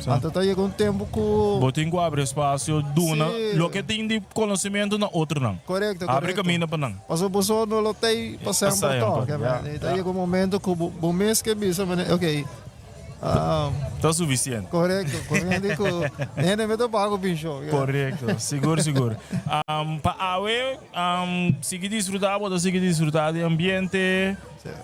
Anto ta yega un tempu ku. Bo tin ku abri espasio, duna loke tin di konosementu na otronan. Korekto, korekto. Abri kaminda pa nan. Pasobra bo so no lo tei pa semper tòg. Ta yega un momento ku bo mes ke bisa manera, ok. Ta sufisiente. Korekto, korekto ku hende me ta paga ku penshon. Korekto, sigur sigur. Pa awe sigui disfrutá, bo ta sigui disfrutá di ambiente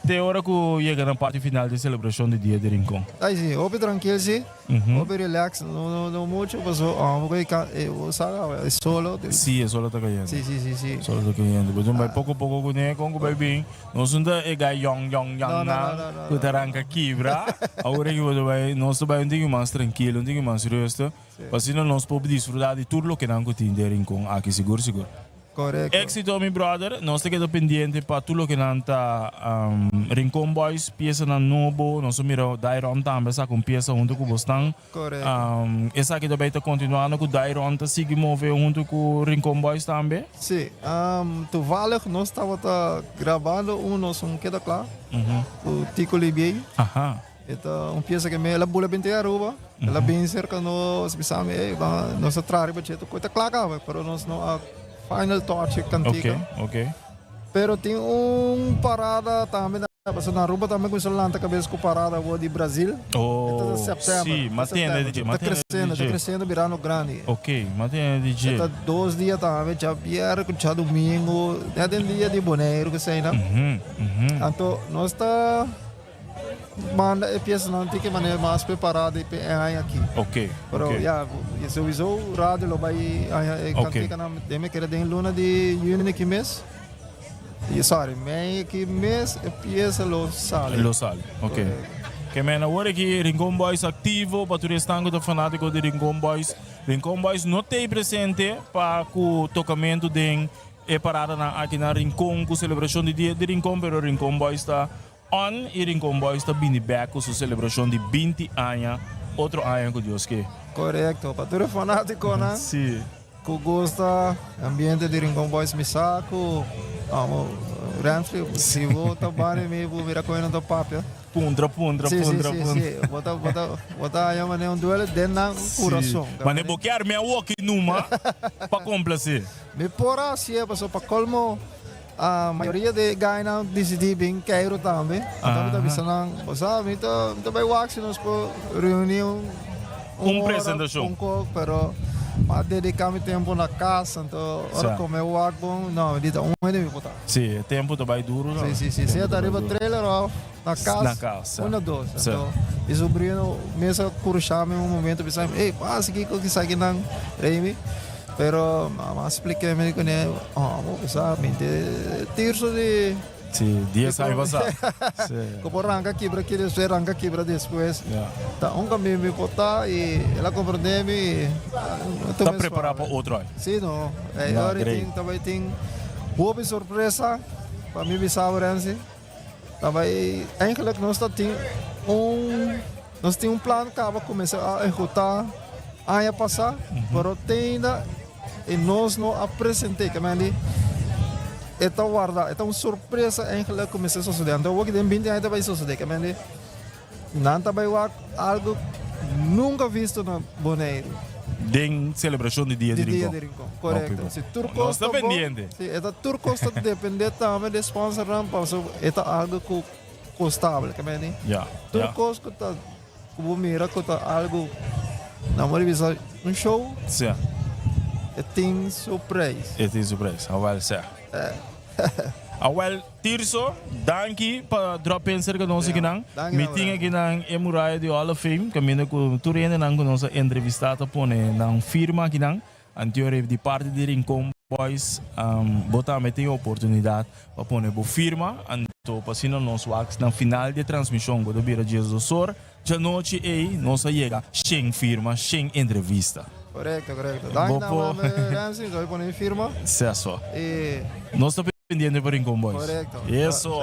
te ora ku yega na parti final di selebrashon di Dia di Rincon. Ay si, hopi trankil si. Hopi relax, no no mucho paso amo ku e bo sa e solo. Si, e solo ta kayendo. Si si si si. Solo ta kayendo. Bo tin bai poko poko kuné kon ku bai bin. Nos no ta e gai yong yong yong nan ku ta ranka kibra. Awor aki bo ta bai, nos ta bai un tiki mas trankilo, un tiki mas rustig, pa asina nos por disfruta di tur loke nan ku tin den Rincon aki sigur sigur. Korekto. Éxito mi brother, nos ta keda pendiente pa tur loke nan ta Rincon Boys piesanan nobo, nos a mira Dairon tambe a saka un piesa hunto ku bosnan. Korekto. Esaki ta bay ta kontinuando ku Dairon ta sigui move hunto ku Rincon Boys tambe? Si, toevallig nos tabata grabando un nos un keda kla ku Tico Libiey. E ta un piesa ke el a bula binti Aruba, el a bin serka nos bisa mi ey nos a traha riba dje tur ta kla kaba pero nos no a final touch e kantika. Pero tin un parada tambe na pasobra na Aruba tambe cuminsa lanta cabes cu parada awor di Brazil. Oh, E ta september. si, Ta ma tende september. di dje, Ta ma tende di creciendo, ta dje. creciendo birando grandi. Ok, ma tende di E dje. ta dos dia tambe, djabier cu djadomingo, net den dia di Boneiru cu eseinan. Mhm, mhm. Anto nos ta manda e piesanan tin ke manera mas prepará di pe e aña aki. Ok, Pero ok. ya, souiso radio lo bai aña e Ok. kantikanan den mi kere den luna di yüni aki mes. Y sorry, mei aki mes e piesa lo sali. Lo sali, ok. Correcto. Ke men awor aki Rincon Boys aktivo pa tur esnan ku ta fanátiko di Rincon Boys. Rincon Boys no t'ei presente pa ku tokamentu den E paradanan aki na Rincon ku selebrashon di dia di Rincon pero Rincon Boys ta on i Rincon Boys ta bini bek ku su selebrashon di 20 aña otro aña ku Dios ke. Korekto, pa tur e fanatikonan Si. ku gusta ambiente di Rincon Boys mi sa ku amo Renfrey si bo ta bani mi bo mira kon nan ta papia. Puntra, puntra, Sí, sí, puntra, sí, puntra. sí. Bo ta, bo ta, bo ta haña manera un duele den nan kurason. Sí. Mane bo kier mi awoki numa pa komplase. Mi por a hasié pasobra pa colmo a mayoria di gainan disidí bin Cairo tambe. Anto mi ta bisa nan, bo sa mi ta mi ta bai wak si nos por reuní un Un ora presentashon. un kok pero mi a dediká mi tempu na kas anto ora Sa. ku mi wak bon no mi di ta un hende mi por ta. Sí, e tempu ta bai duru Sí sí sí sea ta riba trailer òf na kas Na kas, sa. un na dos. Sa. Anto mi sobrino mes a kurshá mi un momento bisa mi, ey pasa kiko kisaki nan Remy. Pero mama a spliké mi kuné, oh, bo sa, mi te tirso di... Sí, dies aña pasá. Sí. Ku por ranka kibra aki despues, ranka kibra despues. Ja. Ta un kaminda mi por ta i el a komprendé mi i Ta prepará pa otro aña. Sí, no. E No, ora great. tin, ta bai tin hopi sorpresa pa mi bisa bo, Renzi. Ta bai, eigenlijk nos ta tin un, nos tin un plan kaba kuminsá a ehekutá aña pasá, pero te ainda e nos no a present'é. Ke men di e ta warda, e ta un sorpresa eigenlijk ku mester sosodé. Anto awor ki den binti aña ta bai sosodé. Ke men di nan ta bai wak algu nunka visto na Boneiru. Den selebrashon di Dia di Di Dia Rincon. di Rincon, korekto. Si tur Nos kos ta ta bon, pendiente. si e ta tur kos ta dependé tambe di sponsornan pasobra e ta algu ku kostabel, ke men di Ya, tur ya. kos ku ta Ku bo mira ku ta algu na mor di bisa un show. Sea. E tin su prijs. E tin su prijs, awel sea. Awel Tirso, danki pa drop in serka nos akinan. Mi tin akinan e muraya di Hall of Fame kaminda ku tur hendenan ku nos a entrevista ta pone nan firma akinan. Anterior di parti di Rincon Boys bo tambe tin e oportunidad pa pone bo firma, anto pa asina nos wak na final di e transmision ku ta bira diesdos or djanochi ei nos a yega shen firma, shen entrevista. Korekto, korekto. Danki Bo na por. mami Ramsey, nos a pone mi firma. Seso. I. Nos ta pendiente pa Rincon Boys. Korekto. Eso.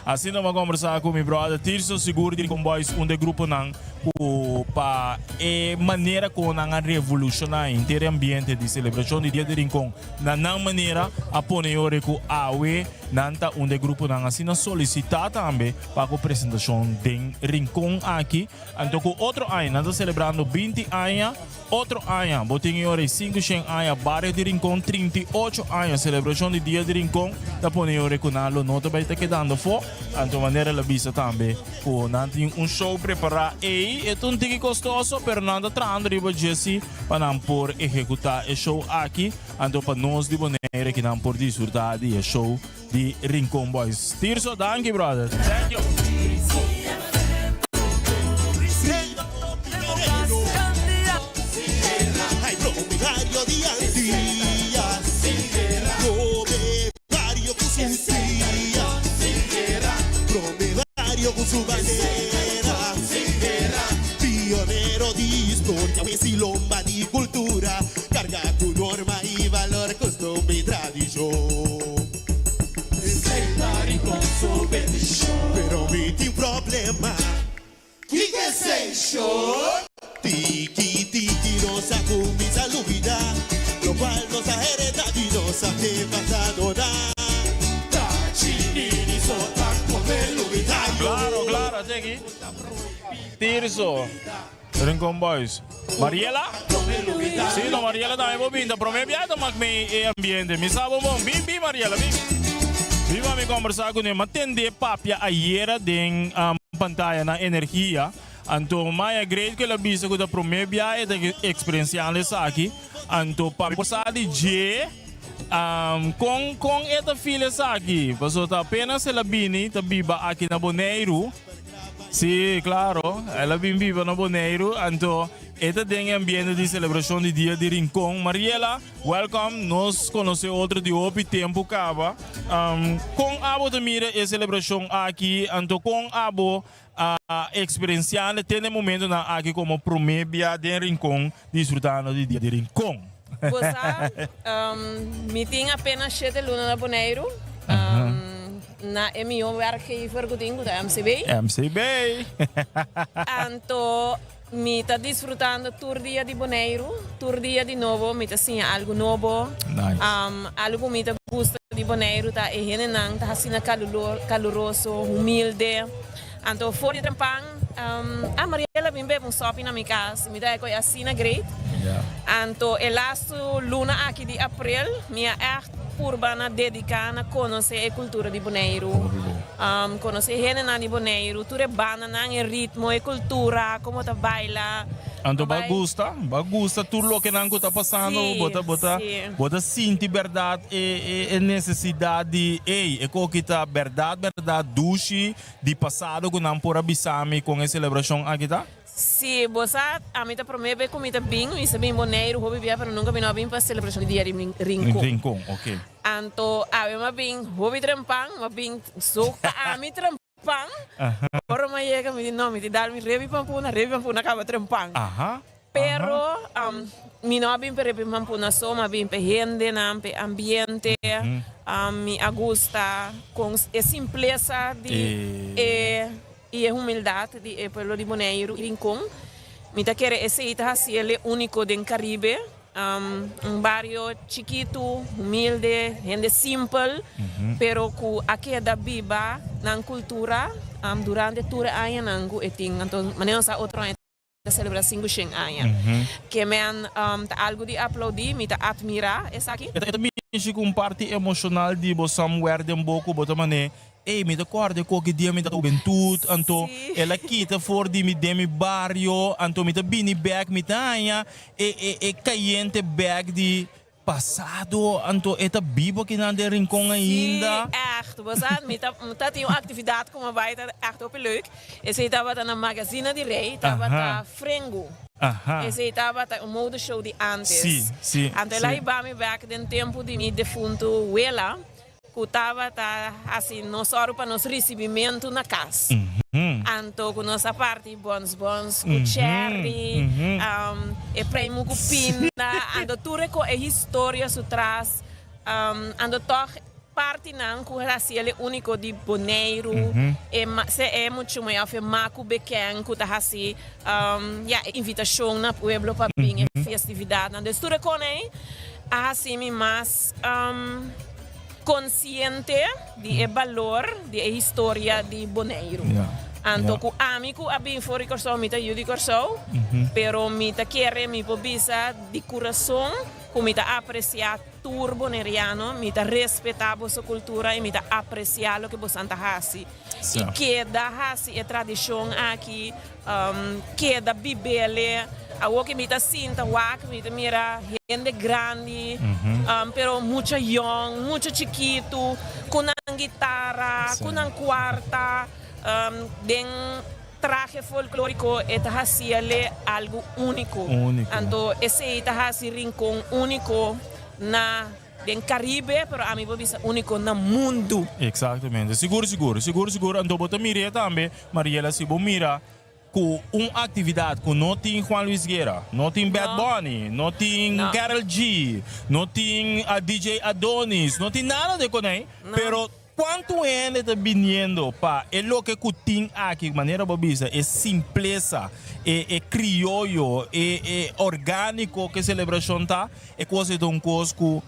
Asina mi a kombersá ku mi brother Tirso Sigur di Rincon Boys, un di e gruponan. Ku pa e manera ku nan a revolushoná henter e ambiente di selebrashon di Dia di Rincon na nan manera, a pone e ora ku awe nan ta un di e gruponan asina solisitá tambe pa ku presentashon den Rincon aki. Anto ku otro aña nan ta selebrando 20 aña, otro aña bo tin e ora e 500 aña Bario di Rincon, 38 aña selebrashon di Dia di Rincon ta pone e ora ku nan lo no ta bai ta kedando afó. Anto manera el a bisa tambe ku nan tin un show prepará ei, e ta un tiki kostoso pero nan ta trahando riba dje si pa nan por ehekutá e show aki, anto pa nos di Bonaire ki nan por disfrutá di e show di Rincon Boys. Tirso, danki brother. Thank you. Claro, claro, así aquí. Tirso. Rincon Boys. Mariela? Sí, no, Mariela también bo binta. Prome biaha mak me e ambiente. Mi sa bo bon. Bin, bin, Mariela, bin. Bin pa mi conversa con e. Ma tende papia ayera den um, pantalla na energia. Anto maya great ku el a bisa ku ta prome biaha e ta eksperensiando esaki. Anto pa mi por sa di dje um, kon kon e ta feel esaki. Paso ta apenas el a bini ta biba aki na Boneiru. Sí, claro. El a bin biba na Boneiru. Anto e ta den e ambiente di selebrashon di Dia di Rincon. Mariela, welcome. Nos konosé otro di hopi tempu kaba. Um, kon abo ta mira e selebrashon aki? Anto kon abo a experienciando te na e momentonan aki como prome bia den Rincon disfrutando di Dia di Rincon. Bo sa, mi tin apenas shete luna na Boneiru, na e mihó werkgever ku tin, ku ta MCB. MCB! Anto mi ta disfrutando tur dia di Boneiru, tur dia di nobo mi ta siña algu nobo. Nice. Algu ku mi ta gusta di Boneiru ta e hendenan ta asina kaluroso, humilde. Anto for di trempan, ah Mariela bin bebe un sopi na mi kas, mi ta e asina great. Anto e lastu luna aki di aprel mi a ègt purba na dediká na konosé e kultura di Boneiru. Konosé hendenan di Boneiru, tur e bandanan, e ritmo, e kultura, komo ta baila. Anto bo a gusta? Bo a gusta tur lokenan ku ta pasando? Bo ta bo ta bo ta sinti bèrdat e e nesesidat di ey e koki ta bèrdat bèrdat dushi di pasado ku nan por a bisa mi kon e selebrashon aki ta? Si, bo sa, ami ta promé be ku mi ta bin, mi sa bin Boneiru hopi bia pero nunka mi no a bin pa selebrashon di Dia di Rincon. Rincon, ok. Anto awe m'a bin hopi trempan, m'a bin so pa ami trempan. Ora m'a yega mi di no, mi di dal mi rebi pampuna, rebi pampuna kaba trempan. Pero mi no a bin pa rebi pampuna so, m'a bin pa e hendenan, pa e ambiente. Mi a gusta kon e simplesa di e i e humildat di e pueblo di Boneiru i Rincon. Mi ta kere esei ta hasi el e úniko den Karibe. Un bario chikitu, humilde, hende simpel, pero ku a keda biba nan kultura durante tur e añanan ku e tin. Anto manera nos sa otro aña ta selebrá 500 aña. Ke men ta algu di aplaudí, mi ta atmirá esaki. E ta mishi ku un parti emoshonal di bo somewhere den bo ku bo ta manera Ey, mi ta kòrda koki dia mi ta hubentut, anto el a kita for di mi den mi bario, anto mi ta bini bèk, mi ta haña e e e kayente bèk di pasado, anto e ta bibo akinan den Rincon ainda. Sí, ègt. Bo sa, mi ta mi ta tin un aktividat ku mi a bai ta ègt hopi leuk. Esei tabata na Magazina di Rey, tabata Frengu. Esei tabata un modeshow di ántes. Sí, sí, Anto el a hiba mi bèk den tempu di mi defuntu wela. Ku tabata hasi nos sòru pa nos risibimentu na kas. Anto ku nos a parti bons bons ku cherry, e preimu ku pinda, anto tur e ko e historia su tras. Anto tòg. partinan ku hasi el e úniko di Boneiru, e se e muchu mai òf e maku beken ku ta hasi ya e invitashon na pueblo pa bin e festividatnan. Dus tur e kon ei a hasi mi mas konsiente di e balor di e historia di Boneiru. Anto ku ami ku a bin for di Kòrsou, mi ta yu di Kòrsou, pero mi ta kere mi por bisa di kurason ku mi ta apresiá Tur boneriano, mi ta respetá boso kultura i mi ta apresiá loke bosan ta hasi. I keda hasi e tradishon aki, keda bib'ele. Awor ku mi ta sinta wak, mi ta mira hende grandi, pero mucha yòn, mucha chikitu, ku nan gitara, ku nan kuarta, den. Trahe folklóriko e ta hasiele algu úniko. Anto esei ta hasi Rincon úniko na den Karibe, pero ami por bisa úniko na mundu. Eksaktamente. Sigur sigur. Sigur sigur. Anto bo ta mir'é tambe, Mariela, si bo mira ku un aktividat ku no tin Juan Luis Guerra, no tin Bad Bunny, no tin Karol G, no tin DJ Adonis, no tin nada de konei, pero Cuantu hende ta biniendo pa e loke cu tin aki, manera bo bisa, e simplesa, e e crioyo, e e organico cu e celebracion ta, e cos ei ta un cos cu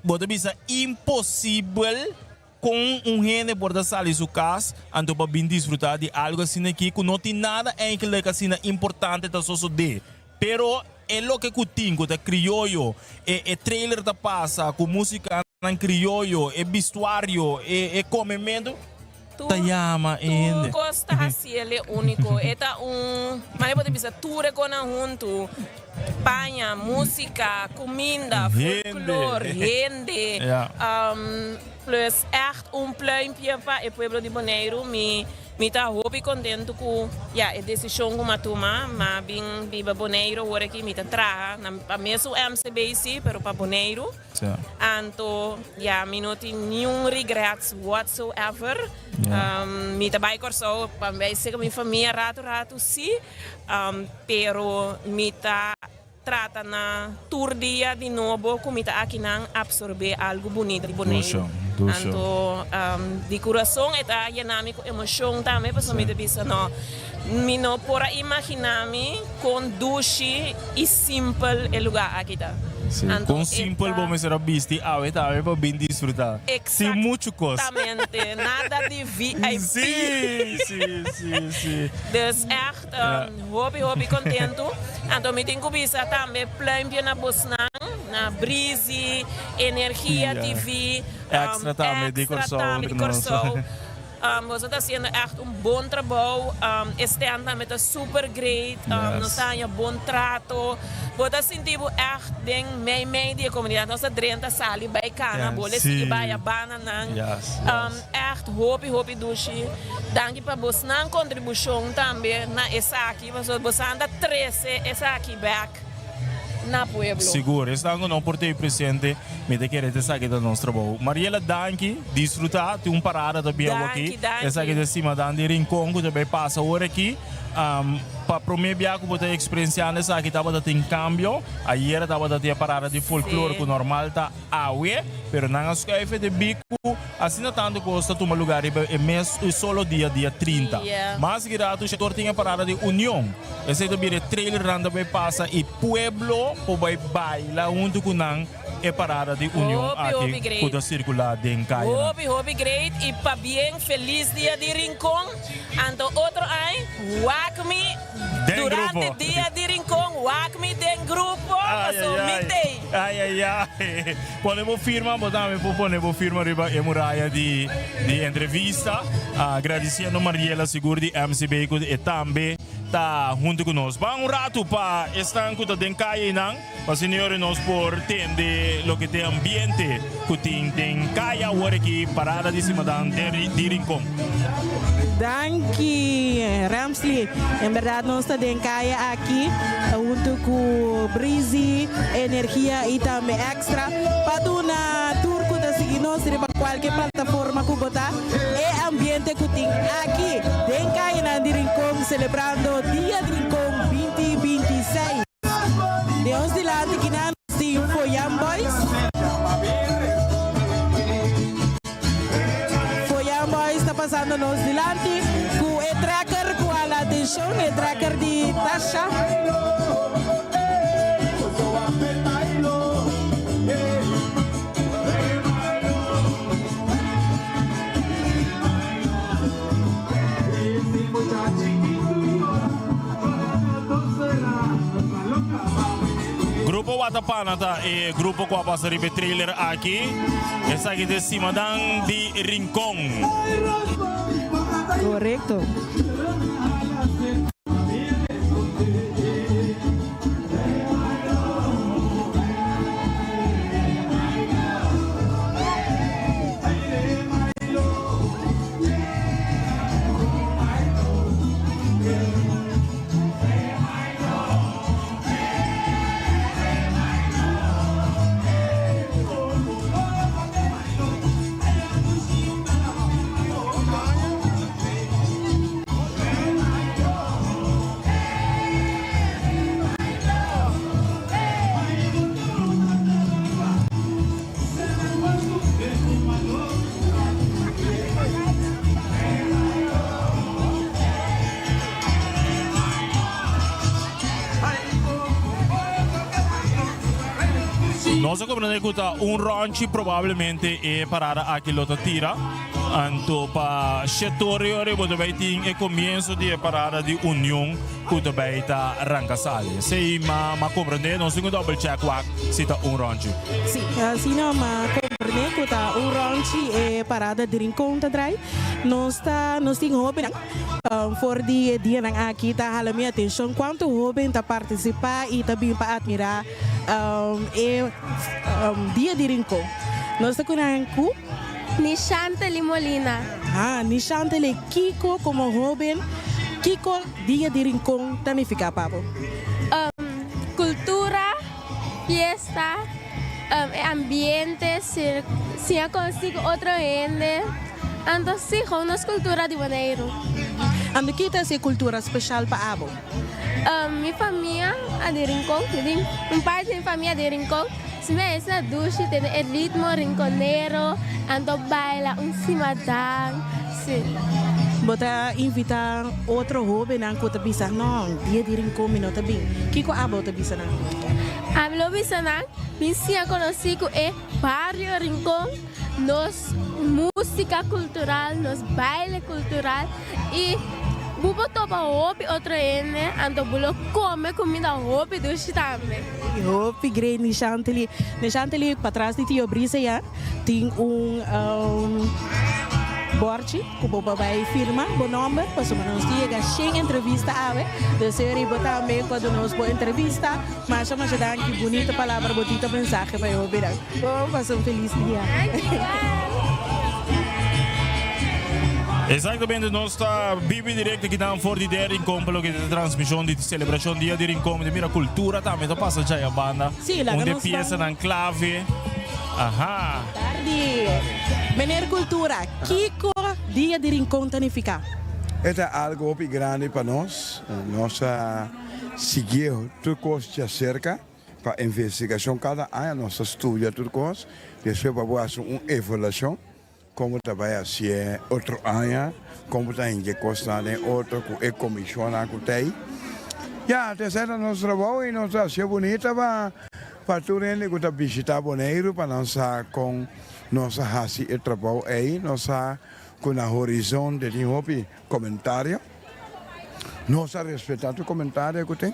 bo ta bisa imposibel con un hende por ta sali su cas anto pa bin disfruta di algo asina aki cu no tin nada eigenlijk asina importante ta sosode. Pero e loke cu tin cu ta crioyo, e e trailer ta pasa cu musicanan crioyo, e bistuario, e e comemento, ta yama e hende. Tur cos ta haciel e unico. E ta un, manera bo ta bisa, tur e conan hunto, paña, musica, cuminda, folklor, hende, plus echt un pluimpje pa e pueblo di Boneiru. Mi. Mi ta hopi kontentu ku ya e desishon ku m'a tuma. M'a bin biba Boneiru awor aki. Mi ta traha na pa mesun MCB si, pero pa Boneiru. Anto ya mi no tin niun regrets whatsoever. Mi ta bai Kòrsou pa mi bai seka mi famia ratu ratu si, pero mi ta Trata na tur dia di nobo ku mi ta akinan absorbé algu bunita di Boneiru. Anto di kurason e ta yena mi ku emoshon tambe pasobra mi ta bisa no, mi no por a imaginá mi kon dushi i simpel e lugá aki ta. Sí, kon simpel bo mester a bisti awe tambe pa bin disfrutá. Sin muchu kos. Eksaktamente, nada di VIP. Sí, sí, sí, sí. Dus ègt. Hopi hopi kontentu. Anto mi tin ku bisa tambe pluimpje na bosnan, na Breezy, Energia TV, Extra tambe di Kòrsou. Boso ta hasiendo ègt un bon trabou. E stand tambe ta super great. Nos ta haña bon trato. Bo ta sinti bo ègt den mei mei di e komunidat. Nos ta drenta sali bai kana bo le sigui bai a bananan. Ègt hopi hopi dushi. Danki pa bosnan kontribushon tambe na esaki, pasobra bosan ta trese esaki bèk na pueblo. Sigur, esnan ku no por ta ei presente, mi ta kere ta esaki ta nos trabou. Mariela, danki, disfrutá, tin un parada ta bieu aki. Danki, danki. Esaki ta Simadan di Rincon ku ta bai pasa ora aki. Pa promé bia ku bo ta eksperensiando esaki tabata tin kambio. Ayera tabata tin e parada di folklor ku normal ta awe, pero nan a skuif e debí ku asina tantu kos ta tuma lugá riba e mes e solo dia, dia 30. Mas girato Shetor tin e parada di Union. Esei ta bira e trailernan ta bai pasa i pueblo por bai baila huntu ku nan e parada di Union aki ku ta sirkulá den kayanan. Hopi, hopi great i pabien felis dia di Rincon. Anto otro ai wak mi durante dia di Rincon wak mi den grupo paso mi tei. Ay ay ay pone bo firma bo tambe por pone bo firma riba e muraya di di entrevista agradiciendo Mariela sigur di MCB cu e tambe ta hunto cu nos. Ban un rato pa esnan cu ta den caye einan pa asina yori nos por tende loke ta e ambiente cu tin den caye awor aki parada di Simadan di Rincon. Danki Ramsley. En berdad nos ta den caye aki hunto cu Breezy, Energia y tambe Extra pa duna tur cu ta sigui nos riba cualke plataforma cu bo ta e ambiente cu tin aki den cayenan di Rincon celebrando Dia di Rincon 2026. Den ons dilanti kinan nos tin Foyan Boys. Atenshon, e trekker di Tasha. Grupo Watapana ta e grupo ku a pasa riba e trailer aki. Esaki ta e Simadan di Rincon. Korekto. Nos a comprende cu ta un ronchi probablemente e parada aki lo ta tira. Anto pa shetorio ora bo ta bay tin e comienzo di e parada di Union cu ta bay ta ranca sali. Esey ma ma comprende, nos tin cu double check wak si ta un ronchi. Si, asina ma comprende cu ta un ronchi e parada di Rincon ta draai. Nos ta nos tin hobennan for di e dianan aki ta hala mi atencion cuanto hoben ta participa y ta bin pa admira e dia di Rincon. Nos ta cu nan cu. Nishanteli Molina. Ah, Nishanteli, kiko como hoben, kiko Dia di Rincon ta nifica pa bo? Cultura, fiesta, e ambiente, siña conoci cu otro hende, anto si, gewoon nos cultura di Boneiru. Anto ki ta haci e cultura special pa abo? Mi famia a di Rincon, mi tin un parti di mi famia di Rincon, si mi a esna dushi tene e ritmo rinconero, anto baila un simadan, si. Bo ta invita otro hobennan ku ta bisa, No, dia di Rincon mi no ta bin. Kiko abo ta bisa nan? Ami lo bisa nan, Bin siña konosí ku e bario Rincon, nos músika kultural, nos baile kultural i bo por topa hopi otro hende, anto bo lo kome kumida hopi dushi tambe. Hopi great Nishanteli. Nishanteli, patras di Tio Brisa ya tin un borchi ku bo por bai firma bo nomber pasobra nos tin yega shen entrevista awe. Dus e riba tambe ku a duna nos bo entrevista. Masha masha danki, bunita palabra, bonito mensahe pa e hobennan. Bo pasa un felis dia. Exactamente, nos ta bibi directo aki nan for di de Rincon pa loke ta transmision di celebracion Dia di Rincon. Mi ta mira cultura tambe ta pasa djaya banda. Sí, laga Un de nos ban. piesanan clave. Aha. Tardi. Meneer Cultura, kiko Dia di Rincon ta nifica? E ta algo hopi grandi pa nos. Nos a siguié tur kos djaserka pa investigashon. Kada aña nos ta studia tur kos, despues pa bo hasi un evaluashon komo ta bai hasié otro aña, komo ta hinka e kosnan den otro ku e komishonnan ku ta ei. Ya, ta esei ta nos trabou i nos ta hasié bunita pa pa tur hende ku ta bishitá Boneiru pa nan sa kon nos a hasi e trabou ei. Nos sa ku na horizonte tin hopi komentario. Nos ta respetá tur komentario ku tin.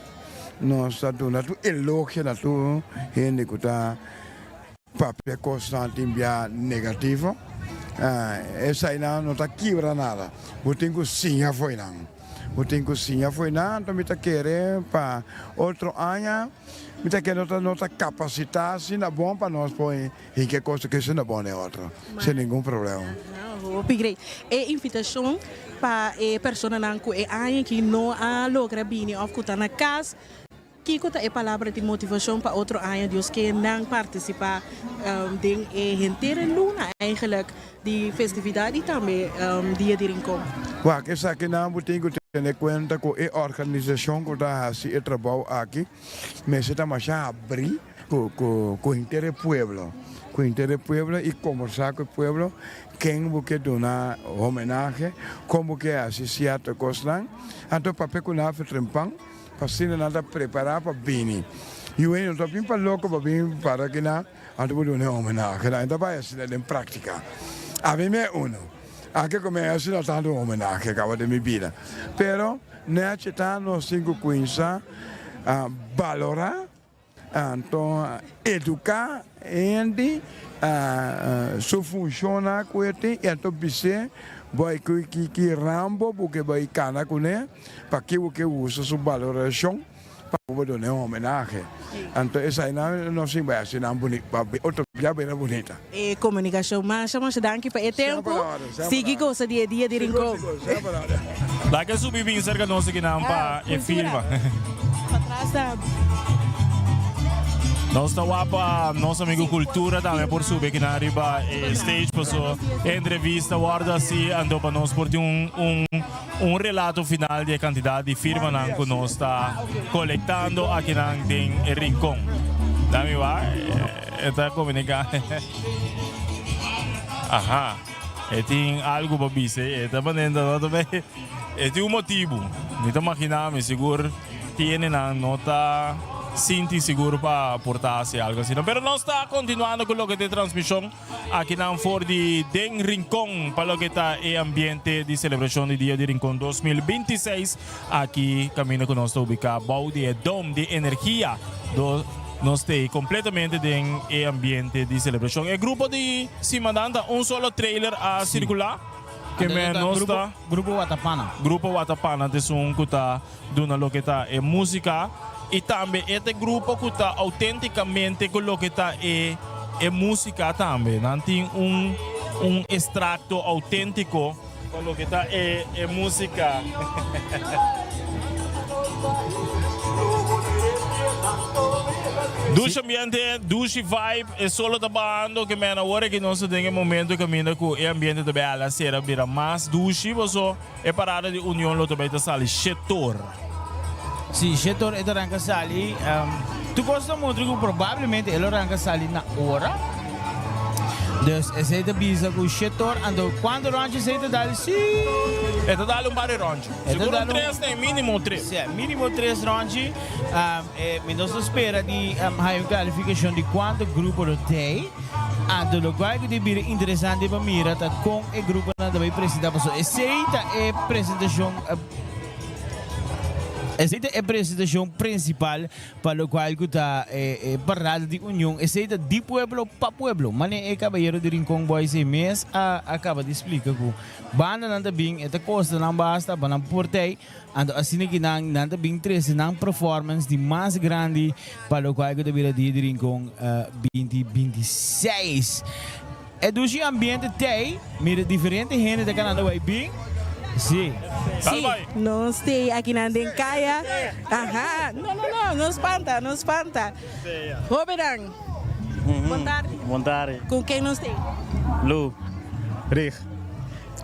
Nos ta duna tur elogio na tur hende ku ta papia kosnan tin bia negativo. Esainan no ta kibra nada. Bo tin ku siña fo'i nan. Bo tin ku siña fo'i nan. Anto mi ta kere pa otro aña mi ta kere no ta kapasitá asina bon pa nos por hinka e kos ku esei na bon den otro sin ningun problema. Hopi great. E invitashon pa e personanan ku e aña aki no a logra bini òf ku ta na kas, kiko ta e palabra di motivashon pa otro aña Dios ke nan partisipá den e henter e luna eigenlijk di festividat i tambe Dia di Rincon? Wak, esakinan bo tin ku tene kuenta ku e organisashon ku ta hasi e trabou aki mester ta masha habrí. Ku henter e pueblo. ku henter e pueblo i kombersá ku e pueblo ken bo ke duna homenahe, kon bo ke hasi sierto kosnan. Anto papia ku nan a trempan pa asina nan ta prepará pa bini. Yu hende no ta bin pa loko pa bin para kinan anto bo duna e homenahe. Nan ta bai asina den práktika. Ami mi e uno. Anke ku mi a hasi no tantu homenahe kaba den mi bida. Pero nèchi ta nos tin ku kuminsá balorá. Anto eduká hende su funshonnan ku e tin i anto bis'é bai ku ki rambo bo ke bai kana kuné pa ke bo ke usa su balorashon pa bo dun'é un homenahe. Anto esainan nos tin bai hasi nan bunita pa otro bia bira bunita. E komunikashon. Masha masha danki pa e tempu. Sigui gosa di e dia di Rincon. Laga subi bin serka nos akinan pa e firma. Nos ta wak pa nos amigo Cultura tambe por subi akinan riba e stage paso e entrevista wordo hasi anto pa nos por tin un un un relato final di e kantidat di firmanan ku nos ta kolektando akinan den Rincon. Dami wak. E ta komuniká. Aha. E tin algu pa bisa. E ta manera no ta bay. E tin un motibu. Mi ta maginá mi sigur tiene nan no ta sinti sigur pa por ta hasi algu asina. Pero nos ta kontinuando ku loke ta e transmishon akinan for di den Rincon pa loke ta e ambiente di selebrashon di Dia di Rincon 2026. Aki kaminda ku nos ta ubiká bou di e Dome di Energia. Do nos ta ei kompletamente den e ambiente di selebrashon. E grupo di Simadan ta un solo trailer a sirkulá. Ke men nos ta. Grupo Watapana. Grupo Watapana ta esun ku ta duna loke ta e músika. I tambe e ta e grupo ku ta outéntikamente ku loke ta e e músika tambe. Nan tin un un estrakto outéntiko. Pa loke ta e e musica. Dushi ambiente, dushi vibe, e solo ta bahando ke men awor aki nos ta den e momento kaminda ku e ambiente ta bai hala sera bira mas dushi paso e parada di Union lo ta bai ta sali shetor. Si, shetor e ta ranka sali. Tur kos ta mustra ku probablemente e lo ranka sali na ora. Dus esei ta bisa ku shetor, anto kuantu ròntje esei ta dal? Si. E ta dal un par di ròntje. Sigur un tres nei, mínimo tres. Si, mínimo tres ròntje. Mi nos ta spera di haya un klarifikashon di kuantu grupo lo tei. Anto lokual ku ta bira interesante pa mira ta kon e gruponan ta bai presentá pasobra esei ta e presentashon. Esei ta e presentashon prinsipal pa lokual ku ta e parada di Union. Esei ta di pueblo pa pueblo. Mane e kabayero di Rincon Boys ei mes a kaba di splika ku bandanan ta bin, e ta kosta nan basta pa nan por tei. Anto asina ki nan nan ta bin trese nan performance di mas grandi pa lokual ku ta bira Dia di Rincon 2026. E dushi ambiente tei, mira diferente hende ta kanando bai bin. Si. Si, nos tei akinan den kaya. Aha, no, no, no, no spanta, no spanta. Hobennan, bon tardi. Bon tardi. Ku ken nos tei? Lu. Rig.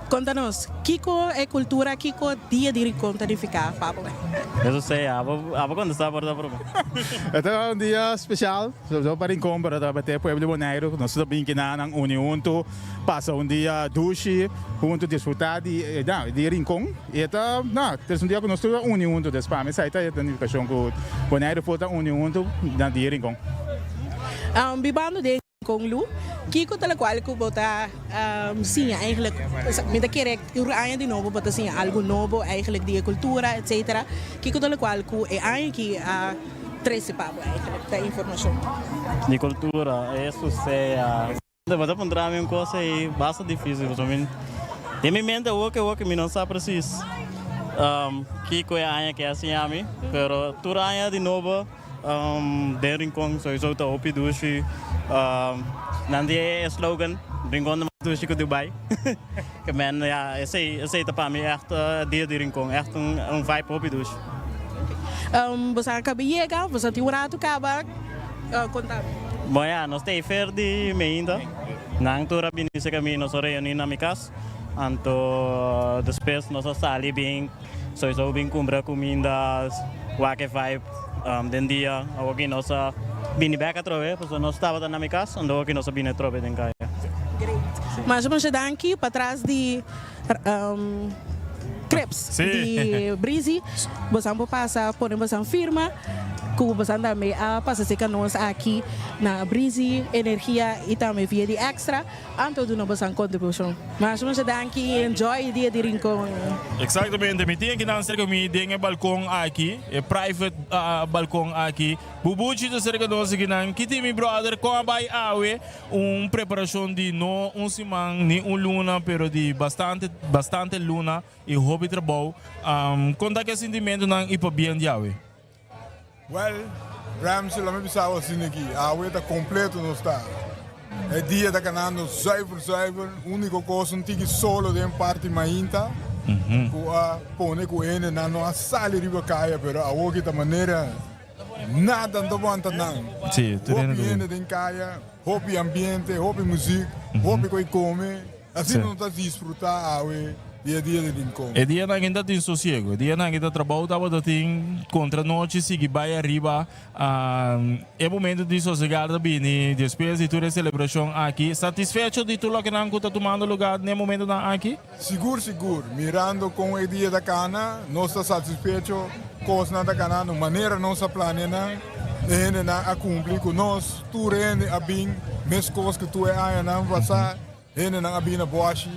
Konta nos, kiko e kultura, kiko Dia di Rincon ta nifiká pa bo? Eso sé, abo abo kontestá por ta promé. E ta un dia spesial, sobre todo pa Rincon, pero ta te pueblo di Boneiru. Nos ta bin kinan nan uni huntu, pasa un dia dushi huntu, disfrutá di di Rincon. I e ta, na, ta un dia ku nos tur ta uni huntu. Des pa mi esei ta e nifikashon ku Boneiru por ta uni huntu na Dia di Rincon. Bibando den Kon Lu, kiko ta lokual ku bo ta siña eigenlijk? Mi ta kere tur aña di nobo bo ta siña algu nobo eigenlijk di e kultura etcetera. Kiko ta lokual ku e aña aki a trese pa bo eigenlijk ta informashon? Di kultura, eso sea. Bo ta puntra mi un kos ei basta difisil pasobra mi den mi mente awor ke awor ke mi no sa presis kiko e aña ke a siña mi, pero tur aña di nobo. Den Rincon sowieso ta hopi dushi. Nan tin e slogan, Rincon ta mas dushi ku Dubai. Ke men ya, esei esei ta pa mi ègt dia di Rincon, ègt un vibe hopi dushi. Bo sa kaba yega, bo sa tin un ratu kaba konta mi. Bon ya, nos ta ei fer di meinta. Nan tur a bini serka mi, nos a reuní na mi kas. Anto despues nos a sali bin. Sowieso bin kumpra kuminda, wak e vibe. Den dia awoki nos a bini bek atrobe pasobra nos tabata na mi kas anto awoki nos a bini atrobe den kaya. Great. Masha masha danki patras di Crips di Breezy. Bosan por pasa pone bosan firma ku bosan tambe a pasa serka nos aki na Breezy Energia i tambe via di Extra. Anto duna bosan kontribushon. Masha masha danki i enjoy e dia di Rincon. Exactamente, mi tin akinan cerca mi den e balcon aki, e private balcon aki. Bubuchi ta cerca nos akinan. Ki tin mi brother? Con a bay awe? Un preparacion di no un siman ni un luna, pero di bastante bastante luna y hopi trabou. Con ta ki e sintimentonan y pabien di awe? Well, Ramsey, lo mi bisa bo asina aki, awe ta completo nos ta. E dia ta canando zuiver zuiver, unico cos un tiki solo den parti mainta cu a pone cu hendenan no a sali riba caya, pero awoki ta manera nada no ta wanta nan. Hopi hende den caya, hopi ambiente, hopi muziek, hopi cu a come. Asina no ta disfruta awe di e dia di Rincon. E dianan aki ta tin sosiego. E dianan aki ta trabou tabata tin kontra nochi sigui bai ariba. E momento di sosega ta bini despues di tur e selebrashon aki. Satisfecho di tur lokenan ku ta tumando luga den e momentonan aki? Sigur sigur. Mirando kon e dia ta kana nos ta satisfecho. Kosnan ta kanando manera nos a plania nan. E hendenan a kumpli ku nos. Tur hende a bin meskos ku tur e añanan pasa. Hendenan a bini na Boashi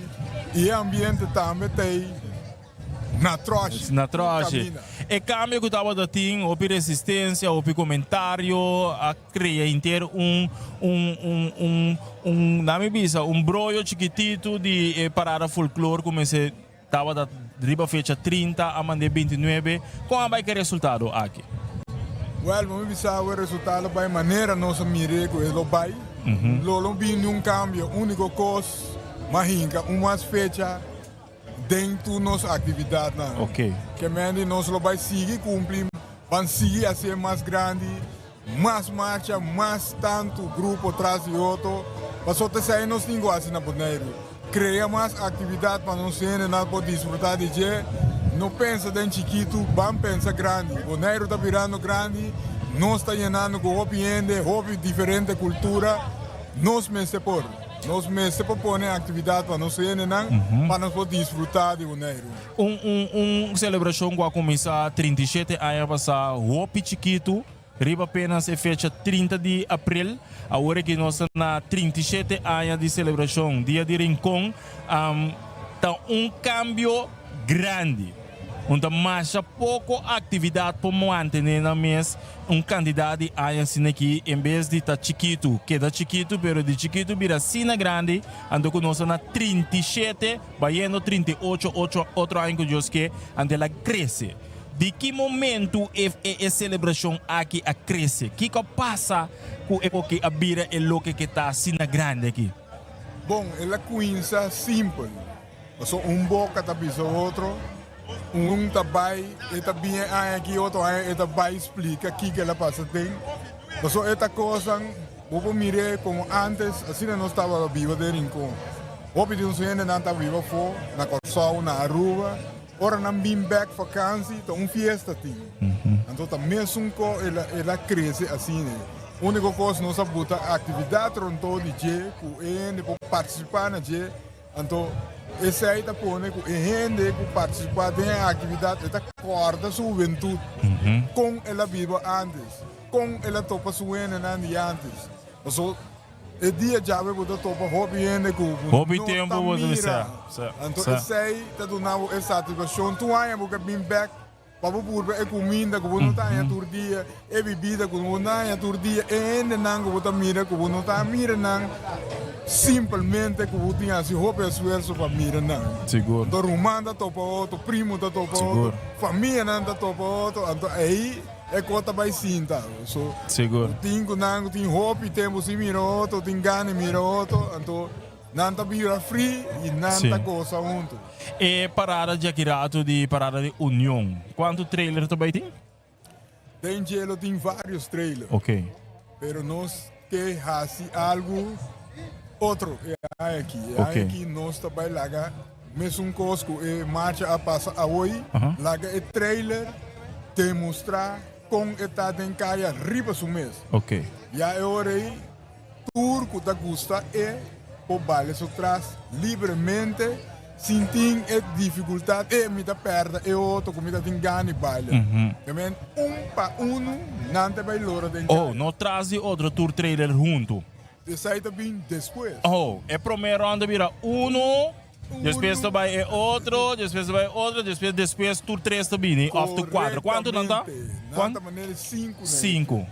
i e ambiente tambe ta ei na Troshi. Na Troshi. E kambio ku tabata tin, hopi resistensia, hopi komentario, a krea henter un, un, un, un, un, nan mi bisa, un broyo chikititu di e parada folklor ku mester tabata riba fecha 30 a mand'é 29. Kon a bai ku e resultado aki? Wèl, bo mi bisa bo e resultado bai manera nos a mir'é ku e lo bai. Lo no bin niun kambio. Úniko kos, m'a hinka un mas fecha den tur nos aktividatnan. Ke men di nos lo bai sigui kumpli, ban sigui hasié mas grandi, mas marcha, mas tantu grupo tras di otro. Pasobra t'esei nos tin ku hasi na Boneiru, krea mas aktividat pa nos hendenan por disfrutá di dje. No pensa den chikitu, ban pensa grandi. Boneiru ta birando grandi, nos ta yenando ku hopi hende, hopi diferente kultura. Nos mester por, nos mester por pone aktividat pa nos hendenan pa nos por disfrutá di Boneiru. Un un un selebrashon ku a kuminsá 37 aña pasá, hopi chikitu, riba apenas e fecha 30 di aprel. Awor aki nos ta na 37 aña di selebrashon Dia di Rincon. Ta un kambio grandi. Un ta masha poko aktividat por mantené nan mes un kantidat di aña asina aki en bes di ta chikitu keda chikitu pero di chikitu bira asina grandi anto ku nos ta na 37 Bayendo 38 ocho otro aña ku Dios ke, anto el a krese. Di ki momentu e e selebrashon aki a krese? Kiko a pasa ku e koki a bira e loke ke ta asina grandi aki? Bon, el a kuinsa simpel. Pasobra un boka ta bisa otro, un ta bai, e ta bin e aña aki, otro aña e ta bai splika kiko el a pasa den. Pasobra e ta kosnan. Bo por mir'é komo ántes, asina nos tabata biba den Rincon. Hopi di nos hendenan ta biba afó, na Kòrsou, na Aruba. Ora nan bin bèk fakansi, ta un fiesta tin. Anto ta mesun ko el a el a krese asina. Úniko kos nos a buta aktividat rondó di dje ku e hende por partisipá na dje. Anto esei ta pone ku e hende ku partisipá den e aktividat e ta kòrda su hubentut, kon el a biba ántes. Kon el a topa su hendenan di antes? Paso e dia djawe bo ta topa hopi hende ku bo Hopi no tempu ta bo ta mira. bisa, sa, Anto sa. esei ta duna bo e satisfakshon. Tur aña bo ke bin bek pa bo purba e kuminda ku bo no ta haña tur dia, e bibida ku bo no ta haña tur dia, e hendenan ku bo ta mira ku bo no ta mira nan simpelmente ku bo tin hasi hopi esfuerso pa mira nan. Sigur. Anto ruman ta topa otro, primo ta topa Sigur. otro, famianan ta topa otro. Anto ei. E kos ta bai sinta. So, Sigur. Tin ku nan ku tin hopi tempu sin mira otro, tin gana di mira otro, anto nan ta bira free i nan Sí. ta gosa huntu. E parada djaki ratu di parada di Union, kuantu trailer ta bai tin? Den dje lo tin varios trailer. Ok. Pero nos ke hasi algu otro e aña aki. E aña Ok. aki nos ta bai laga mesun kos ku e marcha a pasa awoi, Aha. laga e trailer demostrá. kon e ta den kaya riba su mes. Ok. Ya e ora ei tur ku ta gusta e por bale su tras libremente sin tin e difikultat, e mi ta pèrdè e otro ku mi ta tin gana di bale. Te men un pa unu nan ta bai lora den kaya. Oh, no tras di otro tur trailer huntu. Esei ta bin despues. Oh, e promé rònt ta bira unu. Despues ta bai e otro, despues ta bai e otro, despues despues tur tres ta bini of tur cuatro. Cuanto nan ta? Correctamente. Nan ta manera cinco na Cinco.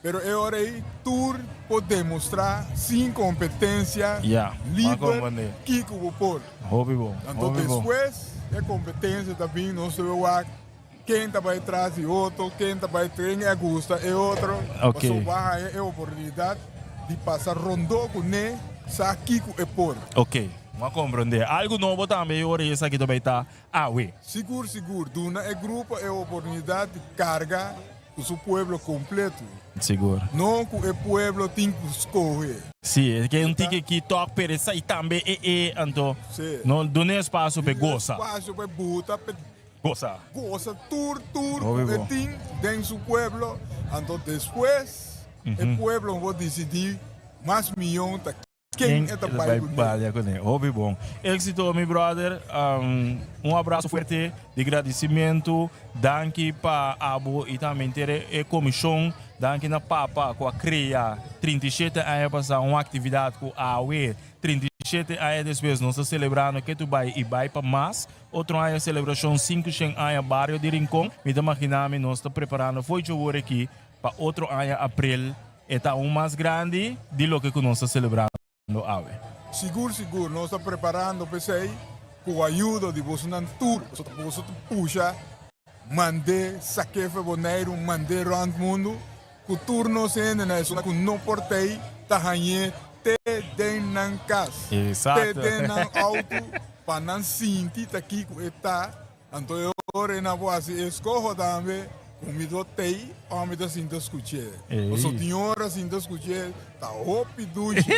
Pero e ora ei tur por demostra sin competencia Ya, m'a liber comprende. kico bo por. Hopi bon, Anto hopi bon. despues e competencia ta bin, nos ta bay wak ken ta bay tras di otro, ken ta bay ken a gusta e otro. Ok. Pasobra bo a haya e oportunidad di pasa rondó cu ne sa kico e por. Ok, m'a comprende. Algo nobo tambe e ora ei esaki ta bay ta awe. Sigur, sigur. Duna e grupo e oportunidad di carga cu su pueblo completo. Sigur. No cu e pueblo tin cu scoge. Si, e ke un tiki ki tok pero esai tambe e e anto Si. no duna e espacio p'e goza. Espacio p'e buta p'e Goza. Goza tur tur Hopi cu e bon. tin den su pueblo anto despues e pueblo por dicidi mas miyon ta Ken e ta bai ku ne? Kuné. Hopi bon. Éxito mi brother. Un abraso fuerte di gradisimentu. Danki pa abo i tambe henter e komishon. Danki na papa ku a krea 37 aña pasá un aktividat ku awe 37 aña despues nos ta selebrando ke tu bai i bai pa mas. Otro aña selebrashon 500 aña bario di Rincon. Mi ta magina mi nos ta preparando fo'i djowor aki pa otro aña aprel E ta un mas grandi di loke ku nos ta selebrando awe. Sigur sigur nos ta preparando p'esei ku ayudo di bosonan tur, pasobra boso ta pusha mand'é sak'é for Boneiru, mand'é rònt mundu, ku tur nos hendenan esun ku no por t'ei ta hañ'é te den nan kas, te den nan outo pa nan sinti ta kiko e ta. Anto e ora e na por hasi eskoho tambe ku mi do tei ora mi ta sinta skuch'é. Pasobra tin ora sinta skuch'é ta hopi dushi.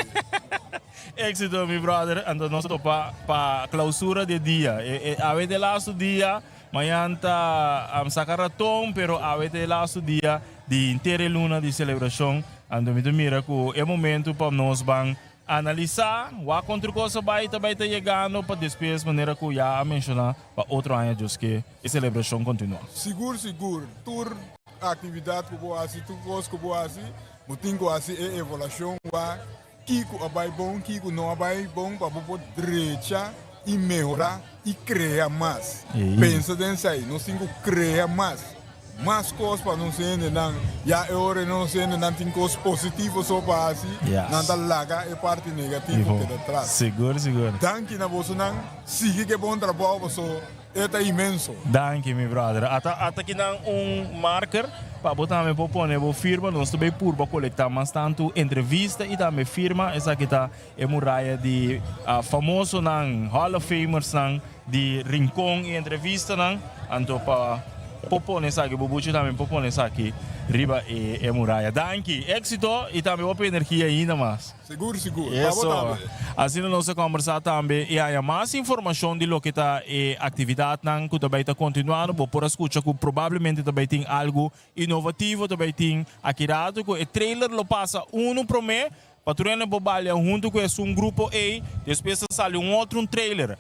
Éxito mi brother, anto nos topa pa clausura di e dia. Awe ta e lastu dia, mañan ta saca raton, pero awe ta e lastu dia di henter e luna di celebracion. Anto mi ta mira cu e momento pa nos ban Analisá wak kon tur kos a bai ta bai ta yegando pa despues manera ku ya a menshoná pa otro aña Dios ke e selebrashon kontinuá. Sigur sigur tur aktividat ku bo hasi tur kos ku bo hasi bo tin ku hasi e evaluashon wak kiko a bai bon kiko no a bai bon pa bo por drecha i mehorá i krea mas. Pensa den esei nos tin ku krea mas. Mas kos pa nos hendenan. Ya e ora nos hendenan tin kos positivo so pa hasi, nan ta laga e parti negativo keda tras. Sigur, sigur. Danki na bosonan, sigui ku e bon trabou paso e ta inmenso. Danki mi brother. Ata ata kinan un marker pa bo tambe por pone bo firma. Nos ta bay purba colecta mas tantu entrevista y tambe firma. Esaki ta e muraya di famosonan, Hall of Famersnan di Rincon y entrevistanan. Anto pa por pone esaki, bo buchi tambe por pone esaki riba e muraya. Danki, éxito y tambe hopi energia ainda mas. Sigur, sigur. Pa bo Eso. tambe. Asina nos a combersa tambe y haya mas informacion di loke ta e actividadnan cu ta bay ta continuando. Bo por a scucha cu probablemente ta bay tin algo innovativo, ta bay tin aki rato cu e trailer lo pasa uno prome Pa tur hende por balia huntu ku esun grupo ei, despues ta sali un otro un trailer.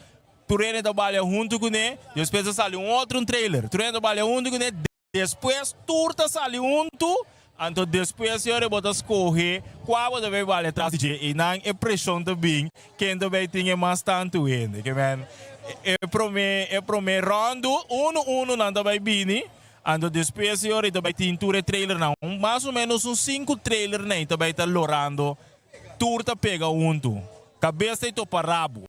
Tur hende ta balia huntu kuné, despues ta sali un otro un trailer. Tur hende ta balia huntu kuné, despues tur ta sali huntu, anto despues yora bo ta skohe kua bo ta bai balia tras di dje. Einan e preshon ta bin, ken ta bai tin e mas tantu hende. Ke men e promé e promé ròndu, unu unu nan ta bai bini. Anto despues di ora i ta bai tin tur e trailernan, un mas o menos un sinku trailernan i ta bai ta lorando, tur ta pega huntu. Kabes ta i topa rabu.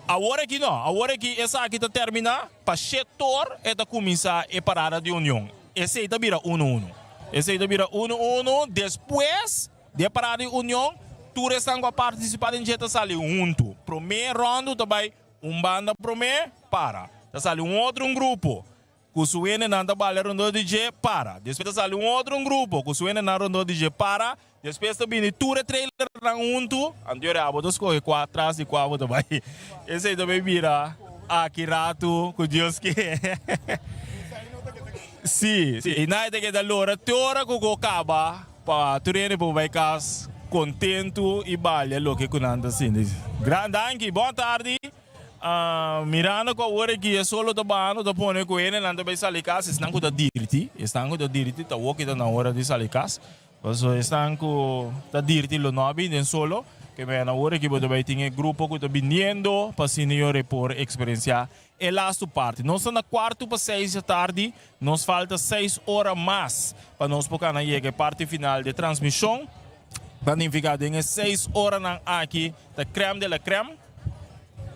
Awor aki no, awor aki esaki ta termina, pa shetor e ta kuminsá e parada di union. Esei ta bira unu unu. Esei ta bira unu unu, despues di e parada di union, tur esnan ku a partisipá den dje ta sali huntu. Promé ròndu ta bai Un banda promé, para. Ta sali un otro un grupo, ku su hendenan ta balia rondó di dje, para. Despues ta sali un otro un grupo, ku su hendenan rondó di dje, para. Despues ta bini tur e trailernan huntu. Anto yora abo ta skohe kua tras di kua bo ta bai. Esei ta bai bira aki ratu ku Dios ke. Si, si. I nan e ta keda lora te ora ku go kaba pa tur hende por bai kas kontentu i balia loke ku nan ta sinti. Gran danki. Bon tardi. Mirando ku awor aki e solo ta bahando ta pone ku hendenan ta bai sali kas, esnan ku ta dirti, esnan ku ta dirti ta woki ta na ora di sali kas. Pasobra esnan ku ta dirti lo no a bini den solo, ke men awor aki bo ta bai tin e grupo ku ta biniendo pa asina yora e por eksperensiá e lastu parti. Nos ta na kuartu pa seis djatardi, nos falta seis ora mas pa nos por kana yega e parti final di e transmishon. Ta nifiká den e seis oranan aki ta krèm de la krèm,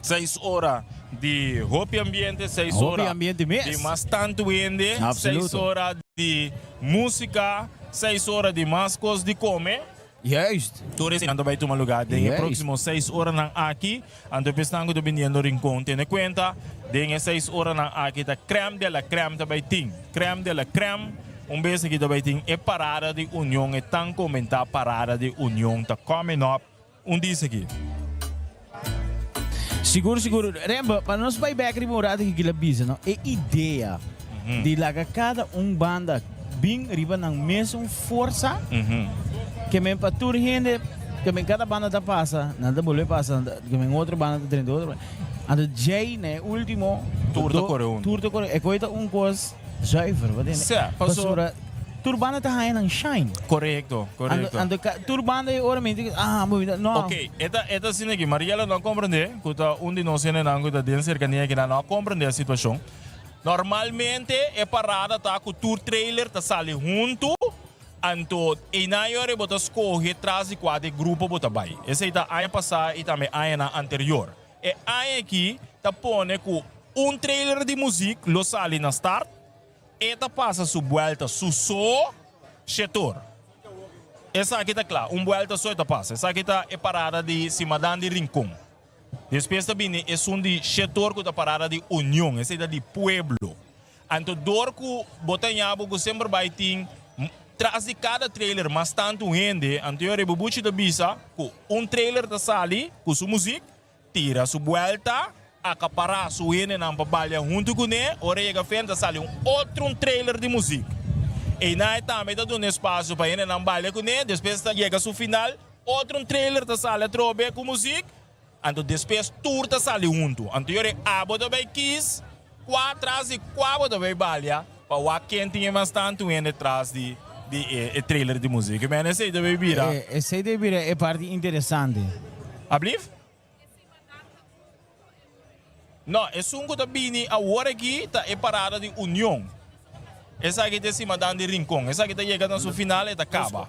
seis ora di hopi ambiente, seis ora di mas tantu hende, seis ora di músika, seis ora di mas kos di kome. Juist. Tur eseinan ta bai tuma lugá den e próksimo seis oranan aki. Anto e pesnan ku ta biniendo Rincon tene kuenta, den e seis oranan aki ta krèm de la krèm ta bai tin. Krèm de la krèm, un bes aki ta bai tin e parada di Union, e tan komentá parada di Union ta coming up un dis aki. Sigur sigur. Rember, pa nos bai bek riba un rato ki kila bisa no, e idea di laga kada un banda bin riba nan mesun forsa, ke men pa tur hende, ke men kada banda ta pasa, nan ta bolbe pasa, ke men otro banda ta drenta otro banda. Anto djei na e ultimo, Tur ta kore huntu. Tur ta kore, e koi ta un kos zuiver, bo tende? Sè, paso. Pasobra tur banda ta haña nan shine. Korekto, korekto. Anto, anto tur banda e ora mi ta, ah, bo mi ta, no. Ok, e ta, e ta asina aki, Mariela no a komprendé ku ta un di nos hendenan ku ta den serkania akinan no a komprendé e situashon. Normalmente e parada ta ku tur trailer ta sali huntu, anto einan yora bo ta skohe tras di kua di grupo bo ta bai. Esei ta aña pasá i tambe añanan anterior. E aña aki ta pone ku un trailer di muzik lo sali na start, e ta pasa su buelta su so shetor. Esaki ta kla, un buelta so e ta pasa. Esaki ta e parada di Simadan di Rincon. Despues ta bini esun di shetor ku ta parada di Union, esei ta di pueblo. Anto dor ku bo ta ña bo ku semper bai tin tras di kada trailer mas tantu hende, anto yo Rebubuchi ta bisa ku un trailer ta sali ku su muzik, tira su buelta, akapará su hendenan pa balia huntu kuné, ora e yega fen ta sali un otro un trailer di muzik. Einan e tambe ta duna espasio pa hendenan balia kuné, despues ta yega su final, otro un trailer ta sali atrobe ku muzik, Anto despues tur ta sali huntu. Anto yora e abo ta bay kis kua tras di kua bo ta bay balia pa wak ken tin e mas tantu hende tras di di e trailer di muzik. Men esey ta bay bira. Esey ta bira e parti interesante. Ablief? No, esun ku ta bini awor aki ta e parada di Union. Esaki ta e simadan di Rincon. Esaki ta yega na su final e ta kaba.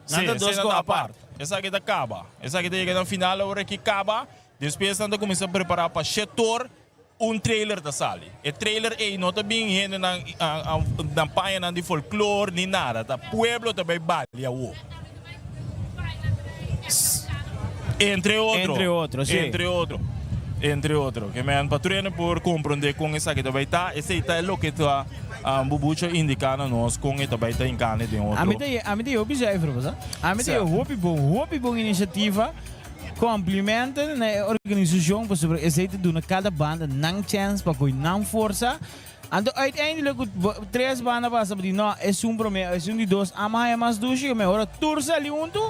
Sí, Nan ta dos ko apart. Esaki ta kaba. Esaki ta yega na final awor aki kaba. Despues nan ta kuminsá prepará pa shetor un trailer ta sali. E trailer ei no ta bin hendenan nan pañanan di folklor ni nada. Ta pueblo ta bai balia awor. Entre otro. Entre otro, sí. Entre otro. Entre otro. Ke men pa tur hende por komprondé kon esaki ta bai ta. Esei ta e loke ta Bubucho indiká na nos kon e ta bai ta hinkane den otro. Ami ta ami ta hopi zuiver bo sa. Ami ta hopi bon, hopi bon inisiativa. Komplimenten na e organisashon pasobra esei ta duna kada banda nan chèns pa koe nan forsa. Anto uiteindelijk ku tres banda pasa bo di no, esun promé, esun di dos ama haya mas dushi ku mi. Ora tur sali huntu,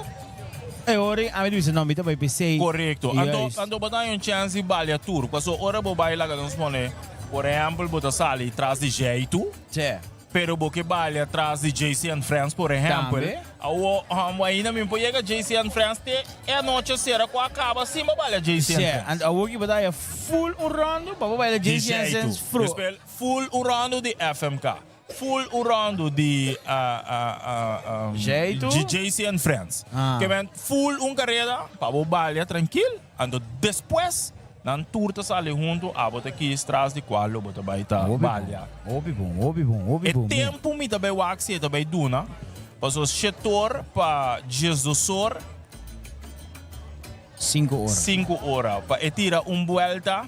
e ora ei ami ta bisa no, mi ta bai p'esei. Korekto. Anto, Juist. anto bo ta haña un chèns di balia tur. Pasobra ora bo bai laga nos pone, por ehèmpel, bo ta sali tras di Jaitu. Tje. Pero bo ke balia tras di JC and Friends, por ehèmpel. Tambe. Awo, hòmber, ainda mi por yega JC and Friends te e anochi sera ku a kaba sin bo balia JC and Tje. Friends. Anto awor ki bo ta haya full un rondo pa bo baila Di JC and Jaitu. Friends fro. Despues full un rondo di FMK. Full un rondo di Jaitu? di JC and Friends. Ah. Ke men full un kareda pa bo balia trankil. Anto despues nan tur ta sali huntu abo ta kis tras di kual lo bo ta bai ta Hopi bon, balia. hopi bon, hopi bon, hopi E bon. tempu mi ta bai wak si e ta bai duna paso shetor pa diesdosor. Sinku ora. Sinku ora pa e tira un buelta.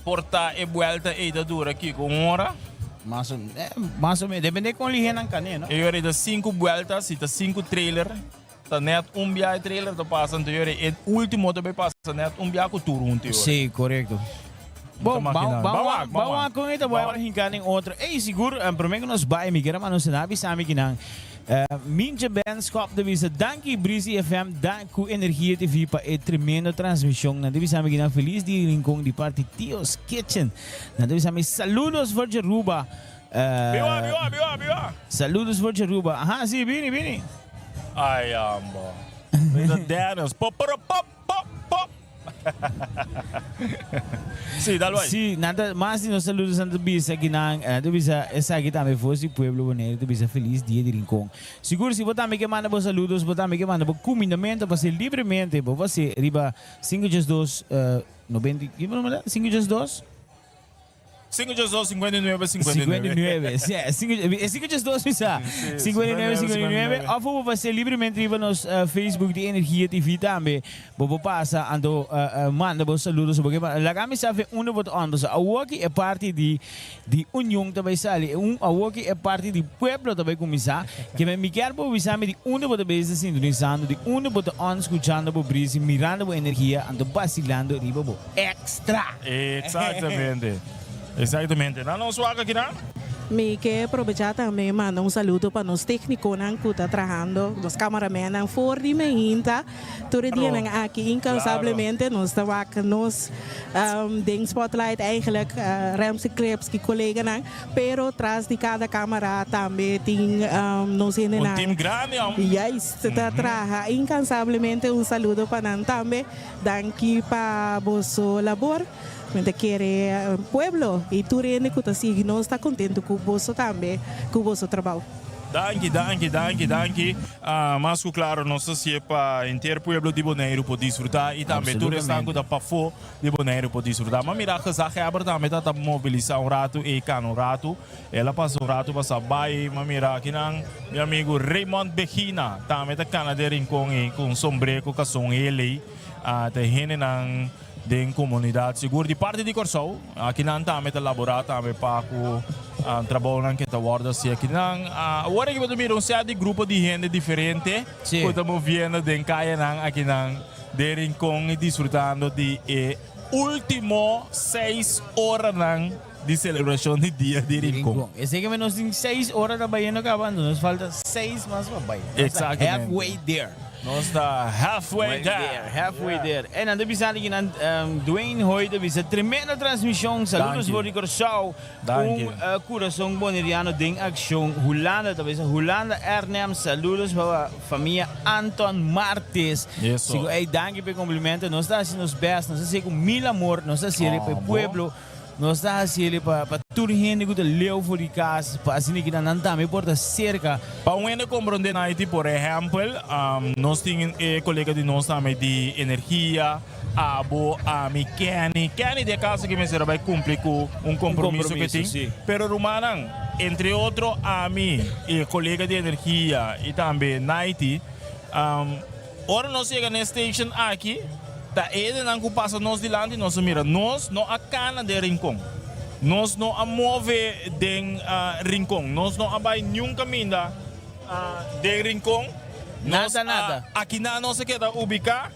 Por ta e buelta ei ta dura kiko un ora? Mas o eh, mas o menos. Depende kon lihé nan kané, no? E ora ei ta sinku buelta, si ta sinku trailer, ta net un bia e trailer ta pasa, anto e ora ei e ultimo ta bai pasa net un bia ku tur huntu e ora. Sí, korekto. Bon, ban wak, ban wak kon e ta bai ora hinká den otro. Ey, sigur, promé ku nos bai, mi kier a manda un señal bisa mi kinan. Mintje Benschop ta bisa, Danki Breezy FM, dank ku Energia TV pa e tremendo transmishon. Nan ta bisa mi kinan felis di Rincon di parti Tio's Kitchen. Nan ta bisa mi saludos for Aruba. Biwa, biwa, biwa, biwa. Saludos for Aruba. Aha, si, bini, bini. Ay, amba. Dennis, pop, pop, pop, pop. Sí, dal bai. Sí, nan ta, mas di nos saludos nan ta bisa ki nan, nan ta bisa esaki tambe for si pueblo Boneiru ta bisa Feliz Dia di Rincon. Sigur si bo tambe ke manda bo saludos, bo tambe ke manda bo kumindamento pa ser libremente, bo por hasi riba sinku djes dos, nobenta i, ki bo numero ta? Sinku djes dos? 5 2 59 59. 59, sí, e 5 2 mi sa. 59, 59. Of bo por pas'é libremente riba nos Facebook di Energia TV tambe. Bo por pasa anto manda bo saludos bo ke laga mi sa fe unda bo ta on. Pasobra awoki e parti di di union ta bai sali. Un awoki e parti di pueblo ta bai kuminsá. Ke men mi kier bo bisa mi di unda bo ta bezig sintonisando, di unda bo ta on skuchando bo brisi, mirando bo energia anto basilando riba bo. Extra! Exactamente. Exactamente. Nan nos wak aki nan. Mi ke probechá tambe manda un saludo pa nos téknikonan ku ta trahando, nos kamaramennan for di Mehinta. Tur e dianan aki inkansablemente nos ta wak nos den spotlight eigenlijk, Ramsey Clips ki koleganan, pero tras di kada kamara tambe tin nos hendenan. Un team grandi am. Juist, ta traha inkansablemente. Un saludo pa nan tambe. Danki pa boso labor. Mi ta kere pueblo y tur hende cu ta sigui nos ta contento cu boso tambe, cu boso trabao. Danki, danki, danki, danki. Mas cu claro nos ta hacié pa henter pueblo di Boneiru por disfruta y tambe tur esnan cu ta pafó di Boneiru por disfruta. M'a mira gezaghebber tambe ta ta mobilisa un ratu y cana un ratu. El a pasa un ratu pasa bai. M'a mira akinan mi amigu Raymond Begina tambe ta kana den Rincon ei ku un sombré ku kason hel ei. Ta e hendenan den komunidat sigur di parti di Kòrsou. Akinan tambe ta laborá tambe pa ku trabounan ke ta wòrdu hasi akinan. Awor aki bo ta mira un sèt di grupo di hende diferente ku ta moviendo den kayanan akinan den Rincon i disfrutando di e último seis oranan di celebracion di Dia di Rincon. Esey ke nos tin seis ora ta bayendo caba, anto nos falta seis mas pa bay. Nos ta halfway there. Nos ta halfway there. Halfway there. E nan ta bisa di kinan Dwayne Hoy ta bisa tremendo transmision. Saludos for di Corsou. Un curason boneriano den accion. Hulanda ta bisa Hulanda Arnhem. Saludos pa famia Anton Martes. Sigur ey danki pa e complimento. Nos ta haci nos best. Nos ta haci cu mil amor. Nos ta haci pa e pueblo. Nos ta hasi el pa pa tur hende ku ta leu for di kas, pa asina ki nan tambe por ta serka. Pa un hende komprondé na Haiti, por ehèmpel, nos tin e kolega di nos tambe di energia, abo, ami, Kenny. Kenny di e kaso ki mester a bai kumpli ku un kompromiso ku e tin. Pero rumannan, entre otro ami, e kolega di energia i tambe Naiti, Ora nos yega na e station aki, ta e hendenan ku pasa nos dilanti nos a mira. Nos no a kana den Rincon. Nos no a move den Rincon. Nos no a bai niun kaminda den Rincon. Nos Nada, nada. a, akinan nos a keda ubiká.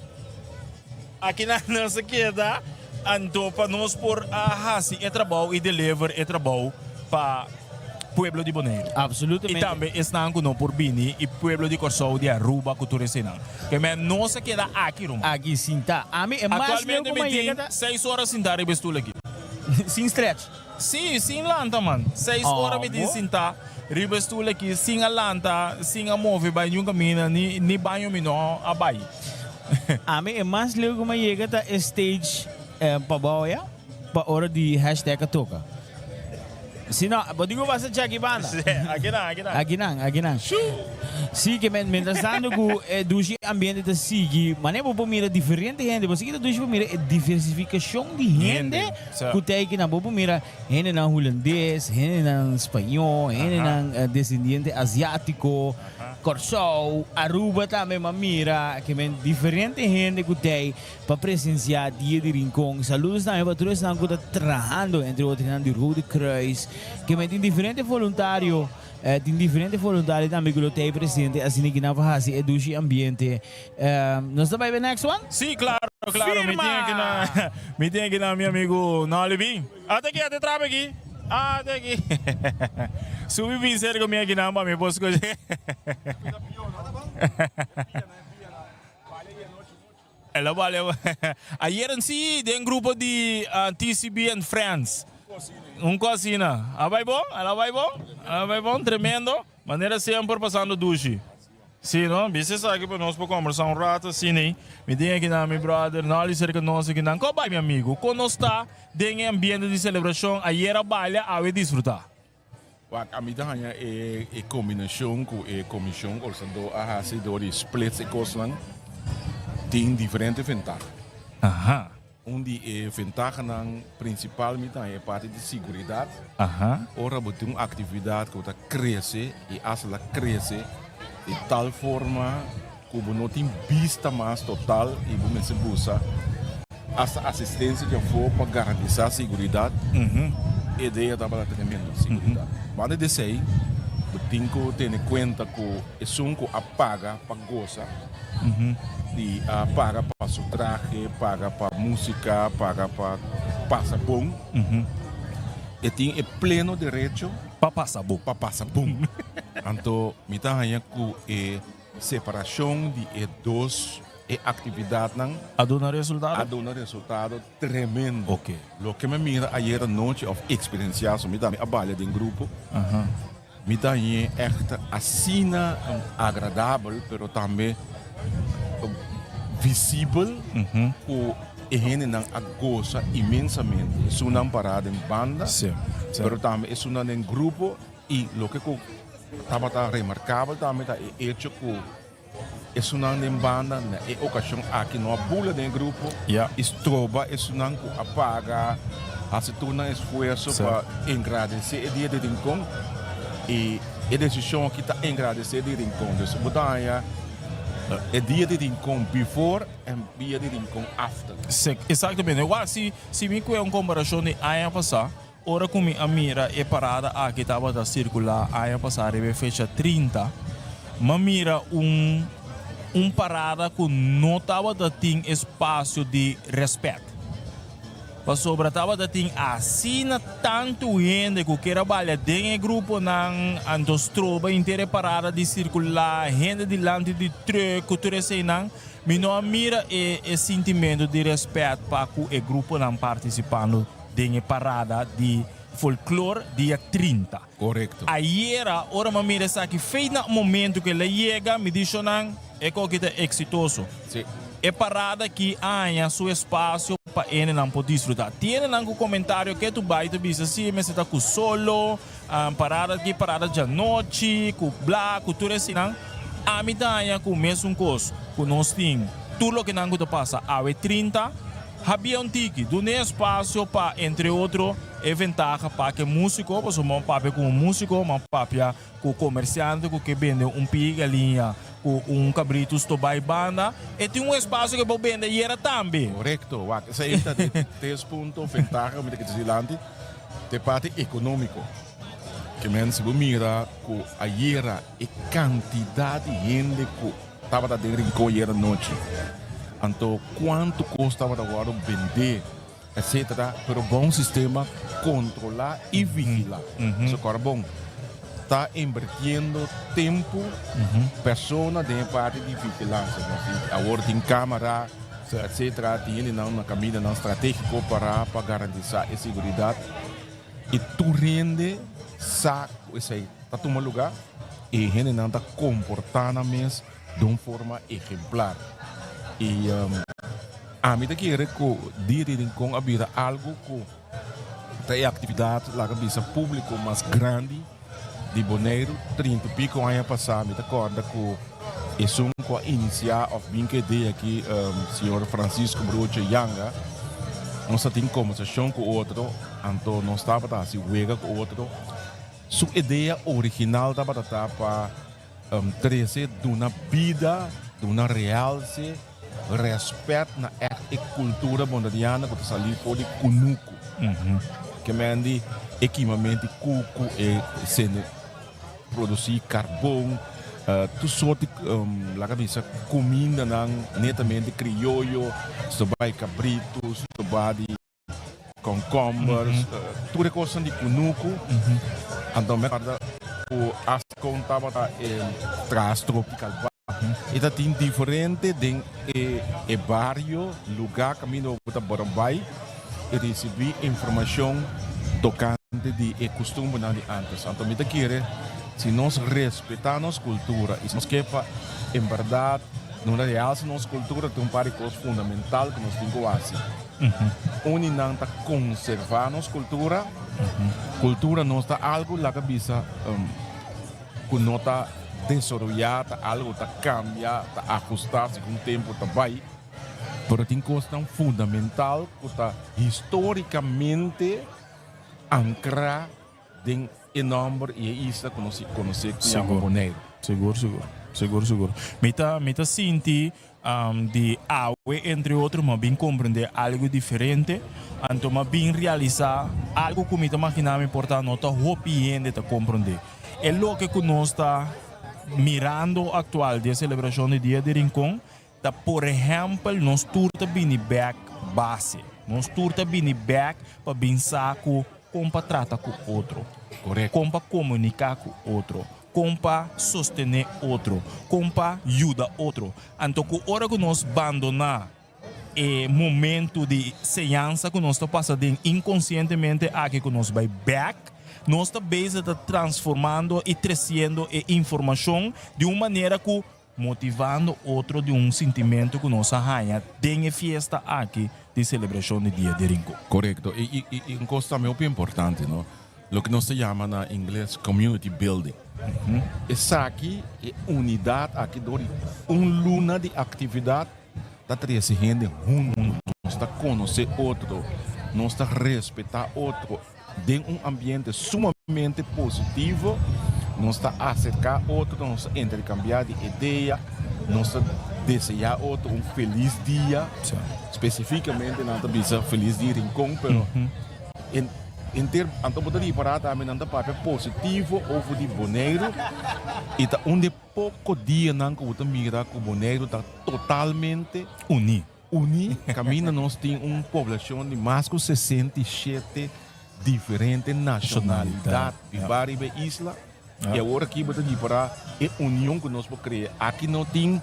Akinan nos a keda anto pa nos por a hasi e trabou i deliver e trabou pa pueblo di Boneiru. Absolutamente. I tambe esnan ku no por bini i pueblo di Kòrsou, di Aruba ku tur eseinan. Ke men nos a keda aki ruman. Aki sintá. Ami e mas leu Aktualmente ku mi mi a tin yega ta. seis ora sintá riba e stul aki. Sin stretch. Sí, sin lanta man. Seis ora mi tin sintá riba e stul aki sin a lanta, sin a move bai niun kaminda, ni ni baño mi no a bai. Ami e mas leu ku mi a yega ta e stage pabou ya, pa ora di hashtag a toka. Si no, bo tin ku pasa cheki banda. Sí, akinan, akinan. Akinan, akinan. Sí, ke men, mientras tanto ku e dushi ambiente ta sigui, manera bo por mira diferente hende, bo sigui ta dushi por mira e diversifikashon di hende ku ta akinan. Bo por mira hendenan hulandes, hendenan spañó, hendenan desendiente asiátiko, Kòrsou, Aruba tambe m'a mira, ke men diferente hende ku t'ei pa presencia Dia di Rincon. Saludos tambe pa tur esnan cu ta trahando, entre otro esnan di Rode Kruis. Ke men tin diferente voluntario, tin diferente voluntario tambe cu lo ta ey presente asina ki nan pa haci e dushi ambiente. Nos ta bay be next one? Sí, claro. claro, mi tin aki na, mi tin aki na mi amigo Nolly bin. Ata aki, ata trap aki. Ata aki. Subi bin cerca mi aki nan pa mi por scucha. El a bale ayer en si den grupo di TCB and Friends. Un cosina. A bai bon? El a bai bon? El a bai bon? Tremendo. Manera semper pasando dushi. Si no, bisa esaki pa nos por combersa un rato asina ei. Mi tin aki nan mi brother Nolly cerca nos aki nan. Con bai mi amigo? Con nos ta den e ambiente di celebracion? Ayer a baila, awe disfruta. Wak, ami ta haña e e kombinashon ku e komishon organisadó a hasi dor di splits e kosnan tin diferente ventaha. Aha. Un di e ventahanan prinsipal mi ta haña e parti di siguridat. Aha. Ora bo tin un aktividat ku ta krese i hasta ta krese di tal forma ku bo no tin bista mas total i bo mester busa hasta asistencia di afó pa garantisa siguridat, e idea tabata tremendo, siguridat. Banda di esei, bo tin ku tene kuenta ku esun ku a paga pa gosa i a paga pa su trahe, paga pa músika, paga pa pasa bon, e tin e pleno derecho pa pasa bon. Pa pasa bon. Anto mi ta haña ku e separashon di e dos E actividadnan A duna resultado? A duna resultado tremendo. Ok. Loke mi a mira ayer anochi of experiencia, so mi tambe a balia den grupo, mi ta hañ'é echt asina agradabel, pero tambe visibel cu e hendenan a gosa inmensamente. Esunnan para den banda, pero tambe esunnan den grupo y loke cu tabata remarcabel tambe ta e hecho cu Esunnan den banda na e okashon aki no a bula den e grupo i stroba esunnan ku a paga hasi tur nan esfuerso pa engradesé e dia di Rincon i e desishon aki ta engradesé di Rincon. Dus bo ta haña e dia di Rincon before en dia di Rincon after. Exactamente. Wak si si mi kue un komparashon di aña pasá Ora ku mi a mira e parada aki tabata sirkulá aña pasá riba e fecha 30, m'a mira un un parada ku no tabata tin espasio di rèspèt. Pasobra tabata tin asina tantu hende ku kier a balia den e gruponan, anto stroba henter e parada di sirkulá, hende dilanti di trùk ku tur eseinan. Mi no a mira e e sintimentu di rèspèt pa ku e gruponan partisipando. Den e parada di folklor dia 30. Korekto. Ayera ora mi a mira esaki fei na momento ku el a yega mi di shonan e koki ta eksitoso. Si. E parada aki a haña su espasio pa hendenan por disfruta. Tin hendenan ku komentario ke tu bai ta bisa si mester ta ku solo, parada aki parada djanochi, ku bla ku tur eseinan. Ami ta haña ku mesun kos ku nos tin tur loke nan ku ta pasa awe 30. Habia un tiki, dun'é espasio pa, entre otro, e ventaha pa ke músiko, pasobra bo papia ku un músiko, bo papia ku komersiante ku ke bende un pia galiña ku un kabritu stobá i banda, e tin un espasio ke bo bende yera tambe. Korekto, wak, esei ta di tres punto ventaha ku mi ta kere dilanti, ta e parti ekonómiko. Ke men si bo mira ku ayera e kantidat di hende ku. Tabata den Rincon ayer anochi. Anto cuanto cos tabata wordo bende etc. Pero bon sistema controla y vigila. So cora bon ta invertiendo tempo, persona den e parti di vigilancia. Awor tin camara etc. Tin hendenan na camindanan strategico para pa garantisa e seguridad y tur hende sa cu esey ta tuma lugar. E hendenan ta komportá nan mes den un forma ehemplar. I ami ta kere ku Dia di Rincon a bira algu ku ta e aktividat, laga bisa, públiko mas grandi di Boneiru. 30 i piko aña pasá mi ta kòrda ku esun ku a inisiá òf bin ku e idea aki, señor Francisco Broche Yanga, nos a tin kombersashon ku otro, anto nos tabata hasi wega ku otro. Su idea original tabata ta pa trece duna bida, duna realce, respet na echt e cultura Boneriana cu ta sali for di cunucu. Ke men di e kimamento di cucu, e sende produci carbon. Tur sorti laga bisa kumindanan netamente krioyo, stobá di kabritu, stobá di konkombers, tur e kosnan di kunuku. Anto mi a kòrda ku asta kon tabata e tras Tropical Bar. E ta tin diferente den e bario, lugá kaminda bo ta bora bai i risibí informashon tokante di e kustumbernan di ántes. Anto mi ta kere si nos respetá nos kultura i si nos ke pa en bèrdat no realsa nos kultura tin un par di kos fundamental ku nos tin ku hasi. Uni nan ta konservá nos kultura. Kultura nos ta algu laga bisa ku no ta desaroyá, ta algu ta kambia, ta ahustá segun tempu ta bai. Pero tin kosnan fundamental ku ta histórikamente ankrá den e nòmber i e isla ku nos konosé ku yama Boneiru. Sigur, sigur. Sigur, sigur. Mi ta, mi ta sinti di awe entre otro mi a bin komprendé algu diferente, anto mi a bin realisá algu ku mi ta maginá mi por ta no ta hopi hende ta komprendé. E loke ku nos ta mirando aktual di e selebrashon di Dia di Rincon Ta por ehèmpel nos tur ta bini bèk base. Nos tur ta bini bèk pa bin sa ku kon pa trata ku otro, kon pa komuniká ku otro, kon pa sostené otro, kon pa yuda otro. Anto ku ora ku nos bandoná e momentu di señansa ku nos ta pasa den inkonsientemente aki ku nos bai bèk, nos ta bezig ta transformando i tresiendo e informashon di un manera ku Motivando otro di un sintimentu ku nos a haña den e fiesta aki di selebrashon di Dia di Rincon. Korekto. I i un kos tambe hopi importante, no? Loke nos ta yama na ingles community building. Esaki, e unidat aki dor di un luna di aktividat ta trese hende huntu. Nos ta konosé otro, nos ta respetá otro. Den un ambiente sumamente positivo, nos ta acerca otro, nos ta intercambia di idea, nos ta desea otro un feliz dia. Specificamente nan ta bisa feliz dia Rincon, pero en enter anto bo ta ripara tambe nan ta papia positivo over di Boneiru y ta un di e poco dianan cu bo ta mira cu Boneiru ta totalmente Uni. Uní kaminda nos tin un poblashon di mas ku 67 diferente nashonalidat bibá riba e isla i awor aki bo ta ripará e union ku nos por krea. Aki no tin,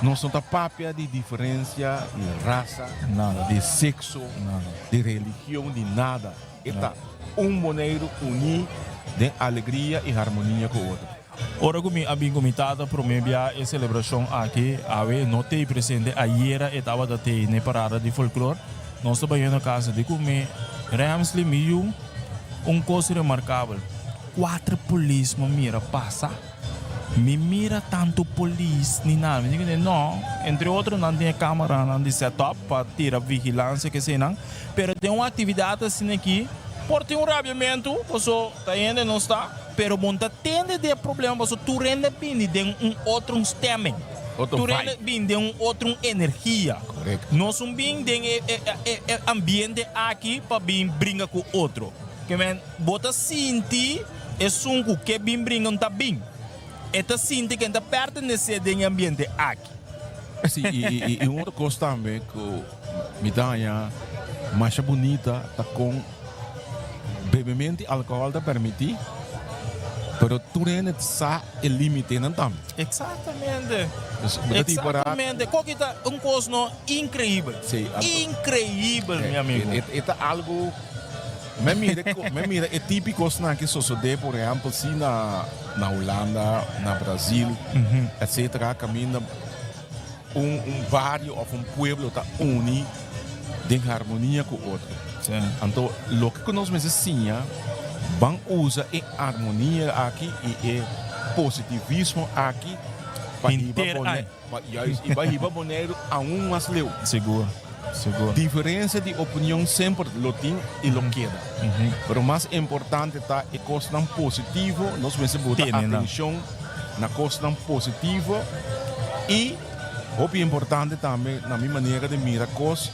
nos no ta papia di diferensia di rasa, di sekso, di religion, di nada. E ta un Boneiru uní den alegria i harmonia ku otro. Ora ku mi a bin ku mi tata promé bia e selebrashon aki, awe no tei presente, ayera e tabata tei n'e parada di folklor, nos ta bayendo kasa di ku mi Ramsley mi yu, un kos remarkabel, kuater polis mi a mira pasa, mi mira tantu polis ni nada, mi di kuné no, entre otro nan tin e kameranan di set up pa tira vigilansia keseinan, pero den un aktividat asina aki por tin un rabiamentu paso ta hende no sta. Pero bon ta tende di e problema paso tur hende a bini den un otro un stemming. Otro Tur hende vibe. bini den un otro un energia. Correcto. Nos un bin den e e e e ambiente aki pa bin bringa cu otro. Ke men bo ta sinti esun cu ke bin bringa un ta bin. E ta sinti ke ta pertenece den e ambiente aki. Si, i i i un otro cos tambe cu mi ta haña masha bunita ta con. Bebemento di alcohol ta permiti, pero tur hende sa e limitenan tambe. Exactamente. Dus bo ta tipo ra. Exactamente. Koki ta un cos no increibel. Sí, anto. Increibel, mi amigo. E, e ta algo, mi a mira, mi a mira e tipico cosnan aki sosode, por ehempel, si na, na Hulanda, na Brazil, etcetera, caminda un, un bario of un pueblo ta uni den harmonia ku otro. Anto loke ku nos mester siña, ban usa e armonia aki i e positivismo aki pa hiba Boneiru, juist, i pa hiba Boneiru aun mas leu. Sigur, sigur. Diferensia di opinion semper lo tin i lo keda. Pero mas importante ta e kosnan positivo, nos mester buta atenshon na kosnan positivo i Hopi importante tambe na mi manera di mira kos,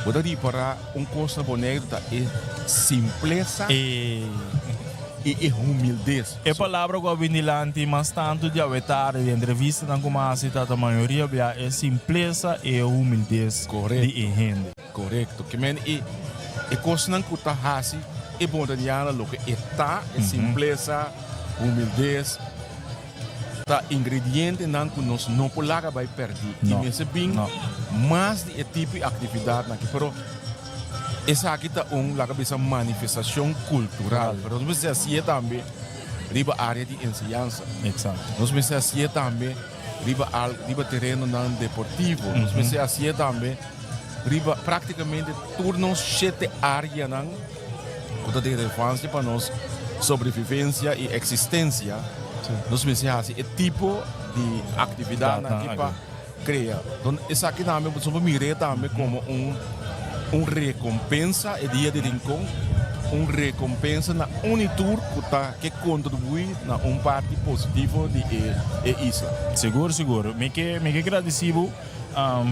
bo ta ripará un kos na Boneiru ta e simplesa i I e humildes. E palabra ku a bin dilanti mas tantu di awe tardi den entrevistanan ku mi a hasi ta ta mayoria bia e simplesa i e humildes di e hende. Korekto. Ke men e e kosnan ku ta hasi e boneriano loke e ta, e simplesa, humildes, ta ingredientenan ku nos no por laga bai pèrdí. I mester bin mas di e tipo di aktividatnan aki. Pero esaki ta un, laga bisa, manifestashon kultural. Pero nos mester hasié tambe riba área di enseñansa. Nos mester hasié tambe riba riba terenonan deportivo. Nos mester hasié tambe riba práktikamente tur nos shete áreanan ku ta di relevansia pa nos sobrevivensia i eksistensia, nos mester hasi e tipo di aktividatnan aki pa krea. Don esaki tambe bo por mir'é tambe komo un un rekompensa e dia di Rincon, un rekompensa na un i tur ku ta ke kontribuí na un parti positivo di e e isla. Sigur sigur. Mi ke mi ke gradisí bo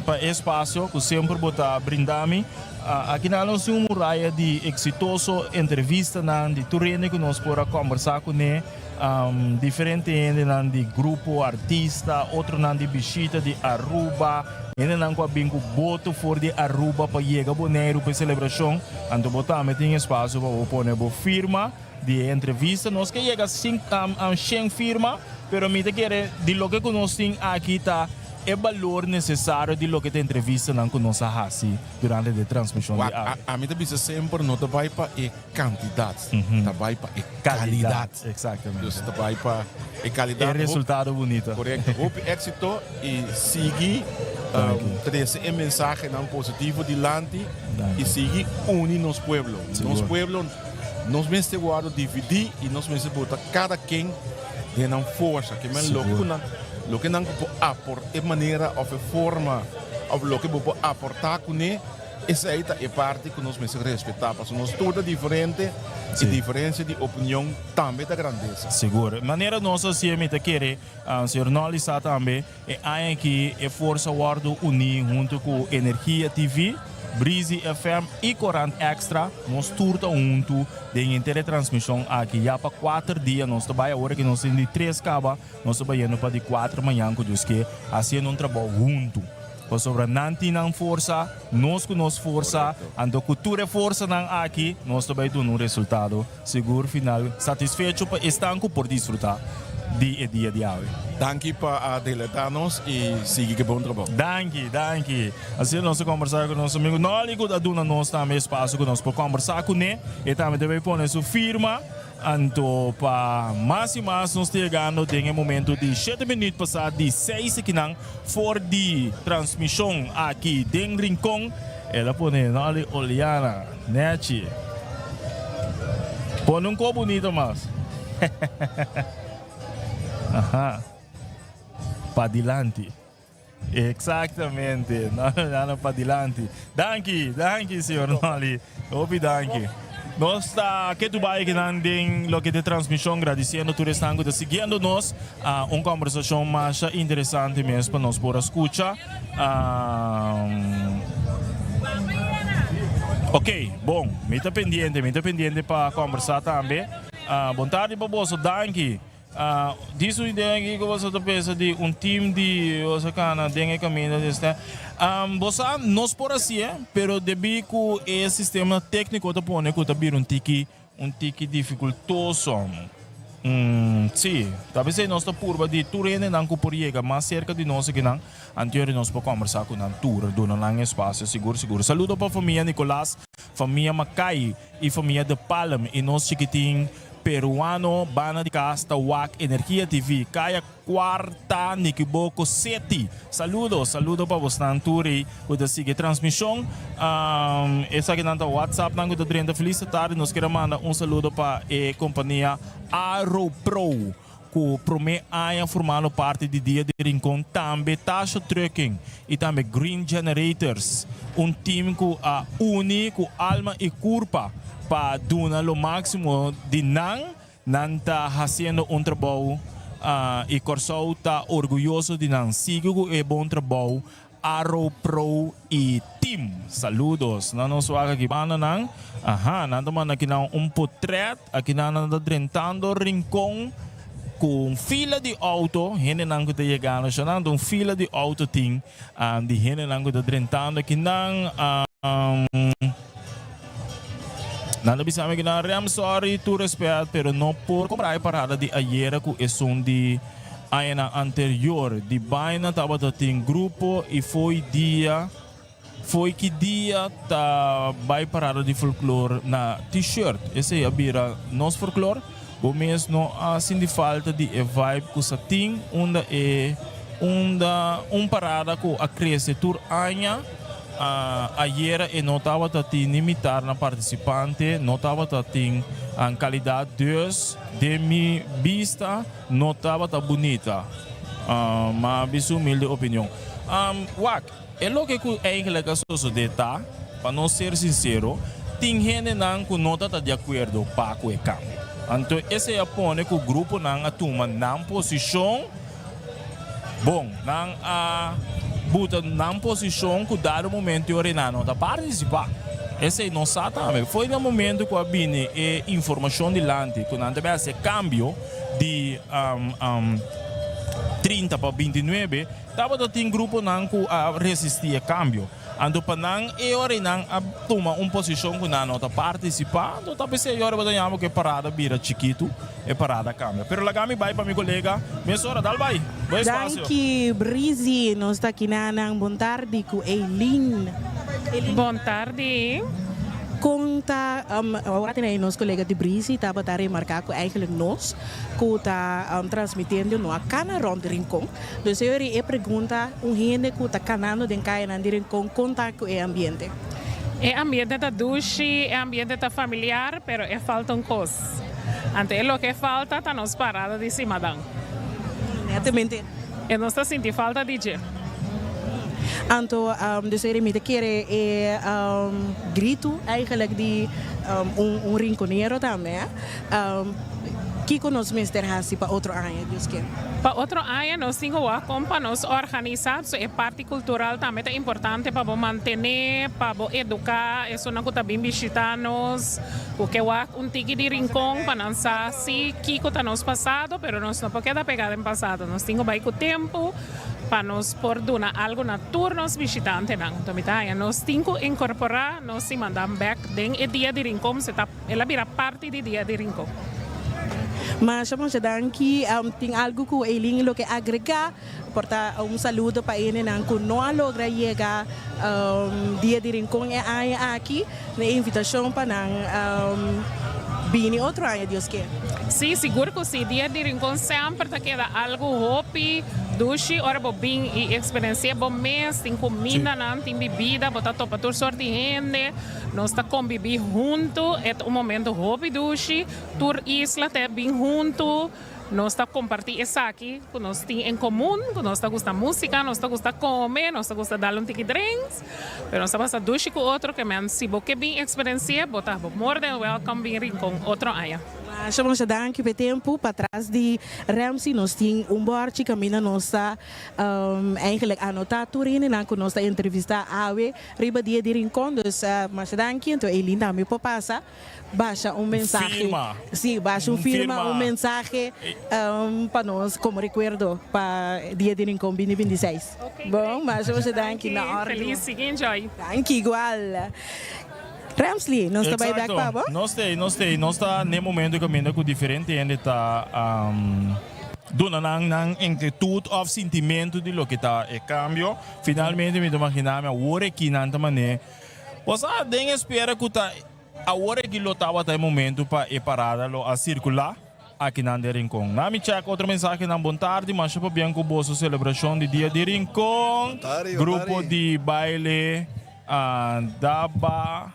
pa e espasio ku semper bo ta brinda mi. Aki nan nos tin un muraya di eksitoso entrevistanan di tur hende ku nos por a kòmbersá kuné, diferente hendenan di grupo, artista, otronan di bishita di Aruba, hendenan ku a bin ku boto for di Aruba pa yega Boneiru pa e selebrashon. Anto bo tambe tin espasio pa bo pone bo firma di e entrevista. Nos ke yega shen firma, pero mi ta kere di loke ku nos tin aki ta e balor nesesario di loke ta entrevistanan ku nos a hasi durante di e transmishon di Wak, awe. ami ta bisa semper no ta bai pa e kantidat, ta bai pa e Kalidat, kalidat. eksaktamente. Dus ta bai pa e kalidat. E resultado bunita. Korekto. Hopi éksito i sigui Danki. trese e mensahenan positivo dilanti Danki. i sigui uni nos pueblo. Nos Sigur. pueblo nos mester wòrdu dividí i nos mester bota kada ken den nan forsa. Ke men loke Sigur. ku nan loke nan ku por apor e manera òf e forma Of loke bo por aportá kuné, esei ta e parti ku nos mester respetá, pasobra nos tur ta diferente i diferensia di opinion tambe ta grandesa. Sigur. Manera nos a siña mi ta kere, señor Nolly sa tambe, e aña aki e forsa wòrdu uní huntu ku Energia TV, Breezy FM i Korant Extra. Nos tur ta huntu den henter e transmishon aki. Ya pa kuater dia nos ta bai, awor aki nos tin di tres kaba. Nos ta bayendo pa di kuater mañan ku Dios ke, hasiendo un trabou huntu. Pasobra nan tin nan forsa, nos ku nos forsa, anto ku tur e forsanan aki nos ta bai duna un resultado sigur final satisfecho pa esnan ku por disfruta di e dia di awe. Danki pa a deleta nos y sigui ke bon trabou. Danki, danki. Asina nos a kombersá ku nos amigu Nolly ku a duna nos tambe espacio ku nos por kombersá kuné. E tambe ta bai pone su firma. Anto pa mas y mas nos ta yegando den e momento di shete minuut pasa di seis akinan for di transmision aki den Rincon. El a pone Nolly Oliana nechi. Pone un ko bunito mas. Aha. Padilanti. Exactamente, no no padilanti. Danki, danki señor Nolly. Hopi danki. Nos ta ke Dubai kinan den loke ta e transmision gradiciendo tur esnan ku ta siguiendo nos. Ah, un conversacion masha interesante mes pa nos por a scucha. Ah, ok, bon, mi ta pendiente, mi ta pendiente pa conversa tambe. Ah, bon tardi pa boso, danki. Di su idea kiko boso ta pensa di un team di boso cana den e caminda di este? Bo sa nos por hacié, pero debí cu e sistema tecnico ta pone cu ta bira un tiki un tiki dificultoso. Sí, ta pesey nos ta purba di tur hendenan cu por yega mas cerca di nos akinan, anterior nos por combersa cu nan tur, duna nan espacio sigur sigur. Saludo pa famia Nicolas, famia Macay y famia De Palm y nos chikitin Peruano banda di cas ta wak Energia TV Kaya Cuarta Nikiboko City. Saludo, saludo pa bosnan tur ey cu ta sigui e transmision. Esakinan ta WhatsApp nan cu ta drenta. Feliz tardi, nos kier a manda un saludo pa e compania Aropro cu prome aña formando parti di Dia di Rincon, tambe Tasha Trucking y tambe Green Generators, un team cu a uni cu alma y curpa pa duna lo maximo di nan. Nan ta haciendo un trabou y Corsou ta orguyoso di nan. Sigui cu e bon trabou. Arrow Pro y Team. Saludos na nos wak aki banda nan. Aha, nan ta manda aki nan un potret. Aki nan nan ta drentando Rincon cu un fila di auto. Hendenan cu ta yegando sha nan. Un fila di auto tin di hendenan cu ta drentando aki nan. Nan ta bisa mi aki nan, Rem sorry, tur respet, pero no por compara e parada di ayera cu esun di añanan anterior. Di baina tabata tin grupo y fo'i dia fo'i ki dia ta bay parada di folklor na t-shirt. Esey a bira nos folklor. Bo mes no a sinti falta di e vibe cu sa tin unda e unda un parada cu a crece tur aña. Ayera e no tabata tin ni mitar na participante, no tabata tin calidad dus den mi bista no tabata bunita. Ma bisu humilde opinion. Wak, e loke cu eigenlijk a sosode ta, pa nos ser sincero, tin hendenan cu no ta ta di acuerdo pa cu e cambio. Anto esey a pone cu gruponan a tuma nan posicion. Bon, nan a buta nan posicion cu dado momento e ora nan no ta participa. Esey nos sa tambe. Foi na momento cu a bini e informacion dilanti cu nan ta bay haci e cambio di 30 pa 29, tabata tin gruponan cu a resisti e cambio. Anto pa nan e ora nan a tuma un posicion cu nan no ta participa, anto ta pesey e ora bo ta yama cu e parada bira chikitu, e parada cambia. Pero laga mi bay pa mi colega mesora, dal bay, bo espacio. Danki Breezy, nos ta aki na nan bon tardi cu Eileen. Bon tardi. Con ta, awor tene nos colega di Breezy tabata remarca cu eigenlijk nos cu ta transmitiendo no a cana rond di Rincon. Dus e ora e pregunta un hende ku ta kanando den kayanan di Rincon kon ta ku e ambiente. E ambiente ta dushi, e ambiente ta familiar, pero e falta un kos. Anto e loke e falta ta nos parada di Simadan. Netamente. E nos ta sinti falta di dje. Anto dus e mi ta kere e gritu eigenlijk di un rinconero tambe. Kiko nos mester hasi pa otro aña, Dios ke? Pa otro aña nos tin ku wak kon pa nos organisá, so e parti kultural tambe ta importante pa bo mantené, pa bo eduká esunnan ku ta bin bishitá nos, ku ke wak un tiki di Rincon pa nan sa si kiko ta nos pasado, pero nos no por keda pegá den pasado, nos tin ku bai ku tempu pa nos por duna algu na tur nos bishitantenan. Enton mi ta haña nos tin ku inkorporá nos simandan bèk den e dia di Rincon, se ta. El a bira parti di Dia di Rincon. Masha masha danki. Tin algu ku Eileen lo ke agrega? Por ta un saludo pa hendenan ku no a logra yega Dia di Rincon e aña aki. E invitashon pa nan bini otro aña Dios ke. Sí, sigur ku sí. Dia di Rincon semper ta keda algu hopi dushi ora bo bin i eksperensi'é bo mes. Tin kumindanan, tin bibida, bo ta topa tur sort di hende. Nos ta kombibí huntu, e ta un momento hopi dushi, tur isla ta bin huntu, nos ta kompartí esaki ku nos tin en komun, ku nos ta gusta músika, nos ta gusta kome, nos ta gusta dal un tiki drinks, pero nos ta pasa dushi ku otro, ke men si bo ke bin eksperensi'é bo ta more than welcome bin Rincon otro aña. Masha masha danki p'e tempu. Patras di Ramsey nos tin un bòrchi kaminda nos ta eigenlijk anotá tur hendenan ku nos ta entrevistá awe. Riba dia di Rincon, dus masha danki. Anto Eileen tambe por pasa basha un mensahe. Firma. Si, basha un firma, un mensahe pa nos como recuerdo pa dia di Rincon bini 26. Bon, masha masha danki. Na orde. Feliz, sigui enjoy. Danki igual. Ramsley, nos ta bai bek pa bo. Nos t'ei, nos t'ei. Nos ta n'e momento kaminda ku diferente hende ta duna nan nan inkietut òf sintimentu di loke ta e kambio. Finalmente mi ta imaginá mi awor aki nan ta man'é. Bo sa den espera ku ta awor aki lo tabata e momento pa e parada lo a sirkulá akinan den Rincon. Na mi chèk otro mensahenan. Bon tardi, masha pabien ku boso selebrashon di Dia di Rincon. Grupo di baile Daba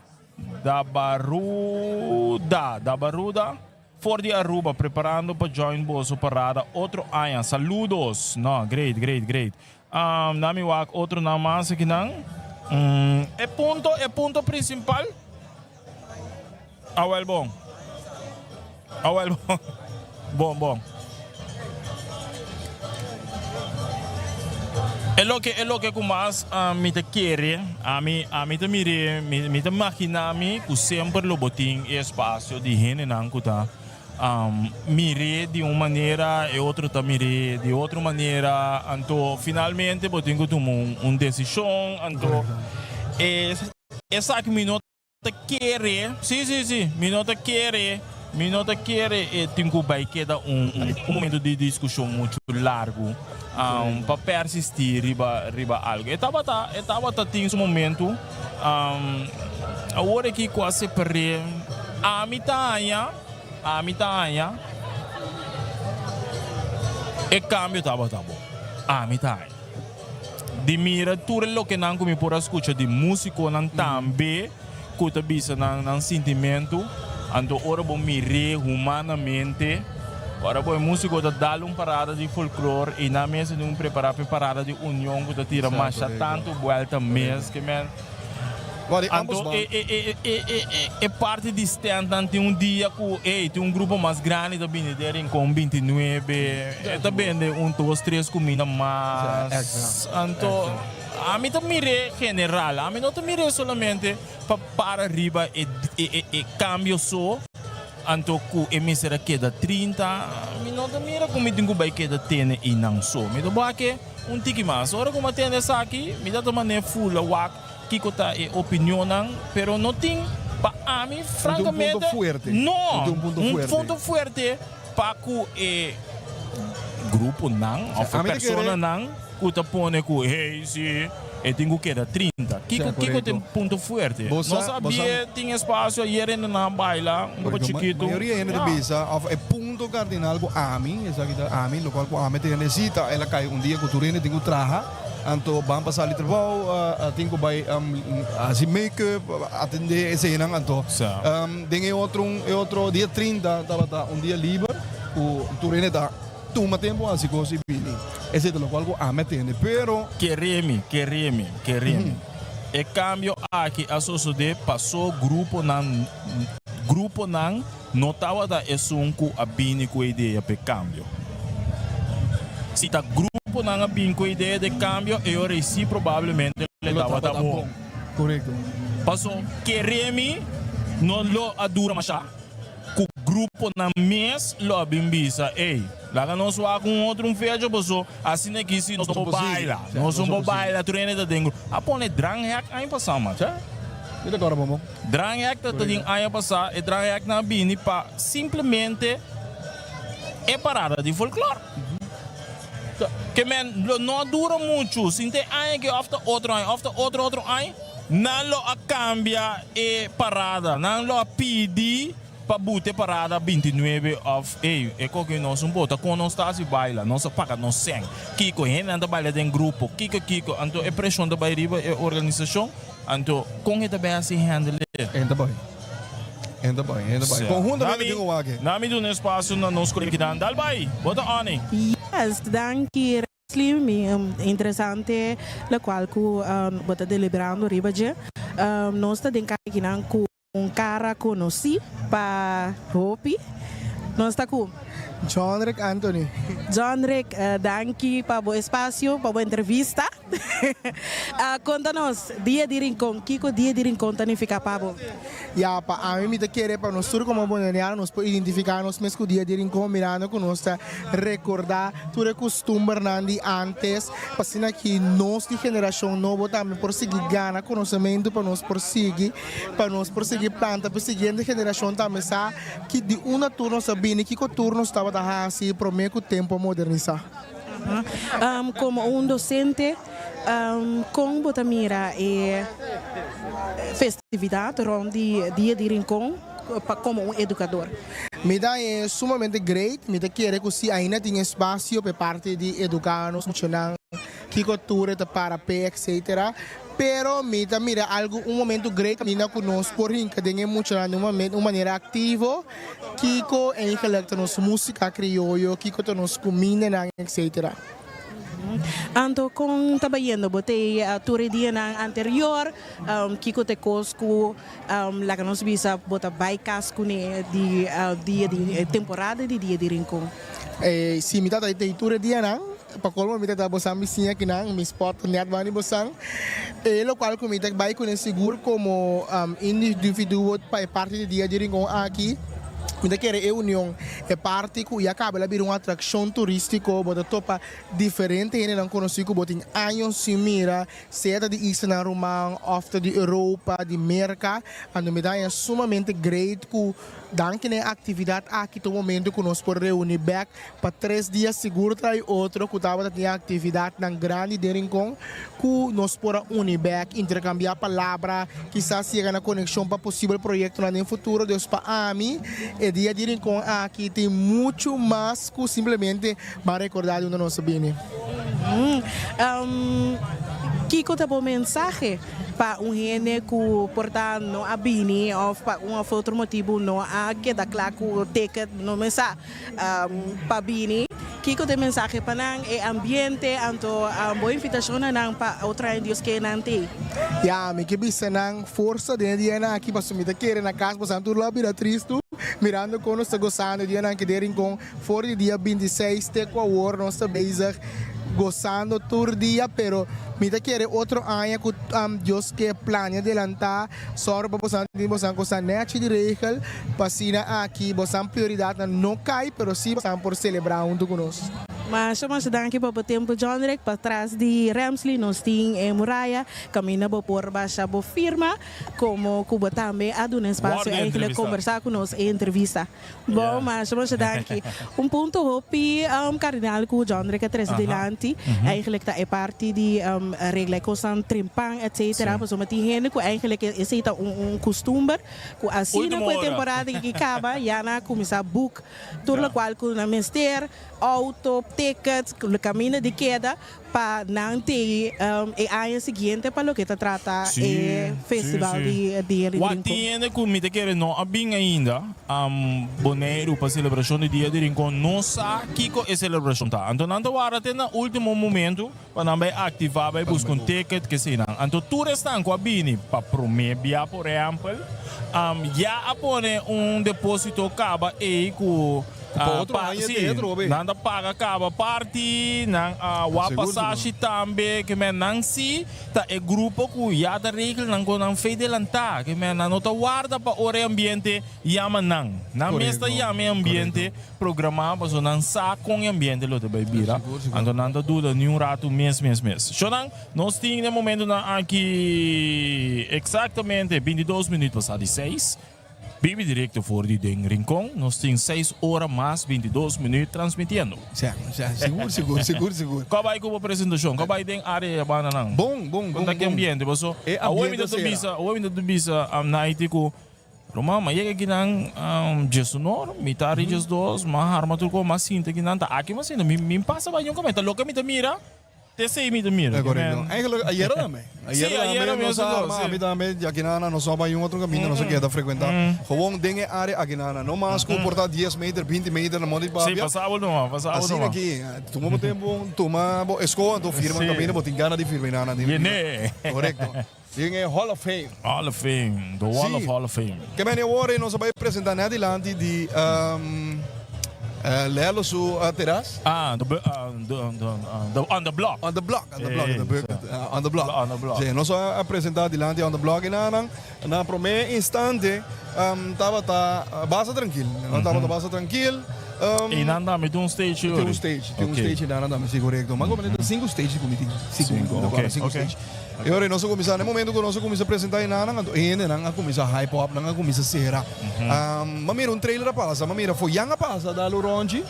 Dabaruda Dabaruda. For di Aruba preparando pa join boso parada otro aña. Saludos! No, great, great, great. Um, na mi wak otro nan mas aki nan. Mm, e punto, e punto principal. Awel bon. Awel bon. Bon, bon. E loke e loke ku mas mi ta kere, ami ami ta mire mi ta magina mi ku semper lo bo tin e espasio di hendenan ku ta mir'é di un manera e otro ta mir'é di otro manera anto finalmente bo tin ku tuma un desishon anto e esaki mi no ta kere si si si mi no ta kere mi no ta kere e tin ku bai keda un un momento di diskushon muchu largu pa persistí riba riba algu e tabata e tabata tin su momento awor aki ku a separ'é ami ta haña Ami ta haña e kambio tabata bon. Ami ta haña. Di mira tur e lokenan ku mi por a skucha di músikonan tambe ku ta bisa nan nan sintimentu. Anto ora bo mir'é humanamente, ora bo e músiko ta dal un parada di folklor i nan mes a tin un prepará pa e parada di union ku ta tira masha tantu buèlta mes ke men. Anto e parti di standnan tin un dia ku ey tin un grupo mas grandi ta bini den Rincon bintinuebe e ta bende un dos tres kuminda mas anto ami ta mir'é general ami no ta mir'é solamente pa para riba e e kambio so anto ku e mester a keda 30 mi no ta mira ku mi tin ku bai keda tene einan so mi ta wak. Un tiki mas. Ora ku mi a tende esaki, mi ta tuma ne fula wak kiko ta e opinionnan, pero no tin pa ami frankamente. No tin un punto fuerte. No, un punto fuerte pa ku e gruponan òf e personanan ku ta pone ku hey si e tin ku keda 30. Kiko kiko ta e punto fuerte? No sabia tin espasio ayer hende nan a baila un poco chikitu. Mayoria hende ta bisa òf e punto kardinal ku ami, esaki ta ami, lokual ku ami ta hende si ta el a kai un dia ku tur hende tin ku traha, anto ban pa sali trabou, tin ku bai hasi make-up, atendé eseinan, anto den e otro e otro dia 30 tabata un dia liber ku tur hende ta tuma tempu hasi kos i bini. Esei ta lokual ku ami a tende, pero. Kere mi, kere mi, kere mi. E kambio aki a sosodé pasó gruponan gruponan no tabata esun ku a bini ku e idea p'e kambio. Si ta gruponan a bini ku e idea d'e kambio, e ora ei sí probablemente lo tabata bon. Korekto. Pasó kere mi no lo a dura mashá. Ku gruponan mes lo a bin bisa, Ey, laga nos wak un otro un fecha paso asina aki si nos no por baila. Nos no por baila, tur hende ta den grupo. A pone dranghek aña pasá, macho. Mi ta kòrda bon bon. Dranghek ta den aña pasá, e drangheknan a bini pa simplemente e parada di folklor. Ke men lo no a dura muchu, sinti e aña aki òf ta otro aña, òf ta otro otro aña. Nan lo a cambia e parada. Nan lo a pidi pa buta e parada 29 of ey, e koki nos un bota con nos ta haci baila, nos a paga nos cen. Kico, hendenan ta baila den grupo, kico kico, anto e presion ta bay riba e organisacion, anto con e ta bay haci handle? En ta bay. En ta bay, en ta bay. Conhuntamente tin cu wak e. Nami duna espacio na nos coleginan. Dal bay! Bo ta on. Yes, danki. Slim, mi interesante locual cu bo ta deliberando riba dje. Nos ta den cakinan cu un cara conoci pa hopi. Nos ta cu. Johnrick Anthony. Johnrick, danki pa bo espacio, pa bo entrevista. Conta nos, Dia di Rincon, kico Dia di Rincon ta nifica pa bo? Ya, pa ami mi ta kere pa nos tur komo boneriano nos por identifiká nos mes ku Dia di Rincon mirando ku nos ta rekordá tur e kustumbernan di ántes pa asina ki nos di generashon nobo tambe por sigui gana konosementu pa nos por sigui pa nos por sigui planta pa e siguiente generashon tambe sa ki di unda tur nos a bini kiko tur nos tabata hasi promé ku tempu a modernisá. Komo un dosente kon bo ta mira e festividat rond di Dia di Rincon pa komo un edukador? Mi ta haña e sumamente great. Mi ta kere ku si ainda tin espasio pa e parti di eduká nos muchanan kiko tur e ta para p'e etcetera. Pero mi ta mira algu un momento great kaminda ku nos por hinka den e muchanan di un manera aktivo kiko eigenlijk ta nos músika krioyo, kiko ta nos kumindanan etcetera. Anto kon ta bayendo bo te tur e dianan anterior? Kiko ta e kos ku laga nos bisa bo ta bai kas kuné di dia di temporada di dia di Rincon? Si mi ta ta tur e dianan. Pa colmo mi ta da bosan bisiña kinan, mi spot net bani bosan. E locual cu mi ta bay cune sigur como individuo pa e parti di Dia di Rincon aki, mi ta kere e union, e parti cu ya caba el a bira un atraccion turistico, bo ta topa diferente hendenan conoci cu bo tin años sin mira, sea ta di islanan ruman of ta di Europa, di Merca, anto mi ta haña sumamente great cu danki na e actividad aki ta un momento cu nos por reuni bek Pa tres dia sigur trae otro ku tabata tin aktividatnan grandi den Rincon ku nos por a uni bek, interkambiá palabra, kisas yega na konekshon pa posibel proyektonan den futuro. Dus pa ami e dia di Rincon aki tin muchu mas ku simplemente ban rekordá di unda nos a bini. Kiko ta bo mensahe pa un hende ku por ta no a bini òf pa un òf otro motibu no a keda kla ku ticket, no me sa? Pa bini. Kiko ta e mensahe pa nan? E ambiente, anto bo invitashon na nan pa otro aña Dios ke nan t'ei. Ya, mi ke bisa nan forsa den e dianan aki pasobra mi ta kere na kas boso tur lo a bira tristu mirando kon nos ta gosando e dianan aki den Rincon for di dia 26 te ku awor nos ta bezig gosando tur dia pero mi ta kere otro aña ku Dios ke plania delanta Sòru pa bosan tin bosan kosa nèchi di regel, pa asina aki bosan prioridatnan no kai, pero sí bosan por selebrá huntu ku nos. Masha masha danki pa bo tempu Johnrick. Patras di Ramsley nos tin e muraya kaminda bo por basha bo firma komo ku bo tambe a duna espasio Wòrdu eigenlijk entrevistá. kombersá ku nos e entrevista. Bon masha masha danki. Un punto hopi kardinal ku Johnrick a trese dilanti eigenlijk ta e parti di regla e kosnan trempan etcetera pasobra tin hende ku eigenlijk esei ta un kustumber ku asina Ultimo ku e ora. temporada aki kaba ya nan a kuminsá book tur lokual ku nan mester. Auto, tickets, kaminda di keda pa nan tei e aña siguiente pa loke ta trata e festival di Dia di Wak Rincon. tin hende ku mi ta kere no a bin ainda Boneiru pa selebrashon di Dia di Rincon no sa kiko e selebrashon ta. Anto nan ta warda te na ultimo momento pa nan bai aktivá bai buska un ticket keseinan. Anto tur esnan ku a bini pa promé bia por ehèmpel ya a pone un deposito kaba ei ku Pa otro aña sí, te atrobe. Nan ta paga kaba parti, nan a wak Sigur, pasashi sigur. tambe, ke men nan sí ta e grupo ku ya ta regla nan kon nan fe delantá, ke men nan no ta warda pa ora e ambiente yama nan. Nan mes ta Korekto, yama e ambiente korekto. programá pasobra nan sa kon e ambiente lo ta bai bira. Sigur, sigur. Anto nan ta duda ni un ratu mes mes mes. Shownan, nos tin den momentonan aki eksaktamente 22 minuut pasá di seis. Bibi directo for di den Rincon, nos tin seis ora mas 22 minuut transmitiendo. Sè, sè, sigur, sigur, sigur, sigur. Kò bai ku bo presentacion? Kò bai den area yabana nan? Bon, bon, Kon bon, ta ki bon. ambiente? Paso, E awe mi ambiente ta sera. bisa, awe mi ta bisa am Naiti ku, Ruman, m'a yega kinan diesunor, mitad di diesdos, m'a harma tur kos, m'a sinta kinan, ta aki m'a sinta, mi mi pasa bai ñunka, ta loke mi ta mira. T'esei mi ta mira. E korekto. Eigenlijk ayera tambe. Sí, ayera tambe nos mesun a kos, arma, sí. ami tambe, di akinana nos no a bai un otro kaminda, nos a keda frekuentá. Gewoon den e área akinana. No mas ku por ta dies meter, binti meter na moda di Sí, papia. pasabel numa, pasabel Asina numa. aki, tuma bo tempu, tuma bo eskoho anto firma Sí. kaminda bo tin gana di firma inana. Yene. Korekto. Den e Hall of Fame. Hall of Fame, the Wall Sí. of Hall of Fame. Ke meni awor nos a bai presenta net dilanti di Lelo su teras. Ah, the, uh, the, the, uh, the, on the block. On the block, on the block, Eh, the sí. on the block. On the block. Sí, nos a presenta dilanti on the block inanan. Na prome instante um, tabata basta trankil. No tabata basta trankil. Um, E nan tambe tin un stage Tin un yori? stage, tin un Ok. stage nan tambe, sí, korekto. Maar como ta sinku stage ku mi tin. Sinku, Sinku, mi ta ok, kòrda, sinku ok. stage. E ora nos a kuminsá, na e momento ku nos a kuminsá presentá e nan, anto e hendenan a kuminsá hype up, nan a kuminsá sera. Um, m'a mira un trailer a pasa, m'a mira Foyan a pasa dal un ròntji.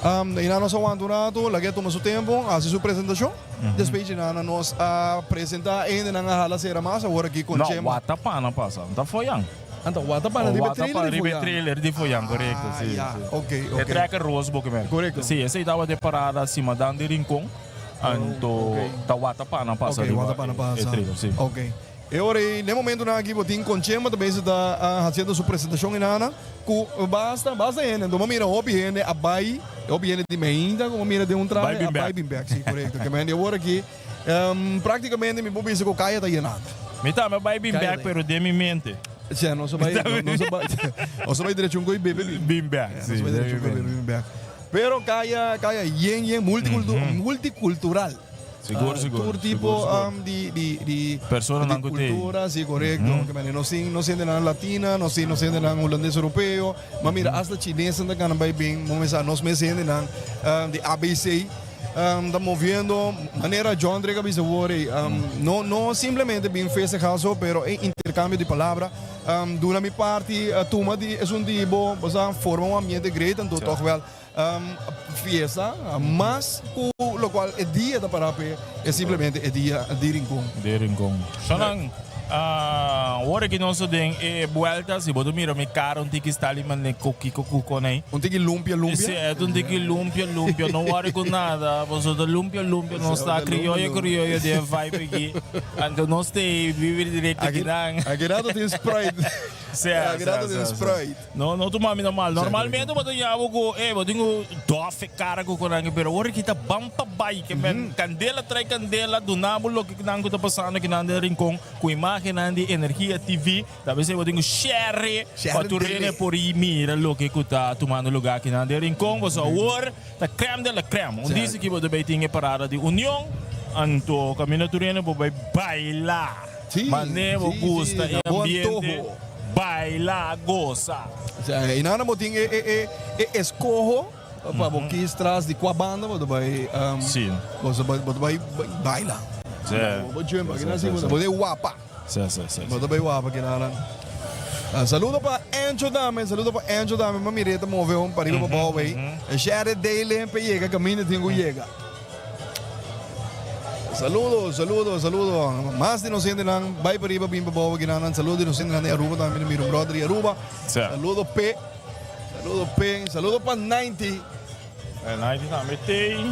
Um, i nan nos a wanta un rato, lag'é tuma su tempo, hasi su presentashon. Despues di nan nos a presentá, e hendenan a hala sera mas, awor aki No, Conchema. Watapana pasa, no ta Foyan. Anta Watapana riba e trailer di Riba e Foyan. trailer di Foyan, korekto, Ah, si, ya, si. ok, E ok. trekker roos bo ke men. Korekto. Si, esei tabata e parada Simadan di Rincon. Anto ta Watapana pasa Ok, riba Watapana e pasa. trailer, si. Ok. E ora ei, n'e momentonan aki bo tin Conchema ta bezig ta haciendo su presentacion enana cu basta, basta hende. Anto bo mira hopi hende a bay, hopi hende di meinta como mira den un trahe Bay bin a bay bek. bin bek, si, corecto. Ke men di awor aki practicamente mi por bisa cu caya ta yena. Mi tambe a bay bin Caya bek ta pero den mi mente. Si, nos a bay, nos a bay, nos a bay derecho un coy bebe bin. Bin bek, Nos si, a bay den derecho mi un coy mente. bebe bin bek. Pero kaya kaya yen yen multicultural. Sigur, sigur. Tur tipo sigur, sigur. di di di Personanan di ku te. cultura, si korekto. Ke mane nos tin nos hendenan latina, nos tin nos hendenan hulandes europeo, ma mira asta chinesnan ta gana bai bin, bo mesa nos mes hendenan di ABC ta moviendo manera John Drake a bisa awor ey, no no simplemente bin festeha so pero e intercambio di palabra, duna mi parti, tuma di esun di bo, bo sa forma un ambiente great anto toch wel. Fiesta, mas ku lokual e dia ta para p'e, e simplemente e dia di Rincon. Di Rincon. Shonan, ora ki nos ta den e buelta, si bo ta mira mi kara un tiki sta li mane koki koku konei. Un tiki lumpia lumpia? Si, e ta un tiki lumpia lumpia, no wòri ku nada, pasobra ta lumpia lumpia, nos ta krioyo krioyo den e vibe aki, anto nos ta e bibi direkto akinan. Aki rato tin Sprite. Si, si, si. Sprite. No, no tuma mi normal. Normalmente bo ta yabo ku, eh, bo tin ku dof e kara ku konan pero ora ki ta ban pa bai, ke men kandela trai kandela, duna bo loke nan ku ta pasando kinan den Rincon ku imagennan di Energia TV, ta besei bo tin ku share pa tur hende por i mira loke ku ta tumando lugar kinan den Rincon. Pasobra awor ta crème de la crème. Un disi ki bo ta bai tin e parada di Union, anto kaminda tur hende por bai baila. Mane bo gusta e ambiente, baila, gosa. I nan bo tin e eskoho pa bo kis tras di kua banda bo ta bai bo ta bai baila. Bo jump aki nan si bo ta bai wapa. Bo ta bai wapa aki nan. Saludo pa Encho tambe, saludo pa Encho tambe. Mi a mira e ta move un pariba pa bou ei. Share daily pa yega kaminda tin ku yega. Saludo, saludo, saludo. Mas di nos hendenan bai pa riba bin pa bou akinan. Saludo di nos hendenan di Aruba tambe. Mi mira un brother di Aruba. Saludo pe. Saludo pe. Saludo pa 90. 90 tambe tei.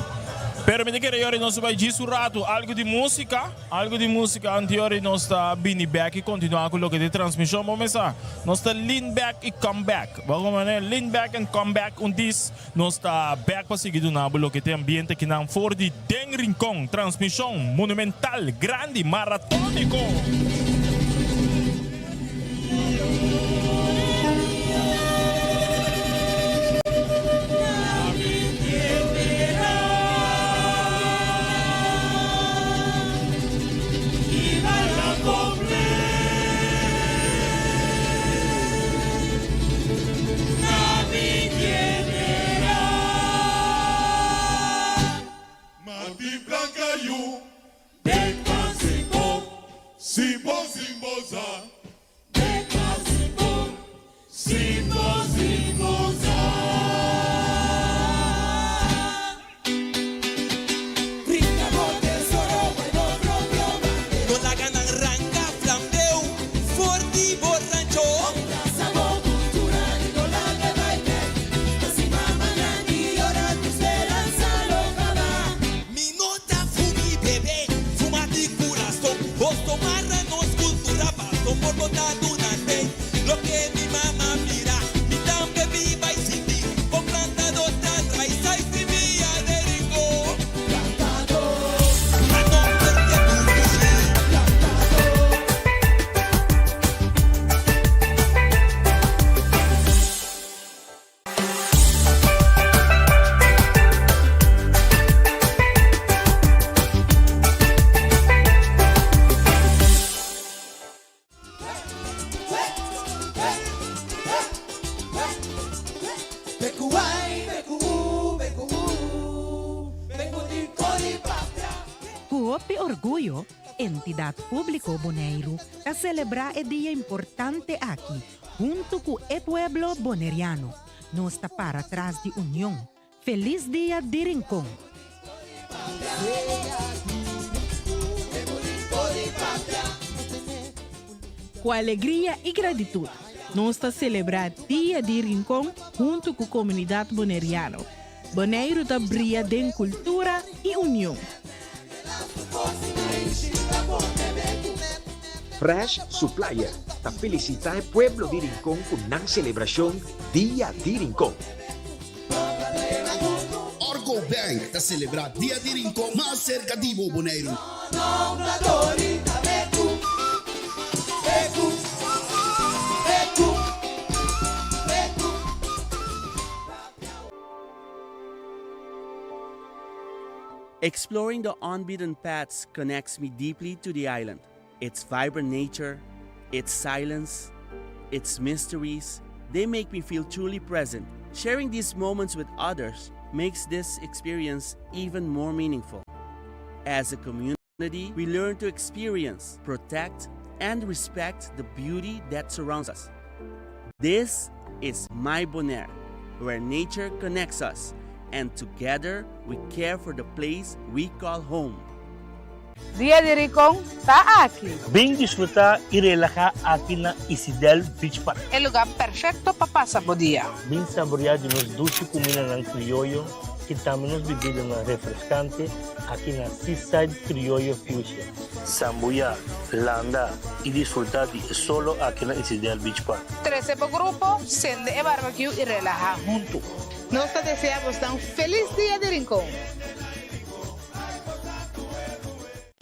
Pero mi ta kere yori nos bai djis un ratu algo di musica. Algo di musica anterior y nos ta bini back y continua cu loke ta e transmision. Bo mesa nos ta lean back y come back. Bo como manera lean back and come back un dis. Nos ta bek pa sigui duna bo loke ta e ambiente kinan for di Den Rincon. Transmision monumental, grandi, maratóniko! Martin Blanca yu den Simbo, Simbo Simboza. Den Simbo, Simbo Simboza. Brinda bo tesoro bai bo propio bandera. No laga nan ranka flambeu for di bo rancho. Brasa bo kultura i no laga bai bek. Ta sima mañan di ora tu speransa lo kaba. Mi no ta fumi bebe, fuma di kurason. Bos tomara nos kultura paso por bo ta duna te. Loke mi mama mira, mi tambe biba i sinti. Con plantado ta trae sai simia de Rincon. Plantado. A nomber de tu mushi. Plantado. Ku hopi orguyo, Entidat Públiko Boneiru ta selebrá e dia importante aki huntu ku e pueblo boneriano. Nos ta para tras di union. Felis Dia di Rincon! Ku alegria i gratitut, nos ta selebrá Dia di Rincon huntu ku komunidat boneriano. Boneiru ta bria den kultura i union. Fresh Supplier ta felisitá e pueblo di Rincon ku nan selebrashon Dia di Rincon. Orco Bank ta celebra Dia di Rincon mas cerca di bo, Boneiru. Exploring the unbeaten paths connects me deeply to the island, its vibrant nature, its silence, its mysteries. They make me feel truly present. Sharing these moments with others makes this experience even more meaningful. As a community, we learn to experience, protect, and respect the beauty that surrounds us. This is My Bonaire, where nature connects us and together we care for the place we call home. Dia di Ricon ta aki! Bin disfruta y relaha aki na Isidel Beach Park. E lugar perfecto pa pasa bo dia. Bin saborea di nos dushi cumindanan crioyo y tambe nos bibidanan refrescante aki na Seaside Crioyo Fusion. Sambuya, landa y disfruta di e solo aki na Isidel Beach Park. Trece bo grupo, cende e barbecue y relaha hunto. Nos ta desea bosnan un feliz Dia di Rincon!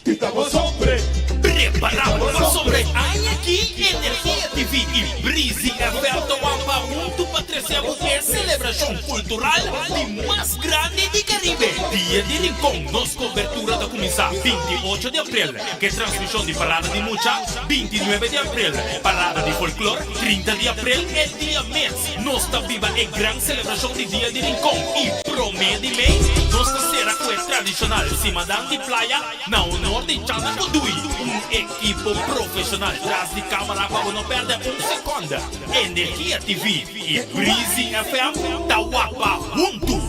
Kita bo sombre. Prepara bo pa sobre aña aki Energia TV y Breezy FM ta wampa huntu pa trece bo e celebracion cultural di mas grandi di Caribe. Dia di Rincon nos cobertura ta cuminsa 28 di april ke transmision di Parada di Mucha, 29 di april Parada di Folklor, 30 di april e dia mes. Nos ta biba e gran selebrashon di Dia di Rincon i promé di mei nos ta sera ku e tradishonal Simadan di Playa na honor di Chana Kudui, un ekipo profeshonal tras di kamara pa bo no pèrdè un sekònde. Energia TV i Breezy FM ta wapa huntu!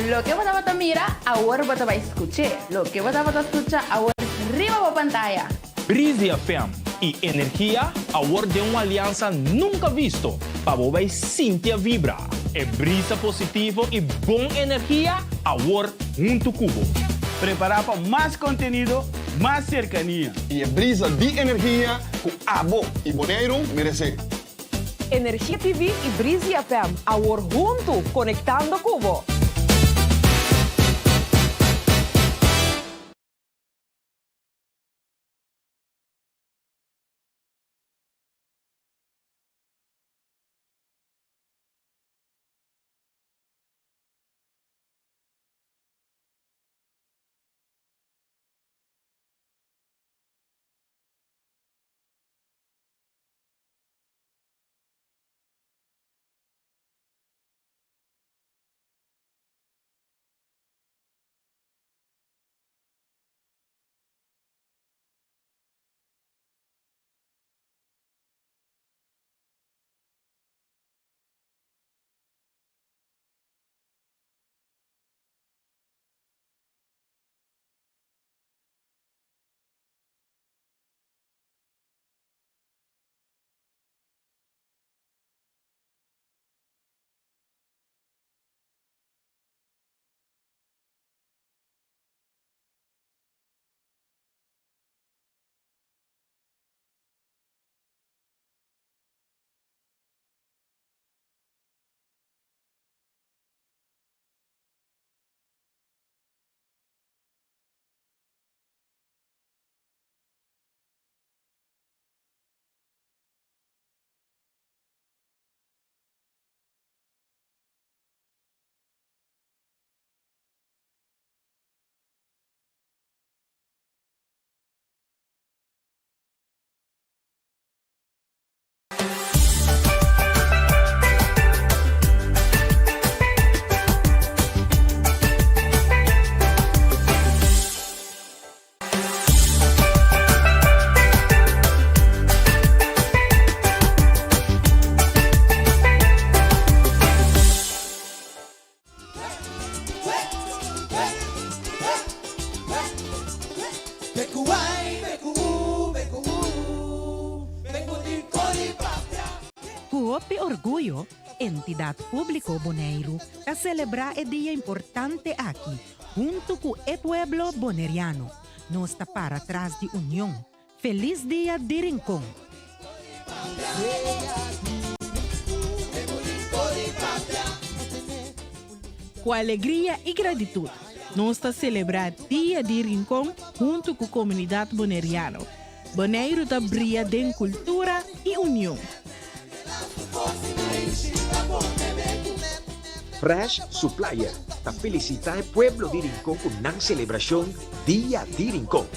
Loke bo tabata mira, awor bo ta bai skuch'é. Loke bo tabata skucha, awor riba bo pantaya. Breezy FM i Energia awor den un aliansa nunka visto pa bo bai sinti a vibra e brisa positivo i bon energia awor huntu ku bo. Prepará pa mas kontenido, mas serkania. I e brisa di energia ku abo i Boneiru meresé. Energia TV y Breezy FM, awor huntu konektando ku bo! Ku hopi orguyo, Entidat Públiko Boneiru ta selebrá e dia importante aki huntu ku e pueblo boneriano. Nos ta para tras di union. Felis Dia di Rincon! Ku alegria i gratitut, nos ta selebrá Dia di Rincon huntu ku komunidat boneriano. Boneiru ta bria den kultura i union. Fresh Supplier ta felicita e pueblo di Rincon cu nan celebracion Dia di Rincon.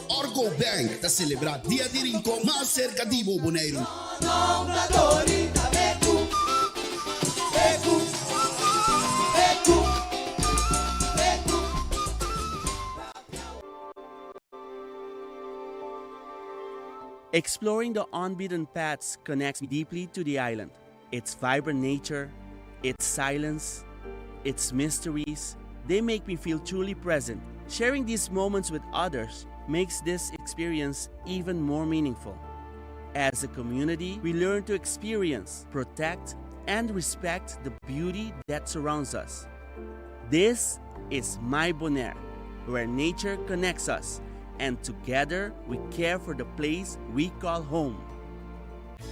Orgo Bank ta celebra Dia di Rincon mas cerca di bo, Boneiru. Exploring the unbeaten paths connects me deeply to the island. Its vibrant nature, its silence, its mysteries, they make me feel truly present. Sharing these moments with others makes this experience even more meaningful. As a community, we learn to experience, protect, and respect the beauty that surrounds us. This is My Bonaire, where nature connects us and together we care for the place we call home.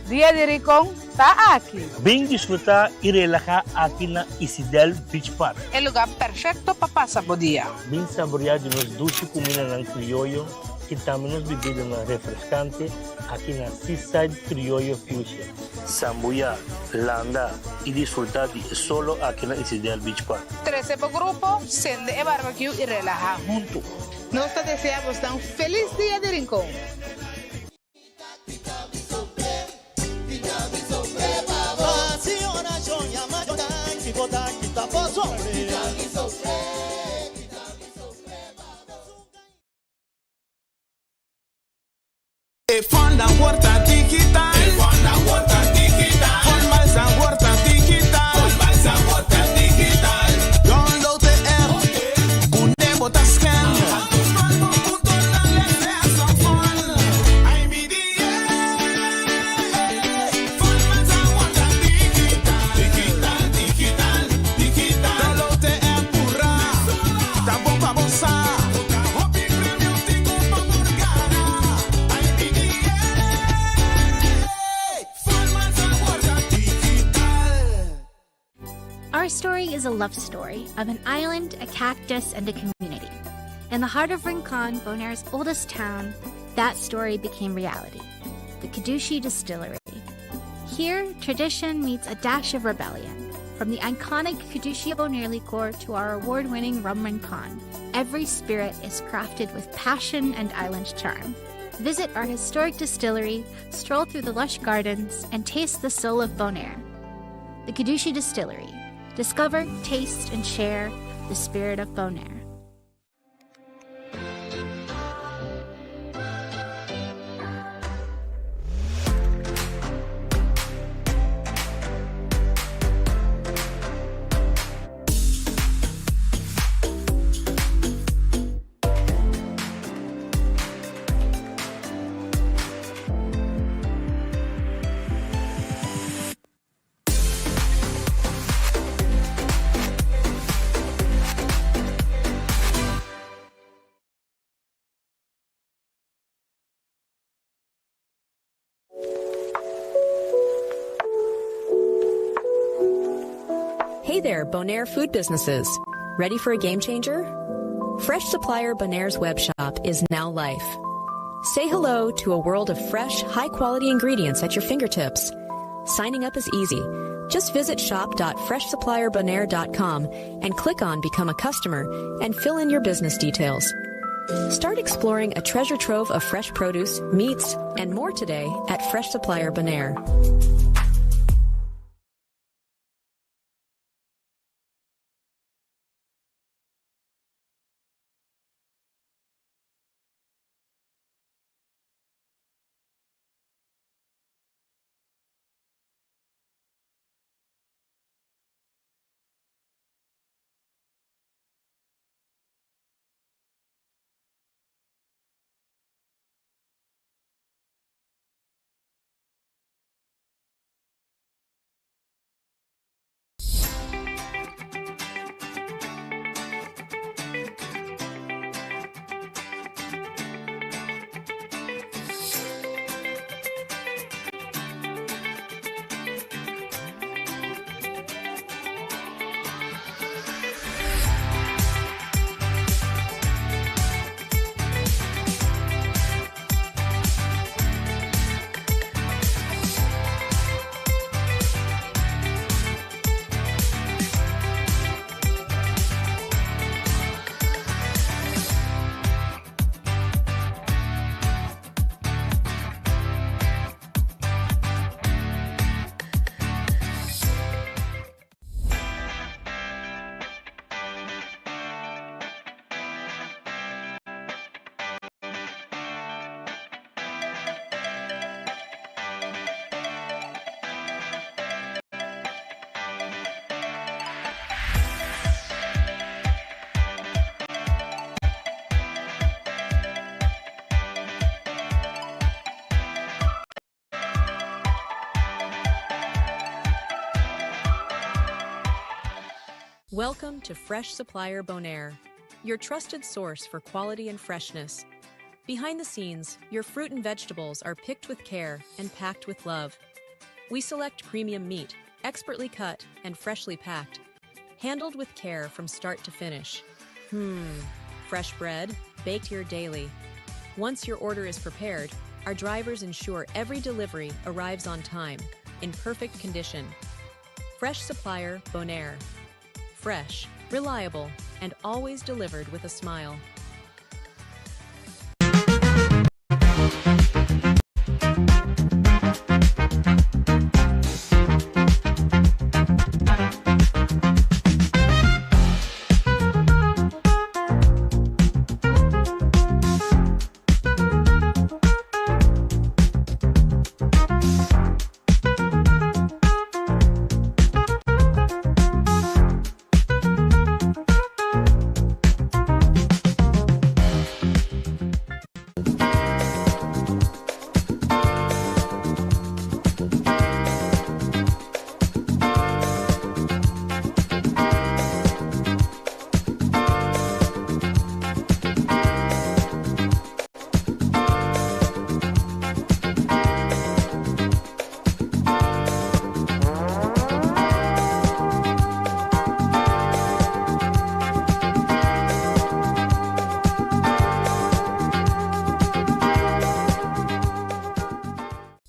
Dia di Rincon ta aki. Bin disfrutá i relahá aki na Isidel Beach Park. E lugá perfekto pa pasa bo dia. Bin saboriá di nos dushi kumindanan krioyo i tambe nos bibidanan refreskante aki na Seaside Krioyo Fusion. Sambuyá, landa i disfrutá di e solo aki na Isidel Beach Park. Trese bo grupo, sende e barbecue i relahá huntu. Nos ta desea bosnan un felis Dia di Rincon! E fonda worta digital. E fonda worta digital. Formal worta digital. Formal worta digital. Download de app. Ku bo ta scan. Digital, digital, digital. Download de app, pura. Ta bon pa bo sa. Hopi premio tin ku pa por gana. IBDA. Formal worta digital. Our story is a love story of an island, a cactus, and a community. In the heart of Rincon, Bonaire's oldest town, that story became reality. The Cadushy Distillery. Here, tradition meets a dash of rebellion. From the iconic Cadushy Bonaire liqueur to our award winning Rum Rincon, every spirit is crafted with passion and island charm. Visit our historic distillery, stroll through the lush gardens, and taste the soul of Bonaire. The Cadushy Distillery. Discover, taste, and share the spirit of Bonaire. Hey there, Bonaire food businesses. Ready for a game changer? Fresh Supplier Bonaire's web shop is now live. Say hello to a world of fresh, high quality ingredients at your fingertips. Signing up is easy. Just visit shop.freshsupplierbonaire.com and click on Become a Customer and fill in your business details. Start exploring a treasure trove of fresh produce, meats, and more today at Fresh Supplier Bonaire. Welcome to Fresh Supplier Bonaire, your trusted source for quality and freshness. Behind the scenes, your fruit and vegetables are picked with care and packed with love. We select premium meat, expertly cut and freshly packed, handled with care from start to finish. Hmm, fresh bread, baked here daily. Once your order is prepared, our drivers ensure every delivery arrives on time, in perfect condition. Fresh Supplier Bonaire. Fresh, reliable, and always delivered with a smile.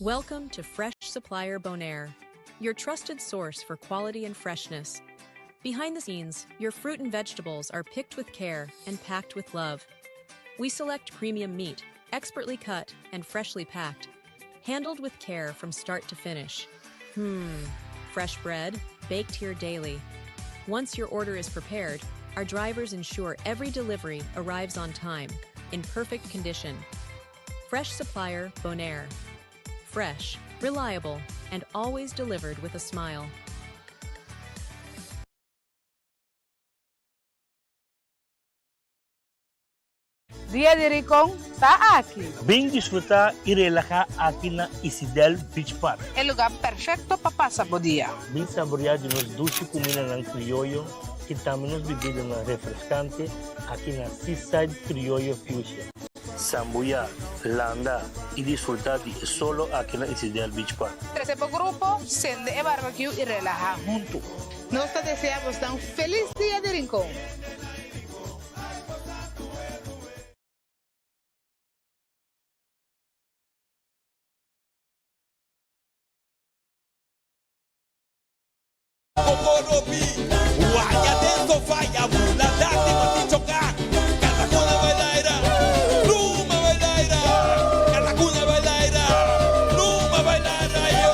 Welcome to Fresh Supplier Bonaire, your trusted source for quality and freshness. Behind the scenes, your fruit and vegetables are picked with care and packed with love. We select premium meat, expertly cut and freshly packed, handled with care from start to finish. Hmm, fresh bread, baked here daily. Once your order is prepared, our drivers ensure every delivery arrives on time, in perfect condition. Fresh Supplier Bonaire. Fresh, reliable, and always delivered with a smile. Dia di Ricon ta aki! Bin disfruta y relaha aki na Isidel Beach Park. E lugar perfecto pa pasa bo dia. Bin saborea di nos dushi cumindanan crioyo y tambe nos bibidanan refrescante aki na Seaside Crioyo Fusion. Sambuya, landa y disfruta di e solo aki na Isidel Beach Park. Trece bo grupo, cende e barbecue y relaha hunto. Nos ta desea bosnan un feliz Dia di Rincon! Kokoropi, waya den sofa ya bula dati mati choka. Kalakuna bailaira, luma bailaira. Kalakuna bailaira, luma bailaira yo.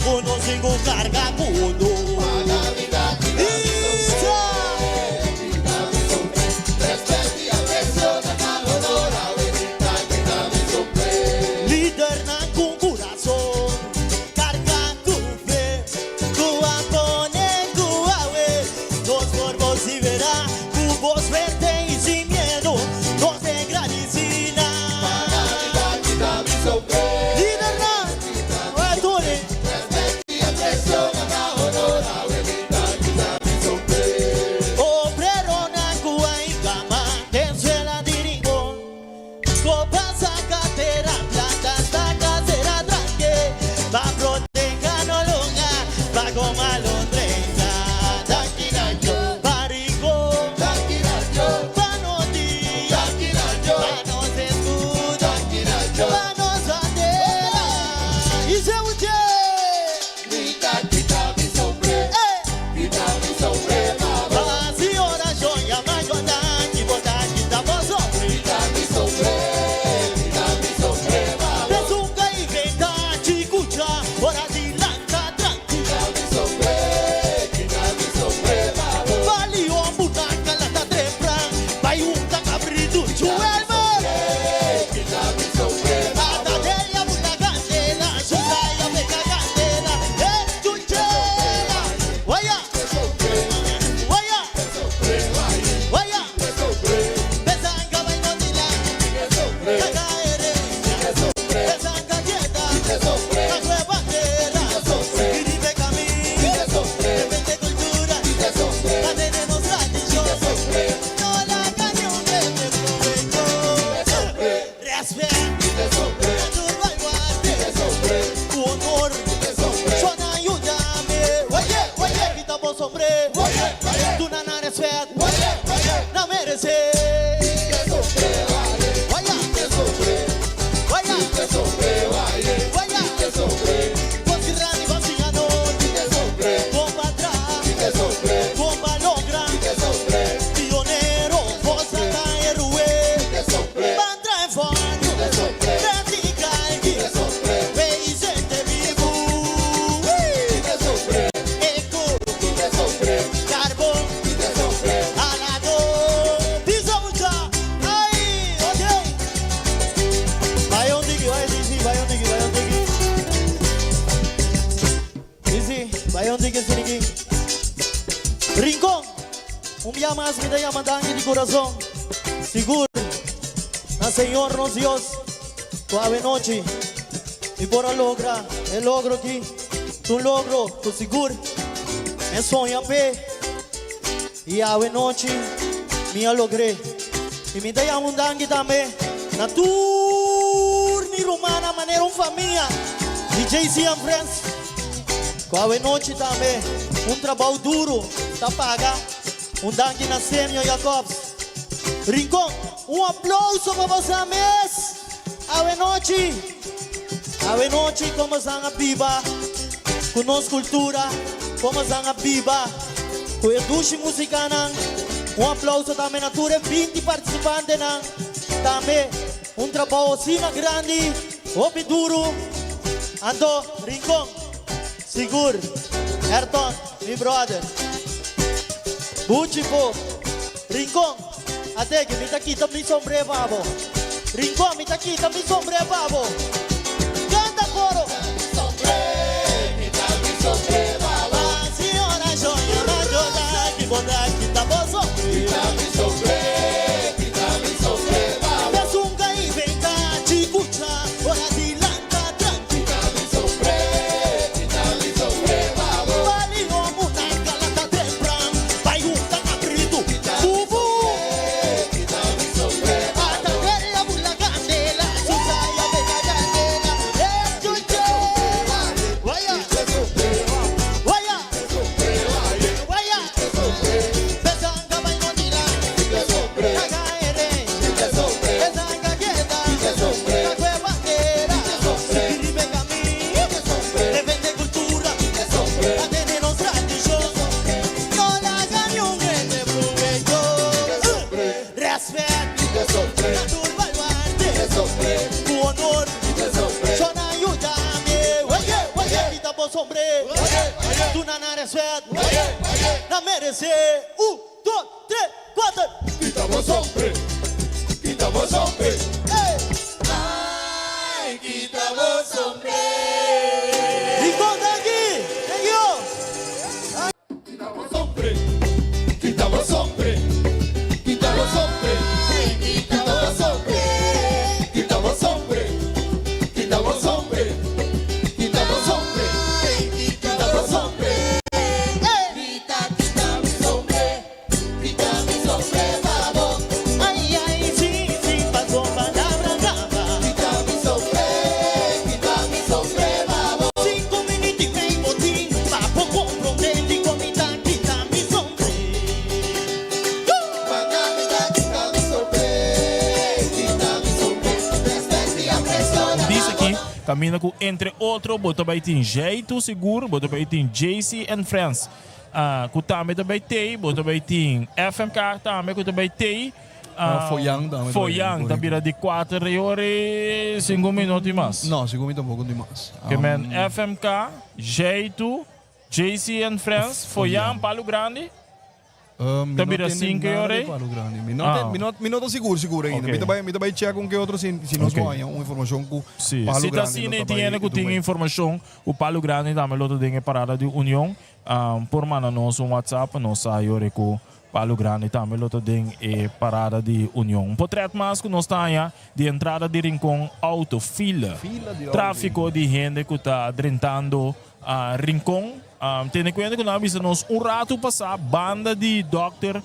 Ku nos tin ku karga ku nos. Isa! Lidernan ku kurason, karga ku fe, ku a pone ku awe nos por vosiferá ku bos fuerte i sin miedo, nos te gradisí nan. Lidernan, oe Tony. Obreronan ku a inkama den suela di Rincon, Kopa saka tera planta staka sera tranke, pa proteha no luga pa goma lo drenta. Danki Nacho pa Rincon, danki Nacho pa nos dia, danki Nacho pa nos escudo, danki Nacho pa nos bandera. Y se uche. Hasi orashon yama Dios danki bo ta kita bo sombre. Besunga i venta chikucha ora di lanta tranki. Balio bunaka lanta tempran bai hunta kabritu chuelma. Ata deya bula kandela susaya pega kandela eh chuchela. Waya. Waya. Waya. Besanga bai notila. Kaka herencia. Besanga quieta. Kakue bandera. Kiribe camino. Depende cultura. La tenemos tradición. No la cañón de provecho. Respeto. Honor. Suena ayúdame. Oye, oye, quita vos hombre. Tu nana respeto. No merece. Vaya. Vaya. Vaya. Vos grande, vos ganó. Vos atrás. Vos logra. Pionero, vos ata héroe. Bandra en fondo. Radical. Vicente vivo. Eco. Carbón. Alado. Pisa mucha. Ay, ok. Vaya un tiki, vaya, sí, sí, vaya un tiki, vaya un tiki. Sí, sí, vaya un tiki, sí, Rincón. Un dia mas mi ta yama danki di kurason. Sigur na Señor nos Dios ku awe nochi mi por a logra e logro aki. Ta un logro ku sigur mi a soña p'e i awe nochi mi a logr'é. I mi ta yama un danki tambe na tur mi rumannan manera un famia di JC and Friends ku awe nochi tambe un trabou duru ta paga. Un danki na Semio Jacobs. Rincon, un aplauso pa boso mes awe nochi. Awe nochi kon boso a biba ku nos kultura, kon boso a biba ku e dushi musikanan. Un aplauso tambe na tur e 20 partisipantenan. Tambe un trabou asina grandi, hopi duru. Anto Rincon, sigur, Ayrton, mi brother. Buchi po. Rincon, Ateki, mi ta kita mi sombré pa bo. Rincon, mi ta kita mi sombré pa bo. Canta coro. Hasi orashon, yama Dios danki, bo ta kita bo sombré. Besunga i venta chikucha, ora di lanta tranki. Balio munaka lanta tempran, bai hunta kabritu, bubu. Ata deya bula kandela, susaya beka. Gana respet, nan merece. Un, dos, tres, cuater. Kita bo sombre, kita bo sombre. Ay, kita bo sombre. Rincon, danki. Thank you. Kita bo sombre, kita bo sombre, kita bo sombre, kita bo sombre, kita bo sombre, kita bo sombre, kita bo sombre, kita bo sombre. Kita, kita mi sombre, kita mi sombre pa bo. Ay, ay, si, si, paso palabra gaba. Kita mi sombre, kita mi sombre pa bo. 5 minuut y mei bo tin, pa bo comprende di con mi ta kita mi sombre. Mañana ta kita mi sombre, kita mi sombre. Respet y aprecio Dice aki, caminda cu entre otro, bo ta bay tin Jeito Sigur, bo ta bay tin JC and Friends. Ah, cu tambe ta bay tey, bo ta bay tin FMK tambe cu ta bay tey. Ah, Foyang tambe ta bay Foyang ta bira di 4 ora y 5 minuut y mas. No, segun mi tampoco di mas. Ke men FMK, Jeito, JC and Friends, Foyang, Palo Grandi. Mi Ta no bira tende 5 nada ora di ei? Palo Grandi. Mi no Ah. ten, mi no, mi no ta sigur sigur ainda. Ok. Mi ta bai, mi ta bai check un ke otro si, si nos Ok. por haña un informacion cu Sí, Palo si ta Grandi asina lo y ta tin bai hende cu tin Dubai. informacion cu Palo Grandi tambe lo ta den e parada di Union, por manda nos un WhatsApp pa nos sa yori cu Palo Grandi tambe lo ta den e parada di Union. Un potret mas cu nos ta haña di entrada di Rincon auto, fila, Fila di auto. trafico di hende cu ta drentando Rincon. Tene cuenta cu nan a bisa nos un rato pasa banda di dokter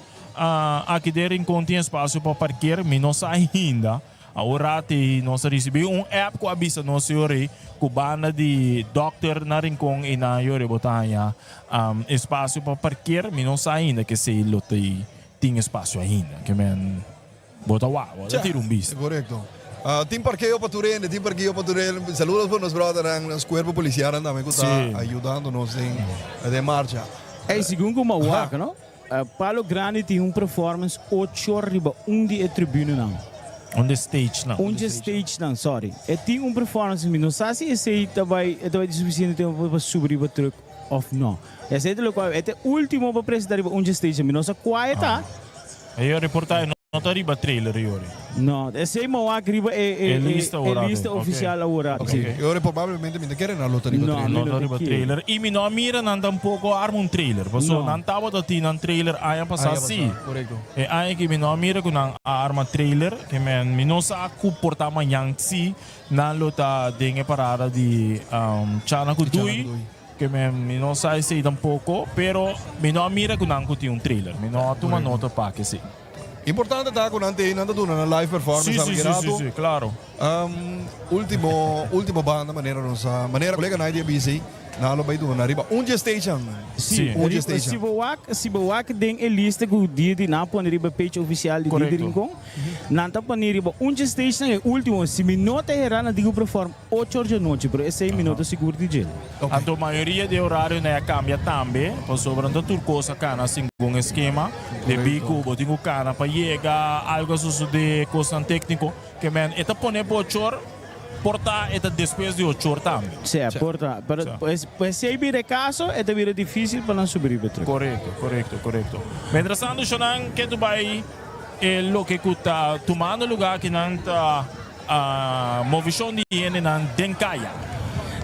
aki den Rincon tin espacio pa parkeer. Mi no sa ainda. Awor rati nos a ricibi un app cu a bisa nos yori cu banda di dokter na Rincon y nan yori bo ta haya espacio pa parkeer. Mi no sa ainda kesey lo tin espacio ainda. Ke men Bo ta wak, bo ta tira un bista. Korekto. Tin parkeo pa tur hende, tin parkeo pa tur hende. Saludos pa nos brothernan, nos kuerpo polisialnan tambe ku ta ayudando nos den den marcha. Ey, segun ku mi a wak, no? Palo Grandi tin un performance ocho or riba un di e tribunenan. Un di e stagenan. Un di e stagenan, sorry. E tin un performance, mi no sa si esey ta bai, e ta bai di sufisiente tempo pa subi riba truck of no. Esey ta lokual, e ta e ultimo pa presenta riba un di e stagenan. Mi no sa kua e ta. E yori por ta e no ta riba trailer yori. No, esey mo wak riba e E lista e ora lista ok. oficial awor. Ok. Si. Yori probablemente mi ta kere nan lo ta riba No, trailer. mi No no ta ta riba kere. trailer. Y mi no a mira nan tampoco a arma un trailer. Paso No. nan tabata tin nan trailer aña pasa Aña si. pasa, korekto. E aña aki mi no a mira ku nan a arma trailer. Ke men mi no sa ku por ta mañan si nan lo ta den e parada di Chana ku Di Chana Dui. ku Dui. Ke men mi no sa esei tampoco, pero mi no a mira ku nan ku tin un trailer. Mi no a tuma nota pa kesei. Importante ta ku nan tei nan ta duna nan live performance Sí, sí, sí, sí, sí, claro. Ultimo, ultimo banda manera nos a, manera colega Naidi a bisa ei, nan lo bai duna riba un dje station. Sí, Un dje riba, si station. bo wak, si bo wak den e lista ku dia di nan a pone riba page oficial di Dia di Correcto. Rincon, nan ta pone riba un dje station e ultimo, si mi no ta hera nan tin ku perform Ocho or djanochi, pero esei mi no ta sigur di dje. Anto mayoria di e horarionan a cambia tambe, pasobra no ta tur cos a cana segun e skema. Debí cu bo tin cu cana pa yega, algo a sucede, cosnan tecnico, ke men e ta pone pa ochor, por ta e ta despues di ochor tambe. Sí, por ta. Pero pues esei bira e caso, e ta bira dificil pa nan subi riba e truck. Corecto, corecto, corecto. Mientras tanto, shonan ke tu bay e loke cu ta tumando lugar akinan ta. Movishon di hendenan den kaya.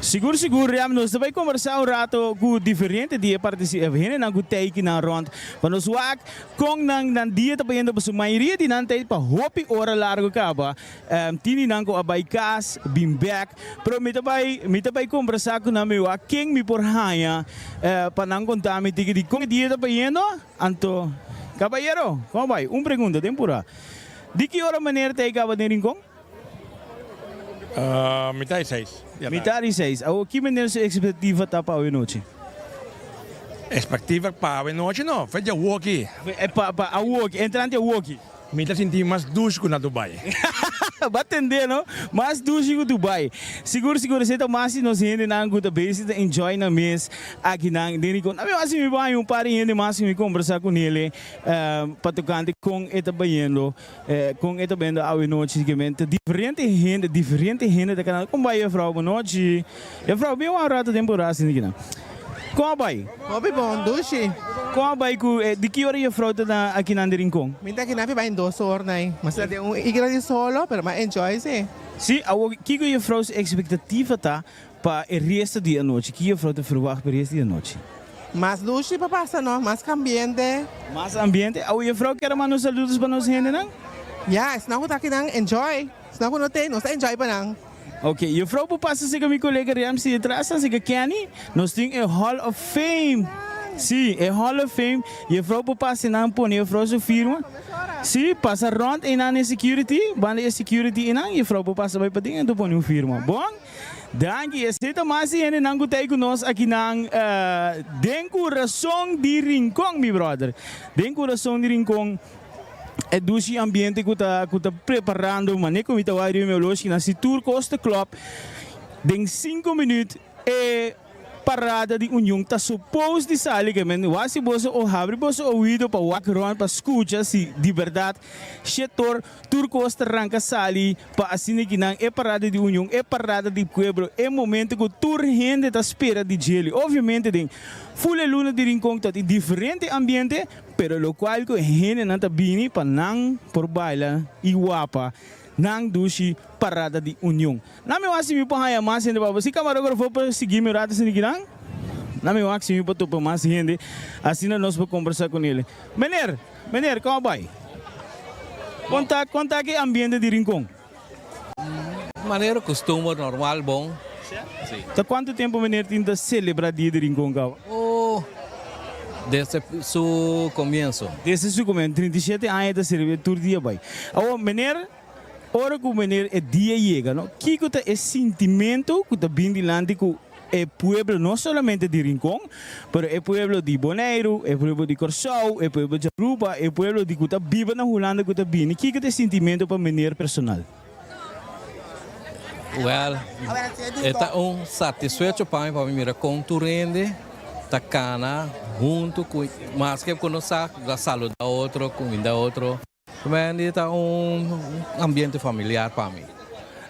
Sigur sigur Riam, nos ta bai kombersá un rato ku diferente di e partisi hendenan ku tei kinan rònt pa nos wak kon nan nan dia ta bayendo pasobra mayoria di nan ta pa hopi ora largu kaba tin di nan ku a bai kas bin bèk pero mi ta bai mi ta bai kombersá ku nan mi wak ken mi por haña pa nan konta mi tiki di kon e dia ta bayendo anto kabayero kon a bai un pregunta den pura. Di ki ora meneer ta e kaba den Rincon? Mitad di seis. Mitad di seis. Awor ki meneer su expectativa ta pa awe nochi? Expectativa pa awe nochi no, fe di awoki. Pa pa awoki, entrante awoki. Mi ta sinti mas dushi ku na Dubai. Bo a tende no? Mas dushi ku Dubai. Sigur sigur esei ta mas di nos hendenan ku ta besi ta enjoy nan mes akinan den Rincon. Ami wak si mi bai un par di hende mas ku mi kombersa ku nele. Pa tocante con e ta bayendo, con e ta bayendo awe nochi sikimente diferente hende, diferente hende ta cana. Con bai juffrouw? Bo nochi. Juffrouw, bin un rato den por asina kinan. Kon a bai? Hopi bon, dushi. Kon a bai ku di ki ora juffrouw ta na akinan di Rincon? Mi ta akinan fi bai dos or nai. Mi ta den un igra di solo, pero mi a enjoy si. Si, awor kiko juffrouw su expectativa ta pa e resto di anochi? Ki juffrouw ta verwacht pa e resto di anochi? Mas dushi pa pasa no, mas ambiente. Mas ambiente. Awor juffrouw kier a manda un saludos pa nos hendenan? Ya, esnan ku ta akinan enjoy. Esnan ku no tei, nos ta enjoy pa nan. Ok, juffrouw por pasa serka mi kolega Ramsey detras, ta serka Kenny. Nos tin e Hall of Fame. Sí, e Hall of Fame. Juffrouw por pasa einan pone juffrouw su firma. Sí, pasa rond einan e security, banda e security einan, juffrouw por pasa bai paden en pone un firma. Bon? Danki. Esei ta mas di hendenan ku ta ei ku nos akinan den kurason di Rincon, mi brother. Den kurason di Rincon. E dushi ambiente ku ta ku ta preparando mane ku mi ta wak riba mi oloshi nan si tur kos ta klòp den sinku minüt e parada di union ta supos di sali ke men wak si boso o habri boso oido pa wak rònt pa skucha si di bèrdat shetor tur kos ta ranka sali pa asina ki nan e parada di union e parada di pueblo e momento ku tur hende ta spera di djeli obviamente den ful e luna di Rincon ta tin diferente ambiente. Pero locual cu e hendenan ta bini pa nan por baila y wapa nan dushi parada di union. Nan mi wak si mi por haya mas hende pa si camarógrafo por sigui mi un rato asina kinan. Nan mi wak si mi por topa mas hende asina nos por combersa cu nele. Meneer, meneer, como bay? Con ta, con ta ki ambiente di Rincon? Manera costumber normal bon. Si. Ta cuanto tempo meneer tin ta celebra dia di Rincon caba? Oh, desde su comienzo. Desde su comienzo, 37 aña ta celebra tur dia bay. Awor meneer, ora cu meneer e dia yega no, kico ta e sintimento cu ta bin dilanti cu e pueblo no solamente di Rincon, pero e pueblo di Boneiru, e pueblo di Kòrsou, e pueblo di Aruba, e pueblo di ku ta biba na Hulanda ku ta bini, kiko ta e sintimento pa meneer personal? Wèl, e ta un satisfecho pa mi pa mi mira kon tur hende ta kana huntu ku maske ku no sa ta saluda otro, kuminda otro. Wendy ta un ambiente familiar pa mi.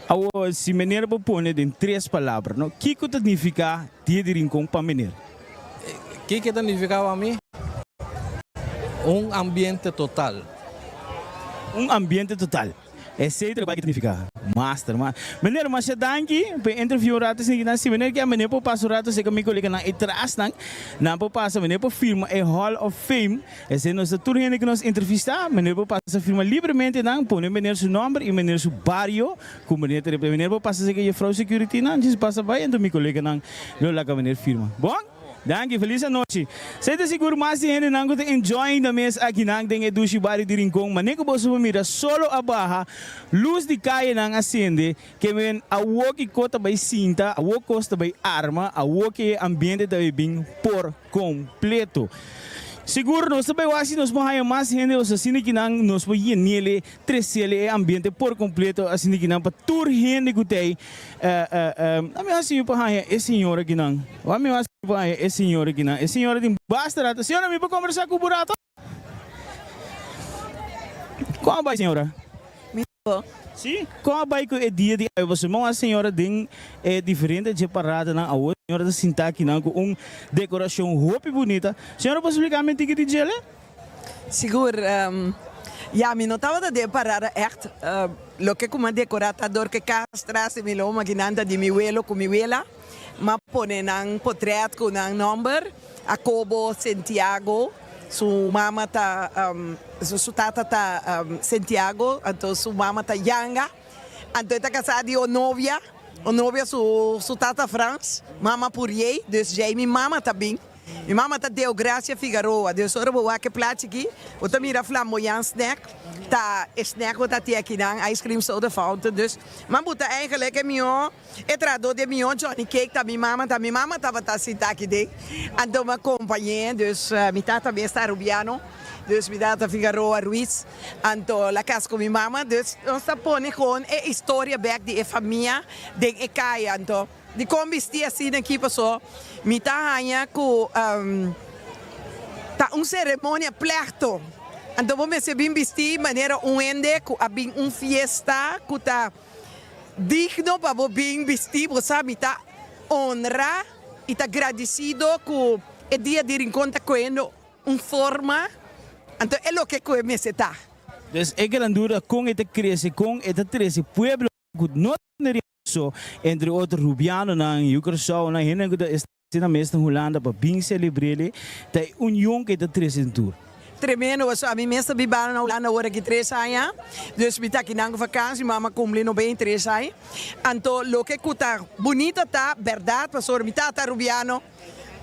Awor, si meneer por pone den tres palabra, no, kiko ta nifiká Dia di Rincon pa meneer? Kiko ta nifiká pa mi? Un ambiente total. Un ambiente total. Esei ta loke ta nifiká. Master, ma. Meneer, masha danki pa e interview un rato esaki nan. Si meneer kier, meneer por pasa un rato serka mi koleganan e trasnan. Nan por pasa, meneer por firma e Hall of Fame. Esei nos ta tur hende ku nos entrevistá, meneer por pasa firma libremente nan, pone meneer su nòmber i meneer su bario ku meneer ta representá. Meneer por pasa serka jefrou security nan, djis pasa bai enton mi koleganan lo laga meneer firma. Bon? Danki, felis anochi. Esei ta sigur mas di hendenan ku ta enjoy ainda mes akinan den e dushi bario di Rincon. Manera ku boso por mira solo a baha, lus di kayenan a sende, ke men awor ki ko ta bai sinta, awor kos ta bai arma, awor ki e ambiente ta bai bin por kompleto. Sigur nos ta bai wak si nos por haña mas hende os asina ki nan nos por yenele, tresele e ambiente por kompleto asina ki nan pa tur hende ku ta ei. A mi wak si mi por haña e señora ki nan. A mi wak si mi por haña e señora ki nan. E señora tin basta rato. Señora mi por kombersá ku bo rato? Kon a bai señora? Sí, kon a bai ku e dia di awe? Pasobra mi a señora den e diferente dje paradanan awor. Señora ta sinta akinan ku un dekorashon hopi bunita. Señora por splika mi un tiki di djele? Sigur. Ya, mi no tabata den e parada ègt. Loke ku mi a dekorá ta dor ku e kas tras di mi loma akinan ta di mi welo ku mi wela. Mi a pone nan potrèt ku nan nòmber, Akobo Sentiago. Su mama ta, su tata ta Sentiago, anto su mama ta Yanga. Anto e ta kasá di Onovia, Onovia su su tata Frans, mama Puriey, dus djei mi mama ta bin. Mi mama ta Deogracia Figaroa, dus ora bo wak e plachi aki, bo ta mira flamboyant snack, ta e snack bo ta tin akinan, ice cream soda fountain, dus man bo ta eigenlijk e mihó. E trahadó di e mihó Johnny Cake ta mi mama, ta mi mama tabata sinta aki den, anto mi a kompañ'é, dus mi tata mes ta Arubiano, dus mi tata Figaroa Ruiz, anto el a kasa ku mi mama, dus nos ta pone kon e historia bèk di e famia den e kaya, anto dikon bistí asina aki paso mi ta haña ku ta un seremonia plègto, anto bo mester bin bistí manera un hende ku a bin un fiesta ku ta. Digno pa bo bin bisti, bo sa mi ta honra. I ta gradisido ku e dia di Rincon ta koendo un forma, anto e loke ku e mester ta. Dus e grandura kon e ta krese, kon e ta trese pueblo ku no ta so, entre otro Rubianonan, yu Kòrsounan, hendenan ku ta asina mes na Hulanda pa bin selebr'e, ta e union ku e ta trese den tur. Tremendo pasobra ami mes ta biba na Hulanda ora ki tres aña, dus mi ta akinan ku vakansi, mi mama kumpli 93 aña, anto loke ku ta bunita ta bèrdat pasobra mi tata Rubiano,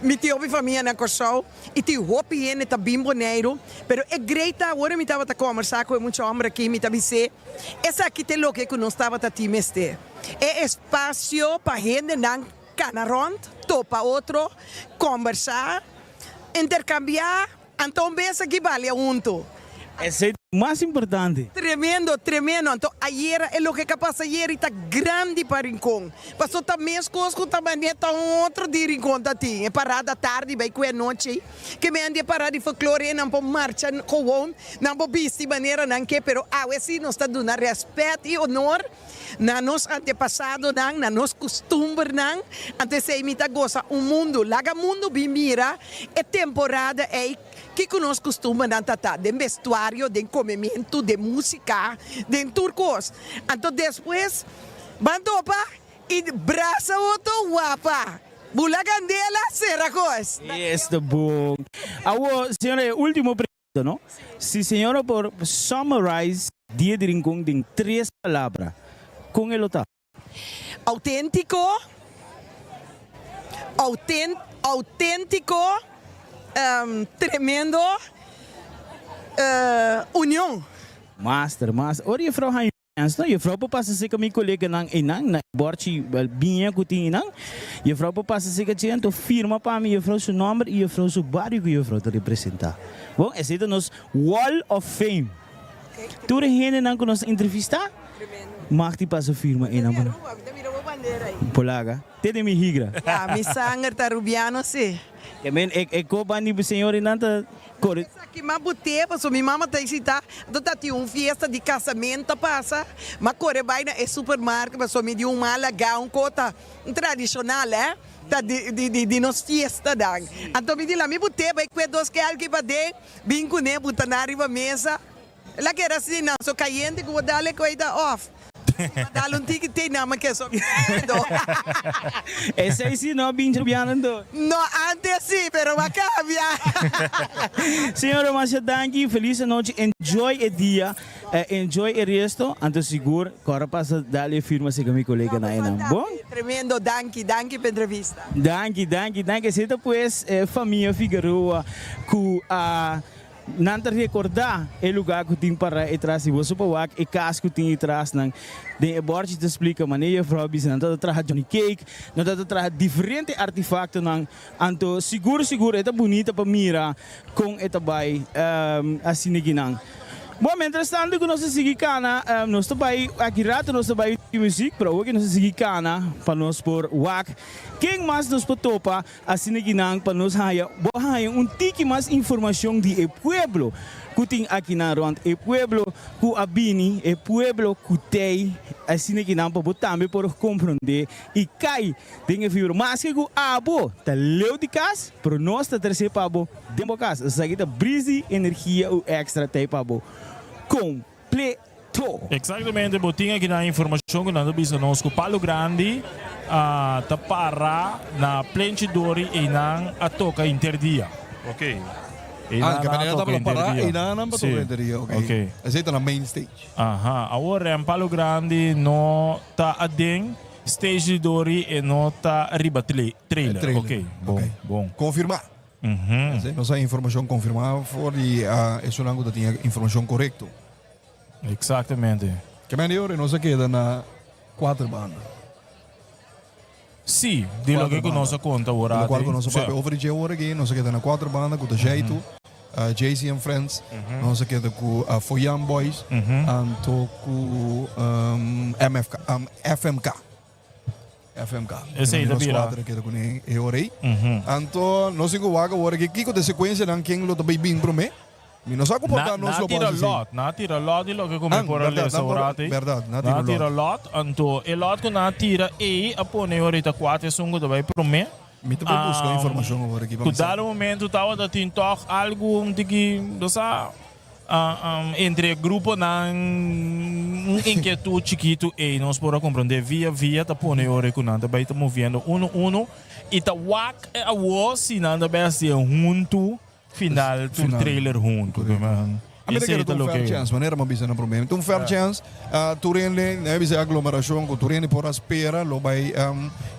mi tin hopi famia na Kòrsou i tin hopi hende ta bin Boneiru, pero e great ta ora mi tabata kòmbersá ku e mucha hòmber aki mi ta bis'é esaki ta e loke ku nos tabata tin mester, e espasio pa hendenan kana rònt, topa otro, kòmbersá, interkambiá. Anto un bes aki balia hunto. Esey ta mas importante. Tremendo, tremendo. Anto ayera e loke ka pasa ayera i ta grandi pa Rincon. Paso ta mescos cu ta mane ta un otro di Rincon ta tin. E parada tardi bay cu e anochi. Ke men di e parada di folklore e nan por marcha gewoon, nan por bisti manera nan ke, pero awe si nos ta duna respet i honor na nos antepasadonan, na nos kustumbernan, anto esei mi ta gosa un mundu. Laga mundu bin mira e temporada ei kiko nos kustumbernan ta ta, den bestuario, den komementu, den músika, den tur kos. Anto despues ban topa i brasa otro wapa, bula kandela, sera kos. Esta bon. Awor, señora, e último pregunta. No? Si señora por summarize Dia di Rincon den tres palabra, con e lo ta? Autentico, autentico, tremendo, union. Master, master. Ora juffrouw haña Chance no, juffrouw por pasa cerca mi coleganan einan na e borchi biña cu tin einan. Juffrouw por pasa cerca dje anto firma pa mi juffrouw su nomber y juffrouw su bario cu juffrouw ta representa. Bon, esey ta nos Wall of Fame. Tur e hendenan cu nos a entrevista mag di pasa firma einan pa nos. Por laga. Te den mi higra. Ya, mi sanger ta Rubiano si. Ke men e e koba ni señor nan ta kore. Esaki m'a but'é pasobra mi mama ta excitá anto ta tin un fiesta di casamento ta pasa m'a kore bai na e supermarket pasobra mi di un mala gown ko ta un tradicional eh ta di di di nos fiestanan anto mi di la mi but'é bai kue dos kelki paden bin kuné buta nan riba mesa. El a keda asina, so cayente cu bo dal e coy ta off. Si bo dal un tiki te nan ke so miedo. Esey si no bin Rubiano anto. No, antes si, pero a cambia. Señora masha danki, feliz anochi, enjoy e dia, enjoy e resto, anto sigur kora pasa dal e firma seca mi colega na enan, bon? Tremendo, danki, danki pa entrevista. Danki, danki, danki, esey ta pues e famia Figueroa cu a Nan ta rekordá e lugá ku tin pará e tras di boso pa wak e kas ku tin e trasnan. Den e bòrchi ta splika manera juffrouw a bisa nan ta ta traha Johnny Cake, nan ta ta traha diferente artefaktonan. Anto sigur sigur e ta bunita pa mira kon e ta bai asina kinan. Bon, mientras tanto ku nos ta sigui kana, nos ta bai aki rato nos ta bai muzik, pero awor ke nos ta sigui kana pa nos por wak ken mas nos por topa. Asina ki nan pa nos haya, bo haya un tiki mas informacion di e pueblo cu tin akinan rond, e pueblo cu a bini, e pueblo cu tey, asina ki nan pa bo tambe por comprende y cay den e fibra. Maske cu abo ta leu di cas, pero nos ta trece pa bo den bo cas. Esaki ta Breezy Energia u Extra tey pa bo completo. Exactamente, bo tin aki nan informacion cu nan ta bisa nos cu Palo Grandi a ta para na Plenchi Dori eynan a toca inter dia. Ok. Ah, ke manera tabata para eynan nan pa toca inter dia. Ok. Ok. Esey ta na main stage. Aha, awor Rem Palo Grandi no ta aden stage di Dori e no ta riba trailer. Trailer. Ok, bon, bon. Confirma. Esey nos a informacion confirma for di esunnan cu ta tin e informacion corecto. Exactamente. Ke men di ora nos a keda na kuater banda. Sí, di loke ku nos a konta ora Di lokual ku nos a papia over di dje ora aki, nos a keda na kuater banda ku ta Jaitu, JC and Friends, nos a keda ku Foyan Boys, anto ku MFK, FMK. FMK. Esei ta Nos bira. kuater a keda kuné e ora ei. Anto nos tin ku wak awor aki kiko ta e sekuensianan ken lo ta bai bin promé. Mi no sa ku por Na ta nos na lo tira pasa lot, na tira lot di loke ku mi Ah, por a berdad, lesa nan por, ora ati. berdad, na tira Na tira lot. lot, anto e lot ku na tira ei a pone orita kuater esun ku ta bai promé. Mi ta por busca informacion awor aki pa Ku mi sa. dado momento tabata tin tog algu un tiki, bo sa, entre gruponan un inkietud chikitu ey nos por a comprende via via ta pone ora ku nan ta bay ta moviendo uno uno y ta wak e awo si nan ta bay haci'e huntu final tur trailer huntu. A mi ta kere ta un fair chance, manera mi a bisa na prome. Ta un fair chance, tur hende, nan a bisa e aglomeracion cu tur hende por a spera lo bay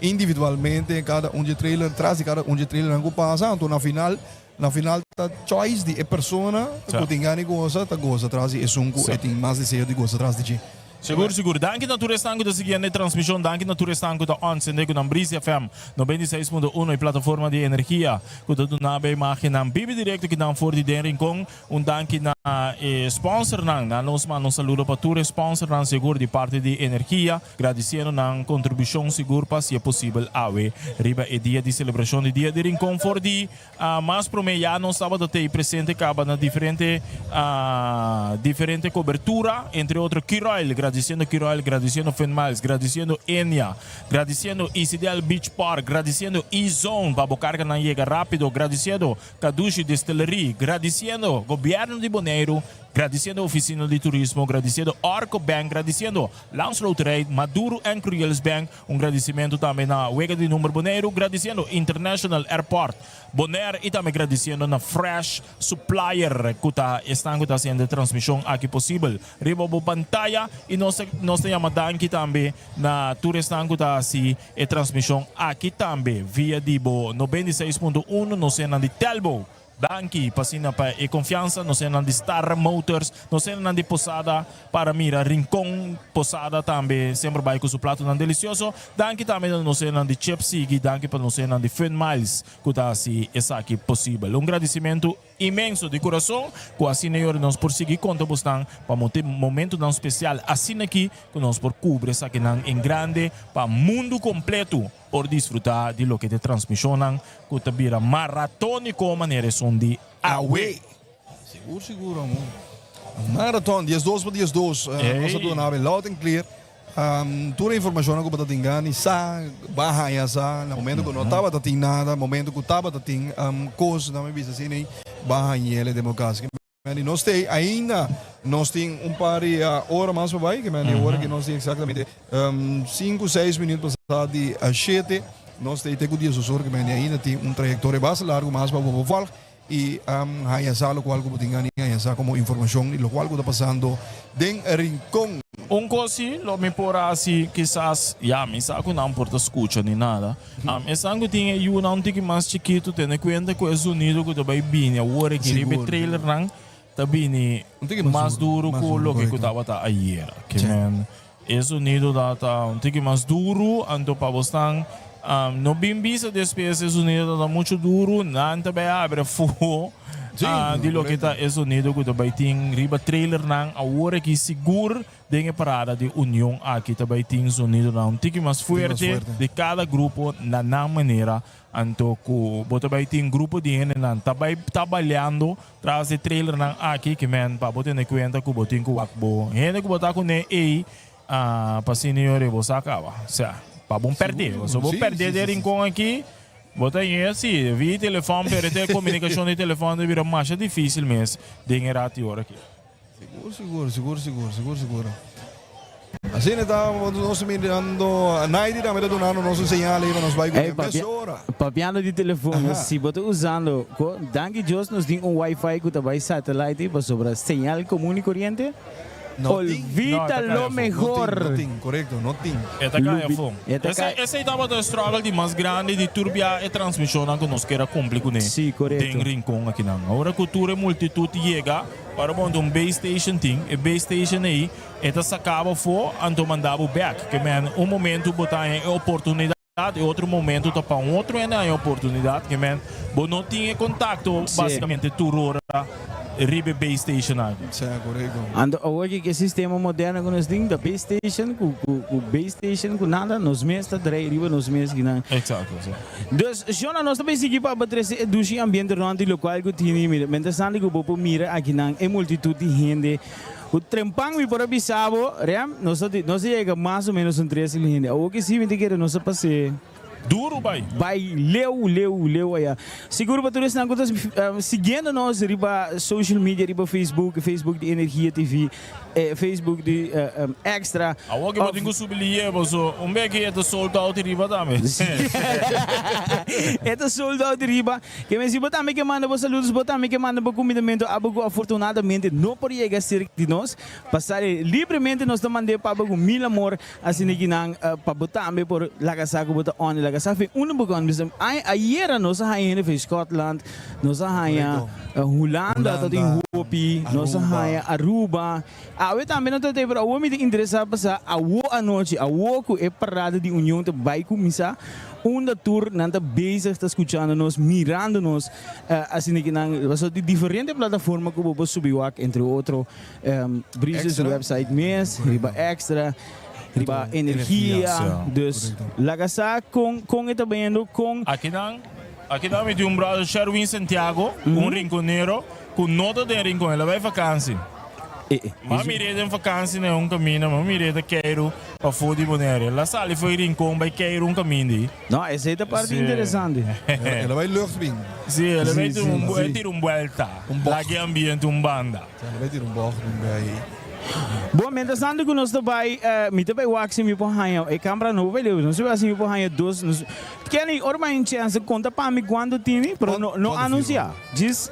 individualmente cada un dje trailer, tras di cada un dje trailernan cu pasa, anto na final, na final ta choice di e persona cu tin gana di goza, ta goza tras di esun cu e tin mas deseo di goza tras di dje. Sigur sigur. Danki na tur esnan ku ta siguiendo e transmishon. Danki na tur esnan ku ta on sende ku nan Breezy FM 96.1 e plataforma di energia ku ta duna bo e imagennan bibi direkto ki nan for di den Rincon. Un danki na e sponsornan. Na nos manda un saludo pa tur e sponsornan sigur di parti di energia. Gradisiendo nan kontribushon sigur pa hasi e posibel awe riba e dia di selebrashon di Dia di Rincon for di Mas promé ya nos tabata tei presente kaba na diferente diferente kobertura, entre otro Curoil, gradisiendo Curoil, gradisiendo Fun Miles, gradisiendo Enya, gradisiendo Isidel Beach Park, gradisiendo E-Zone pa bo karganan yega rápido, gradisiendo Kadushi Distillery, gradisiendo Gobièrnu di Boneiru, gradisiendo Ofisina di Turismo, gradisiendo Arco Bank, gradisiendo Landsloterij, Maduro en Crujeles Bank, Un gradisimentu tambe na Wega di Number Boneiru, gradisiendo International Airport Bonaire i tambe gradisiendo na Fresh Supplier ku ta esnan ku ta hasiendo e transmishon aki posibel riba bo pantaya. I nos ta nos ta yama danki tambe na tur esnan ku ta hasi e transmishon aki tambe via di bo 96.1 nos hennan di Telbo. Danki pa asina pa e konfiansa. Nos hendenan di Star Motors, nos hendenan di Posada para mira Rincon Posada tambe semper bai ku su platonan delisioso. Danki tambe na nos hendenan di Chip Sigi, danki pa nos hendenan di Fun Miles ku ta hasi esaki posibel. Un gradisimentu inmenso di kurason ku asina yori nos por sigui konta bosnan pa momentunan spesial asinaki ku nos por kubri esakinan en grande pa mundu kompleto. Por disfrutá di loke ta e transmishonnan ku ta bira maratóniko manera esun di awe. Sigur sigur amor. Marathon, 12 pa 12. Nos a duna awe loud and clear. Tur e informashonnan ku bo ta tin gani sa, bo a haña sa na momento ku no tabata tin nada, momento ku tabata tin kos, nan mi bisa asina ei, bo a hañ'el den bo kas. Mandy, nos t'ei ainda, nos tin un par di ora mas pa bai, ke Mandy, ora ke nos tin exactamente sinku, seis minuut pasá di shete, nos t'ei te ku diesdos ora, ke Mandy, ainda tin un trayectoria basta largu mas pa bo por volg i haña sa lokual ku bo tin gana di haña sa komo informashon di lokual ku ta pasando den Rincon. Un kos si lo mi por hasi kisas, ya mi sa ku nan por ta skucha ni nada, Esnan ku tin e yunan un tiki mas chikitu tene kuenta ku e zonido ku ta bai bini awor aki riba e trailernan ta bini mas duru ku loke ku tabata ayera. Ke men e zonido ta ta un tiki mas duru anto pa bosnan no bin bisa despues e zonido ta ta muchu duru nan ta bai abri afó di loke ta e zonido ku ta bai tin riba trailernan awor aki sigur. Den e parada di union aki ta bai tin zonidonan un tiki mas fuerte di kada grupo na nan manera. Anto ku bo ta bai tin grupo di hendenan ta bai ta baleando tras di trailernan aki ke men pa bo tene kuenta ku bo tin ku wak bo hende ku bo ta kuné ei pa asina yori bo sa kaba. Osea pa bo pèrdè. Pasobra bo pèrdè den rincon aki bo ta yega si via telefòn pero e komunikashon di telefòn ta bira masha difisil mes den e rati ora aki. Sigur, sigur, sigur, sigur, sigur, sigur. Asina ta nos mirando Naidi tambe ta dunando nos un señal ahí pa nos bai Ey, cu mesora. Papiando di telefon, si bo ta usando, ko, danki Dios nos tin un wifi cu ta bai satellite pasobra señal comun y coriente, No tin. olvida lo mehor. No tin, corecto, no tin. E ta cay afo. E ta cay. Esey tabata e struggle di mas grandi di tur bia e transmisionnan cu nos kier a cumpli cune Sí, corecto. den Rincon akinan. Ora cu tur e multitud yega, Ora bo anda un base station tin, e base station ei e ta saka bo afó anto manda bo bek. Ke men un momento bo ta haña e oportunidat e otro momento ta pa un otro hende haña e oportunidat. Ke men bo no tin e kontakto basikamente tur ora riba e base station aki. Sa, korekto. Anto awor ki e sistema moderno ku nos tin ta base station ku ku base station ku nada nos mes ta drei riba nos mes kinan. Eksakto, sa. Dus, Shona, nos ta bay sigui pa bo trece e dushi ambiente rond di locual cu tini. Mira, mientrastanto cu bo por mira akinan e multitud di hende cu trempan mi por a bisa bo, Rem, nos ta nos a yega mas o menos un 3000 hende. Awor ki si mi ta kere nos a pas'e. Duru bai. Bai leu, leu, leu aya. Sigur pa tur esnan ku ta siguiendo nos riba social media, riba Facebook, Facebook di Energia TV, Facebook di Extra. Awor ke bo tin ku subi liye paso un bes ke e ta sold out riba tambe. E ta sold out riba. Ke men si bo tambe ke manda bo saludos, bo tambe ke manda bo kumindamentu abo ku afortunadamente no por yega serka di nos. Pa sali libremente nos ta mand'é pa abo ku mil amor. Asina ki nan pa bo tambe por laga sa ku bo ta ònde laga sa fin unda bo kònde bisa ay ayera nos a haña hende for Scotland nos a haña Hulanda ta tin hopi nos a haña Aruba awe tambe no ta te pero awo mi ta interesa pa sa awo anochi awo ku e parada di union ta bai kuminsá unda tur nan ta bezig ta skuchando nos mirando nos asina ki nan pasobra di diferente plataforma ku bo por subi wak entre otro Briz's website mes, riba Extra, riba Energia. Dus laga sa kon kon e ta bayendo kon. Akinan akinan mi tin un brother Sherwin Santiago, un rinconero ku no ta den Rincon, el a bai vakansi. M'a mir'é den vakansi na un kaminda, m'a mir'é ta keiru pafó di Bonaire. El a sali fo'i Rincon bai keiru un kaminda ei. No, esei ta parti interesante. El a bai lucht bin. Sí, el a bai tira un buelta. Laga e ambiente un banda. Sa no bai tira un bocht bin bai. Bon, mientras tanto ku nos ta bai, mi ta bai wak si mi por haña e camera nobo bai leu. No si mi por haña dos. Kenny, ora mi haña un chance, konta pa mi kuantu tini, pero no no anunsia. Djis,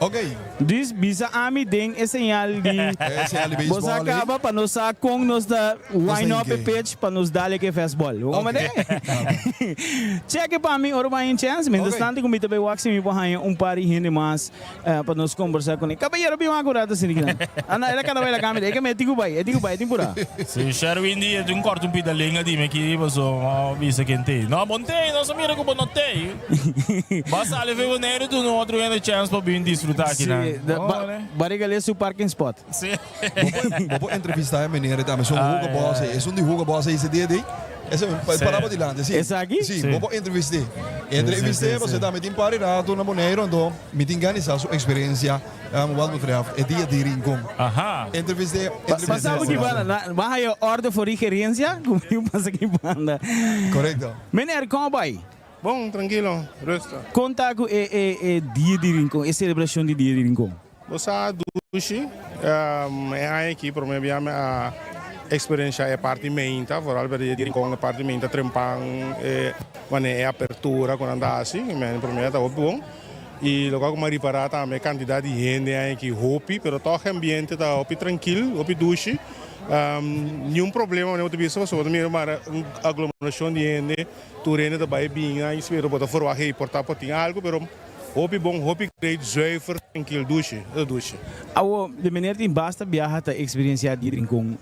djis bisa ami den e señal di bo sa kaba pa nos sa kon nos ta wind up e pitch pa nos dale ku e fastball. Bo komprende? Cheke pa mi ora bo haña un chance. Mientras tanto ku mi ta bai wak si mi por haña un par di hende mas. Pa nos kombersá kuné. Kabayero bin wak un rato asina kinan. Ah no, el a kana bai la kamera. E ke mi e tin ku bai, e tin ku bai, e tin purá. Si, Sherwin di e tin kòrta un pida lenga di mi aki paso bo bisa ken t'ei. No, bo n'tei, nos a mira ku bo no t'ei. Bo a sali for Boneiru duna un otro hende chèns pa bin disfrutá akinan. Si, bo a regal'é su parking spot. Si. Bo por entrevistá e meneer ei tambe. Esun Hugo Boss ei. Esun di Hugo Boss ei ese dia di. Ese pará bo dilanti, si. Esaki? Si, bo por entrevist'é. Entrevist'é pasobra tambe tin par di rato na Boneiru anto mi tin gana di sa su eksperensia wat betreft e dia di Rincon. Entrevist'é, entrevist'é. Pasa bo ki banda, bo a haya orde for di gerencia ku mi pasa ki banda. Korekto. Meneer, kon a bai? Bon, trankilo, rustig. Kon ta ku e e dia di Rincon, e selebrashon di dia di Rincon? Bo sa dushi, e aña aki prome bia mi a experiencia e parti meinta, vooral bij di Rincon e parti meinta trempan e wanneer e apertura cu nan ta haci, mi prome ta hopi bon. Y locual cu mi a ripara tambe e cantidad di hende e aña aki hopi, pero toch e ambiente ta hopi trankil, hopi dushi. Niun problema manera bo ta bisa pasobra bo ta mira mara un aglomeracion di hende, tur hende ta bay bin a pero bo ta verwacht hey por ta por tin algo pero. Hopi bon, hopi great, zuiver, trankil, dushi, e ta dushi. Awor, de meneer tin basta biaha ta experiencia di Rincon.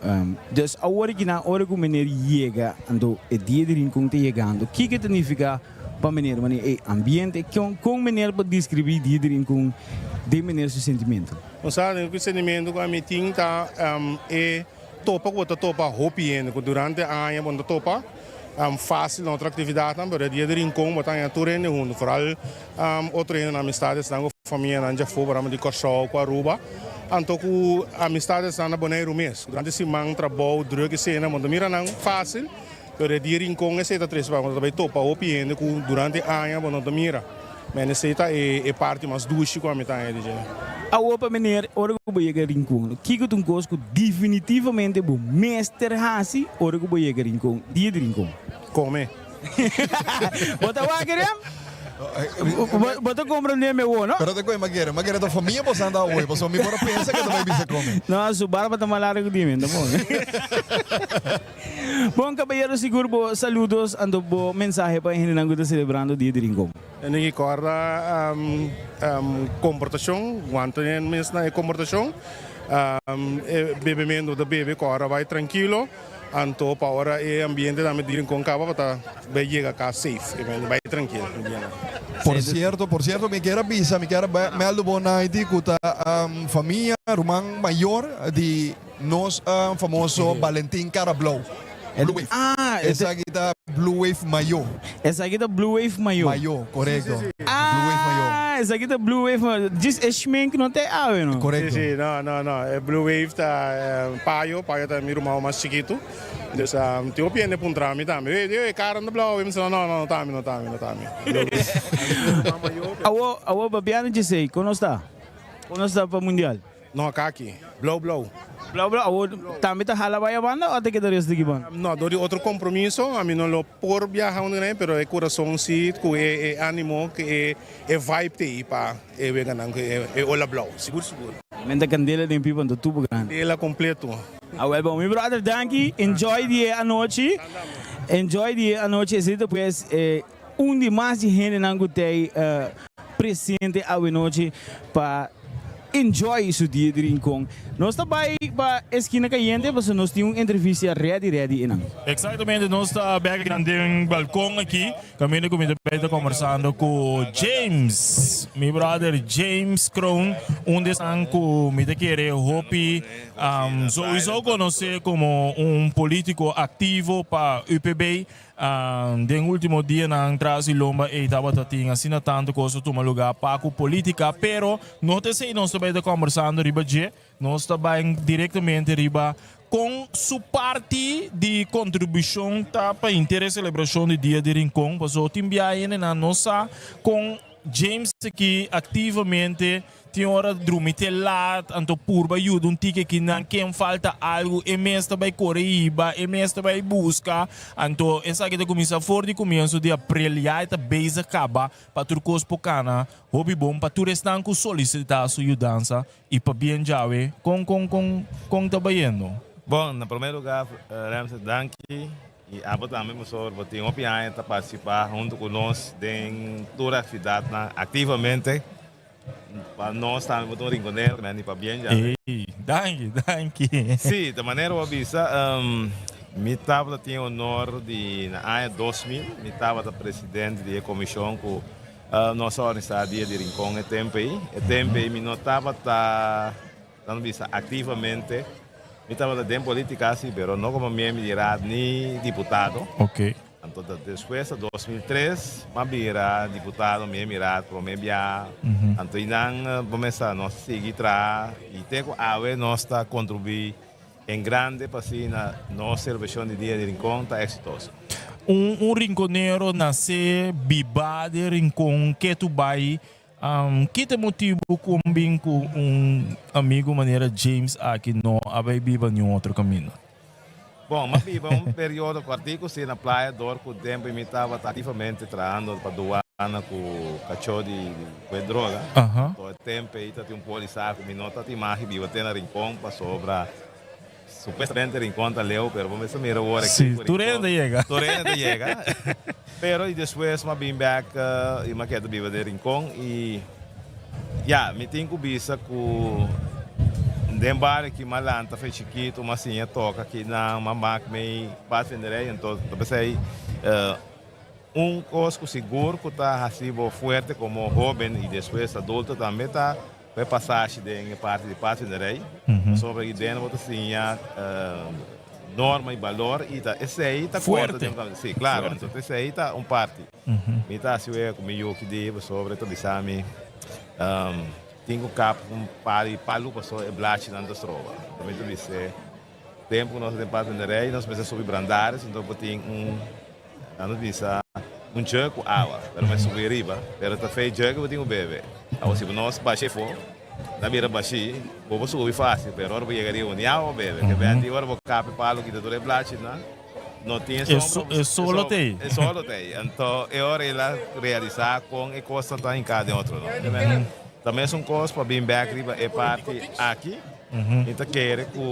Dus awor aki nan ora cu meneer yega, anto e dia di Rincon ta yegando, kiko ta nifica pa meneer? Wanneer e ambiente, con, con meneer por describi dia di Rincon den meneer su sentimento? Bo sa, den cu sentimento cu ami tin ta e topa cu bo ta topa hopi hende cu durante aña bo no ta topa. Fácil na otro actividadnan, pero e dia di Rincon bo ta haña tur hende hunto, vooral otro hende na amistadesnan cu famianan djafó, por ehempel di Kòrsou cu Aruba, anto cu amistadesnan na Boneiru mes. Durante siman trabou druk y cena bo no ta mira nan fácil, pero e dia Rincon esey ta trese pa bo ta bay topa hopi hende cu durante aña bo no ta mira. Men esey ta e parti mas dushi cu ami ta haña di dje. Awor pa meneer, ora cu bo yega Rincon, kico ta un cos cu definitivamente bo mester haci ora cu bo yega Rincon, dia di Rincon? Come. Bo ta wak Rem? Bo ta comprende mi awor, no? Pero ta coge Magere. Magere ta famia bo santa awoy, pasobra mi por a pensa cu e ta bay bisa come. No, su barba ta mas largo cu di mi, ta bon. Bon caballero sigur bo saludos anto bo mensahe pa e hendenan cu ta celebrando dia di Rincon. Hende ki corda comportacion, wanta den mes na e comportacion, e bebemento ta bebe corda bay trankilo, anto pa ora e ambiente tambe di Rincon caba pa ta bay yega cas safe, bay trankilo. Por cierto, por cierto mi kier a bisa, mi kier a meldo bo Naiti cu ta famia, ruman mayor di. Nos famoso Balentin Cara Blou. Blue Wave. Ah, Esaki ta Blue Wave Mayo. Esaki ta Blue Wave Mayo. Mayo, korekto. Blue Wave Mayo. Ah, Esaki ta Blue Wave, ma djis e schmink no ta e awe, no? Si, si, no, no, no. E Blue Wave ta Payo, Payo ta mi ruman mas chikitu. Dus tin hopi hende puntra mi tambe, Ey, e kara no ta blauw awe? Mi sa, no, no, no ta mi, no ta mi, no ta mi. Blue Wave. Awo, awo papiando djesei, kon nos ta? Kon nos ta pa mundial? No, kaki. Blauw, blauw. Blauw, blauw. Awor, tambe ta hala bai a banda o ta keda rest di ki banda? No, dor di otro compromiso ami no lo por biaha unda nan, pero e curason si cu e animo, cu e vibe t'ey pa e weganan cu e ola blauw. Sigur, sigur. Men ta candela den pipa anto tubo grandi. Candela completo. Awel bon mi brother danki enjoy di e anochi enjoy di e anochi esey ta pues un di mas di hendenan cu t'ey presente awenochi pa enjoy su dia di Rincon. Nos ta bay pa Esquina Cayente pasobra nos tin un entrevista ready ready einan. Exactamente, nos ta bek nan den balcon aki, caminda cu mi ta bay ta conversando cu James, mi brother James Kroon, un di esnan cu mi ta kere hopi souiso conoce como un politico activo pa UPB. Den ultimo dianan tras di lomba ei tabata tin asina tantu kos ta tuma lugá pa ku polítika, pero no ta esei nos ta bai ta kòmbersando riba dje, nos ta bai direktamente riba kon su parti di kontribushon ta pa henter e selebrashon di Dia di Rincon, pasobra tin biaha hendenan no sa kon James aki aktivamente Tin ora drumi te laat, anto purba yuda un tiki kinan ken falta algu, e mes ta bai kore hiba, e mes ta bai buska. Anto esaki ta kuminsá for di kumienso di aprel, ya e ta bezig kaba pa tur kos por kana hopi bon pa tur esnan ku solisitá su yudansa i pabien djawe. Kon kon kon kon ta bayendo? Bon, na promé lugá Ramsey danki i abo tambe pasobra bo tin hopi aña ta partisipá huntu ku nos den tur aktividatnan aktivamente. Pa nos tambe bo ta un rinconero, men di pabien dja. Ey, danki, danki. Sí, ta manera bo a bisa, mi tabata tin e honor di na aña 2000, mi tabata presidente di e comision cu nos a organisa Dia di Rincon e tempo ey. E tempo ey mi no tabata, nan bisa, activamente, mi tabata den politica si, pero no como miembro di raad ni diputado. Ok. Anto ta despues ta 2003 m'a bira diputado mi e mira prome bia anto y nan bo mester nos sigui traha y te cu awe nos ta contribui en grande pa asina nos celebracion di dia di Rincon ta exitoso. Un un rinconero nace biba den Rincon ketu bay Ki ta e motibu ku un bin ku un amigu manera James aki no a bai biba niun otro kaminda? Bon, m'a biba un periodo kòrtiku si na playa dor ku tempu mi tabata aktivamente trahando pa duana ku kachó di kue droga. Anto e tempu ei ta tin un polisa ku mi no ta tin magi biba te na Rincon pasobra Supuestamente Rincon ta leu, pero bo mester mira ora Sí, ki tur hende ta yega. Tur hende ta yega. Pero y despues m'a bin bek y m'a keda biba den Rincon y ya, mi tin cu bisa cu den bario aki m'a lanta fe chikito, m'a siña toca akinan, m'a mak mi padvinderij, enton ta pesey un cos cu sigur cu ta haci bo fuerte como hoben y despues adulto tambe ta Bo e pasashi den e parti di Patio de Rey, pasobra i den bo ta siña norma i balor i ta esei ta konta den un Si, klaro, anto esei ta un parti. Mi ta hasi wega ku mi yuki di pasobra e ta bisa mi tin ku kap un par di palu pasobra e blachinan ta stroba. Anto mi ta bis'é tempu ku nos ta den Patio de Rey nos mester subi brandaris anto bo tin un Nan ta bisa un jug ku awa, pero mester subi riba. Pero ta fe jug bo tin ku bebe. Awor si bo no bash'é afó, ta bira bashí, bo por subi fásil, pero ora bo yega riba bo ni awa bo bebe. Ke benti ora bo kap e palu kita tur e blachinan, no tin e sombra. E solo ta ei. E solo ta ei. Anto e ora el a realisá kon e kosnan ta hinká den otro, no. Ke benti ta mesun kos pa bin bèk riba e parti aki. Mi ta kere ku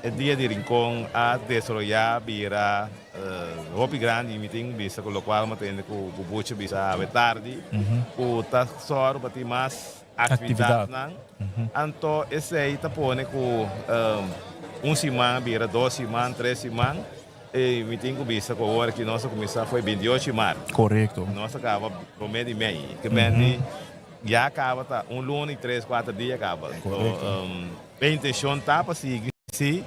e dia di Rincon a desaroyá bira hopi grandi i mi tin bisa ku lokual mi a tende ku Bubuchi a bisa awe tardi ku ta sòru pa tin mas aktividatnan. Anto esei ta pone ku un siman a bira dos siman, tres siman i mi tin ku bisa ku awor aki nos a kuminsá for e bintiocho di mart. Nos a kaba promé di mei. Ke menti Ya caba ta un luna y tres cuater dia caba. Anto e intencion ta pa sigui si.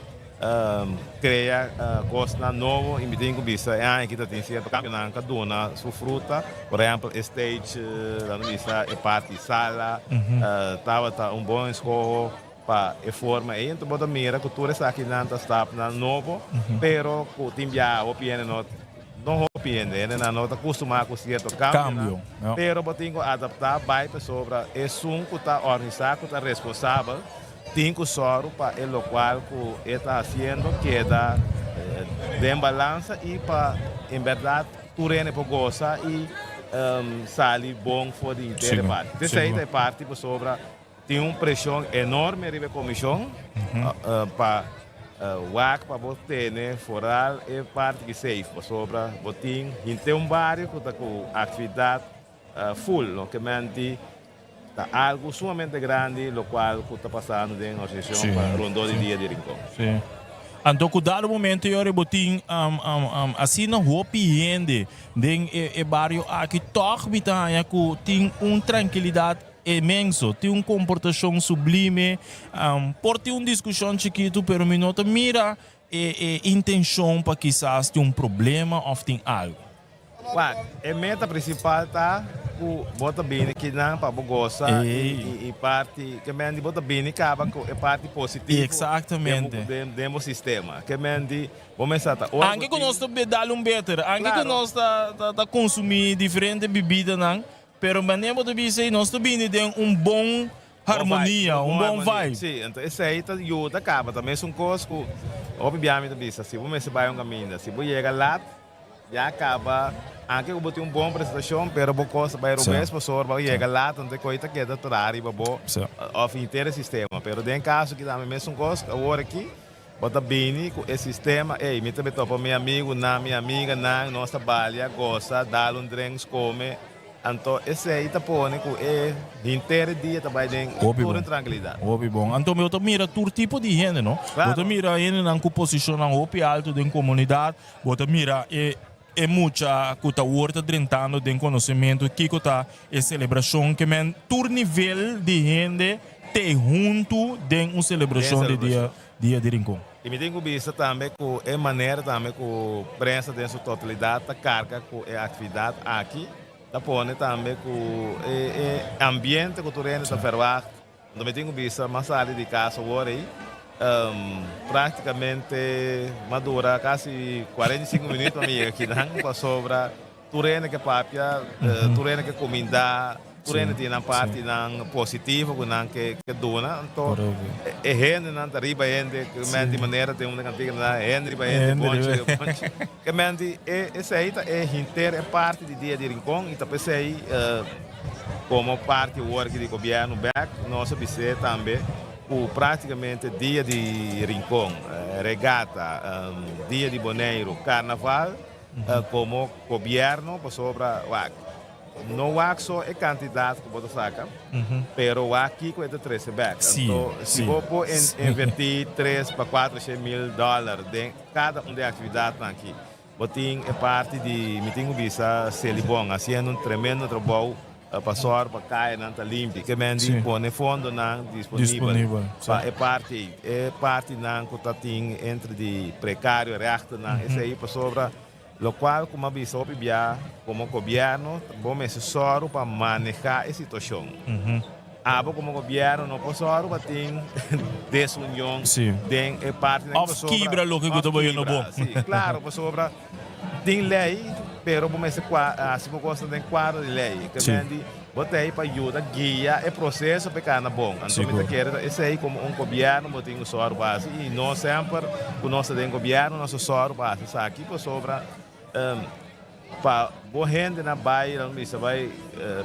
Krea kosnan nobo i mi tin ku bisa e aña aki ta tin sierto kambionan ka duna su fruta. Por ehèmpel e stage, laga nos bisa e parti sala tabata un bon eskoho pa e forma ei. Enton bo ta mira ku tur esakinan ta stapnan nobo pero ku tin biaha hopi hende no no hopi hende, hendenan no ta kustumá ku sierto kambionan pero bo tin ku adaptá bai pasobra esun ku ta organisá ku ta responsabel Tin ku sòru pa e lokual ku e ta hasiendo keda den balansa i pa en bèrdat tur hende por gosa i sali bon for di henter e parti. P'esei ta e parti pasobra tin un preshon enorme riba e komishon pa wak pa bo tene foral e parti ki safe pasobra bo tin henter un bario ku ta ku aktividat full, loke menti Ta algu sumamente grandi locual cu ta pasando den organisacion pa rondó di Dia di Rincon. Sí. Anto cu dado momento yori bo tin asina hopi hende den e bario aki toch mi ta haña cu tin un trankilidad inmenso, tin un comportacion sublime, por tin un discusion chikito pero mi no ta mira e intencion pa kisas tin un problema of tin algo. Wak, e meta principal ta cu bo ta bini kinan pa bo gosa y parti, ke men di bo ta bini caba cu e parti positivo den bo sistema. Ke men di bo mester ta ora Anke cu nos ta dal un beter, anke cu nos ta consumi diferente bibidanan, pero manera bo ta bisa nos ta bini den un bon harmonia, un bon vibe. Si, enton esey ta yuda caba. Ta mesun cos cu hopi bia mi ta bisa, si bo mester bay un caminda, si bo yega lat, Ya caba, anke cu bo tin un bon presentacion, pero bo cos ta bay robes pasobra bo a yega laat, anto e coy ta keda traha riba bo of henter e sistema. Pero den caso aki tambe mesun cos, awor aki bo ta bini cu e sistema, ey, mi ta bay topa mi amigunan, mi amiganan, nos ta balia, gosa, dal un drinks, come. Anto esei ta pone ku e henter e dia ta bai den tur en trankilidat. Hopi bon. Anto bo ta mira tur tipo di hende, no? Bo ta mira hendenan ku posishonnan hopi alto den komunidat. Bo ta mira e e mucha ku ta wor ta drentando den konosementu kiko ta e selebrashon ke men tur nivel di hende te huntu den un selebrashon di dia dia di Rincon. I mi tin ku bisa tambe ku e manera tambe ku prensa den su totalidat ta karga ku e aktividat aki ta pone tambe ku e e ambiente ku tur hende ta verwagt. Anto mi tin ku bisa mas sali di kas awor ei praktikamente m'a dura kasi 45 minüt pa mi yega kinan pasobra Tur hende ke papia, tur hende ke kumindá, tur hende tin nan partinan positivo ku nan ke duna. Anto e hendenan ta riba hende, ke men di manera tin un kantika nan hende riba hende, bonchi riba bonchi. Ke men di esei ta e henter e parti di Dia di Rincon i ta p'esei komo parti awor aki di gobièrnu bèk nos a bis'é tambe ku praktikamente Dia di Rincon, regata, Dia di Boneiru, Karnaval, Como gobierno pasobra wak no wak so e cantidad cu bo ta saca pero wak kico e ta trece bek. Anto si bo por inverti tres pa cuatro mil dollar den cada un di e actividadnan aki bo tin e parti di mi tin cu bisa Selibon haciendo un tremendo trabou pa sòru pa kayanan ta limpi. Ke men di pone fondonan disponibel pa e parti ei. E partinan ku ta tin entre di prekario, rèchternan, esei pasobra lokual ku mi a bisa hopi bia komo gobièrnu bo mester sòru pa manehá e situashon. Abo komo gobièrnu no por sòru pa tin desunion den e partinan pasobra. Òf kibra loke ku ta bayendo bo. Si, klaro pasobra. Tin lei, pero bo mester hasi bo kosnan den kuadro di lei. Ke men di, bo ta ei pa yuda guia e proseso pa e kana bon. Anto mi ta kere ta esei komo un gobièrnu bo tin ku sòru pa hasi i no semper ku nos ta den gobièrnu nos ta sòru pa hasi esaki pasobra pa bo hendenan bai nan bisa bai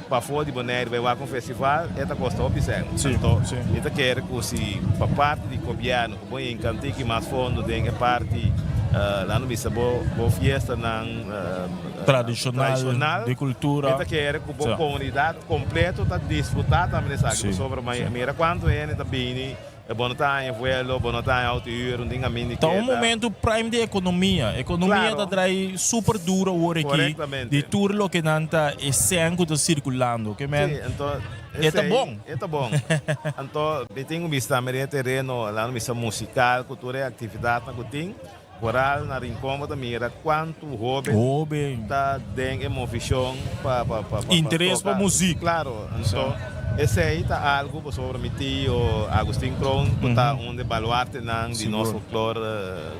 pafó di Boneiru bai wak un festival e ta kosta hopi sèn. Anto mi ta kere ku si pa parti di gobièrnu ku bo hinka un tiki mas fondo den e parti laat nos bisa bo bo fiestanan Tradishonal, di kultura. Mi ta kere ku bo komunidat kompleto ta disfrutá tambe di esaki pasobra mira kuantu hende ta bini. Bo no ta haña vuelo, bo no ta haña auto huur, no tin caminda di Ta un keda. momento prime di economia. Economia ta drai super duro awor aki Correctamente. di tur loke nan ta e cen cu ta circulando. Ke men Sí, anto e ta esey bon. e ta bon. Anto mi tin cu bista tambe den e tereno, laga nos bisa musical cu tur e actividadnan cu tin. Vooral na Rincon bo ta mira cuanto hoben Hoben. ta den e movicion pa pa pa pa Interes pa toca. muziek. Claro, anto esey ta algo pasobra mi tio Agustin Kroon cu ta un de baluartenan di nos folklor,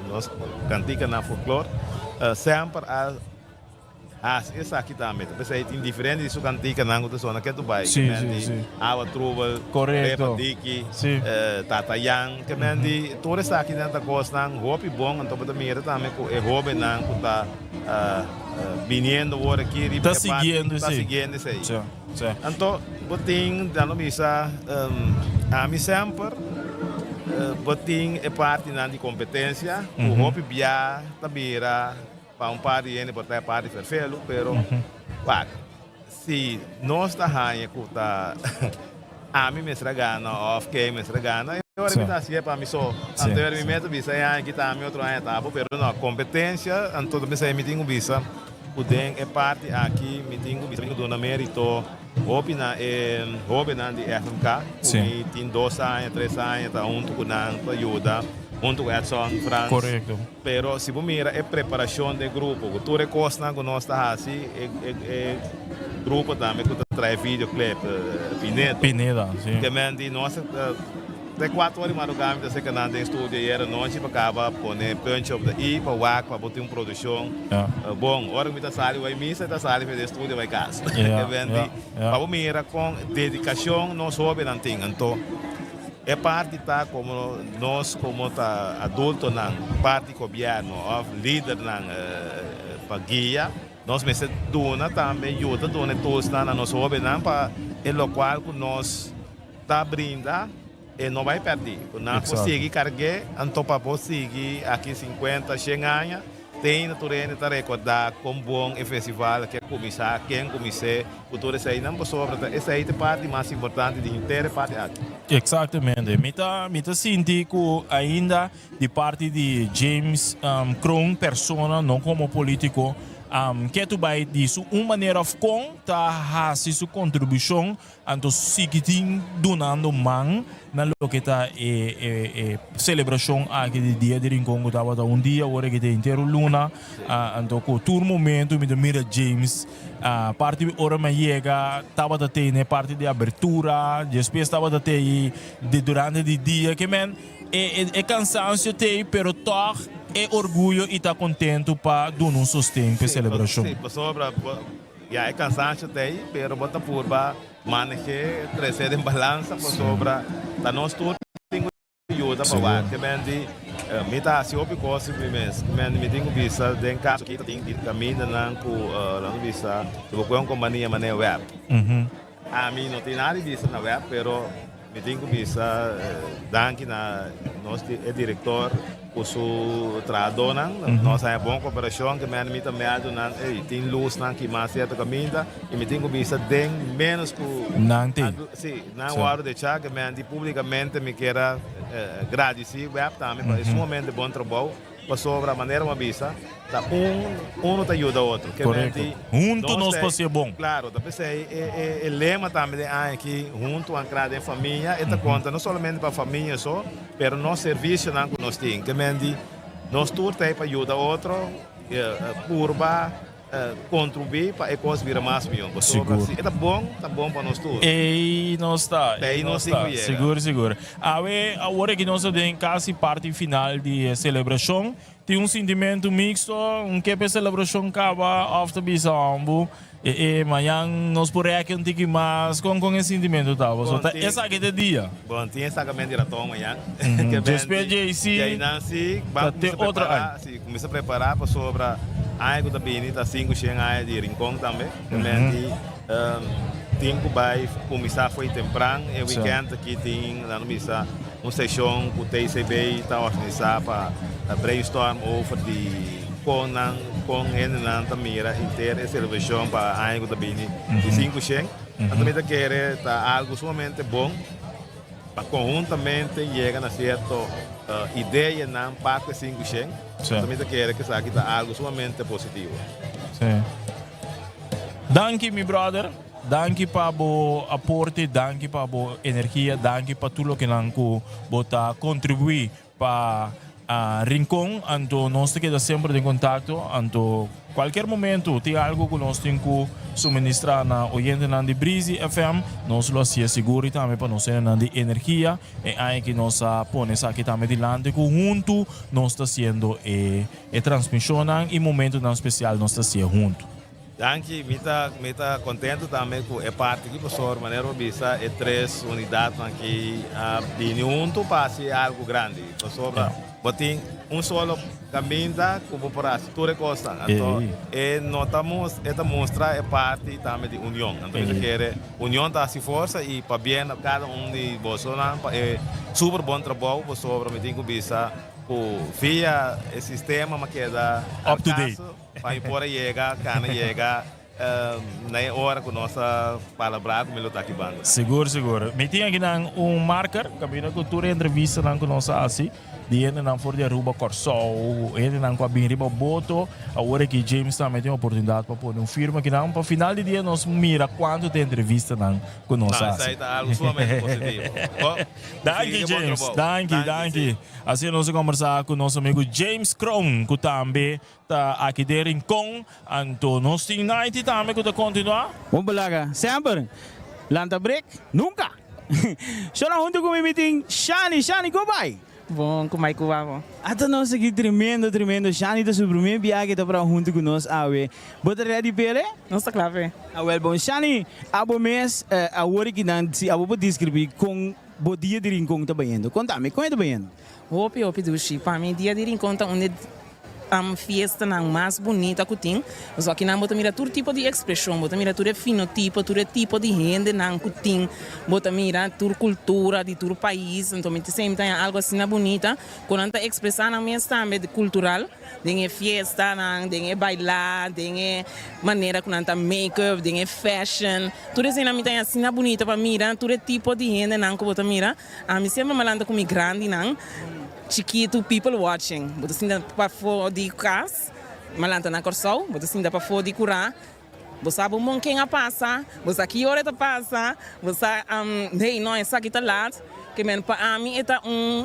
nos canticanan folklor, semper a Hasi esaki tambe. Ta p'esei tin diferente di su kantikanan ku ta sona ketu bai. Sí, Ke men sí, di sí. Awa Trubel, Korekto. Repa Diki, Sí. Tata Jan. Ke men di tur esakinan ta kosnan hopi bon. Anto bo ta mira tambe ku e hóbennan ku ta biniendo wor aki riba Ta e parti siguiendo ta esei. siguiendo esei. Sí, sí. Anto bo tin, dan lo bisa, ami semper bo tin e partinan di kompetensia ku hopi bia ta bira. Pa un par di hende por ta e parti ferfelu, pero wak, si nos ta haña ku ta ami mester a gana òf ken mester a gana, e ora mi ta hasié pa mi so. Anto e ora mi mes ta bisa e aña aki ta ami, otro aña ta abo, pero no, kompetensia, anto ta pensá mi tin ku bisa ku den e parti aki mi tin ku bisa mi tin ku duna mérito hopi na e hóbennan di FMK ku mi tin dos aña, tres aña ta huntu ku nan ta yuda huntu ku Edson Frans. Pero si bo mira e preparacion den grupo, cu tur e cosnan cu nos ta haci, e grupo tambe cu ta trae videoclip, Pinedo. Pineda, si. Ke men di nos ta te cuatro ora di madruga mi ta seca nan den studio ayer anochi pa caba pone puntje op de i pa wak pa bo tin un produccion bon. Ora cu mi ta sali bay misa e ta sali for den studio bay cas. Ke men di pa bo mira con dedicacion nos hobennan tin. Anto. E parti ta komo nos komo ta adultonan, parti gobièrnu òf lidernan pa guia, nos mester duna tambe yuda duna e toolsnan na nos hóbennan pa e lokual ku nos ta brinda e no bai pèrdí, ku nan por sigui karg'é anto pa por sigui aki sinkuenta, shen aña. Tin tur hende ta rekordá kon bon e festival ke kuminsá, ken kumins'é, ku tur eseinan pasobra ta esei ta e parti mas importante di henter e parti aki. Eksaktamente. Mi ta mi ta sinti ku ainda di parti di James Kroon persona, no komo polítiko, ke tu bai di su un manera òf kon ta hasi su kontribushon Anto sigui tin dunando man na loke ta e e celebracion aki di Dia di Rincon cu tabata un dia, ora ki ta henter un luna. Anto cu tur momento mi ta mira James parti ora mi a yega tabata tene parti di abertura, despues tabata tei di durante di dia. Ke men e e cansancio tei pero tog e orguyo y ta contento pa duna un sosten pa e celebracion. Sí, pasobra. Ya e cansancio ta ey, pero bo ta purba maneh'é, tres'é den balansa pasobra ta nos tur tin cu yuda pa wak. Ke men di, mi ta haci hopi cos riba mi mes. Ke men di, mi tin cu bisa den caso aki ta tin di camindanan cu lo no bisa si bo coge un compania manera web. Ami no tin nada di bisa na web, pero mi tin cu bisa danki na nos e director cu su trahadornan. Nos haña bon cooperacion, ke mende mi ta meldo nan, ey, tin luznan kima cierto caminda y mi tin cu bisa den menos cu Nan tin. Si, nan wordo decha, ke mende publicamente mi kier a gradici web tambe pa e sumamente bon trabou. Pasobra manera bo a bisa, ta un uno ta yuda otro. Ke Korekto. menti Huntu nos nos por sier bon. Klaro, ta p'esei e e e lema tambe den aña aki, huntu ankrá den famia, e ta konta no solamente pa famia so, pero nos servisionan ku nos tin. Ke menti nos tur ta ei pa yuda otro, purba Contribuí pa e cos bira mas mihó. Pasobra Sigur. si e ta bon, ta bon pa nos tur. Ey nos ta, Ey ey nos nos tin ta. cu yega. Sigur, sigur. Awe, awor aki nos ta den casi parti final di e celebracion. Tin un sintimento mixto, un ke p'e celebracion caba of ta bisa hombo, e e mañan nos por reki un tiki mas. Con con e sintimento ta? Pasobra Bon, ta tin. esaki t'e dia. Bon, tin exactamente di raton mañan. Ke Despues benti djei si djei nan si ta ban te cuminsa otro prepara, aña. si cuminsa prepara pasobra aña cu ta bini ta sinku shen aña di Rincon tambe. Ke benti tin cu bay cuminsa fo'i tempran. E weekend aki tin nan bisa un sesion cu TCB ta organisa pa brainstorm over di con nan con hendenan ta mira henter e celebracion pa aña cu ta bini di sinku shen. Anto mi ta kere ta algo sumamente bon. Pa konhuntamente yega na sierto ideanan pa ku e 500, anto mi ta kere ku esaki ta algu sumamente positivo. Sí. Danki mi brother, danki pa bo aporte, danki pa bo energia, danki pa tur lokenan ku bo ta kontribuí Pa Rincon, anto nos ta keda semper den contacto, anto cualkier momento tin algo cu nos tin cu suministra na oyentenan di Breezy FM, nos lo hacié sigur y tambe pa nos hendenan di energia, e aña ki nos a pone esaki tambe dilanti cu hunto nos ta haciendo e transmisionnan y momentonan special nos ta hacié hunto. Danki, mi ta mi ta contento tambe cu e parti aki pasobra manera bo bisa e tres unidadnan aki a bini hunto pa haci algo grandi pasobra bo tin un solo caminda cu bo por haci tur e cosnan anto e no ta e ta mustra e parti tambe di union anto mi ta kere union ta haci forsa y pabien na cada un di bosonan pa e super bon trabou pasobra mi tin cu bisa cu via e sistema mi a keda Up to date. Pa mi por a yega, kana yega na e ora ku nos a palabrá ku mi lo ta aki banda. Sigur, sigur. Mi tin akinan un marker kaminda ku tur e entrevistanan ku nos a hasi di hendenan for di Aruba, Kòrsou, hendenan ku a bin riba boto. Awor aki James tambe tin oportunidat pa pone un firma akinan. Pa final di dia nos mira kuantu ta e entrevistanan ku nos a No, hasi. esei ta algu sumamente positivo. Bo, Danki sigui ku bon James, trabou. danki, Danki, danki. si. Asina nos a kombersá ku nos amigu James Kroon ku tambe Ta aki den Rincon, anto nos tin Nighty tambe cu ta continua. Bon balaga semper. Lanta break nunca. Shona hunto cu mi mi tin Shani. Shani con bai? Bon cu mai cu abo. Ata nos aki tremendo tremendo. Shani ta su primer biaha ke ta pra hunto cu nos awe. Bo ta ready p'ele? Nos ta cla p'e. Awel bon Shani, abo mes awor aki nan si abo por describi con bo dia di Rincon ta bayendo. Conta mi con e ta bayendo? Hopi hopi dushi. Pa mi dia di Rincon ta un di fiestanan mas bunita ku tin. Pasobra akinan bo ta mira tur tipo di ekspreshon, bo ta mira tur e finotipo, tur e tipo di hendenan ku tin, bo ta mira tur kultura di tur pais. Anto mi ta siempre ta haña algu asina bunita ku nan ta ekspresá nan mes tambe kultural den e fiestanan, den e bailá, den e manera ku nan ta make up, den e fashion. Tur eseinan mi ta haña asina bunita pa mira tur e tipo di hendenan ku bo ta mira. Ami semper mi a lanta ku mi grandinan chikitu people watching. Bo ta sinta pafó di kas, mi a lanta na Kòrsou, bo ta sinta pafó di kurá, bo sa bon bon ken a pasa, bo sa ki ora e ta pasa, bo sa hey no esaki ta lat. Ke men pa ami e ta un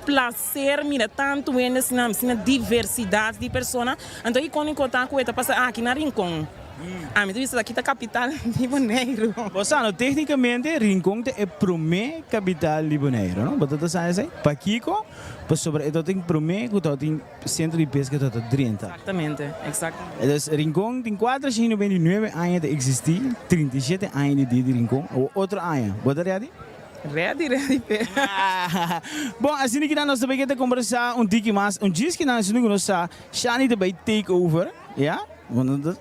plaser mira tantu hende asina, asina diversidat di persona. Anto e kóniko ta ku e ta pasa aki na Rincon. Ami ta bisa aki ta kapital di Boneiru. Bo sa no, téknikamente Rincon ta e promé kapital di Boneiru, no? Bo ta ta sa esei? Pakiko? Pasobra e tabatin promé ku tabatin sentro di peska tabata drenta. Eksaktamente, eksaktamente. Dus Rincon tin 429 aña ta eksistí, 37 aña di dia di Rincon, awor otro aña. Bo ta ready? Ready, ready p'e. Bon, asina kinan nos ta bay keda kombersá un tiki mas, un djis kinan asina ku nos sa Shani ta bay take over, ya?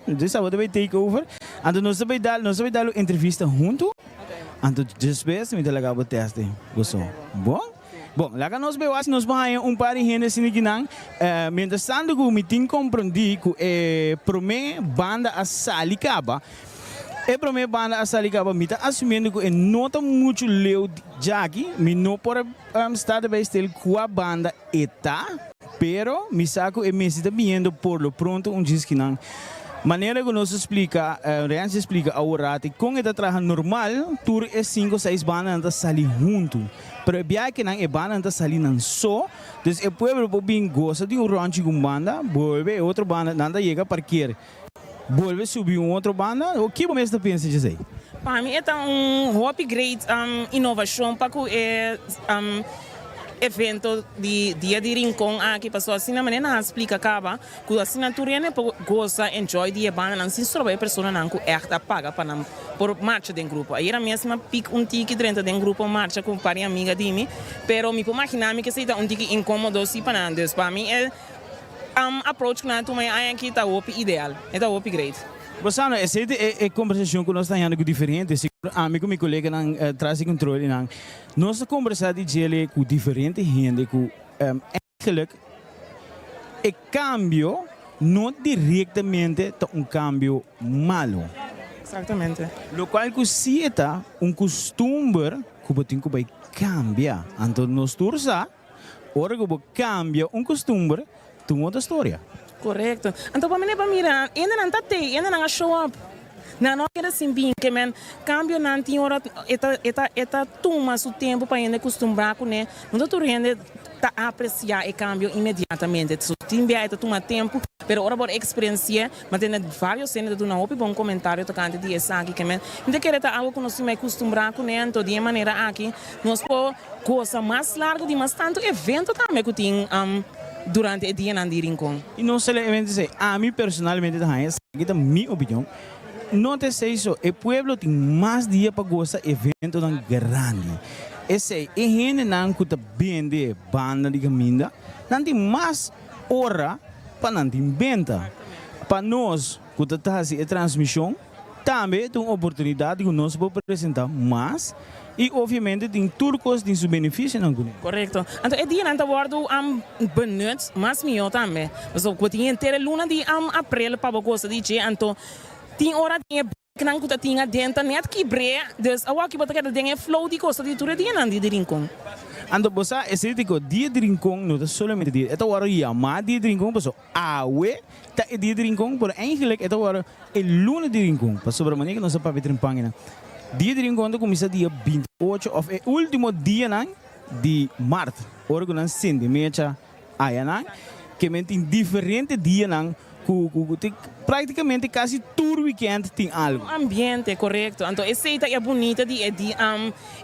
Dus abo ta bay take over. Anto nos ta bay dal, nos ta bay dal un entrevista huntu. Anto despues mi ta laga bo teste goso. Bon? Bon, laga nos bay wak si nos por haña un par di hende asina kinan. Mientras tanto ku mi tin komprondí ku e promé banda a sali kaba. E promé banda a sali kaba, mi ta asumiendo ku e no ta muchu leu djaki. Mi no por a sta ta bay stil kua banda E ta, pero mi sa cu e mester ta biniendo por lo pronto un djiskinan. Manera cu nos a splica, Renzi a splica awor rati, con e ta traha normal, tur e cinco seis bandanan ta sali hunto. Pero e biahenan e bandanan ta sali nan so, dus e pueblo por bin goza di un ronchi cu un banda, bolbe e otro banda, nan ta yega parkeer, bolbe subi un otro banda. Kibo mes ta pensa djesey? Pa mi e ta un hopi great inovacion pa cu e evento di Dia di Rincon aki pasobra asina manera nan a splica caba cu asina tur hende por goza enjoy di e bandanan sin stroba e personanan cu echt a paga pa nan por marcha den grupo. Ayera mes mi a pick un tiki drenta den grupo marcha cu un par di amiga di mi pero mi por magina mi cu esey ta un tiki incomodo si pa nan dus pa mi e approach cu nan a tuma e aña aki ta hopi ideal e ta hopi great. Bo sa no, esei ta e kombersashon ku nos ta hañando ku diferente, sigur ami ku mi koleganan tras di kontrol i nan, nos ta kombersá di djele ku diferente hende ku eigenlijk e kambio no direktamente ta un kambio malu. Exactamente. Lokual ku si e ta un kustumber. ku bo tin ku bai kambia. Anto nos tur sa, ora ku bo kambia un kustumber, ta un otro storia. Korekto. Anto pa mi pa mira, hendenan ta tei, hendenan a show up. Nan no a keda sin bin, ke men kambionan tin ora e ta e ta e ta tuma su tempu pa hende kustumbrá kuné. No ta tur hende ta apresiá e kambio inmediatamente. So tin bia e ta tuma tempu, pero ora bo a eksperensi'é, Mi a tende varios hende ta duna hopi bon comentario tocante di esaki ke men mi ta kere ta algo ku nos tin mai custumbrá kuné anto di e manera aki nos por gosa mas largo di mas tanto evento tambe ku tin durante e dianan di Rincon. I no solamente esei, ami personalmente ta haña esaki ta mi opinion, no ta esei so, e pueblo tin mas dia pa gosa eventonan grandi. Esei, e hendenan ku ta bende banda di kaminda, nan tin mas ora pa nan tin benta. Pa nos ku ta hasi e transmishon tambe ta un oportunidat ku nos por presenta mas i obviamente tin tur kos tin su benefisionan kuné. Korekto. Anto e dianan ta wòrdu benut mas mihó tambe. Pasobra ku tin henter e luna di aprel pa bo gosa di dje anto tin ora tin e Nan ku ta tin aden ta net kibr'é, dus awor ki bo ta keda den e flow di gosa di tur e dianan di di Rincon. Anto bo sa esei di ku dia di Rincon no ta solamente dia, e ta wòrdu yamá dia di Rincon pasobra awe ta e dia di Rincon, pero eigenlijk e ta wòrdu e luna di Rincon, pasobra manera ku nos a papia trempan einan, dia di Rincon ta kuminsá dia 28 òf e último dianan di mart, ora ku nan sende mecha. Ayanan ke men tin diferente dianan ku ku tin praktikamente kasi tur weekend tin algu. Un ambiente korekto. Anto esei ta e bunita di e di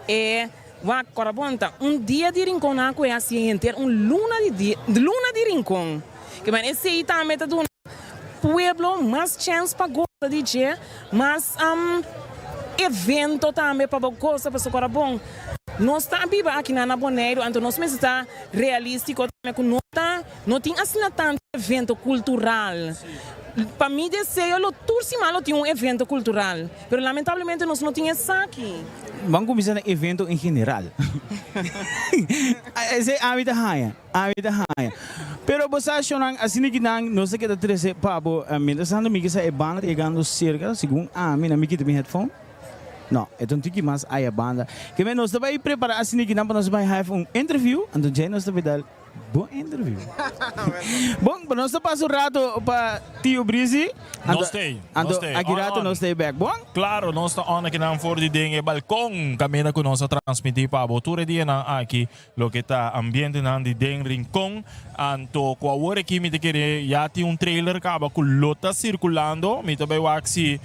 e wak kora bon ta un dia di Rincon nan a kohe hasi henter un luna di dia luna di Rincon. Ke men esei tambe ta duna pueblo mas chèns pa gosa di dje, mas evento tambe pa bo gosa pasobra kora bon nos ta biba akinan na Boneiru anto nos mester ta realístiko tambe ku no ta no tin asina tantu evento kultural. Pa mi deseo lo tur siman lo tin un evento kultural, pero lamentablemente nos no tin esaki. Ban kuminsá na evento en general. Esei ami ta haña, ami ta haña. Pero bo sa shownan asina ki nan nos ta keda trese pa bo. Mientras tanto mi ke sa e banda ta yegando serka, segun ami, nan mi kita mi headphone. No, e ta un tiki mas aya banda. Ke men nos ta bai prepara asina ki nan pa nos bai have un interview, anto djei nos ta bai dal bon interview. Bon, pa nos ta pasa un rato pa Tio Brisi, anto Nos t'ei, nos anto t'ei. aki On, rato on. nos t'ei bek. Bon? Claro, nos ta on akinan for di den e balcon caminda cu nos a transmiti pa bo tur e dianan aki Loke ta ambientenan di den Rincon. Anto cu awor aki mi ta kere ya tin un trailer caba cu lo ta circulando. Mi ta bay wak si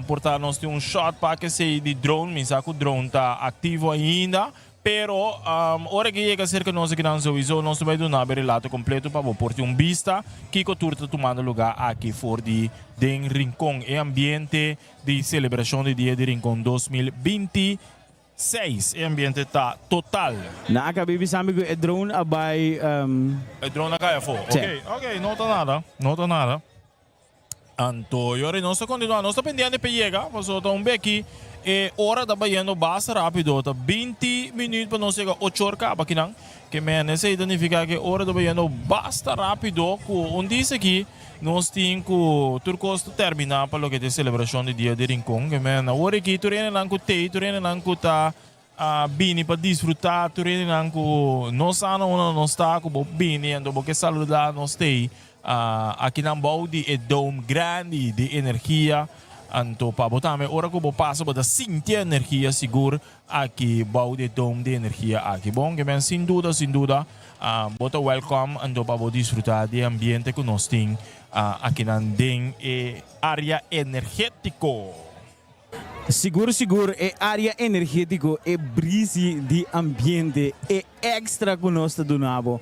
por ta nos tin un shot pa kesey di drone. Mi sa cu drone ta activo ainda. Pero ora ke yega cerca nos akinan sowiso nos ta bay duna bo e relato completo pa bo por tin un bista kico tur ta tumando lugar aki for di den Rincon. E ambiente di celebracion di Dia di Rincon 2020. 6, e ambiente ta total. Nan a kabi bisa mi ku e drone a bai. E drone a kai afó. Sí. Ok, ok, no ta nada, no ta nada. Anto yori nos ta kontinuá, nos ta pendiente pa e yega, pasobra ta un beki e ora ta bayendo basta rápido, ta 20 minüt pa nos yega ocho or kaba akinan. Ke men esei ta nifiká ku e ora ta bayendo basta rápido ku un dis aki Nos tin ku tur kos ta terminá pa loke ta e selebrashon di Dia di Rincon. Ke men awor aki tur hendenan ku t'ei, tur hendenan ku ta bini pa disfrutá, tur hendenan ku no sa na unda nos ta, ku bo bini anto bo ke saludá nos t'ei akinan bou di e dome grandi di energia. Anto pa bo tambe ora ku bo pasa bo ta sinti e energia sigur Aki bou di e dome di energia aki. Bon, ke men sin duda, sin duda, bo ta welcome anto pa bo disfruta di e ambiente ku nos tin akinan den e area energetiko. Sigur sigur e area energetiko, e brisi di ambiente, e extra ku nos ta duna bo.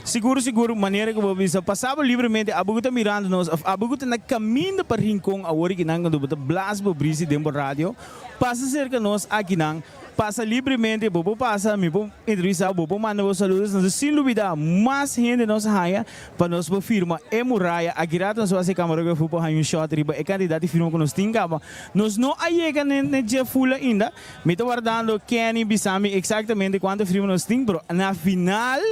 Sigur sigur manera ku bo bisa pasa bo libremente abo ku ta mirando nos of abo ku ta na kaminda pa Rincon awor kinan ku bo ta blas bo brisi den bo radio. Pasa serka nos akinan, pasa libremente, bo por pasa, mi por entrevista bo, bo por manda bo saludos, nos sin lubida mas hende nos haña pa nos por firma e muraya. Aki rato nos por hasi camarógrafo por haña un shot riba e cantidad di firma cu nos tin caba. Nos no a yega n'e dje full ainda, mi ta wardando Kenny bisa mi exactamente cuanto firma nos tin, pero na final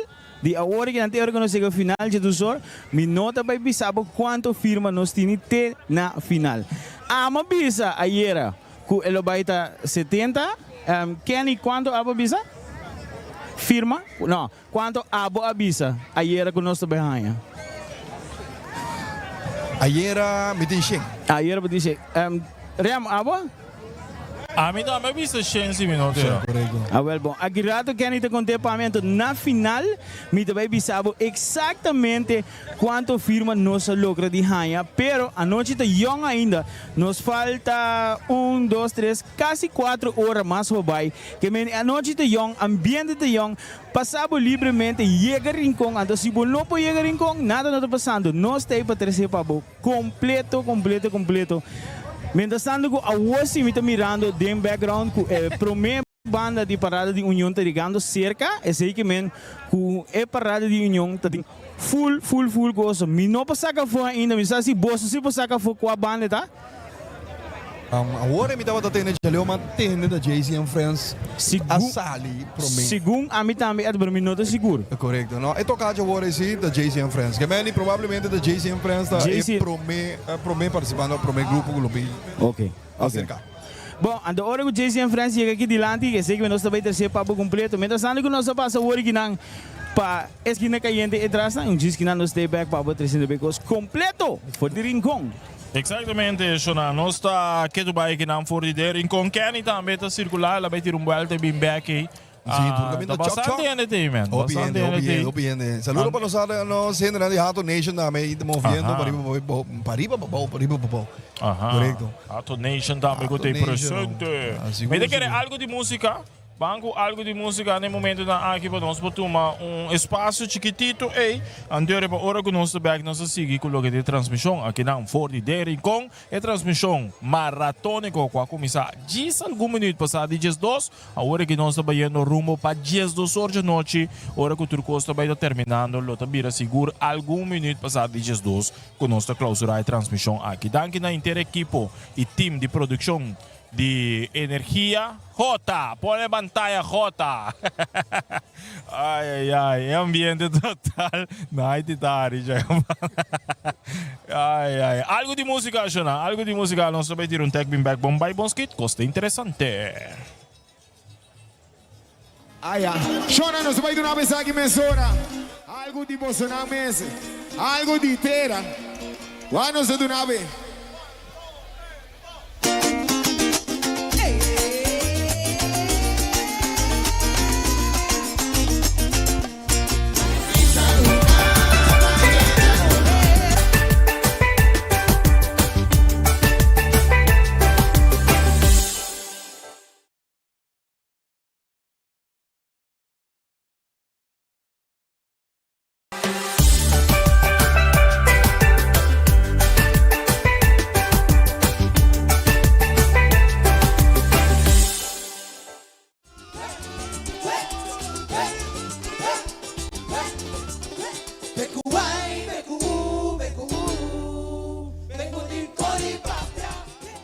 di awor aki nan te ora cu nos yega final dje dus or, mi no ta bay bisa bo cuanto firma nos tini te na final. Ama bisa ayera cu e lo bay ta 70. Kenny, cuanto abo bisa? Firma? No, cuanto abo a bisa ayera cu nos ta bay haña? Ayera mi tin shen. Ayera bo tin shen. Rem, abo? Ami tambe a bisa shen si mi no tera. Awel bon, aki rato Kenny ta conte pa mi, anto na final mi ta bay bisa bo exactamente Cuanto firma nos a logra di haña, pero anochi ta yong ainda, nos falta un, dos, tres, casi cuatro ora mas pa bay. Ke men e anochi ta yong, ambiente ta yong, pasa bo libremente, yega Rincon, anto si bo no por yega Rincon, nada no ta pasando, nos ta ey pa trece pa bo completo, completo, completo. Mientras tanto cu awor si mi ta mirando den background cu e prome. Banda di Parada di Union ta yegando serka, esei ke men ku e Parada di Union ta tin full full full goso. Mi no por saka afó ainda, mi sa si boso si por saka afó kua banda e ta. Awor mi tabata tende djaleu ma tende ta Jay-Z and Friends a sali prome. Segun ami tambe Ed, pero mi no ta sigur. Korekto. No, e toka djawor esi ta Jay-Z and Friends. Ke men di probablemente ta Jay-Z and Friends ta e prome prome partisipante o prome grupo ku lo bin aserka. Bon, anto ora ku Jaycee en Frans yega aki dilanti, esei ku nos ta bai trese papo kompleto. Mientras tanto ku nos a pasa wor kinan pa eskina kayente e trasnan, un djis kinan nos stay back pa bo tresiendo be kos kompleto for di Rincon. Exactamente, Shona. Nos ta ketu bai kinan for di de Rincon. Kenny tambe ta sirkulá, el a bai tira un buelta i bin bek ei. Sí, tur caminda Ta chok chok. bastante hende tei, man. Hopi Bastante hende, hende hopi tei. hende, hopi hende. Saludo pa nos nos hendenan di Hato Nation tambe y ta moviendo Aha. pa riba pa bou, pa riba pa bou, pa riba pa bou. Aha. Correcto. Hato Nation tambe cu Hato tei Nation, presente. ah, sigur, Mi ta kere sigur. algo di musica. Ban cu algo di musica na e momentonan aki pa nos por tuma un espacio chikitito ey. Anto riba ora cu nos ta bek nos ta sigui cu loke ta e transmision akinan for di Den Rincon. E transmision maratóniko ku a kuminsá djis algun minuut pasá di 12, awor aki nos ta bayendo rumbo pa 12 or djanochi, ora ku tur kos ta bai ta terminando lo ta bira sigur algun minuut pasá di 12 ku nos ta klausurá e transmision aki. Danki na henter ekipo i tim di produkshon di Energia J. Pone pantaya J. Ai ai ai, e ambiente total night ta hari dja. Ai ai, algo di musica shona, algo di musica nos ta bay tira un tek bin bek bon bay bon skit, cos ta interesante. Aya, shona nos bay duna esaki mesora, algo di bosonan mes, algo di tera, wak nos ta duna be.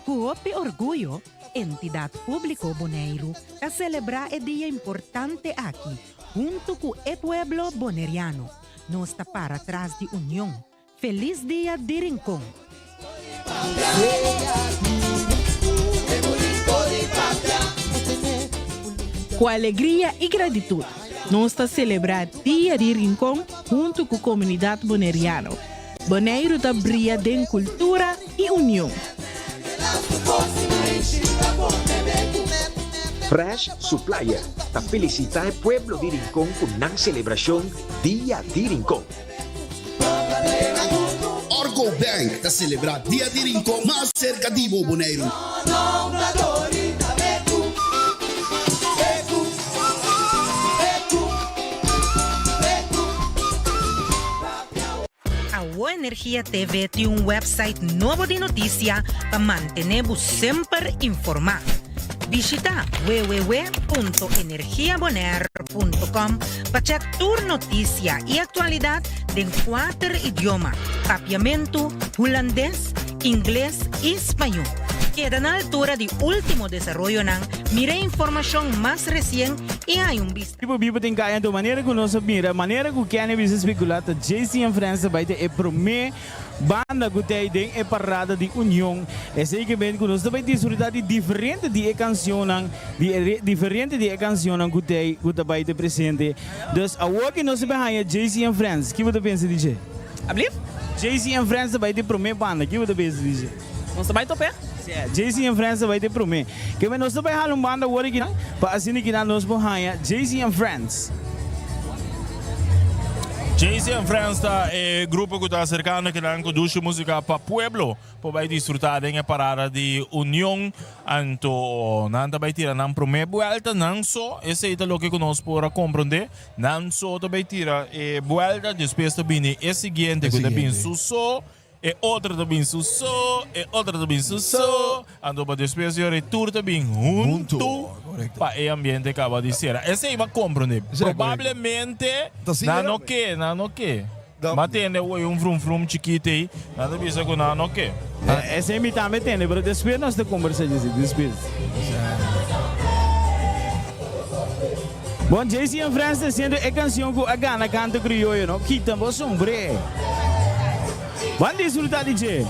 Ku hopi orguyo, Entidat Públiko Boneiru ta selebrá e dia importante aki Huntu ku e pueblo boneriano, nos ta para tras di union. Felis Dia di Rincon! Ku alegria i gratitut, nos ta selebrá Dia di Rincon huntu ku komunidat boneriano. Boneiru ta bria den kultura i union. Fresh Supplier ta felicita e pueblo di Rincon cu nan celebracion Dia di Rincon. Orgo Bank ta celebra Dia di Rincon mas cerca di bo, Boneiru. Awo Energia TV tin un website nobo di noticia pa mantene bo semper informa. Bishita www.energiabonaire.com pa check tur noticia y actualidad den kuater idioma, Papiamentu, Hulandes, Ingles y Spañó. Keda na altura di último desaroyonan, mira e informashon mas resien i haña un bista. Tipo biba den kaya anto manera ku nos a mira, manera ku Kenny bisa spekulá ta JC en Friends ta bai ta e promé banda ku ta ei den e parada di Union. Esei ke men ku nos ta bai disfrutá di diferente di e kansionnan, di e diferente di e kansionnan ku ta ei ku ta bai ta presente. Dus awor ke nos ta bai haña JC en Friends, ki bo ta pensa di dje? Ablief? JC en Friends ta bai ta e promé banda, ki bo ta pensa di dje? Nos ta bai top'é? Sí, JC en Friends ta bai te promé. Ke men nos ta bai hala un banda awor aki pa asina kinan nos por haña JC en Friends. JC en Friends ta e grupo ku ta aserkando kinan ku dushi músika pa pueblo por bai disfrutá den e parada di Union. Anto nan ta bai tira nan promé buelta nan so, esei ta loke ku nos por a komprondé. Nan so ta bai tira e buelta, despues ta bini e siguiente ku ta bin su so. E otro ta bin su so, e otro ta bin su so, anto pa despues di ora e tur ta bin huntu pa e ambiente kaba di sera. Esei bo a komprende. Probablemente nan no ke, nan no ke. Bo a tende oye un vrum vrum chikit ei, nan ta bisa ku nan no ke. Esei mi tambe tende, pero despues nos ta kombersa djesi, despues. Bon, JC en Friends ta siendo e canción cu a gana Canto Criollo, no? Kita bo sombré. Ban disfruta di dje.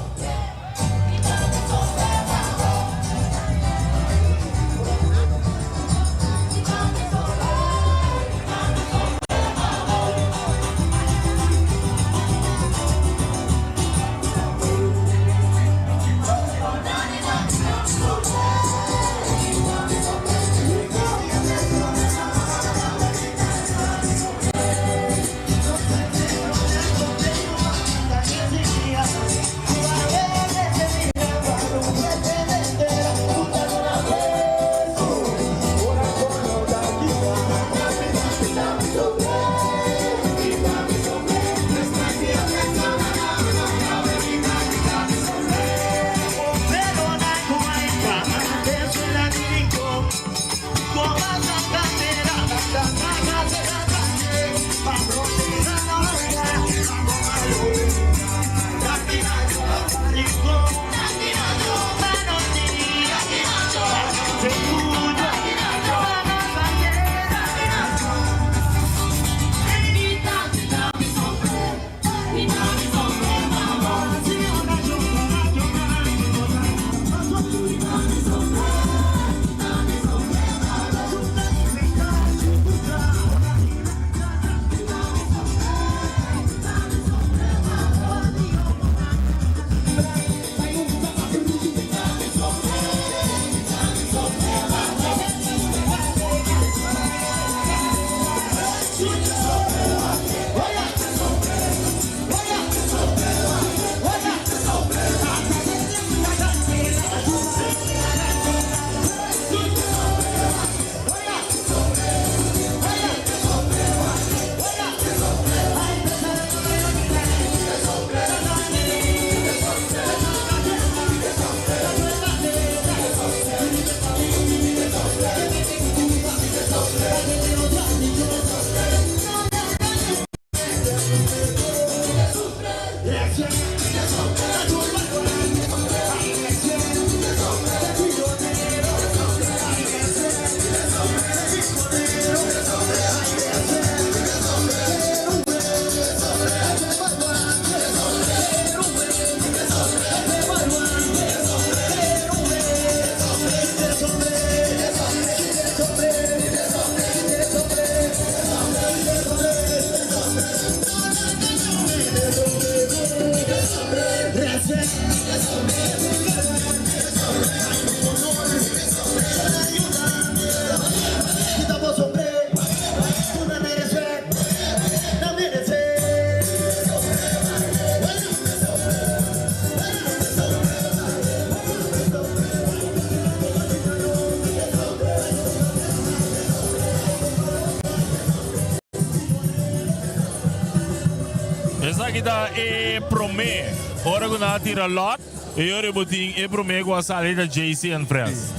Esaki ta e prome ora ku nan a tira lot e ora bo tin e prome ku a sali ta JC and Friends.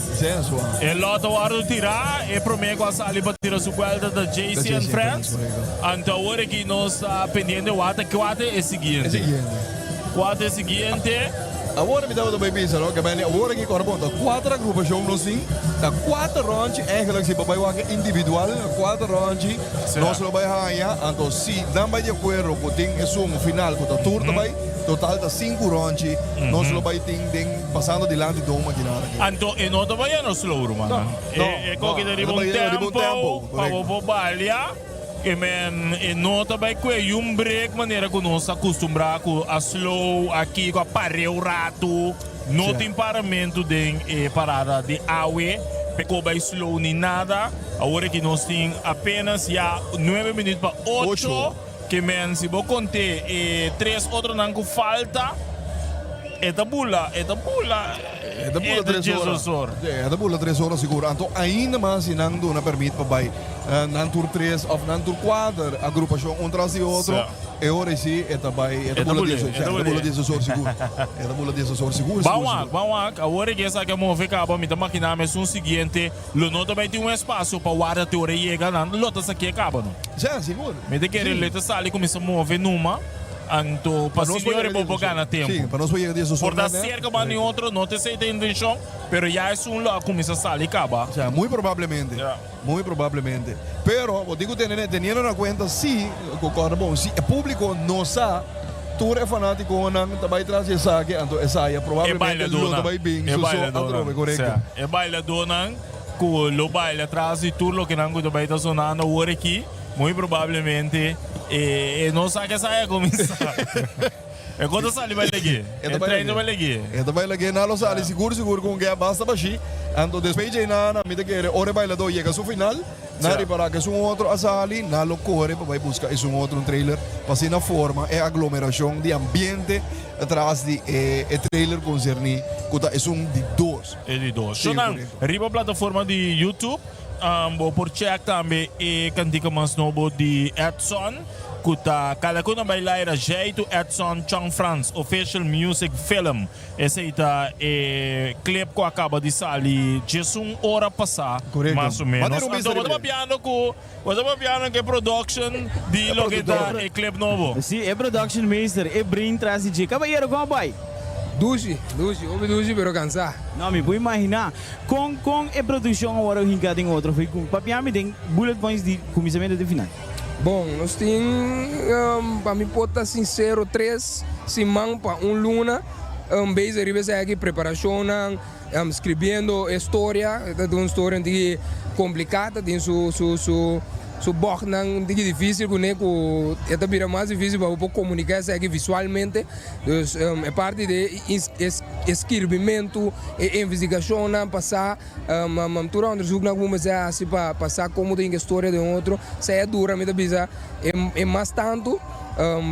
E lot a wòrdu tirá, e prome ku a sali pa tira su buelta ta JC and Friends. Anto awor aki nos ta pendiente wak ta kua ta e siguiente. Kua ta e siguiente? Awor mi tabata bay bisa no, Gabelli, awor aki kòrda bon, ta kuater agrupashon nos tin, ta kuater ròntji eigenlijk si bo bay wak individual, kuater ròntji nos lo bay haña, anto si nan bay di akuerdo ku tin esun final ku ta tur ta bay, total ta sinku ròntji nos lo bay tin den pasando dilanti Dome akinan aki. Anto e no ta bay yendo slow rumannan, e koki ta riba un tempo pa bo por balia. E men e no ta bai kue yun break manera ku nos a kustumbrá ku a slow a kiko a pareu ratu. No tin paramentu den e parada di awe pe ko bai slow ni nada. Awor aki nos tin apenas ya nuebe minüt pa ocho. Ke men si bo kont'é e tres otronan ku falta e ta bula e ta bula E ta bula tres ora. E ta bula tres ora sigur. Anto ainda mas si nan duna permit pa bai. Nan tur tres of nan tur kuater agrupashon un tras di otro, e ora ei si e ta bai, e ta bula dies or, e ta bula dies or sigur, e ta bula dies or sigur, Ban sigur, wak, sigur. ban wak, awor e kesa ke move kaba, mi ta makiná mi esun siguiente lo no ta bai tin un espasio pa warda te ora e yega, nan lo ta sakié kaba no. Ja, sigur. Mi ta kere Si. lo e ta sali kuminsá move numa, anto pa Pa nos asina por e ora yega bo dies por or. gana tempu. Si, pa nos por yega dies or Por ta na nèt. serka ban di otro, no ta esei ta intenshon, pero ya esun lo a kuminsá sali kaba. Ja, muy probablemente. Muy probablemente. Pero bo tin cu tene teniendo na cuenta si, cu corda bon, si e publico no sa, tur e fanaticonan ta bay tras di esaki, anto esaya E probablemente lo ta bailadonan. bay bin E su so bailadonan. atrobe, corecto. Sea, e bailadonan cu lo baila tras di tur loke nan cu ta bay ta sonando awor aki, muy probablemente e e no sa cu esaya a cuminsa. E con ta sali bay lag'é. E E ta bay trein ta bay lag'é. lag'é. E ta bay lag'é. Nan lo sali sigur sigur ku un gèp basta bashí. Anto despues dje nan a mi ta kere ora e bailadó yega su final, nan a ripará ku esun otro a sali, nan lo kore pa bay buska esun otro un trailer pa asina forma e aglomerashon di ambiente tras di e e trailer konserní ku ta esun di dos. E di dos. Sí, Shownan, korekto. riba plataforma di YouTube bo por check tambe e kantika mas nobo di Edson. Ku ta Kalakuna bai laira Jaitu Edson Chong Frans Official Music Film. Esei ta e clip ku a kaba di sali djesun ora pasá Korekto. mas o menos. Manda un Anto bista bo ta riba e. papiando ku bo ta papiando ku e production di E loke ta produktor. e clip nobo. Si, e production meester, e brain tras di dje. Kabayero, kon a bai? Dushi, dushi, hopi dushi pero kansá. No, mi por imaginá kon kon e produkshon a wòrdu hinká den otro. Papia mi den bullet points di kuminsamentu te final. Bon, nos tin, pa mi por ta sincero, tres siman pa un luna bezig riba esaki, preparacionnan, scribiendo e storia, e ta un storia un tiki complica, ta tin su su su su bochtnan un tiki dificil cune cu e ta bira mas dificil pa bo por comunica esaki visualmente. Dus e parti di e skirbimento, e investigacionnan pa sa. Tur onderzoeknan ku mester hasi pa pa sa komo ta hinka storia den otro, sa e dura mi ta bisa e mas tantu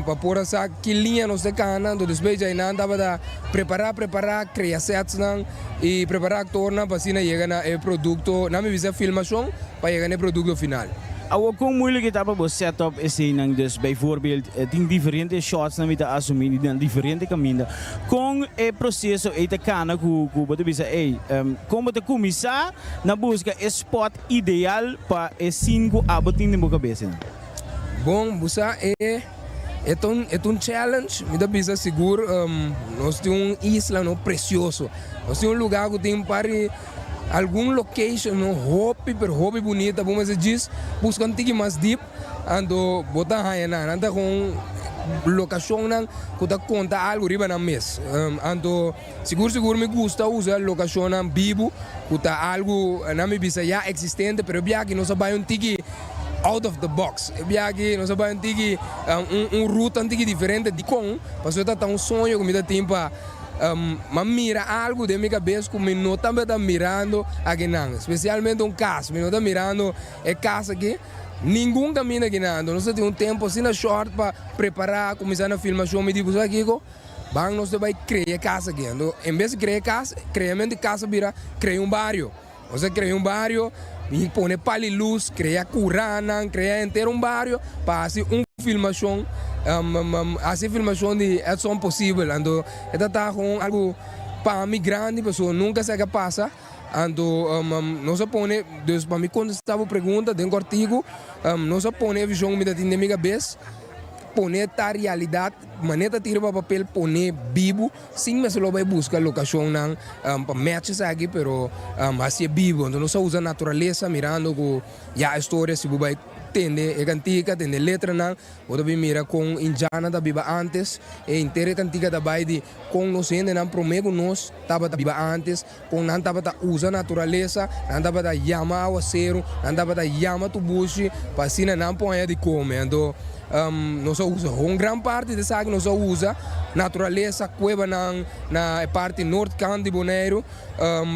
pa por a sa ki liña nos ta kana, anto despues djai nan tabata prepará prepará krea setsnan i prepará aktornan pa asina yega na e produkto, nan mi bisa filmashon pa yega na e produkto final. Awor kon moeilijk e ta pa bo set up eseinan, dus bijvoorbeeld tin diferente shots nan mi ta asumi di nan diferente kaminda. Kon e proseso ei ta kana ku ku bo ta bisa ey kon bo ta kuminsá na buska e spot ideal pa e scene ku abo tin den bo kabesa? Bon, bo sa e e ta un e ta un challenge, mi ta bisa sigur nos tin un isla no presioso, nos tin un lugar ku tin par di algun location no hopi pero hopi bunita, bo mester djis buska un tiki mas deep. Anto bo ta haña nan, nan ta kon lokashonnan ku ta konta algu riba nan mes. Anto sigur sigur mi gusta usa lokashonnan bibu ku ta algu nan mi bisa ya eksistente pero e biaha aki nos a bai un tiki out of the box. E biaha aki nos a bai un tiki un ruta un tiki diferente. Dikon? Pasobra ta ta un soño ku mi ta tin pa m'a mira algu den mi kabes ku mi no tabata mirando akinan. Spesialmente un kas, mi no ta mirando e kas aki. Ningun kaminda ki nan. Nos ta tin un tempu asina short pa prepará, kuminsá na filmashon. Mi di, Bo sa kiko? Ban nos ta bai krea e kas aki. Anto, en bes di krea e kas, kreamentu di kas a bira krea un bario. Nos a krea un bario, i pone pal di lus, krea kuranan, krea henter un bario pa hasi un filmashon, hasi e filmashon di Edson posibel. Anto, e ta ta kon algu pa mi grandi pasobra nunka esaki a pasa. Anto nos a pone, dus pa mi kontestá bo pregunta den kòrtiku, nos a pone e vishon ku mi ta tin den mi kabes. Pone ta realidat, manera ta tira pa papel pone bibu sin mester lo bai buska lokashonnan pa match esaki pero hasié bibu. Anto nos a usa naturalesa mirando ku ya e storia si bo bai tende e kantika, tende e letranan bo ta bin mira kon indjanan ta biba antes. E henter e kantika ta bai di kon nos hendenan promé ku nos tabata biba antes, kon nan tabata usa naturalesa, nan tabata yama awaseru, nan tabata yama tubushi pa asina nan por haña di kome. Anto nos a usa un gran parti di esaki nos a usa naturalesa, kuebanan na e parti noordkant di Boneiru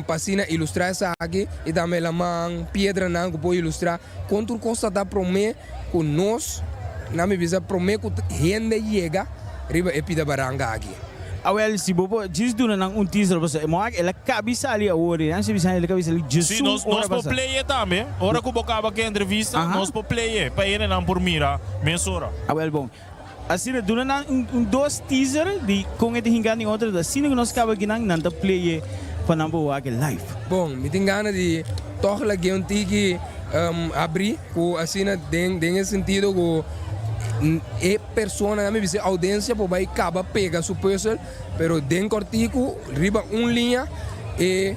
pa asina ilustrá esaki i tambe laman, piedranan ku por ilustrá kon tur kos ta ta promé ku nos, nan mi bisa promé ku hende yega riba e pida baranka aki. Awel, si bo por djis duna nan un teaser pasobra e moak el a kabi sali awor i nan si bisa el a kabi sali Sí, djesun nos, ora nos por pasa. play e tambe. Ora ku bo kaba ku e entrevista, nos por play e pa hendenan por mira mesora. Awel bon. Asina duna nan un, un dos teaser di kon e ta hinka den otro, asina ku nos kaba kinan nan ta play e pa nan por wak e live. Bon, mi tin gana di tòg lag'é un tiki abrí ku asina den den e sentido ku e persona nan mi bisa e oudensia por bai kaba pega su pùzel, pero den kòrtiku riba un liña e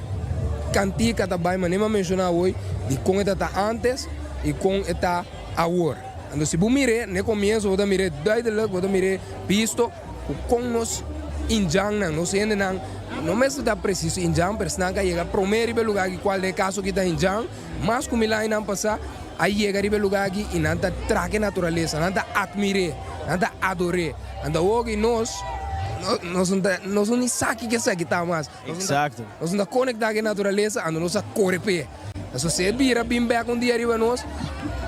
kantika ta bai manera mi a menshoná awor di kon e ta ta ántes i kon e ta awor. Anto si bo mir'é n'e komienso bo ta mir'é duidelik, bo ta mir'é bisto ku kon nos indjannan, nos hendenan, no mester ta presiso indjan, pero esnan ku a yega promé riba e lugá aki, kual den e kaso aki ta indjan, mas ku mil añanan pasá a yega riba e lugá aki i nan ta traka e naturalesa, nan ta atmir'é, nan ta ador'é. Anto awor ki nos, nos no ta, nos no ni sa kiko esaki ta mas. Exacto. Nos no ta konektá ku e naturalesa, anto nos a kore p'e. Pasobra si e bira bin bek un dia riba nos,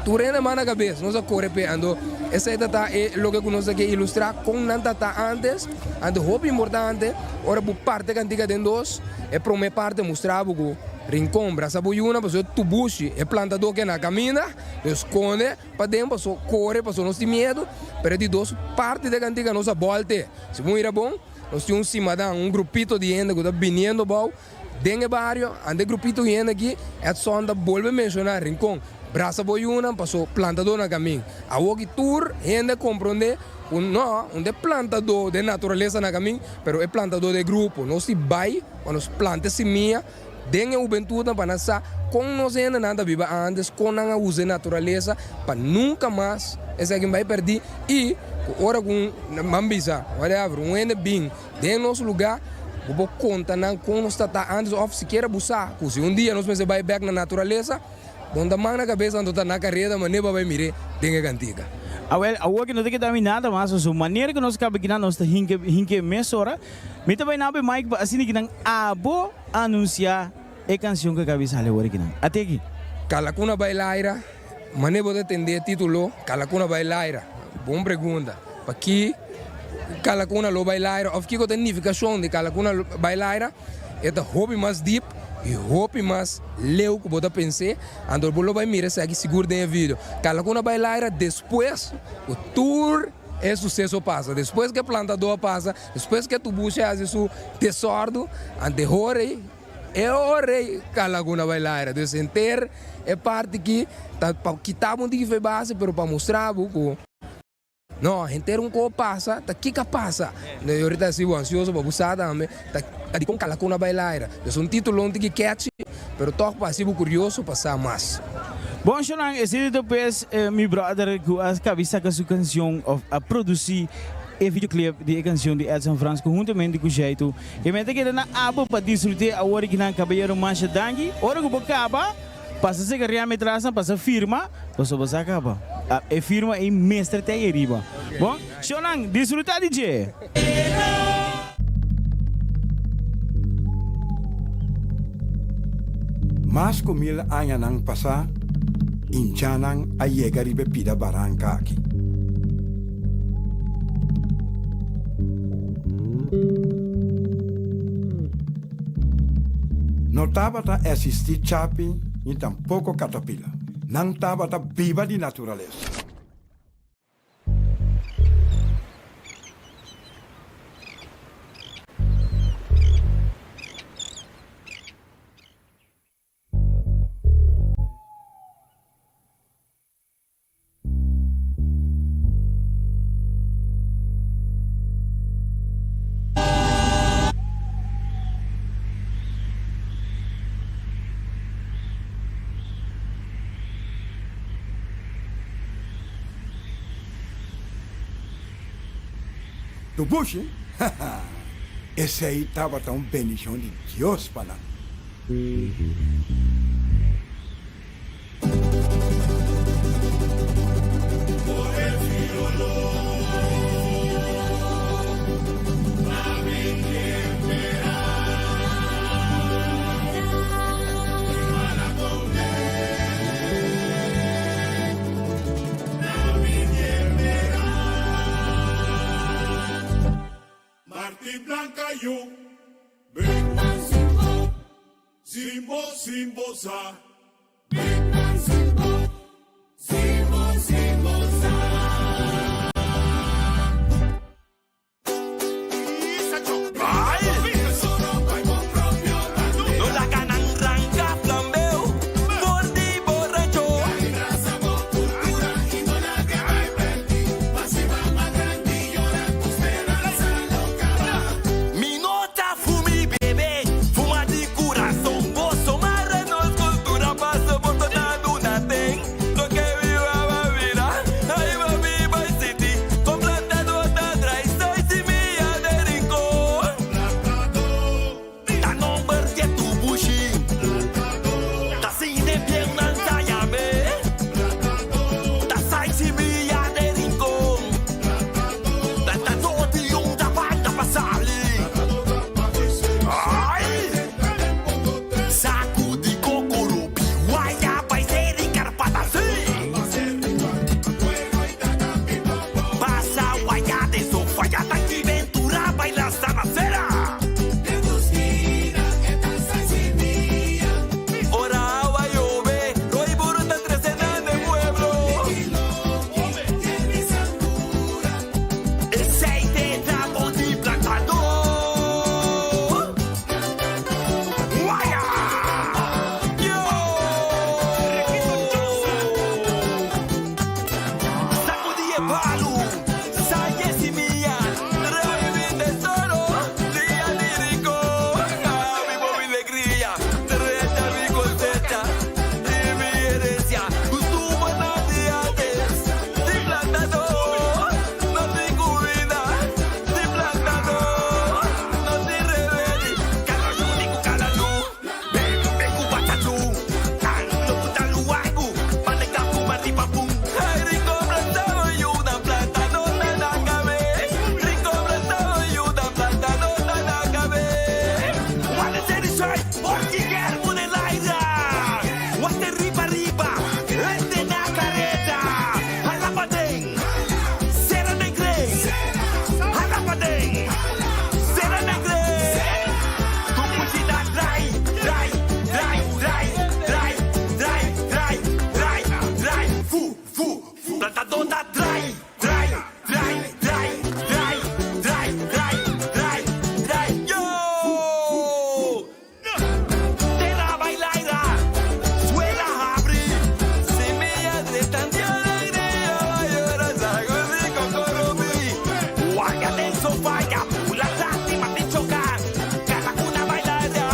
tur hende man na kabes, nos a kore p'e. Anto esei ta ta e loke ku nos ta ke ilustrá kon nan ta ta antes. Anto hopi importante, ora bo parti e kantika den dos, e promé parte mustra bo ku Rincon brasa bo yuna pasobra e tubushi, e plantadó ke na kaminda, nos skonde paden pasobra kore pasobra nos tin miedu. Pero e di dos parti di e kantika nos a bòlt'e. Si bo mira bon, nos tin un simadan, un grupito di hende ku ta biniendo bou. Den e bario, anda e grupito hende aki, Edson ta bolbe menshoná Rincon, brasa bo yunan paso plantadó na kamin. Awoki tur hende a komprondé ku no un ta e plantadó den naturalesa na kamin, pero e plantadó den e grupo. Nos tin bai pa nos planta e simia den e hubentutnan pa nan sa kon nos hendenan ta biba antes, kon nan a usa e naturalesa pa nunka mas esaki bai pèrdí i ku ora ku un, ban bisa, whatever, un hende bin Den nos lugá, bo por konta nan kon nos ta ta antes òf sikiera bo sa ku si un dia nos mester bai bèk na naturalesa, bo no ta man na kabesa anto ta na kareda manera bo a bai mir'é den e kantika. Awel, awor ke no ta keda mi nada mas, pasobra manera ku nos kaba kinan nos ta hinke hinke mesora. Mi ta bai na bo e mic pa asina kinan abo anunsiá e kansion ku a kaba di sali awor kinan. Ate aki. Kalakuna bai laira, Mane bo ta tende e titulo Kalakuna bai laira? Bon pregunta. Paki Kalakuna lo bai laira of kiko ta e nifikashon di Kalakuna bai laira? E ta hopi mas dip i hopi mas leu ku bo ta pens'é. Anto bo lo bai mira esaki sigur den e video. Kalakuna bai laira despues ku tur e suseso pasa. Despues ku e plantadó a pasa, despues ku e tubushi a hasi su desòrdu, ante hora ei E ora ei Kalaguna bai laira. Dus henter e parti aki ta pa kita bo un tiki fe base pero pa mustra bo ku no henter un ko pasa ta kiko a pasa. No yo ta hasi bo ansioso pa bo sa tambe ta dikon Kalakuna bai laira. Dus un titulo un tiki catchy pero tog pa hasi bo kurioso pa sa mas. Bon shownan, esei ta pues mi brother ku a kabi saka su kanshon of a produsi e videoclip di e kanshon di Edson Frans konhuntamente ku Jaitu. E meta keda na abo pa disfrut'é awor i kinan kabayero masha danki. Ora ku bo kaba, pasa seka riami atrasnan, pasa firma, pasobra bo sa kaba. E firma ei mester ta ei riba. Bon, shownan, disfrutá di dje! Mas ku mil añanan pasá, indjannan a yega riba e pida baranka aki. No tabata existi chapi ni tampoco catapila. Nan tabata biba di naturalesa. Dubushi? Haha! Esei tabata un bendishon di Dios pa nan. Martin Blanca yu, Big Man Simbo, Simbo Simbo sa. Big Man Simbo, Simbo Simbo sa. No laga nan ranca flambeu for di bo rancho. Mi no ta fumi bebe, fuma di curason. Boso mara nos cultura paso boso ta duna ten. Loke viva va bira, ay va biba y city. Con plantado ta drai seis y milla de Rincón. Ta nomber di tu bushi. Ta cine bien nan ta yame. Ta seis y milla de Rincón. Plantado di un da banda pa sali. Ay! Sacudi cocoropi, guaya, paiseri, carpata, sí. Pasa guaya de sofá, ya taki ventura, baila sanacera. Ora agua llove, roy buruta trecena de pueblo. Aceite trapo di plantador. Guaya! Yo! Sacudí el palo, salle similla, reviví tesoro, día lírico, vivo mi alegría, derecha mi cosecha y mi herencia, consumo navidades, de plantador, no tengo vida, de plantador, no te rebelde, calalu, calalu, becu batatu, lo putaluagu, panecapu, maripapum, ay rico plantado y una planta no te la cabe, rico plantado y una planta no te la cabe. What is it inside? Ortigermo del aire. What the ripa ripa, este na careta, alapadén, será negre, alapadén, será negre. Tu pushita dry, dry, dry, dry, dry, dry, dry, dry, dry, fu, fu, fu. Plantadota dry, dry, dry, dry, dry, dry, dry, dry, dry. Yo! Terra bailaira, suela abri, semilla de tanta alegría, llora sago rico corobi. Guaya den sofaya, pula tati mati chocar, calacuna bailaira,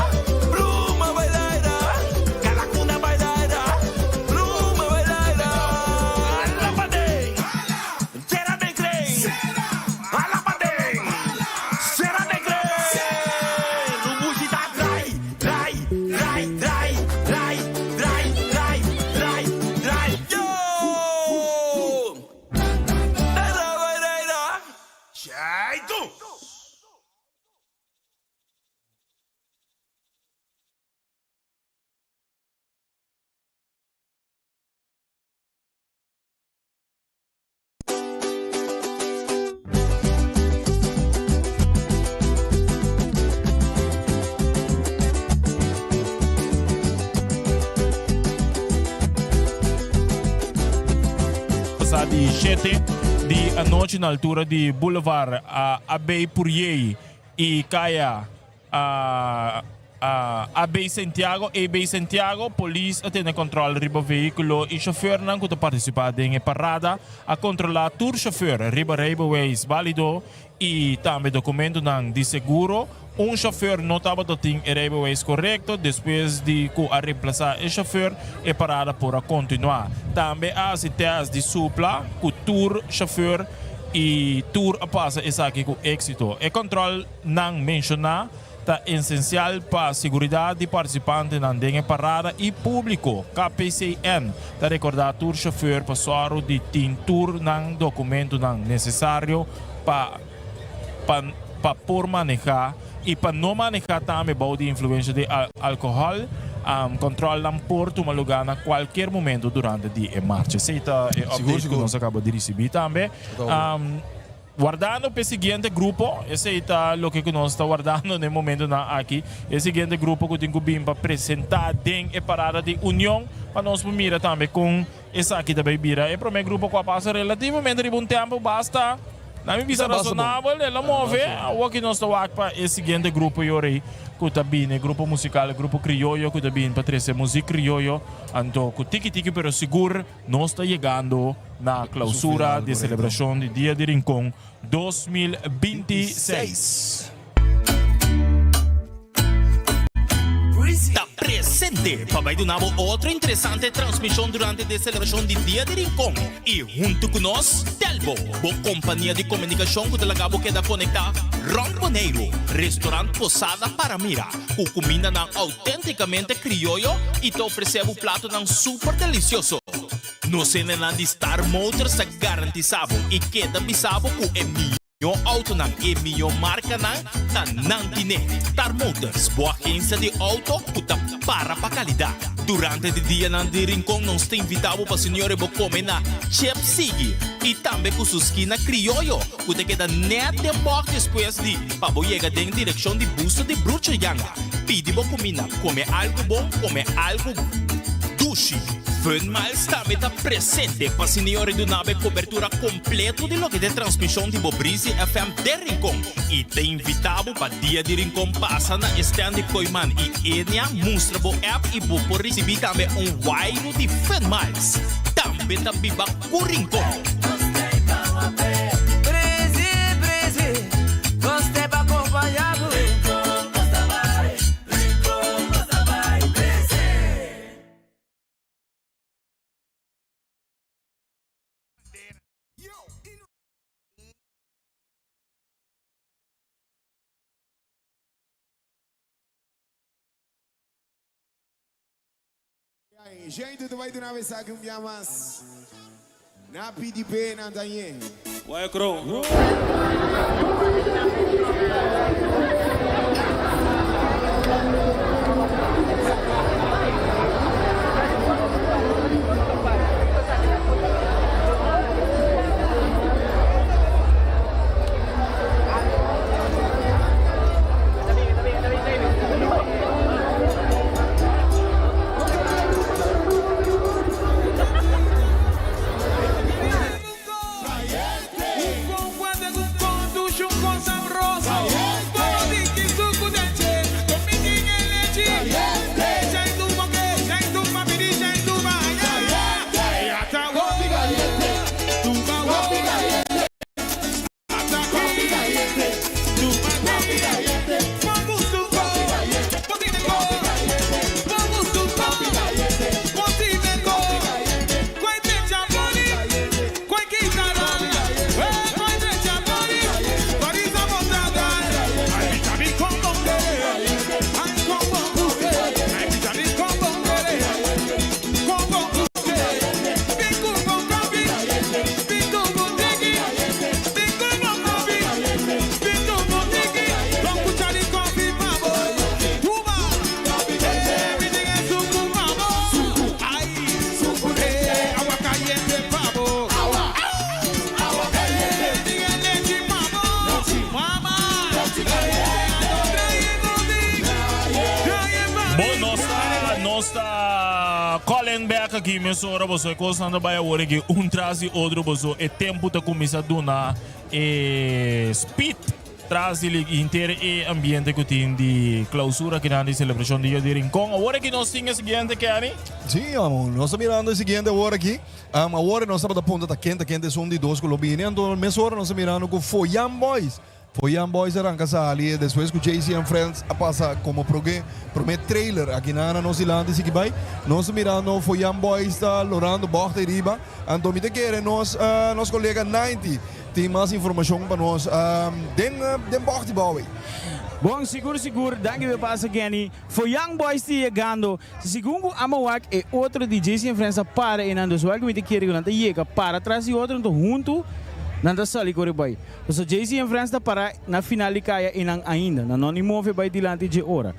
pluma bailaira, calacuna bailaira, pluma bailaira. Alapadén, será de creen, alapadén, será de creen. Rubushita dry, dry, dry, dry, dry, dry, dry, dry, dry. Yo! Terra bailaira. Chaitu! Pasa di 7 di anochi na altura di Boulevard AB Pourier y Caya AB Santiago, AB Santiago, polis a tene control riba vehiculo y chofernan cu ta participa den e parada. A controla tur chofer riba rijbewijs valido y tambe documentonan di seguro. Un chofer no tabata tin e rijbewijs corecto, despues di cu a reemplaza e chofer e parada por a continua. Tambe a haci test di supla cu tur chofer. i tur a pasa esaki ku éksito. E kòntròlnan menshoná ta esensial pa siguridat di partisipantenan den e parada i públiko. KPCN ta rekordá tur shofùr pa sòru di tin tur nan dokumentunan nesesario pa pa pa por manehá i pa no manehá tambe bou di influensha di alkohòl. Kòntròlnan por tuma lugá na kualkier momentu durante di e marcha. Esei ta e update ku nos a kaba di risibí tambe. Wardando p'e siguiente grupo, esei ta loke ku nos ta wardando na e momentunan aki, e siguiente grupo ku tin ku bin pa presentá den e parada di Union pa nos por mira tambe kon esaki ta bai bira. E promé grupo ku a pasa relativamente riba un tempu basta, na mi bisa rasonabel, el a move. Awor ki nos ta wak pa e siguiente grupo yorei ku ta bini, e grupo musikal, e grupo krioyo ku ta bini pa trese muzik krioyo, anto ku tiki tiki pero sigur. Nos ta yegando na clausura di celebracion di Dia di Rincon 2026. Ta presente pa bai duna bo otro interesante transmision durante di e celebracion di Dia di Rincon y hunto cu nos Telbo, bo compania di comunicacion cu ta laga bo keda conecta rond Boneiru, Restaurant Posada Paramira cu cumindanan Auténticamente crioyo y ta ofrece bo platonan super delicioso. Nos hendenan di Star Motors ta garantisa bo y keda bisa bo cu e miyo autonan y e miyo marcanan ta nan tine. Star Motors, bo agencia di auto cu ta para pa calidad. Durante di dianan di Rincon nos ta invita bo pa señor bo come na Chep Sigui y tambe cu su skina crioyo cu ta keda net den bok despues di pa bo yega den direccion di busto di Brucho Yanga. Pidi bo cuminda, come algo bon, come algo dushi. Fun Miles tambe ta presente pa senior duna bo e cobertura completo di loke ta e transmision di bo Breezy FM den Rincon y ta invita bo pa dia di Rincon pasa na e stand di Kooyman y Enia mustra bo app y bo por ricibi tambe un wairu di Fun Miles. Tambe ta biba cu Rincon. Gente ta bai duna esaki un bia mas na PDP nan ta yen. Waya Kroon. Bon, nos ta, nos ta calling back aki mesora boso e kosnan ta bai awor aki un tras di otro boso e tempu ta kuminsá duna e speed tras di lig henter e ambiente ku tin di klausura kinan di selebrashon Dia di Rincon. Awor aki nos tin e siguiente Kenny. Sí, amo, nos ta mirando e siguiente awor aki. Awor nos tabata punta ta ken ta ken ta esun di dos ku lo bini, anto mesora nos ta mirando ku Foyan Boys. Foyan Boys a ranka sali despues ku JC and Friends a pasa komo proge prome trailer aki na nos dilanti sigui bai. Nos ta mirando Foyan Boys ta lorando bògt ei riba. Anto mi ta kere nos nos kolega Ninety. Tin mas informashon pa nos den den bòg di bou ei. Bon, sigur sigur, danki be pasa Kenny. For Young Boys ta yegando. Segun ku a mawak e otro di JC and Friends a para einan, dus wèl ku mi ta kere ku nan ta yega para tras di otro, anto huntu nan ta sali kore bai. Pasobra JC and Friends ta para na final di kaya einan ainda, nan no ni move bai dilanti dje ora.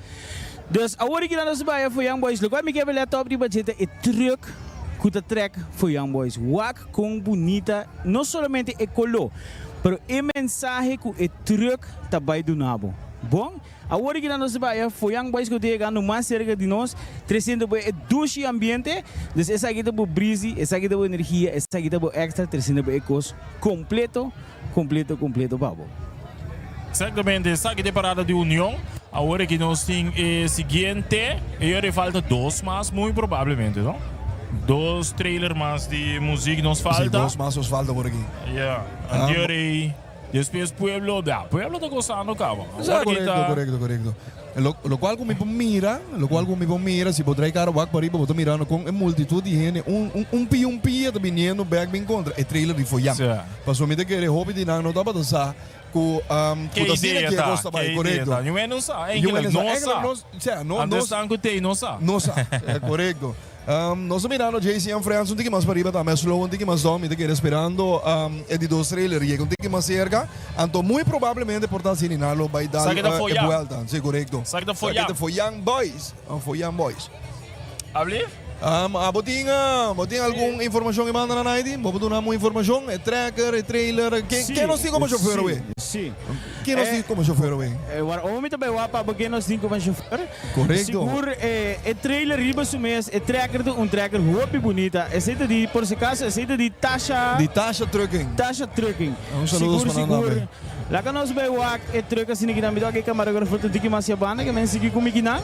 Dus awor di kinan nos ta bai a For Young Boys, lokual mi ke bel lèt op riba dje ta e trùk ku ta trèk For Young Boys. Wak kon bunita no solamente e koló, pero e mensahe ku e trùk ta bai duna bo. Bon, awor di kinan nos ta bai a For Young Boys ku ta yegando mas serka di nos, tresiendo bo e dushi ambiente. Dus esaki ta bo brisi, esaki ta bo energia, esaki ta bo extra, tresiendo bo e kos kompleto. Completo completo pa bo. Exactamente, esaki ta e parada di Union. Awor aki nos tin e siguiente. E ora e falta dos mas, muy probablemente, no? Dos trailer mas di muziek nos falta. Si, dos mas nos falta por aki. Ja, andior ei. Despues pueblo, ja, pueblo ta gozando caba. Awor aki Correcto, ta. correcto, correcto. Lo, locual cu mi por mira, locual cu mi por mira, si bo draai cara wak pariba, bo ta mirando con e multitud di hende, un, un, un pia un pia ta biniendo bek bin contra e trailer di Foyang. Sí. Pasobra mi ta kere hopi di nan no tabata sa cu, um, cu Ke ta asina idea ke e ta? cos ta Ke bai, idea correcto. ta? Niun hende no sa, Niun eigenlijk hende sa. no Eigenlijk sa. nos, sea, no, Antes nos, tan cu tey no sa. No sa, correcto. Nos ta mirando JC and Friends un tiki mas pariba tambe, slow un tiki mas down, mi ta kere esperando e di dos trailer yega un tiki mas cerca, anto muy probablemente por ta asina nan lo bay dal Sa ke ta e foyan. buelta, si corecto. Sa ke ta Sa ke foyan. ta foyan boys, foyan boys. Abli? Abo tin, bo tin algun informacion e manda nan Heidi? Bo por duna un informacion? E tracker, e trailer, ken, Si, ken nos tin como chofer si, awe? si. Ken nos tin como chofer awe? War omi ta bay wak pa bo ken nos tin como chofer. Korekto. Sigur e trailer riba su mes, e trekker ta un trekker hopi bunita. Esei ta di, por si acaso, esei ta di Tasha. Di Tasha Trucking. Tasha Trucking. Un saludos Sigur, pa nan sigur. tambe. Laga nos bai wak e truck asina kinan. Mi ta wak e camarógrafo ta diki mas yabanda ke men sigui ku mi kinan.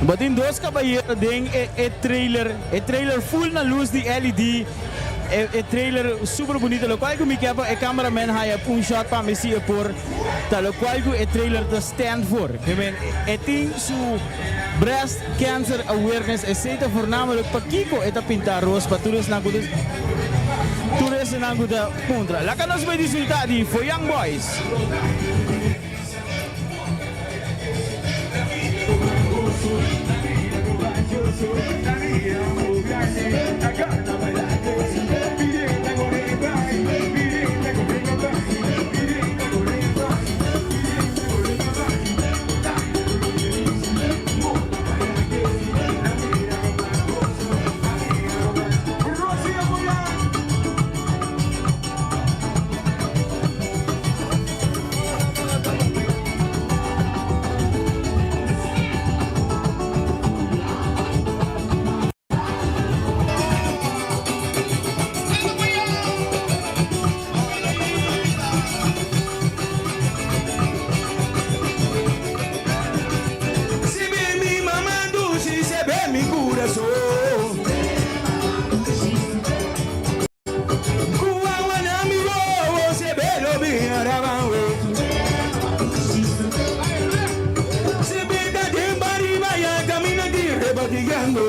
Bo tin dos kabayero den e trailer, e trailer full na luz di LED. E trailer super bunita locual cu mi kier pa e cameraman haya un shot pa mi si e por ta locual cu e trailer ta stand for. Ke men e tin su breast cancer awareness esey ta voornamelijk pakico e ta pinta roos pa tur esnan cu ta tur esnan cu ta puntra. Laga nos bay disfruta di For Young Boys. Si be mi mama dushi, se be mi corazón. Ku awa na mi wowo, se be lo mi arabawe. Se be ta den bariba ya camina di rebatigando.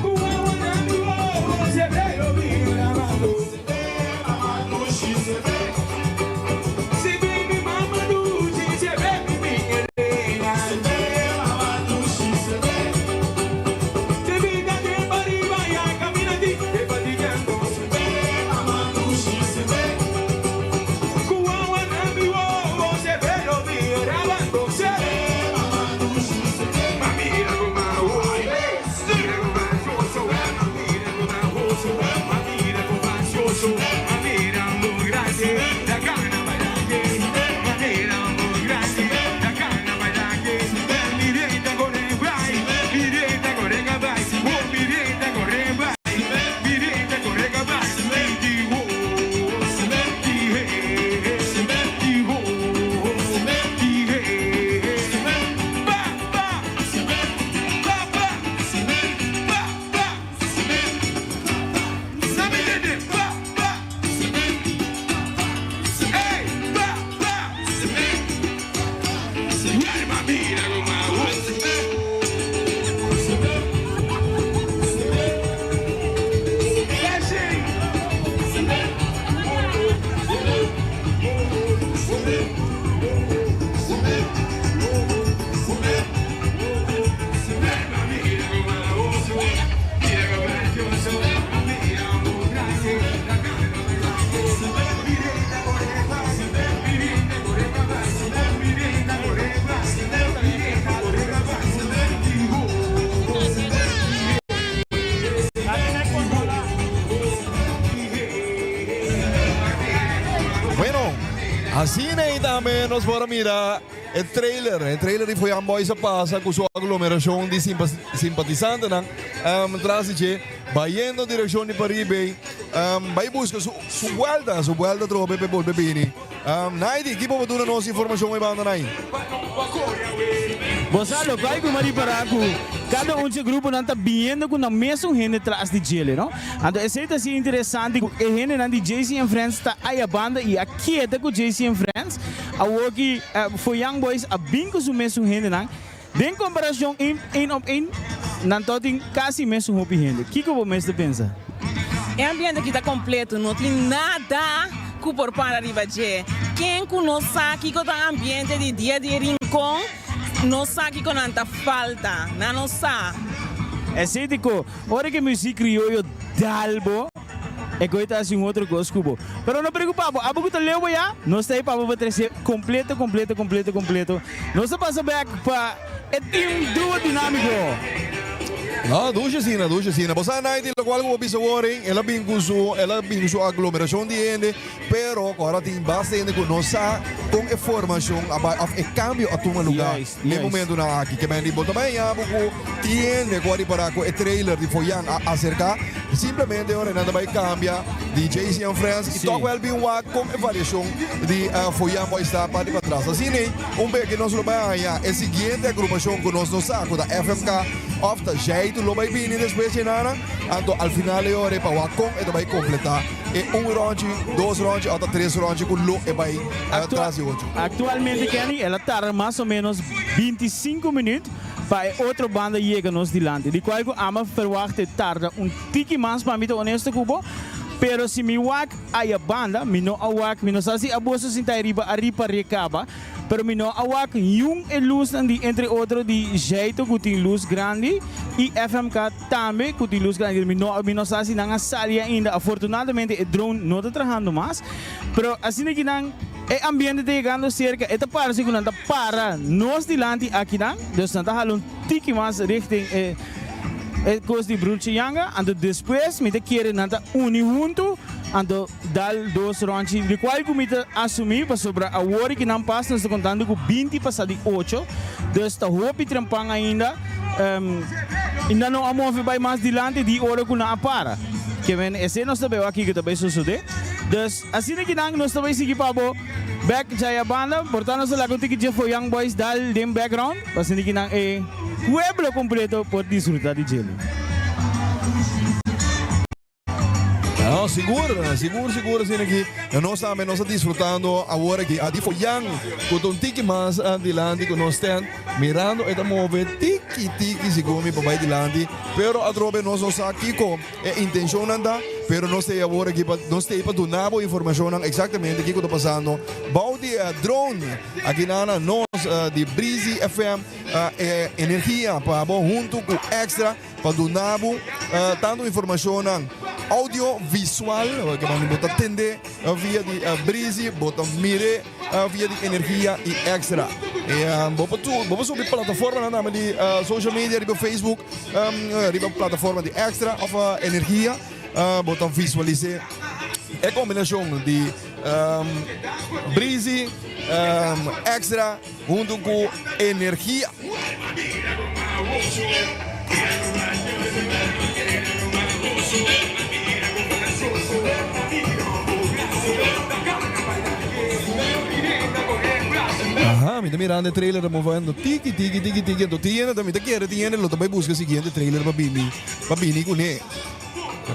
Ku awa na mi wowo, se be lo mi arabando. Se be mi mama dushi, se be mi minha reina. tambe nos por a mira e trailer, e trailer di Foyan Boys a pasa ku su aglomerashon di simpatisantenan tras di dje, bayendo direkshon di Paribe, bai buska su su buelta, su buelta atrobe pa e bolbe bini. Naidi, ki bo por duna nos informashon e banda nai? Bo sa loke ku mi a ripará ku kada un dje gruponan ta biniendo ku nan mesun hende tras di djele, no? Anto esei ta asina interesante ku e hendenan di JC and Friends ta aya banda i a keda ku JC and Friends. Awor ki For Young Boys a bin ku su mesun hendenan, den komparashon een op een, nan tok tin kasi mesun hopi hende. Kiko bo mes ta pensa? E ambiente aki ta kompleto, no tin nada ku por para riba dje. Ken ku no sa kiko ta ambiente di Dia di Rincon, no sa kiko nan ta falta. Nan no sa. Esei di ku ora ku e muzik krioyo dal bo, e koe ta hasi un otro kos ku bo. Pero no preokupa bo, abo ku ta leu bo ya, nos ta ei pa bo pa trese kompleto, kompleto, kompleto, kompleto. Nos ta pasa bek pa e team Duo Dinamico. No, dushi asina, dushi asina. Bo sa Nighty locual cu bo bisa awor hein, el a bin cu su, el a bin cu su aglomeracion di hende, pero cu ora tin basta hende cu no sa con e formacion a bay of e cambio a tuma lugar den e momentonan aki. Ke men di bo ta bay haña bo cu tin hende cu a ripara cu e trailer di Foyan a acerca, simplemente ora nan ta bay cambia di JC and Friends y toch wel bin wak con e variacion di Foyan Boys ta parti patras. Asina ei, un bes ke nos lo bai haña e siguiente agrupashon ku nos no sa ku ta FMK òf ta Zjeitu lo bai bini despues dje nana, anto al final e ora e pa wak kon e ta bai kompletá e un rònchi, dos rònchi òf ta tres rònchi ku lo e bai tras di ocho. Aktualmente Kenny, el a tarda mas o ménos 25 minüt pa e otro banda yega nos dilanti, di kual ku ama ferwagt e tarda un tiki mas pa mi ta onesto ku bo, pero si mi wak Aya banda, mi no a wak, mi no sa si aboso sinta ariba a ripar'é kaba, pero mi no a wak niun e lusnan di entre otro di Jeito ku tin lus grandi i FMK tambe ku tin lus grandi. Mi no mi no sa si nan a sali ainda. Afortunadamente e drone no ta trahando mas, pero asina ki nan e ambiente ta yegando serka e ta parse ku nan ta para nos dilanti akinan, dus nan ta hala un tiki mas richting e. E kos di Broertje Yanga, anto despues mi ta kere nan ta uni huntu, anto dal dos ronchi, di kual ku mi ta asumí pasobra awor ki nan pas nos ta kontando ku 20 pasa di ocho, dus ta hopi trempan ainda, i nan no a move bai mas dilanti di ora ku nan a para. Ke men esei nos ta beu aki ku ta bai sosodé. Dus asina ki nan nos ta bai sigui pa bo bek djaya banda, por ta nos ta laga un tiki dje for Young Boys dal den background. Pa asina ki nan e pueblo completo por disfruta di djele. No, sigur, sigur, sigur asina ki nos tambe nos ta disfrutando awor aki. Adi Foyan ku ta un tiki mas dilanti ku nos stand, mirando e ta move tiki tiki segun mi pa bai dilanti, pero atrobe nos no sa kiko e intenshonnan ta, pero nos ta ei awor aki pa nos ta ei pa duna bo informashonnan eksaktamente kiko ta pasando bou di e drone. Aki nan nos di Breezy FM e energia pa bo hunto cu Extra pa duna bo tanto informacionnan audio visual ke bo ta tende via di Breezy, bo ta mire via di energia y Extra. Bo por bo por subi plataformanan tambe di social media riba Facebook, riba plataforma di Extra of Energia bo ta visualise e combinacion di Breezy, Extra hunto cu Energia. Aha, mi ta mirando e trailer ta movendo tiki tiki tiki tiki anto tin hende ta mi ta kere tin hende lo ta bay busca e siguiente trailer pa bini pa bini cune.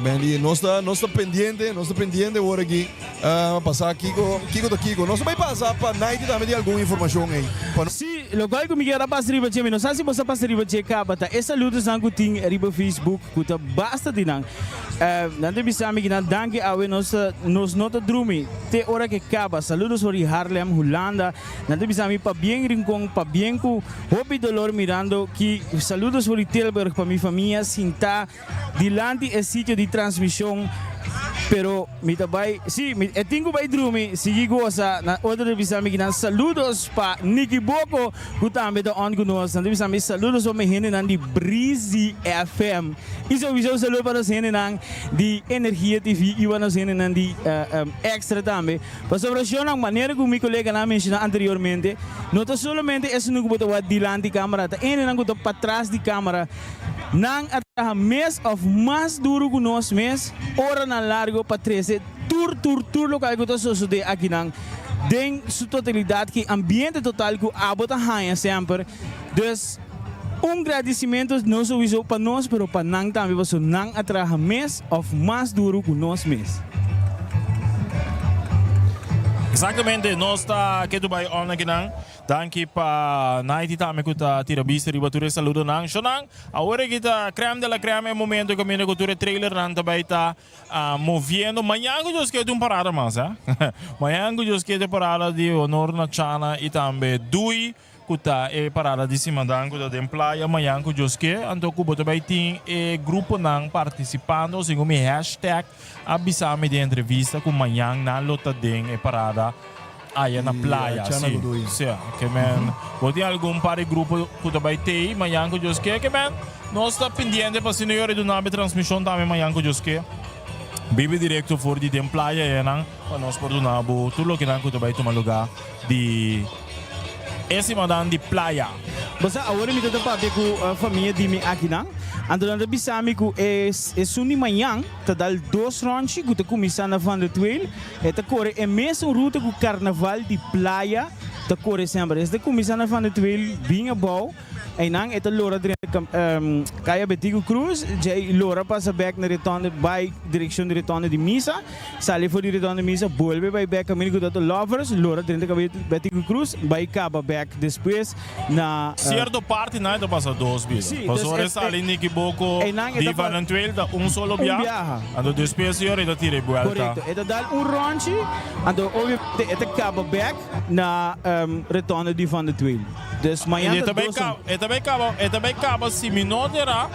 Bendy, nos ta, nos ta pendiente, nos ta pendiente awor aki uh, pa sa kiko, kiko ta kiko. Nos ta bai pasa pa Naiti tambe di algun informacion ei. Pa no. Sí, locual cu mi kier a pasa riba dje, mi no sa si bo sa pasa riba dje caba, ta e saludosnan cu tin riba Facebook, cu ta basta di nan. Eh, nan ta bisa mi ki nan danki awe nos ta, nos no ta drumi te ora ke caba. Saludos for di Haarlem, Hulanda. Nan ta bisa mi pabien Rincon, pabien cu hopi dolor mirando ki saludos for di Tilburg pa mi famia sinta. Dilanti e sitio di transmision. Pero mi ta bai, sí, mi e tin ku bai drumi, sigui gosa. Na otro ta bisa mi kinan saludos pa Nicky Boko ku tambe ta on ku nos. Nan ta bisa mi saludos pa mi hendenan di Breezy FM. I souiso saludo pa nos hendenan di Energia TV i pa nos hendenan di Extra tambe. Pasobra shownan manera ku mi koleganan a menshoná anteriormente, no ta solamente esunnan ku bo ta wak dilanti kamera, ta hendenan ku ta patras di kamera. Nan a traha mes of mas duru ku nos mes oranan largo pa trese tur tur tur lokal ku ta sosodé akinan den su totalidat ki ambiente total ku abo ta haña semper. Dus un gradisimentu no souiso pa nos pero pa nan tambe pasobra nan a traha mes of mas duru ku nos mes. Exactamente, nos ta ketu bai on akinan. Danki pa Nighty tambe ku ta tira bista riba tur e saludonan. Shonan, awor aki ta crème de la crème e momento kaminda ku tur e trailernan ta bai ta moviendo. Mañan ku Dios ke tin un parada mas, eh. Mañan ku Dios ke tin parada di honor na Chana i tambe Dui ku ta e parada di Simadan ku ta den playa mañan ku Dios ke. Anto ku bo ta bai tin e gruponan partisipando segun mi hashtag a bisa mi den entrevista ku mañan nan lo ta den e parada. Aya na playa, si. Si, ke men. Bo tin algun par di grupo ku ta bai tei mañan ku Dios ke? Ke men, nos ta pendiente pa asina yora duna bo e transmishon tambe mañan ku Dios ke. Bibi direkto for di den playa enan pa nos por duna bo tur loke nan ku ta bai tuma lugá di e simanan di playa. Bo sa, awor mi ta ta papia ku famia di mi akinan, anto nan ta bisa mi ku e esun di mañan ta dal dos ròntji ku ta kuminsá na Van der Tweel. E ta kore e mesun ruta ku karnaval di playa ta kore semper. Es ta kuminsá na Van de Tweel bin abou, einan e ta lora drenta Kaya Betico Cruz, djei lora pasa bek na Retonde bai direkshon di Retonde di Misa, sali for di Retonde di Misa bolbe bai bek kaminda ku ta Lovers, lora drenta Betico Cruz bai kaba bek despues na. Cierto parti nan e ta pasa dos bida. Sí, Pasobra dus e sali Nikiboco einan e di ta pa- Valentuel ta un solo un biaha. biaha. Anto despues señor e ta tira e buelta. Correcto. E ta dal un ronchi, anto obviamente e ta caba bek na rotonde di Van de Tweel. Dus mañana E ta ta bay dos caba, e ta bay caba, e ta bay caba si mi no tera,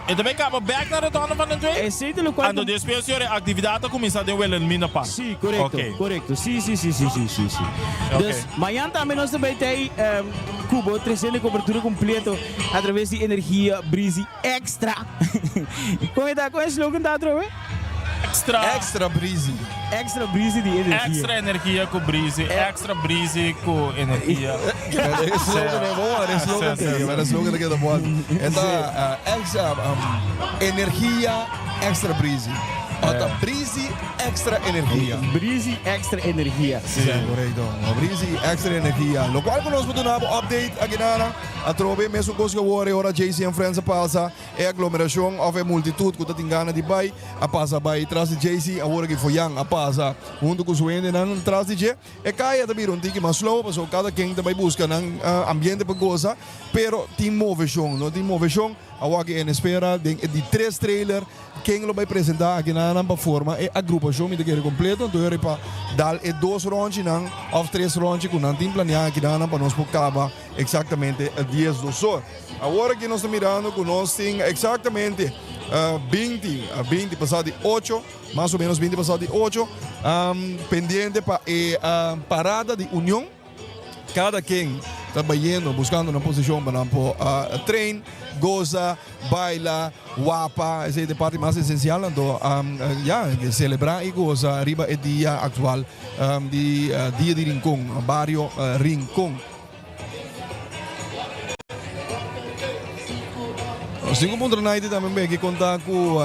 e ta bay caba bek na rotonde Van de Tweel. Esey ta locual Anto cu despues señor e actividad ta cuminsa den Wilhelmina Park. Sí, correcto, Ok. correcto. Sí, sí, sí, sí, sí, sí, sí. Ok. Dus mañana tambe nos ta bay tey cu bo treciendo e cobertura completo a traves di Energia Breezy Extra. Con e ta, con e slogan ta atrobe? Extra. Extra breezy. Extra breezy di energia. Extra energia cu breezy, extra breezy cu energia. E slogan e bon, e slogan Sí, sí, sí. e slogan ta keda bon. E ta extra energia extra breezy. O ta breezy extra energia. Breezy extra energia. Sí, correcto. Breezy extra energia. Locual cu nos por duna bo update akinana. Atrobe mesun cos cu awor e ora JC and Friends a pasa. E aglomeracion of e multitud cu ta tin gana di bay a pasa bay tras di Jaycee, awor aki Foyan a pasa hunto cu su hendenan tras di dje. E caya ta bira un tiki mas slow pasobra cada ken ta bay busca nan ambiente pa goza, pero tin movecion, no tin movecion. Awor aki en espera den e di tres trailer ken lo bay presenta aki nan pa forma e agrupacion mi ta kere completo, anto yori pa dal e dos ronchinan of tres ronchi cu nan tin planea aki nan pa nos por caba Exactamente 12 or. Awor aki nos ta mirando cu nos tin exactamente 20, 20 pasado di ocho, mas o menos 20 pasado di ocho, pendiente pa e parada di Union. Cada ken ta bayendo buscando nan posicion pa nan por train, goza, baila, wapa. Esey ta e parti mas esencial. Anto ya, celebra y goza riba e dia actual di Dia di Rincon, Bario Rincon. Nos tin ku puntra Naiti tambe beki konta ku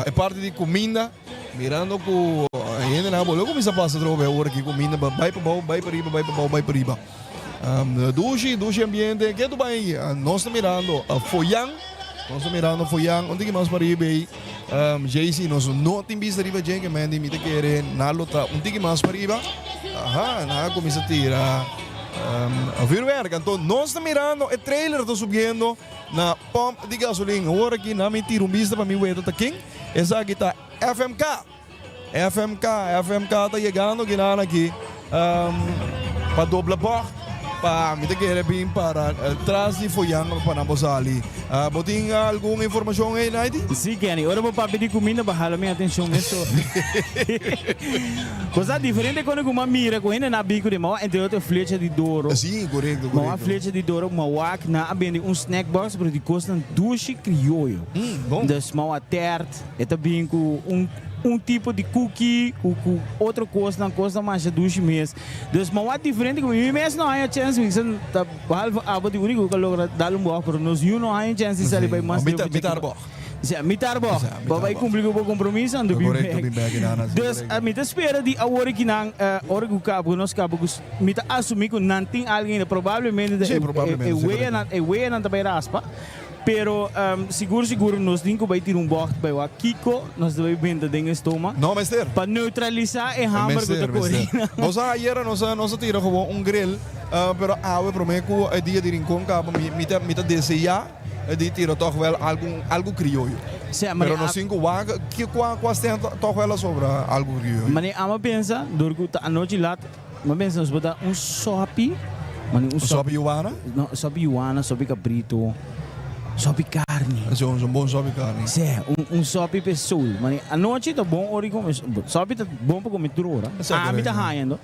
e parti di kuminda, mirando ku hendenan a bolbe kuminsá pasa atrobe awor aki kuminda bai pa bou, bai pa riba, bai pa bou, bai pa riba. Dushi, dushi ambiente. Ke tu bai? Nos ta mirando Foyan, nos ta mirando Foyan. Un tiki mas pa riba ei, Jaycee, nos no tin bista riba dje, ke Mandy mi ta kere nan lo ta un tiki mas pa riba. Aha, nan a kuminsá tira. Vuurwerk. Anto nos ta mirando e trailer ta subiendo na pump di gasolin. Awor aki na mi tira un bista pa mi weta ta ken. Esaki ta FMK. FMK, FMK ta yegando kinan aki pa dobla bocht. Pa mi ta kere bin para tras di Foyan pa nan por sali. Bo tin algun informacion ey, Naidi? Si, Kenny. Ora bo papia di cuminda bo hala mi atencion meso. Bo sa diferente con cu m'a mira cu hende na bin cu den m'a wak entre otro flecha di doro. Si, corecto, M'a wak corecto. flecha di doro, m'a wak nan a bende un snack box pero di cosnan dushi crioyo. Bon. Dus m'a wak tert, e ta bin cu un un tipo di cookie cu cu otro cosnan, cosnan masha dushi mes. Dus ma wak diferente ku mi mes no haña chèns mi sa ta behalve abo di úniko ku a logra dal un bòg pero nos yu no haña chèns di sali bai mas leu Mitar bòg. Si mitar bòg bo bai kumpli ku bo kompromiso anto bin bèk. Dus mi ta spera di awor aki nan ora ku kaba ku nos kaba ku mi ta asumí ku nan tin algin ainda probablemente ta e weanan e weanan ta bai raspa. Pero sigur sigur nos tin cu bay tira un bocht bay wak kico nos ta bay benta den e stoma. No mester. Pa neutralisa e hamber cu ta Mester, core. mester. Nos a ayera nos a nos a tira gewoon un grill, pero awe prome cu e dia di Rincon caba mi mi ta mi ta desea di tira toch wel algun algo crioyo. Sí, maar Pero nos a- tin cu wak ki cua cua sten toch wel a sobra algo crioyo. Mane ama pensa door cu ta anochi laat. Mi a pensa nos por ta un sopi. Mane un sopi yuwana? No, sopi yuwana, sopi cabrito, sopi carni. Si, un bon sopi carni. Si, un, un sopi p'e soul. Mane anochi ta bon ora di come, sopi ta bon pa come tur ora. Ami ta haña ando,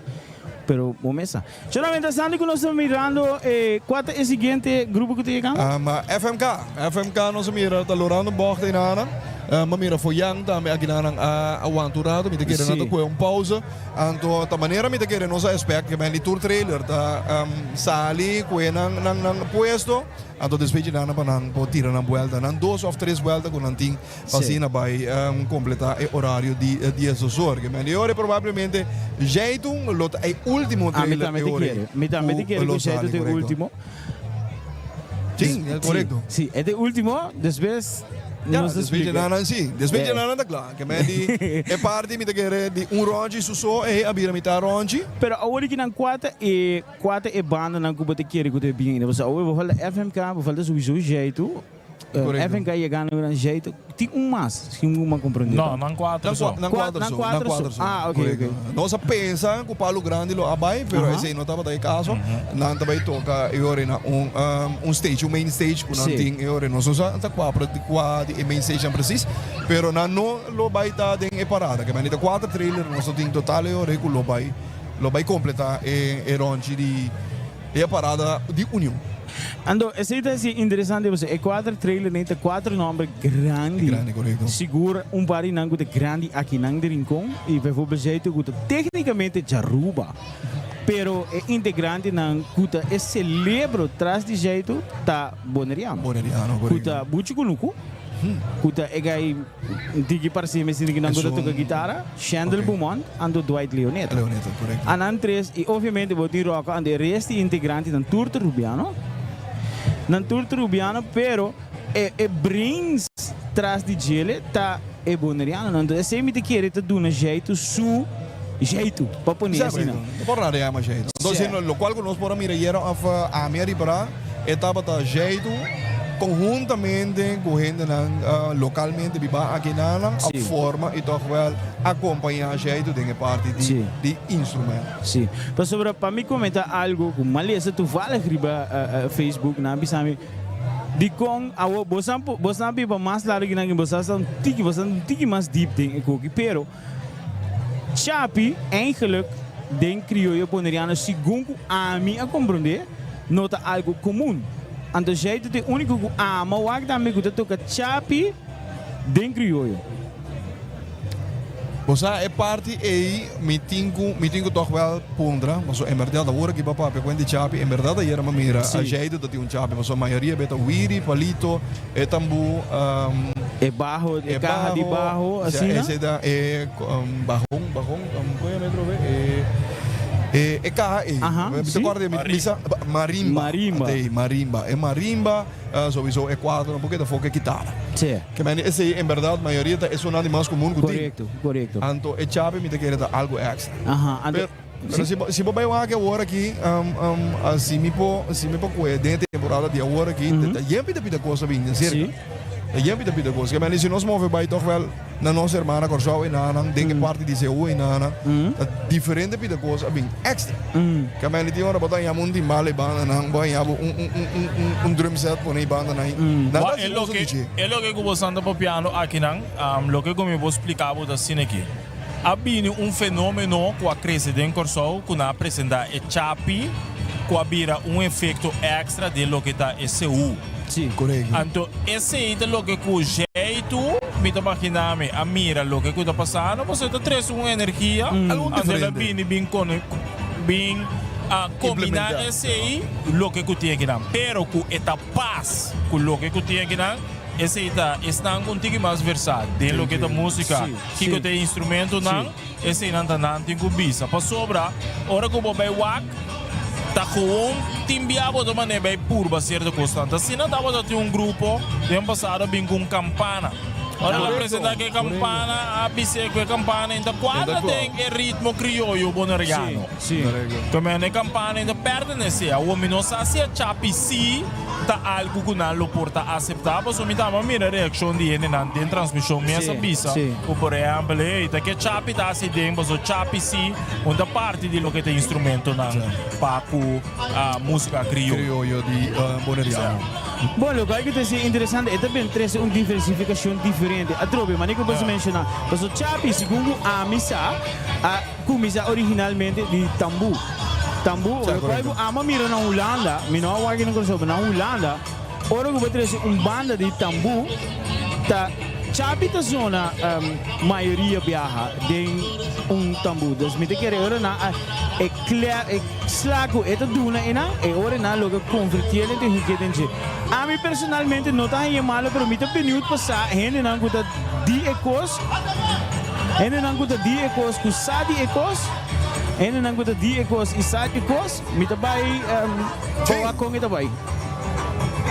pero bo mes sa. Solamente Sandy cu nos ta mirando e cua ta e siguiente grupo cu ta yegando? FMK, FMK nos a mira ta lorando bocht einana. Mi a mira Foyan tambe akinanan a wanta un rato, mi ta kere nan ta coge un pausa. Anto ta manera mi ta kere nos a expect ke men di tur trailer ta sali kue nan nan nan puesto anto despues dje nan pa nan por tira nan buelta nan dos of tres buelta ku nan tin pa asina bai kompleta e orario di diesdos or ke men di ora probablemente Jeitun lo ta e ultimo Ami trailer tambe e ta ora kere mi tambe ta ku kere ku lo Jeitun sali ta e korekto. ultimo. Sí, korekto. Si, e ta e ultimo despues Ya, nos ta despues splika. dje nan si, despues dje Eh. nan ta kla. Ke men di e parti mi ta kere di un ronchi su so e a bira mitad ronchi. Pero awor di ki nan kua ta e kua ta e bandanan ku bo ta kere ku ta bin ainda? Pasobra awor bo falta FMK, bo falta souiso Jaitu. Korekto. FMK yegando nan Jaitu. Tin un mas, si un a komprende. No, nan kuater so. Nan kuater Nan so, kuater nan kuater so. so. Ah, ok, Korekto. ok. Nos a pensa ku Palo Grandi lo a bai, pero Aha. esei no tabata e kaso. Nan ta bai toka e ora na un un stage, un main stage ku nan Sí. tin e ora. Nos no sa ta kua kua di e main stage nan presis, pero nan no lo bai ta den e parada. Ke mende ta kuater trailer nos lo tin total e ora ku lo bai lo bai kompleta e e ronchi di e parada di Union. Anto esei ta hasi interesante pasobra e kuater trailer nei ta kuater nomber grandi. Grandi, korekto. Sigur un par di nan ku ta grandi akinan di Rincon i bijvoorbeeld Jeito ku ta teknikamente djaruba. Pero e integrantenan ku ta e celebro tras di Jeito ta Boneriano. Boneriano, Ku korekto. ta Buchi Kunuku, ku ta e gai Diki parsi mi sinti ki nan ku ta toka gitara, Shendel Beaumont anto Dwight Leoneta. Leoneta, korekto. Anan tres i obviamente bo tin Rocco anto e rest di integrantenan tur ta Rubiano. Nan tur ta Rubiano pero e e brains tras di djele ta e Bonerianonan. Anto esei mi ta kere ta duna Jaitu su jaitu pa pone asina. No por nada yama jaitu. Entonces lokual ku nos por a mira ayera of ami a ripará e tabata jaitu konhuntamente ku hendenan lokalmente biba akinanan a forma i tòg wèl akompañá jaitu den e parti di instrument. Sí. Pasobra pa mi komentá algu ku malesa toevallig riba Facebook nan a bisa mi dikon awor bosan bosan a biba mas largu kinan ki bosan sa un tiki bosan un tiki mas diep den e koki pero Chapi eigenlijk den crioyo boneriano segun ku ami a komprondé no ta algu komun. Anto Jaitu ta e úniko ku ama wak tambe ku ta toka chapi den crioyo. Bo sa e parti ei mi tin ku mi tin ku tòg wèl puntra pasobra en bèrdat awor aki bo a papia kuent di chapi en bèrdat ayera mi a mira Sí. Jaitu ta tin un chapi pasobra mayoria be ta wiri, palito, e tambú. E baho, e kaha di baho asina. Esei ta e bajon, bajon, kon yama e trobe? E e kaha ei. Aha, Mi ta si. kòrda mi bisa marimba. Marimba. Atei, marimba. E marimba souiso e kuadro porque ta foke kitara. Si. Ke mende esei en bèrdat mayoria ta e sonan di mas komun ku tin. Korekto, korekto. Anto e chape mi ta kere ta algu èkstra. Aha, anto. Pero pero si bo si bo bai wak awor aki si mi por si mi por kohe den e temporada di awor aki ta yen pida pida kos a bini aserka. Si. Ta yen pida pida kos. Ke mende si nos move bai tòg wèl. na nos hermana Kòrsou enanan den e parti di Seú enanan ta diferente pida kos a bin extra. Kaminda tin ora bo ta haña bo un timbal e bandanan, bo haña bo un un un un un drum set pone e bandanan ei. Nan ta Wak, hasi e uso di loke dje. e loke ku bo san ta papiando akinan, loke ku mi por splika bo ta asina aki. A bini un fenomeno ku a krese den Kòrsou ku nan a presentá e chapi ku a bira un efekto èkstra den loke ta e seú. Sí. Korekto. Anto esei ta loke ku jeitu mi ta maginá mi a mira loke ku ta pasando pasobra ta trese un energia Algun anto el a diferente. bini bin kono bin a kombiná Implementá. esei loke ku tin akinan pero ku e ta pas ku loke ku tin akinan esei ta esnan ku un tiki mas versá den loke ta músika kiko ta e instrumentonan Eseinan ta nan tin ku bisa. Pasobra ora ku bo bai wak, ta gewoon tin bia bo ta manera bai purba sierto kosnan. Ta asina tabata tin un grupo den pasado a bin ku un kampana. Ora el a presenta ku e kampana, a bis'é ku e kampana inta kuadra den e ritmo krioyo boneriano. Tomen e kampana inta pertenesé. Awor mi no sa si e chapi sí ta algu ku nan lo por ta aseptá, pasobra mi tamba mira reakshon di hendenan den transmishon mes a bisa ku por ehèmpel, hey, ta ke chapi ta hasi den, pasobra chapi sí un ta parti di loke ta instrumentonan pa ku músika krioyo. Krioyo di Boneriano. Bon, loke ku ta si interesante, e ta bin trese un diversifikashon diferente. Atrobe, manera ku bo a menshoná, pasobra chapi, segun ku ami sa, a Kuminsá originalmente di tambú. Tambú, Sa lokual korekto. ku amo a mira na Hulanda, mi no a wak na Kòrsou, pero na Hulanda, ora ku bo trese un banda di tambú, ta chapi ta zona mayoria biaha den un tambú. Dus mi ta kere ora nan a e klè e sla ku e ta duna einan, e ora nan logra konvertié den hik'é den dje. Ami personalmente no ta hañ'é malo, pero mi ta beniut pa sa hendenan ku ta di e kos, hendenan ku ta di e kos ku sa di e kos, hendenan ku ta di e kos i sa di e kos, mi ta bai pa wak kon e ta bai.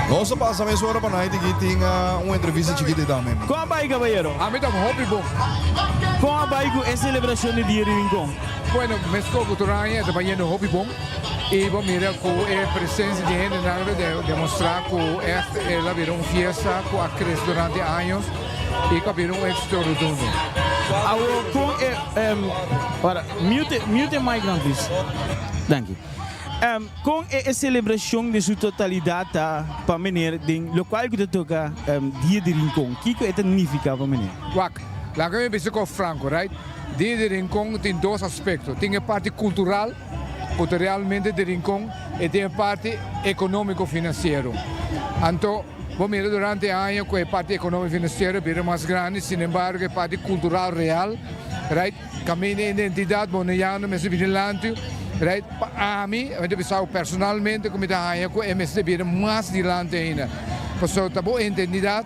Nos ta pasa mes ora pa night aki tin un entrevista chikito ei tambe. Kon a bai kabayero? Ami ta hopi bon. Kon a bai ku e selebrashon di Dia di Rincon? Bueno, meskos ku tur aña e ta bayendo hopi bon. I bo mira ku e presensia di hendenan ta demostrá ku ègt el a bira un fiesta ku a krese durante años i ku a bira un éksito rotundo. Awor kon e Ora, mute mute e mic nan please. Danki. Kon e e selebrashon den su totalidat ta pa meneer den lokual ku ta toka Dia di Rincon? Kiko e ta nifiká pa meneer? Wak, laga mi bisa ku franko, right? Dia di Rincon tin dos aspekto. Tin e parti kultural. Cu ta realmente di Rincon e tin e parti economico financiero. Anto bo mira durante e aña cu e parti economico financiero bira mas grandi, sin embargo e parti cultural real, right, caminda e identidad boneiano mester bini dilanti, right, pa ami, mi ta bisa personalmente cu mi ta haña cu e mester bira mas dilanti ainda, pasobra ta bo identidad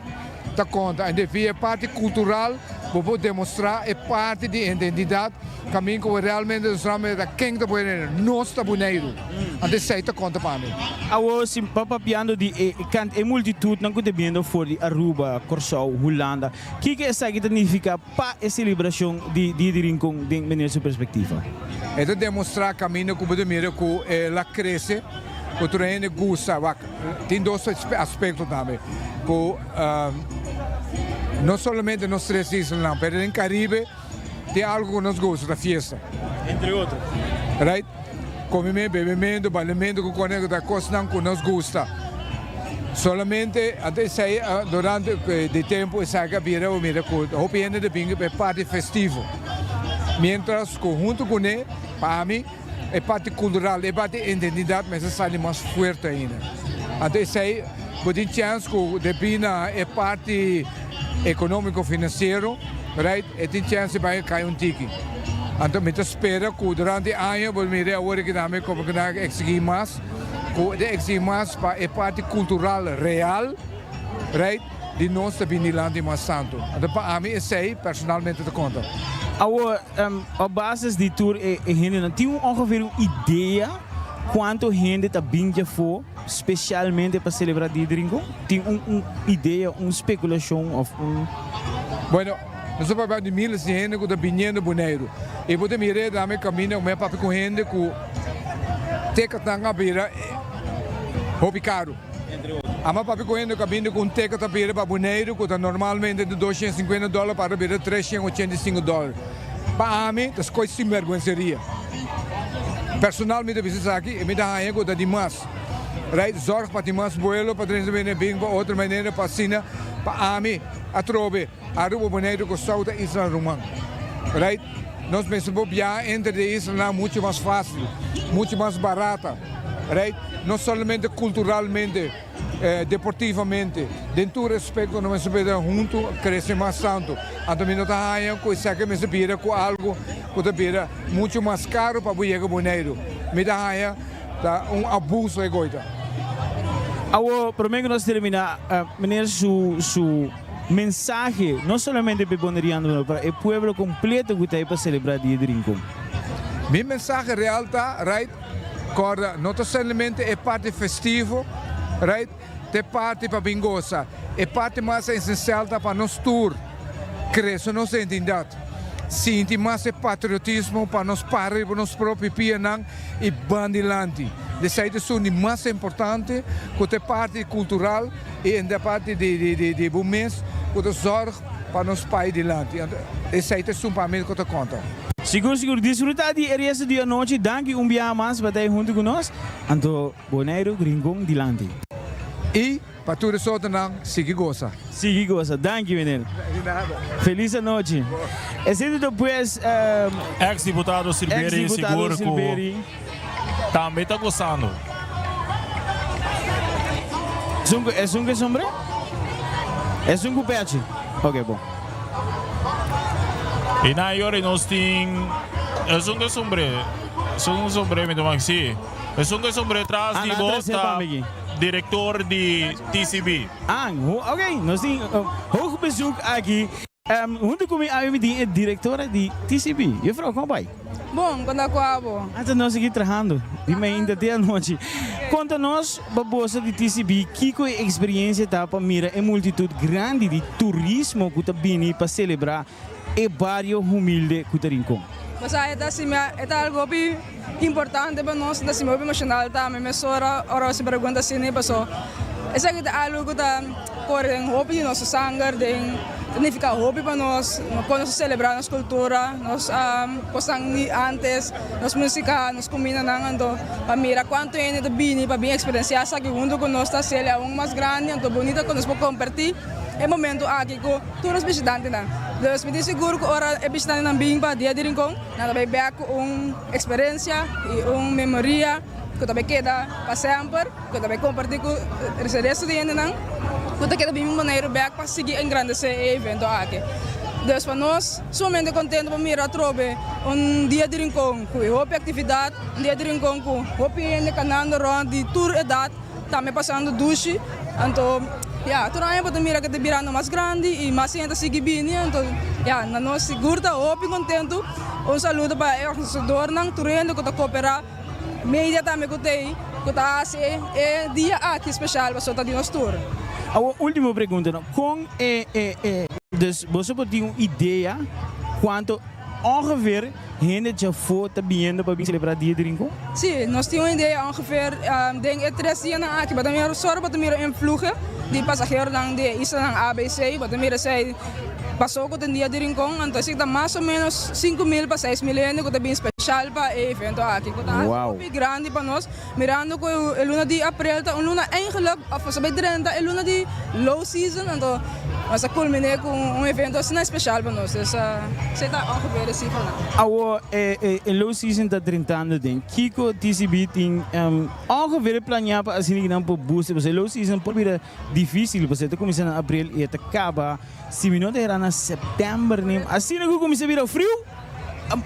ta konta. En via e parti kultural bo por demostrá e parti di identidat kaminda ku bo realmente demostrá mi ta ken ta Boneiru. Nos ta Boneiru. Anto esei ta konta pa mi. Awor si pa papiando di e kant e multitudnan ku ta biniendo for di Aruba, Kòrsou, Hulanda, kiko esaki ta nifiká pa e selebrashon di Dia di Rincon den meneer su perspektiva? E ta demostrá kaminda ku bo ta mira ku el a krese, ku tur hende gusta. Wak, tin dos aspekto tambe ku no solamente nos tres islanan, pero den Karibe tin algu ku nos gusta, ta fiesta. Entre otro. Right? Komementu, bebementu, bailementu ku kone ta kosnan ku nos gusta. Solamente anto esei durante di tempu esaki a bira bo mira ku hopi hende ta bin pa e parti festivo. Mientras ku huntu kuné, pa ami, E parti kultural, e parti identidat mester sali mas fuerte ainda. Anto esei bo tin chèns ku debí na e parti ekonómiko finansiero, right, e tin chèns di bai kai un tiki. Anto mi ta spera ku durante e aña bo mira awor aki tambe komo ku nan a eksigí mas, ku ta eksigí mas pa e parti kultural real, right, di nos ta bini dilanti mas santu. Anto pa ami esei personalmente ta konta. Awor, op basis di tur e hendenan, tin un ongeveer un idea kuantu hende ta bin djafó spesialmente pa selebrá Dia di Rincon? Tin un un idea, un spekulashon òf un. Bueno, nos ta papia di miles di hende ku ta biniendo Boneiru. I bo ta mira tambe kaminda ku mi a papia ku hende ku tekatnan a bira hopi karu. Ama papia ku hende ku a bini ku un teket ta bira pa Boneiru ku ta normalmente di 250 dòler pa a bira 385 dòler. Pa ami ta skoi sinbergwenseria. Personal mi ta bisa esaki i mi ta haña ku ta dimas. Right, zorg pa tin mas buelo pa drenta bini bin pa otro manera pa asina pa ami atrobe Aruba, Boneiru, Kòrsou ta isla ruman. Right, nos mester por biaha entre di e islanan muchu mas fásil, muchu mas barata. Right, no solamente kulturalmente, deportivamente, den tur aspekto nos mester bira huntu, krese mas tantu. Anto mi no ta haña ku esaki mester bira ku algu ku ta bira muchu mas karu pa bo yega Boneiru. Mi ta haña ta un abuso e goita. Awor, prome ku nos termina, meneer su su mensahe no solamente pa e boneriano pero pa e pueblo kompleto ku ta ei pa selebrá Dia di Rincon. Mi mensahe real ta, right, kòrda, no ta solamente e parti festivo, right, ta e parti pa bin gosa. E parti mas esensial ta pa nos tur krese nos identidat, sinti mas e patriotismo pa nos para riba nos propio pianan i ban dilanti. Esei ta esun di mas importante ku ta e parti kultural i e parti di bo mes ku ta zòrg pa nos pai dilanti. Esei ta esun pa mi ku ta konta. Sigur sigur, disfruta di e resto di anochi. Danki un biaha mas pa ta ei huntu ku nos. Anto Boneiru Rincon dilanti. I pa tur e sotonan sigui gosa. Sigui gosa. Danki meneer. Di nada. Feliz anochi. Esei ta pues. Ex diputado Silveri sigur ku tambe ta gosando. Esun ku e sombre? Esun ku pechi? Ok bon. I nan yori nos tin esun ku e sombre. Esun ku sombre mi ta wak si. Esun ku e sombre tras di bo ta direktor di TCB. Ah, ok. Nos tin hoog bezoek aki. Huntu ku mi awe mi tin e direktora di TCB. Juffrouw, kon bai? Bon, kon ta ku abo? Antes nos sigui trahando di mainta te anochi. Konta nos pa boso di TCB kiko e eksperiencia ta pa mira e multitud grandi di turismo ku ta bini pa selebrá e bario humilde ku ta Rincon. Pasobra e ta asina, e ta algo hopi importante pa nos, ta asina hopi emocional tambe mesora ora bo pregunta asina pasobra esaki ta algo ku ta kore den hopi di nos sanger, den ta nifiká hopi pa nos, kon nos ta selebrá nos kultura, nos kosnan di antes, nos músika, nos kumindanan, anto pa mira kuantu hende ta bini pa bin eksperensiá esaki huntu ku nos ta hasiel aun mas grandi, anto bunita ku nos por kompartí e momento aki ku tur nos bishitantenan. Dus mi tin sigur ku ora e bishitantenan bin pa Dia di Rincon, nan ta bai bèk ku un eksperensia i un memoria ku ta bai keda pa semper, ku ta bai kompartí ku e resto di hendenan ku ta keda bin Boneiru bèk pa sigui engrandesé e evento aki. Dus pa nos sumamente kontentu pa mira atrobe un Dia di Rincon ku e hopi aktividat, un Dia di Rincon ku hopi hende kanando rònt di tur edat. Tambe pasando dushi, anto ya tur aña bo ta mira ke ta birando mas grandi i mas hende ta sigui bini, anto ya na nos sigur ta hopi kontentu. Un saludo pa e organisadornan, tur hende ku ta koperá, media tambe ku ta ei, ku ta hasi e dia aki speshal pasobra ta di nos tur. Awor ultimo pregunta no, kon e e dus boso por tin un idea kuanto ongeveer Hende djafó ta biniendo pa bin selebrá Dia di Rincon? Sí, nos tin un idea ongeveer den e tres dianan aki. Bo ta mira solo bo ta mira influhe di pasaheronan di e islanan ABC. Bo ta mira esei pasó ku tin Dia di Rincon. Anto esei ta mas o ménos 5000 pa 6000 hende ku ta bin speshal pa e evento aki. Ku ta algu hopi grandi pa nos, mirando ku e luna di aprel ta un luna eigenlik òf nos a bai drenta e luna di low season. Anto nos a kulminé ku un evento asina speshal pa nos. Dus esei ta ongeveer e sifranan. Awor e low season ta drentando den. Kiko TCB tin ongeveer planeá pa asina ki nan por boost? Pasobra e low season por bira difísil pasobra e ta kuminsá na aprel i e ta kaba si mi no ta hera na sèptèmber. Asina ku kuminsá bira friu.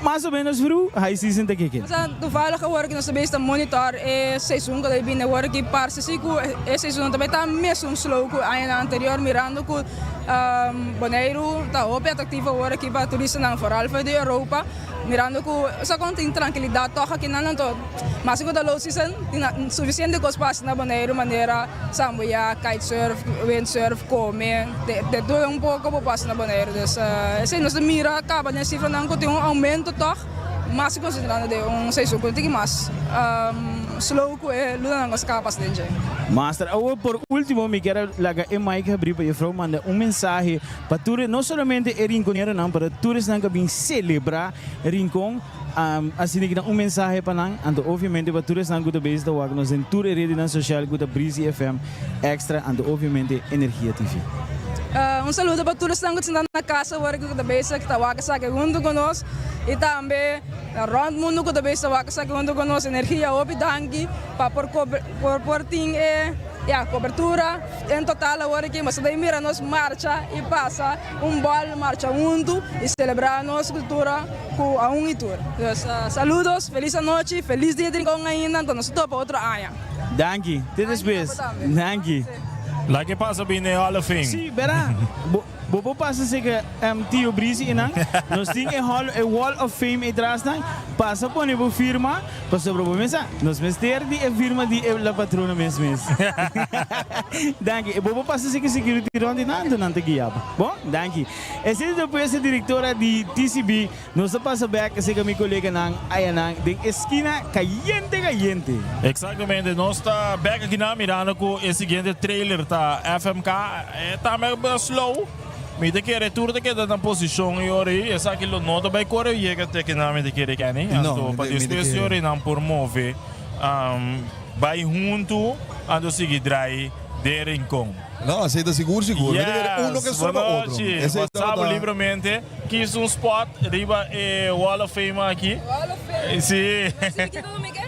Mas o menos fru, high season ta keken. Nos a toevallig awor ki nos ta bezig ta monitor e seizoen ku ta bini awor ki parse si ku e seizoen no ta bai ta mesun slow ku añanan anterior mirando ku Boneiru ta hopi atraktivo awor aki pa turistanan foral for di Europa mirando ku sa kon tin trankilidat tòg akinan anto mas ku ta low season tin sufisiente kos pa hasi na Boneiru manera Sambuya, kitesurf, windsurf, kome, de todo un poko bo pasa na Boneiru. Dus esei nos ta mira kaba den sifranan ku tin un oumento tòg, mas konsiderando den un seizoen ku no tin mas. slow ku e lunanan ku a skapa den dje. Master, awor por ultimo mi kier a laga e mic habri pa juffrouw manda un mensahe pa tur e, no solamente e rinconeronan, pero tur esnan ku a bin celebra Rincon, asina ki nan un mensahe pa nan, anto obviamente pa tur esnan ku ta bezig ta wak nos den tur e redenan social ku ta Breezy FM, Extra, anto obviamente Energia TV. Un saludo pa tur esnan ku ta sinta na kas awor ku ta bezig ta wak esaki huntu ku nos i tambe rònt mundu ku ta bezig ta wak esaki huntu ku nos. Energia hopi danki pa por por tin e ya kobertura en total awor aki. Boso ta mira nos marcha i pasa un bòl marcha huntu i selebrá nos kultura ku aun i tur. Dus saludos, felis anochi, felis dia di Rincon ainda, anto nos ta topa otro aña. Danki, te despues. Danki. Laga e pasa bini e Hall of Fame. Sí, bera. Bo bo por pasa seka Tio Brisi einan. Nos tin e hall e Wall of Fame ei tras nan. Pasa pone bo firma pasobra bo mesa nos mester di e firma di e la patrona mes mes. Danki. Bo por pasa seka security rond einan anto nan ta guia bo. Bon? Danki. Esei ta pues e directora di TCB. Nos ta pasa bek esei mi koleganan ayanan den eskina kayente kayente. Exactamente, nos ta bek akinan mirando cu e siguiente trailer ta FMK, e tambe a slow, mi ta kere tur ta keda na posicion y ora ey esaki lo no ta bay core yega te akinan mi ta kere Kenny, anto pa despues y ora ey nan por move bay hunto anto sigui draai den Rincon. No, esei ta sigur sigur. Mi ta kere uno ke Yes, stroba otro. bonochi. Esei Pasabo tabata. libremente. Kies un spot riba e Wall of Fame aki. Wall of Fame? Si. Si mi kiko mi ke?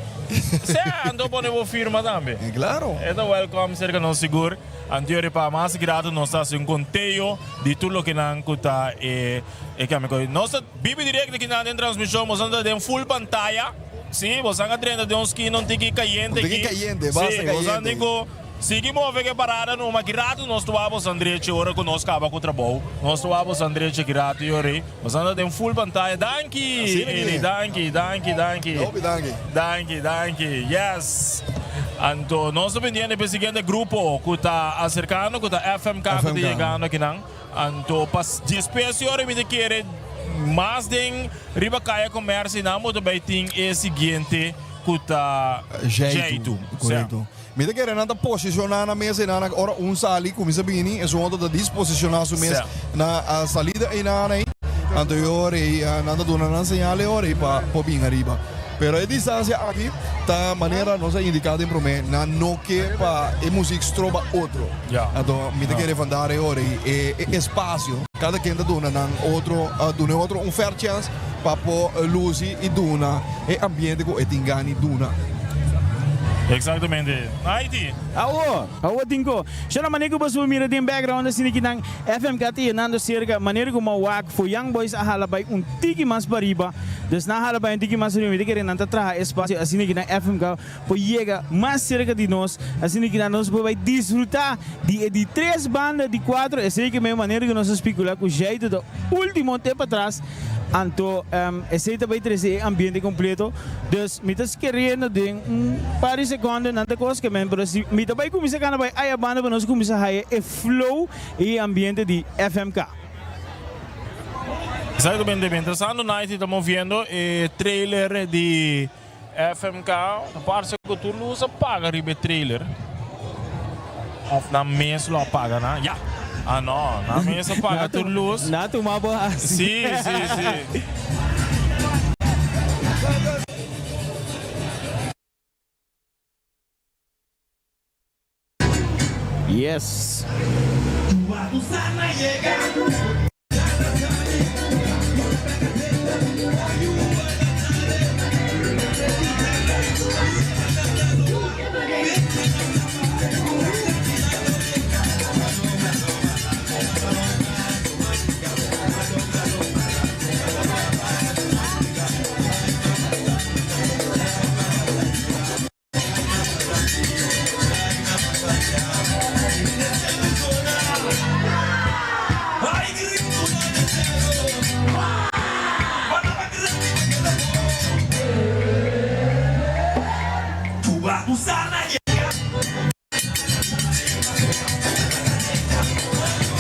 Sea, anto pone bo firma tambe. Claro. E ta welcome cerca nos sigur. Anto riba mas grato nos ta haci un conteo di tur loke nan cu ta e e cambio. Nos ta bibi directo aki nan den transmision. Boso ta den full pantaya. Si, boso a drenta den un skina un tiki cayente Un tiki aki. cayente, basta Si, boso cayente. tin cu. Sigui move ke parada numa ki rato nos tua boso drechi ora ku nos kaba ku trabou. Nos tua boso drechi ki rato yori. Boso ta den full pantaya. Danki Asina ki Eli, danki, danki, danki. Hopi danki. Danki, danki. Yes. Anto nos ta pendiente pa e siguiente grupo ku ta aserkando ku ta FMK ku ta FMK. yegando akinan. Anto pa despues yori mi ta kere mas den riba Kaya Komersi nan bo ta bai tin e siguiente ku ta Jaitu. Jaitu. Korekto. Mi ta kere nan ta posishoná nan mes einan ora un sali kuminsá bini esun otro ta disposishoná su mes na salida einan ei anto e ora ei nan ta duna nan señal e ora ei pa por bin ariba pero e distansia aki ta manera nos a indiká den promé nan no ke pa e muzik stroba otro anto mi ta kere vandaar e ora ei e espasio kada ken ta duna nan otro duna e otro un fair chance pa por luci y duna e ambiente cu e tin gana duna. Exactamente. Haiti. Awo, awo tin ko. Shona manera ku boso por mira den background asina ki nan FMK ta yenando serka manera ku Mawak for Young Boys a hala bai un tiki mas pariba. Dus nan hala bai un tiki mas pariba mi ta kere nan ta traha espasio asina ki nan FMK por yega mas serka di nos asina ki nan nos por bai disfruta di e di tres banda di cuatro esey ke me manera ku nos a specula ku Jeito ta ultimo te patras anto esey ta bai trece e ambiente completo dus mi ta keriendo den un par di secondo nan ta cos ke men pero si mi ta bai cuminsa cana bai aya banda pa nos cuminsa haya e flow y e ambiente di FMK. Exactamente, mientras tanto Nighty ta moviendo e trailer di FMK ta parse ku tur lus a paga riba e trailer. Of nan mes lo a paga nan? Ya! Ah no, nan mes a paga tur lus. Nan a tuma bo hasi. Sí, sí, sí. Yes.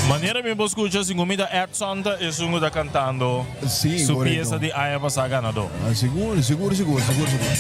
Manera mi por scucha segun mi ta Edson ta esun cu ta cantando Sí, su correcto. pieza di aña pasa ganador. Ah, sigur, sigur, sigur, sigur, sigur.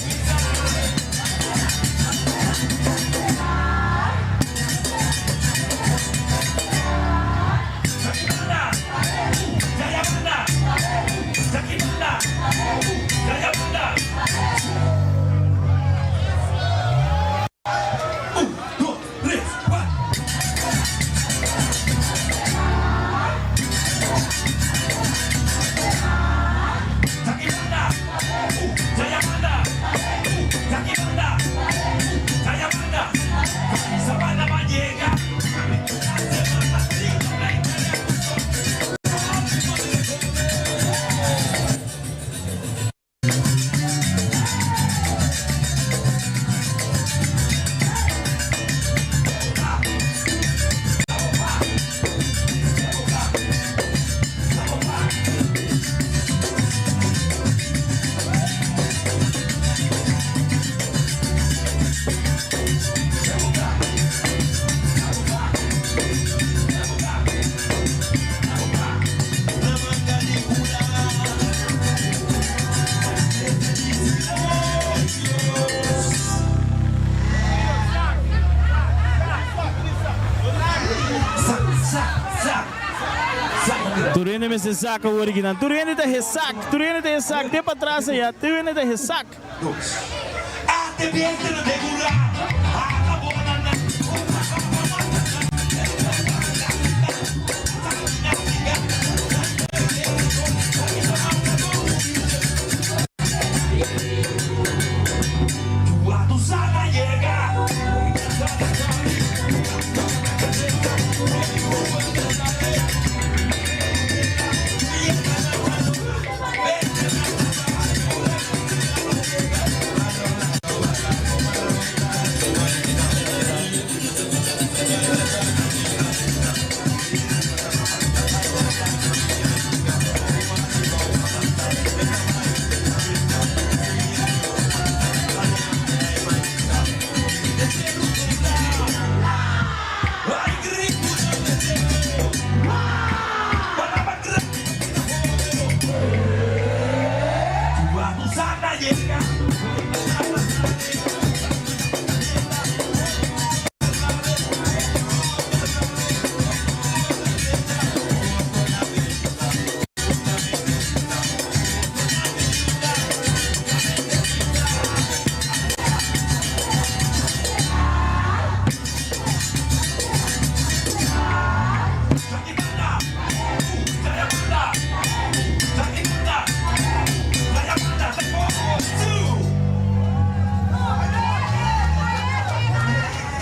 Tur hende mester sak awor aki nan. Tur hende ta hesak. Tur hende ta hesak. Te patras aya. Tur hende ta hesak.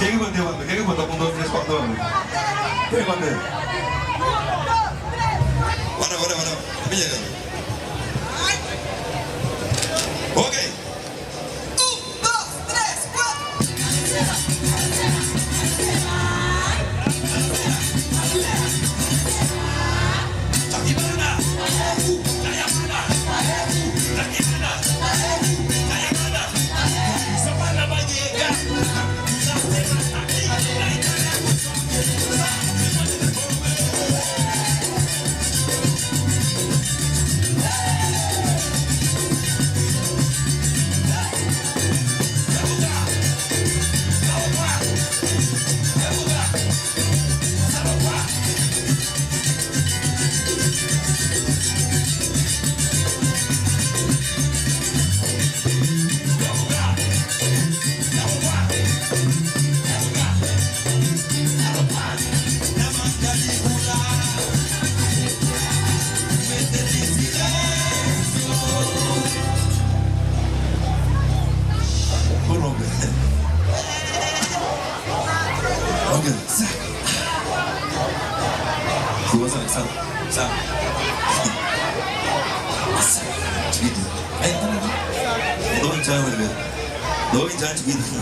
Ken ku bate wak? Ken ku bata un dos tres kuater wak? Ken ku bate? Wara wara wara mi yega. Ok. Un dos tres kuater. Ok, sa. Si bo sa, sa, sa. Sa, chikitu. Ay, tara. Doon chan, bebe. Doon chan, chikitu.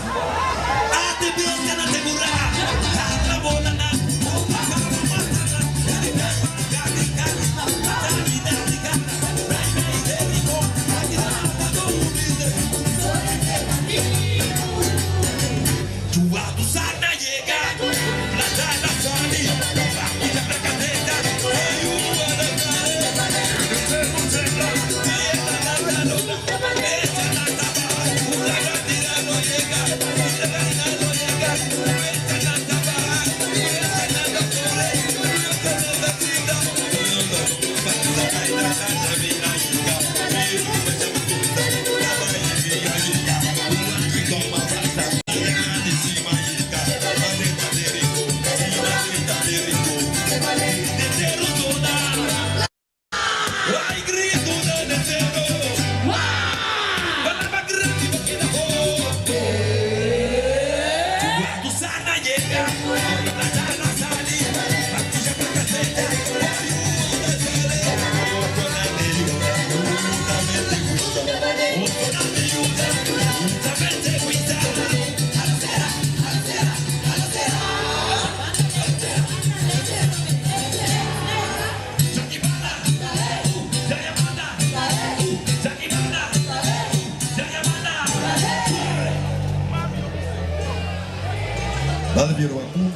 Dale, Piero, un.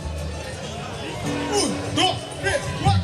Un, dos, tres, kuater.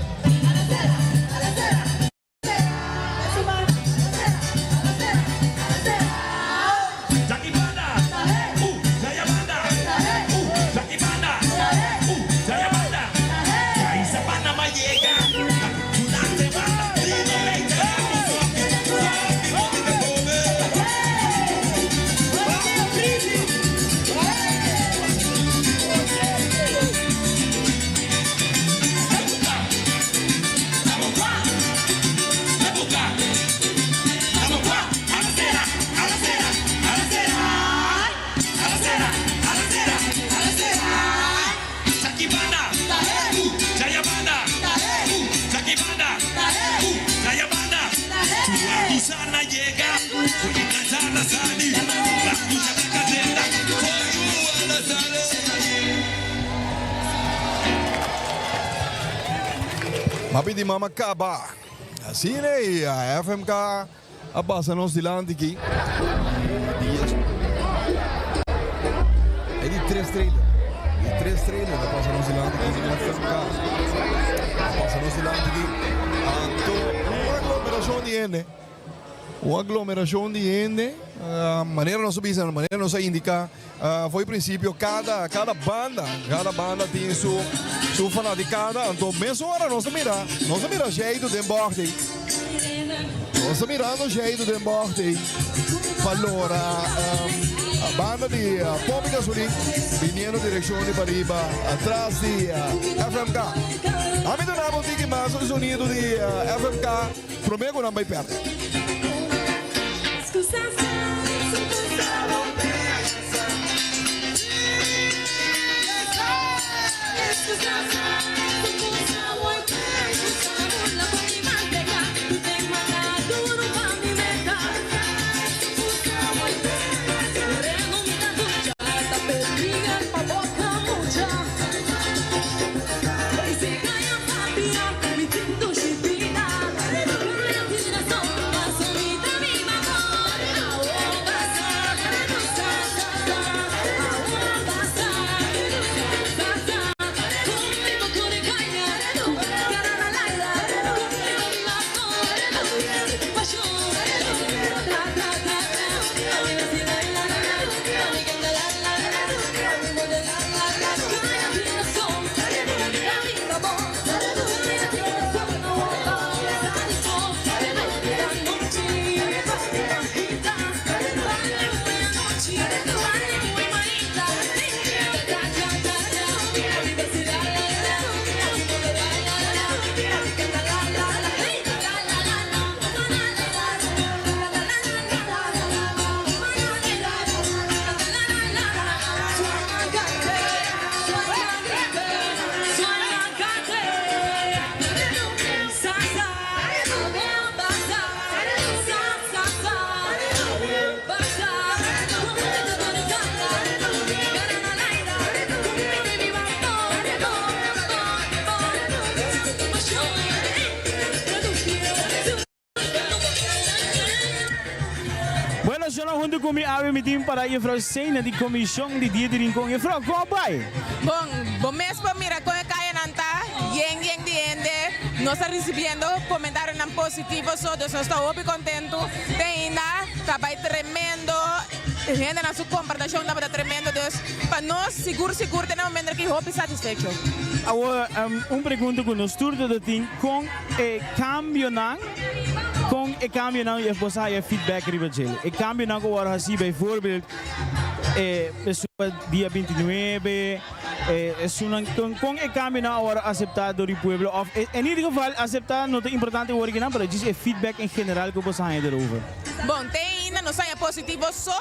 M'a pidi mama kaba. Asina ei FMK a pasa nos dilanti aki. E di tres trailer. Di tres trailer a pasa nos dilanti aki. FMK a pasa nos dilanti aki. Anto un aglomerashon di hende. Un aglomerashon di hende. Manera nos a bisa, manera nos a indiká. Fo'i principio cada cada banda cada banda tin su su fanaticada anto mesora nos ta mira nos ta mira Jaido den bocht ei nos ta mirando Jaido den bocht ei pa lora a banda di Pompi Gasolin biniendo direccion di pariba atras di FMK ami ta duna bo un tiki mas sonido di FMK. Prome ku nan bai pèrdè. Bueno, señora, hunto cu mi awe mi tin para juffrouw Sena di Comision di Dia di Rincon. Juffrouw, con a bay? Bon, bo mes por mira con e cayanan ta yen yen di hende. Nos ta ricibiendo comentarionan positivo so, dus nos ta hopi contento. Te ainda ta bay tremendo, hendenan su comportacion tabata tremendo, dus pa nos sigur sigur te na momento aki hopi satisfecho. Awor, un pregunta cu nos tur ta tin, con e cambionan Kon e kambionan i boso haya feedback riba djel? E kambionan ku wòrdu hasi bijvoorbeeld e esun dia 29, e esunnan kon kon e kambionan a wòrdu aseptá dor di pueblo òf en ieder geval aseptá no ta importante wòrdu kinan pero djis e feedback en general ku boso haya derover. Bon, te ainda nos haya positivo so,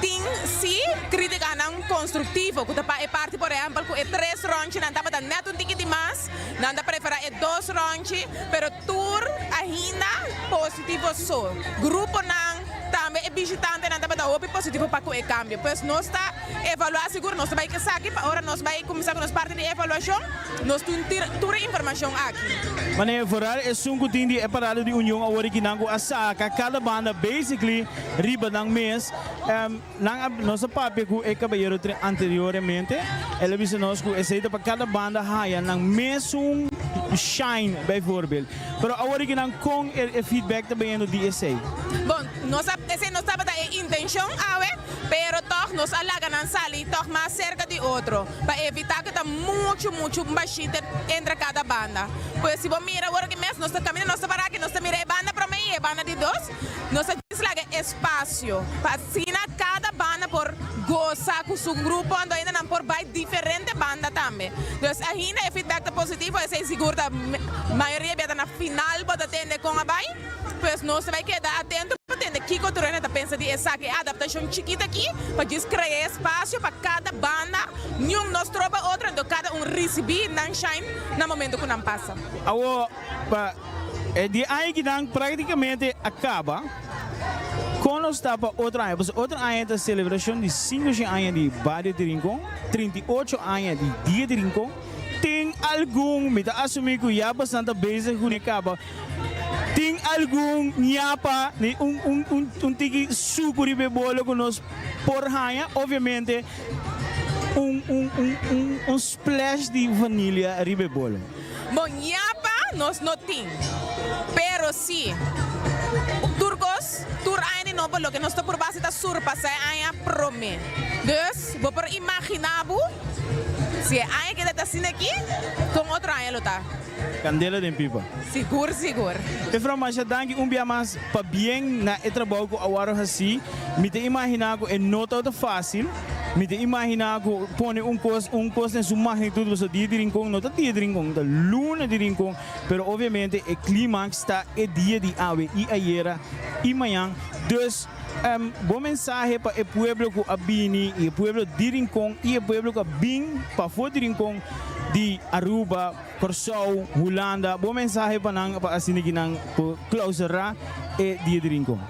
tin si kritikanan konstruktivo ku ta pa e parti por ehèmpel ku e tres ròntjinan tabata nèt un tiki di mas, nan ta preferá e dos ròntji pero Tur ainda positivo so. Gruponan, tambe e bishitantenan tabata hopi positivo pa ku e kambio. Pues nos ta evaluá sigur, nos ta bai esaki pa ora nos bai kuminsá ku nos parti di evaluashon, nos tin tur e informashon aki. Manera vooral esun ku tin di e parada di Union awor aki nan ku a saka kada banda basically riba nan mes. Nan a nos a papia ku e kabayero anteriormente, el a bisa nos ku esei ta pa kada banda haya nan mesun shine bijvoorbeeld. Pero awor aki nan kon e feedback ta bayendo di esei? Bon, nos a esei no tabata e intenshon awe, pero tòg nos a laga nan sali tòg mas serka di otro pa evitá ku ta muchu muchu bashita entre kada banda. Pues si bo mira awor aki mes nos ta kaminda nos ta para aki nos ta mira e banda promé i e banda di dos. Nos a djis laga espasio pa asina kada banda por gosa ku su grupo anto ainda nan por bai diferente banda tambe. Dus ainda e feedback ta positivo, esei sigur ta mayoria bia ta na final bo ta tende kon a bai. Pues nos ta bai keda atento pa tende kiko tur hende ta pensa di esaki, e adaptashon chikito aki pa djis krea espasio pa kada banda niun no stroba otro anto kada un risibí nan shine na momento ku nan pasa. Awor pa E di aña kinan práktikamente a kaba. Kon nos ta pa otro aña? Pasobra otro aña ta selebrashon di 500 aña di Bario di Rincon, 38 aña di Dia di Rincon. Tin algun, mi ta asumí ku ya bosan ta bezig ku ne kaba, tin algun ñapa ni un un un un tiki suku riba e bolo ku nos por haña? Obviamente un un un un un splash di vanilia riba e bolo. Bon, ñapa nos no tin, pero si tur kos, tur aña di nobo loke nos ta purba hasi ta surpasá e aña promé. Dus bo por imaginá bo. Si e aña keda ta asina aki, kon otro aña lo ta? Candela den pipa. Sigur, sigur. Efra, masha danki un bia mas pabien na e trabou ku a wòrdu hasí. Mi ta imaginá ku e no tabata fásil. Mi ta imaginá ku pone un kos un kos den su magnitud pasobra dia di Rincon no ta dia di Rincon, ta luna di Rincon. Pero obviamente e klimaks ta e dia di awe i ayera i mañan. Dus. Bo mensahe pa e pueblo ku a bini i e pueblo di Rincon i e pueblo ku a bin pafó di Rincon di Aruba, Kòrsou, Hulanda, bo mensahe pa nan pa asina ki nan por klausurá e dia di Rincon.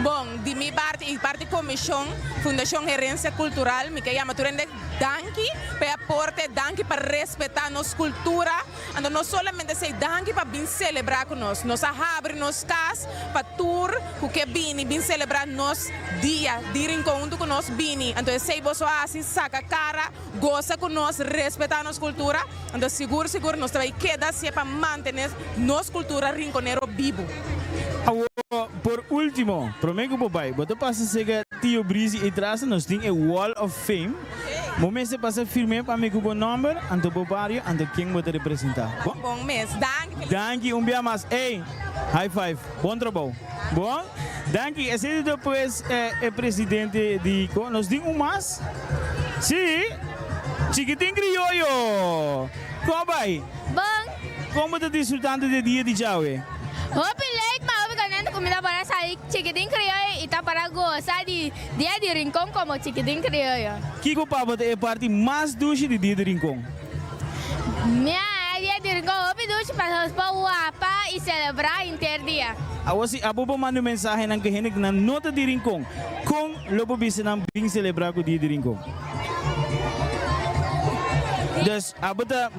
Bon, di mi parti i parti komishon Fundashon Herensia Kultural mi ke yama tur hende danki pa e aporte, danki pa respetá nos kultura. Anto no solamente esei, danki pa bin selebrá ku nos. Nos a habri nos kas pa tur ku ke bini bin selebrá nos dia di Rincon huntu ku nos bini. Anto esei boso a hasi, saka kara, gosa ku nos, respetá nos kultura. Anto sigur sigur nos ta bai keda hasié pa mantené nos kultura rinkonero bibu. Awor, por último, promé ku bo bai, bo ta pasa serka Tio Brizi ei tras, nos tin e Wall of Fame. Bo mester pasa firm'é pa mi ku bo nòmber, anto bo bario, anto ken bo ta representá. Bon? Bon mes. Danki. Danki un bia mas. Ey, high five. Bon trabou. Bon? Danki. Esei ta pues e presidente di ko. Nos tin un mas? Sí. Chikitin Krioyo! Kon bai? Bon. Kon bo ta disfrutando di e dia di djawe? Hopi leuk, ma hopi contento cu mi ta para sali Chikitin Crioyo y ta para goza di Dia di Rincon como Chikitin Crioyo. Kico pa bo ta e parti mas dushi di Dia di Rincon? Mi a Dia di Rincon hopi dushi pasobra nos por wapa y celebra henter dia. Awor si abo bo manda un mensahe nan cu hende cu nan no ta di Rincon, con lo bo bisa nan bin celebra cu Dia di Rincon? Dus abo ta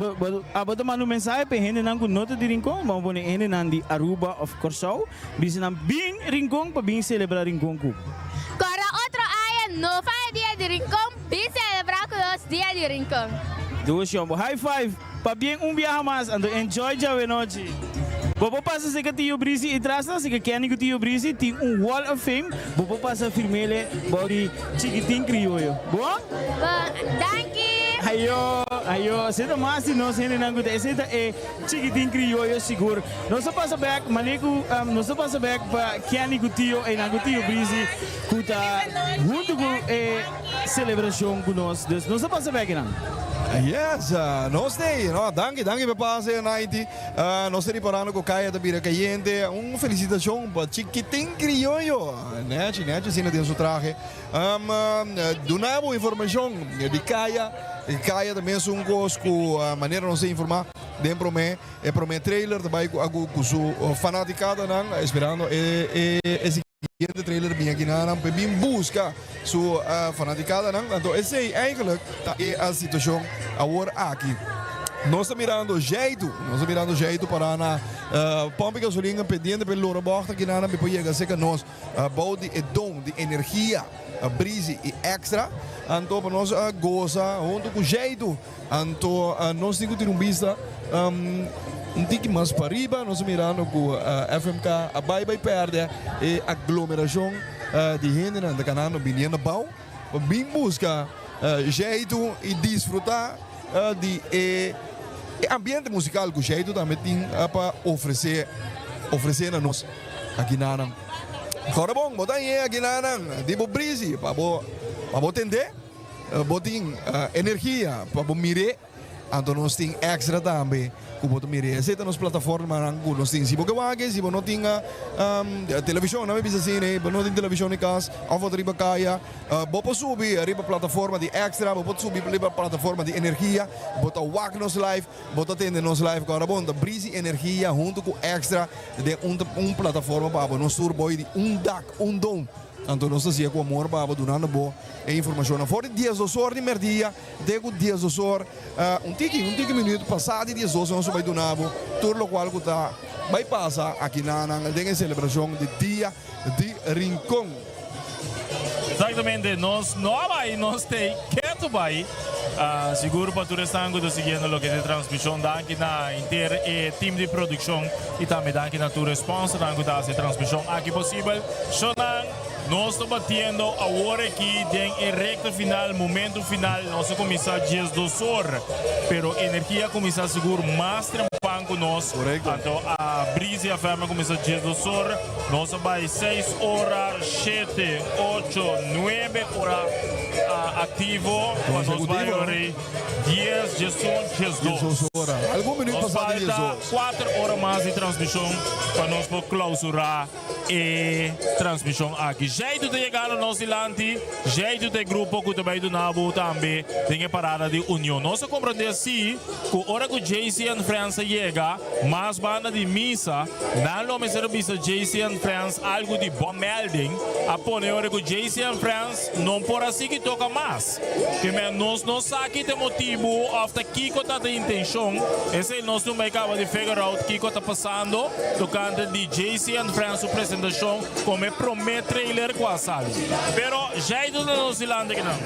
abo ta manda un mensahe pa e hendenan ku no ta di Rincon, bo a pone e hendenan di Aruba of Kòrsou, bisa nan bin Rincon pa bin selebrá Rincon ku. Kòrda otro aña no faya dia di Rincon, bin selebrá ku nos dia di Rincon. Dushi homber, high five! Pabien un biaha mas, anto enjoy djawe nochi. Bo por pasa serka Tio Brisi i tras nan serka Kenny ku Tio Brisi tin un Wall of Fame, bo por pasa firmele bou di Chikitin Krioyo. Bon? Bon, danki! Ayo, ayo, esei ta mas di nos hendenan ku ta, esei ta e Chikitin Krioyo sigur. Nos ta pasa bek, mane ku nos ta pasa bek pa Kenny ku Tio einan ku Tio Brisi ku ta huntu ku e selebrashon ku nos. Dus nos ta pasa bek einan. Yes, nos t'ei, no, danki, danki pa pase Naiti. Nos ta riparando ku kaya ta bira kayente. Un felisitashon pa Chikitin Krioyo. Nechi, nechi asina den su trahe. Duna bo informashon di kaya. Kaya ta mesun kos ku manera nos a informa den prome, e prome trailer ta bai ku su fanatikadanan esperando e siguiente trailer bin aki na nan pa bin buska su fanatikadanan. Anto esei eigenlijk ta e situashon awor aki. Nos ta mirando Jeitu, nos ta mirando Jeitu para na pomp di gasolin pendiente pa e lora bocht aki na nan pa e por yega serka nos bou di e don di energia Breezy y Extra. Anto pa nos goza hunto cu Jeitu. Anto nos tin cu tira un bista un tiki mas pariba. Nos ta mirando cu FMK a bay bay perde e aglomeracion di hendenan ta canando biniendo abao pa bin busca Jeitu y disfruta di e ambiente musical cu Jeitu tambe tin pa ofrece ofrece na nos akinanan. Kòrda bon, bo ta hañ'é akinanan di bo brisi pa bo pa bo tend'é, bo tin energia pa bo mir'é, anto nos tin extra tambe ku bo ta mir'é. Esei ta nos plataformanan ku nos tin. Si bo ke wak, si bo no tin televishon, nan mi bisa asina, bo no tin televishon den kas òf bo ta riba kaya, Bo por subi riba plataforma di Extra, bo por subi riba plataforma di Energia, bo ta wak nos live, bo ta tende nos live ku ora bon ta Brisi Energia hunto ku Extra den un un plataforma pa bo. Nos tur boy di un dak, un dom. Anto nos ta siña ku amor pa bo dunando bo e informashonnan for di diesdos or di merdia te ku diesdos or un tiki un tiki minuut pasá di diesdos nos lo bai duna bo tur lokual ku ta bai pasa aki nanan den e selebrashon di Dia di Rincon. Exactamente, nos no a bai, nos tei ketu bai. Sigur pa tur esnan ku ta siguiendo loke ta e transmishon, danki na henter e team di produkshon i tambe danki na tur e sponsornan ku ta hasi e transmishon aki posibel. Shownan, nos ta batiendo awor aki den e rekta final, momento final. Nos a kuminsá 12 or, pero energia a kuminsá sigur mas trempan ku nos. Anto a Breezy FM a kuminsá 12 or. Nos a bai 6 ora, 7, 8, 9 ora aktivo. Pa nos bai ora 10, 11, 12. Algun minuut Nos pasá di falta 12. 4 ora mas di transmishon pa nos por klausurá e transmishon aki. Jaitu ta yegando nos dilanti. Jaitu ta e grupo ku ta bai duna bo tambe den e parada di Union. Nos a komprondé si ku ora ku JC and Friends a yega mas banda di misa, nan lo mester a bisa JC and Friends algu di bon melding. A pone ora ku JC and Friends no por a sigui toka mas. Ke men nos no sa ki ta e motibu òf ta kiko ta e intenshon. Esei nos no bai kaba di figure out kiko ta pasando tokante di JC and Friends su presentashon komo e promé trailer ku a sali. Pero Jaido ta nos dilanti akinan.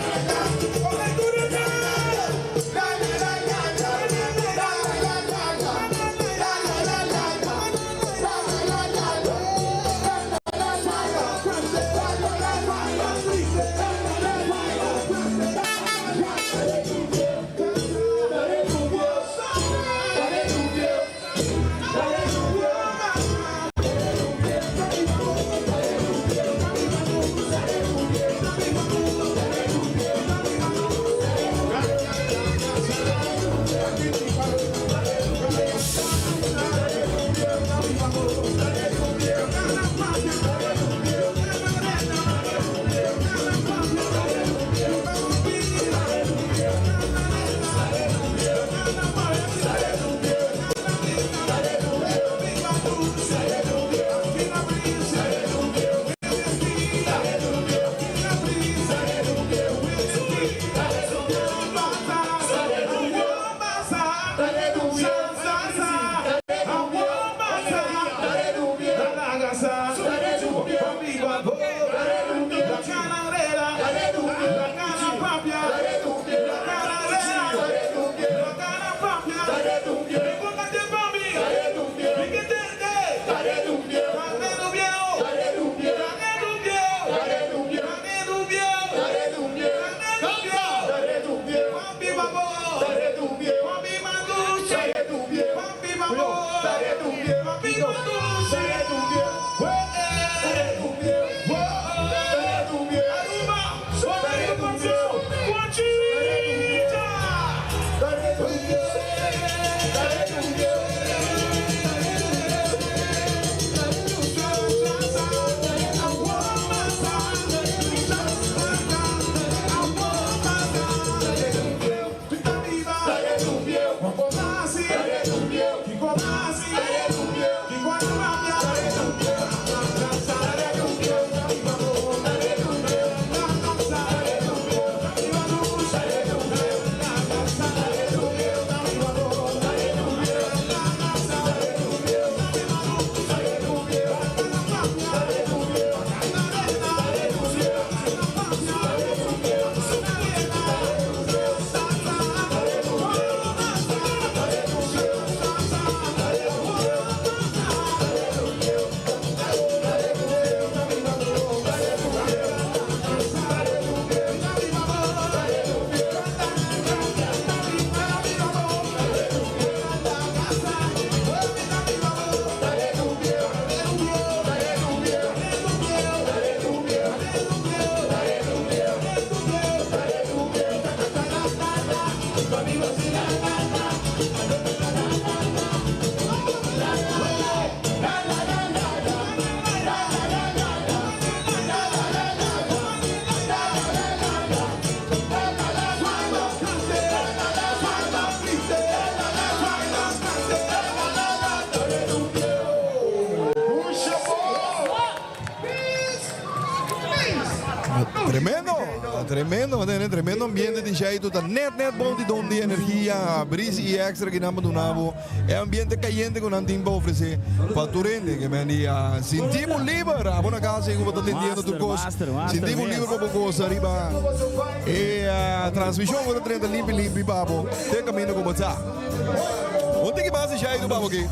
Shaitu ta net net bon di don di energia, brisi i extra ki nan pa duna bo e ambiente kayente ku nan tin pa ofresé pa tur hende. Ke men di sinti bo liber abo na kas ei ku bo ta tendiendo tur kos, sinti bo liber pa bo gosa riba e transmishon ku ta drenta limpi limpi pa bo te kaminda ku bo ta. Un tiki mas di Shaitu pa bo aki.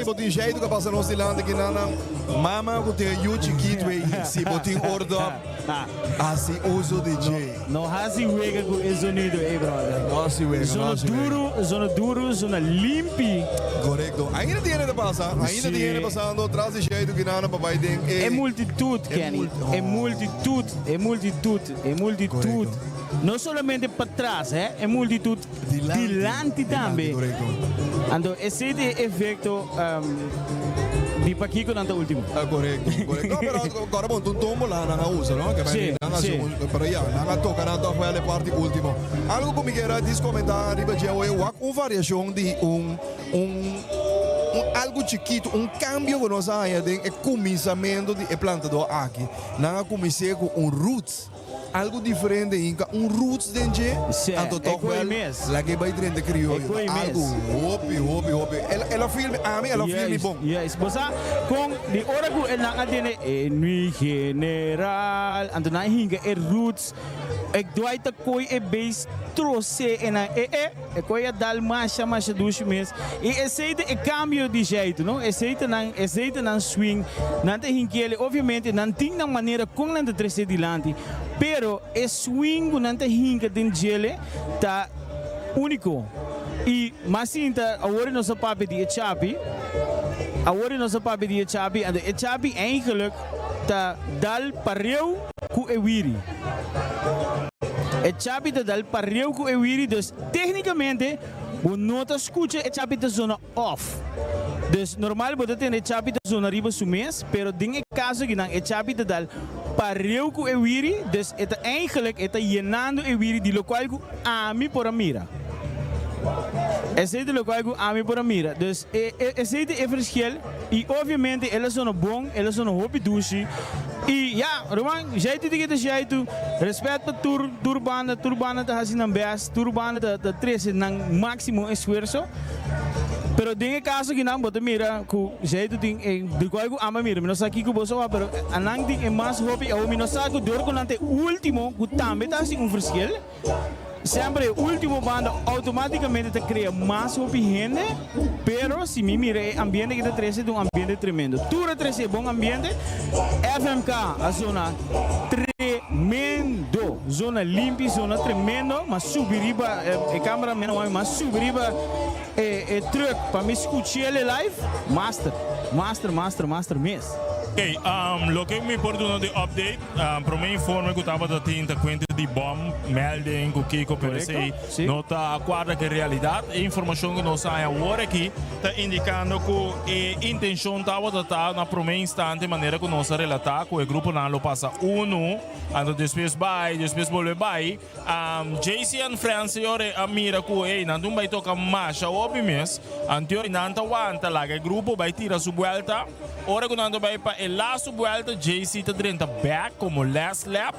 Ora bo tin jeito ka pasa nos dilanti ki nan nan mama ku tin e yu chikitu ei si bo tin oordop hasi uso di dje. No hasi wega ku e zonido ei brother. No hasi wega, no Zona hasi wega. duru, zona duru, zona limpi. Korekto. Ainda tin hende ta pasa, ainda tin hende pasando tras di jeito ki nan pa bai den e. E multitut, Kenny. E multitut, e multitut, e multitut. No solamente patras, hè, e multitut dilanti tambe. Anto esei ta e efecto di pakiko nan ta ultimo. Korekto, korekto. No, pero kòrda bon, ta un tómbola nan a usa, no? Ke Sí, nan a sí. hasi un, pero ya, nan a toka nan tòg wèl e parti último. Algu ku mi kier a dis komentá riba dje awe, wak un variashon di un, un, un algu chikitu, un kambio ku nos a haña den e kuminsamentu di e plantadó aki. Nan a kumins'é ku un roots. Algo diferente hinka un roots den dje, anto e toch koe wel mes. laga e bai drenta E crioyo. koe Ta mes. algo hopi, hopi, hopi. El, el a feel mi, ami el a feel mi Juist, bon. juist. Bo sa kon di ora ku e nan a tene e nui general, anto nan a hinka e roots, e Dwight ta koi e bass trose e nan e e, e koi a dal masha masha dushi mes. I esei ta e kambio di jeitu, no? Esei ta nan, esei ta nan swing. Nan ta hinkele, obviamente nan tin nan manera kon nan ta trese dilanti, pero e swing ku nan ta hinka den djele ta úniko. I mas sinta awor nos a papia di e chapi, awor nos a papia di e chapi, anto e chapi eigenlijk ta dal pareu ku e wiri. E chapi ta dal pareu ku e wiri, dus téknikamente Bo no ta skucha e chapi ta zona off. Dus normal bo ta tende e chapi ta zona riba su mes, pero den e kaso akinan e chapi ta dal pareu ku e wiri, dus e ta eigenlijk e ta yenando e wiri di lokual ku ami por a mira. Esei ta lokual ku ami por a mira. Dus e esei ta e verschil i obviamente el a zona bon, el a zona hopi dushi i ya ruman jaitu di ke ta jaitu, respet pa tur tur banda, tur banda ta hasi nan best. Tur banda ta ta trece nan maximo esfuerso, pero den e caso akinan bo ta mira cu Zaitu tin e di cual cu amba mira, mi no sa kico bo sa wak, pero anan tin e mas hopi awo mi no sa cu dor cu nan ta e ultimo cu tambe ta haci un verschil, semper e ultimo banda automaticamente ta crea mas hopi hende, pero si mi mira e ambiente cu ta trece ta un ambiente tremendo. Tur a trece e bon ambiente, FMK a zona tremendo. Zona limpi, zona tremendo, m'a subi riba e camera man wami, m'a subi riba e e truck pa mi scuch'el e live, master, master, master, master mes. Oké, loke mi por duna di update, prome informe ku tabata tin ta kuenta di bom melding ku kiko, pero esei no ta kuadra ku e realidat. E informashon ku nos a haña awor aki ta indikando ku e intenshon tabata ta na prome instante manera ku nos a relatá ku e gruponan lo pasa unu. Anto despues bai, despues bolbe bai. JC and Friends señor a mira cu ey nan tin bai toca masha hopi mes. Anto nan ta wanta laga e grupo bai tira su buelta. Ora cu nan ta bai pa e laatste buelta JC ta drenta back como last lap.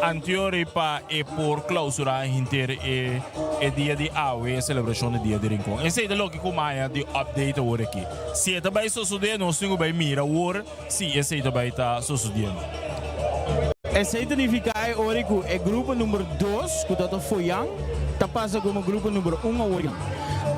Anto pa e por clausura henter e e dia di awe, e celebracion di dia di Rincon. Esey ta loke cu maya di update awor aki. Si e ta bai sosode nos tin cu bai mira awor. Sí, esei ta bai ta sosodiendo. Esei ta nifiká e ora ku e grupo number dos, ku ta ta Foyan, ta pasa komo grupo number un awor.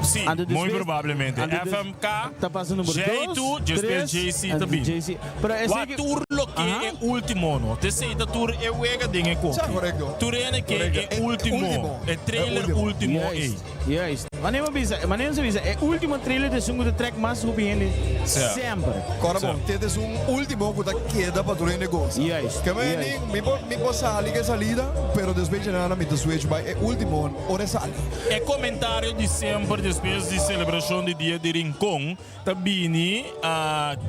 Sí, muy probablemente. FMK, ta pasa number dos, J2, despues tres, JC ta bin. JC. Pero esei Wak ke tur loke Aha. e último no. T'esei ta tur e wega den e koki. Sa, korekto. Tur hende ke Korekto. e E último, último. e E trailer último. último ei. Juist. Juist. Wanneer mi bisa, wanneer mi bisa, e ultimo trailer ta esun ku ta trek mas hopi hende semper. Kòrda bon, dit es un ultimo ku ta keda pa tur hende gosa. Juist, Ke men juist. mi por mi por sali ku e salida, pero despues dje nana mi ta switch bai e ultimo ora e sali. E komentario di semper despues di selebrashon di Dia di Rincon Ta bini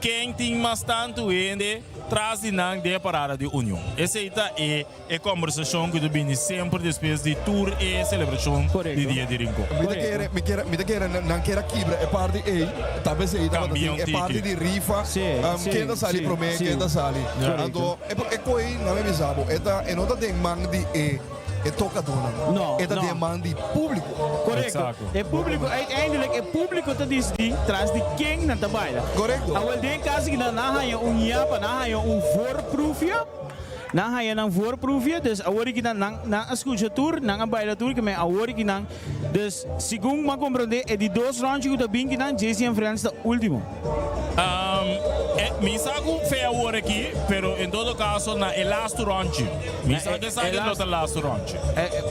ken tin mas tantu hende tras di nan den e parada di Union. Esei ta e e kombersashon ku ta bini semper despues di tur e selebrashon di Dia di Rincon. Mi ta kere, mi kere, mi ta kere nan kier a kibra e parti ei, ta p'esei tabata tin e parti di rifa, ken ta sali promé, ken ta sali. Anto e koe nan mi bisa bo, e ta, e no ta den man di e. E tokadónan. No, E ta no. den man di públiko. Korekto. E públiko, uiteindelijk e públiko ta disidí tras di ken nan ta baila. Korekto. Awel den e kaso aki nan a haña un yapa, nan a haña un voorproefje. Nan haya nan voorproefje, dus awor aki nan nan nan a scucha tur, nan a baila tur, ke men awor aki nan, dus segun m'a comprende e di dos rondje ku ta bin ki nan, JC and Friends ta ultimo. Mi sa ku fe awor aki, pero en todo caso na e laatste rondje. Mi sa ku esaki lo ta laatste rondje.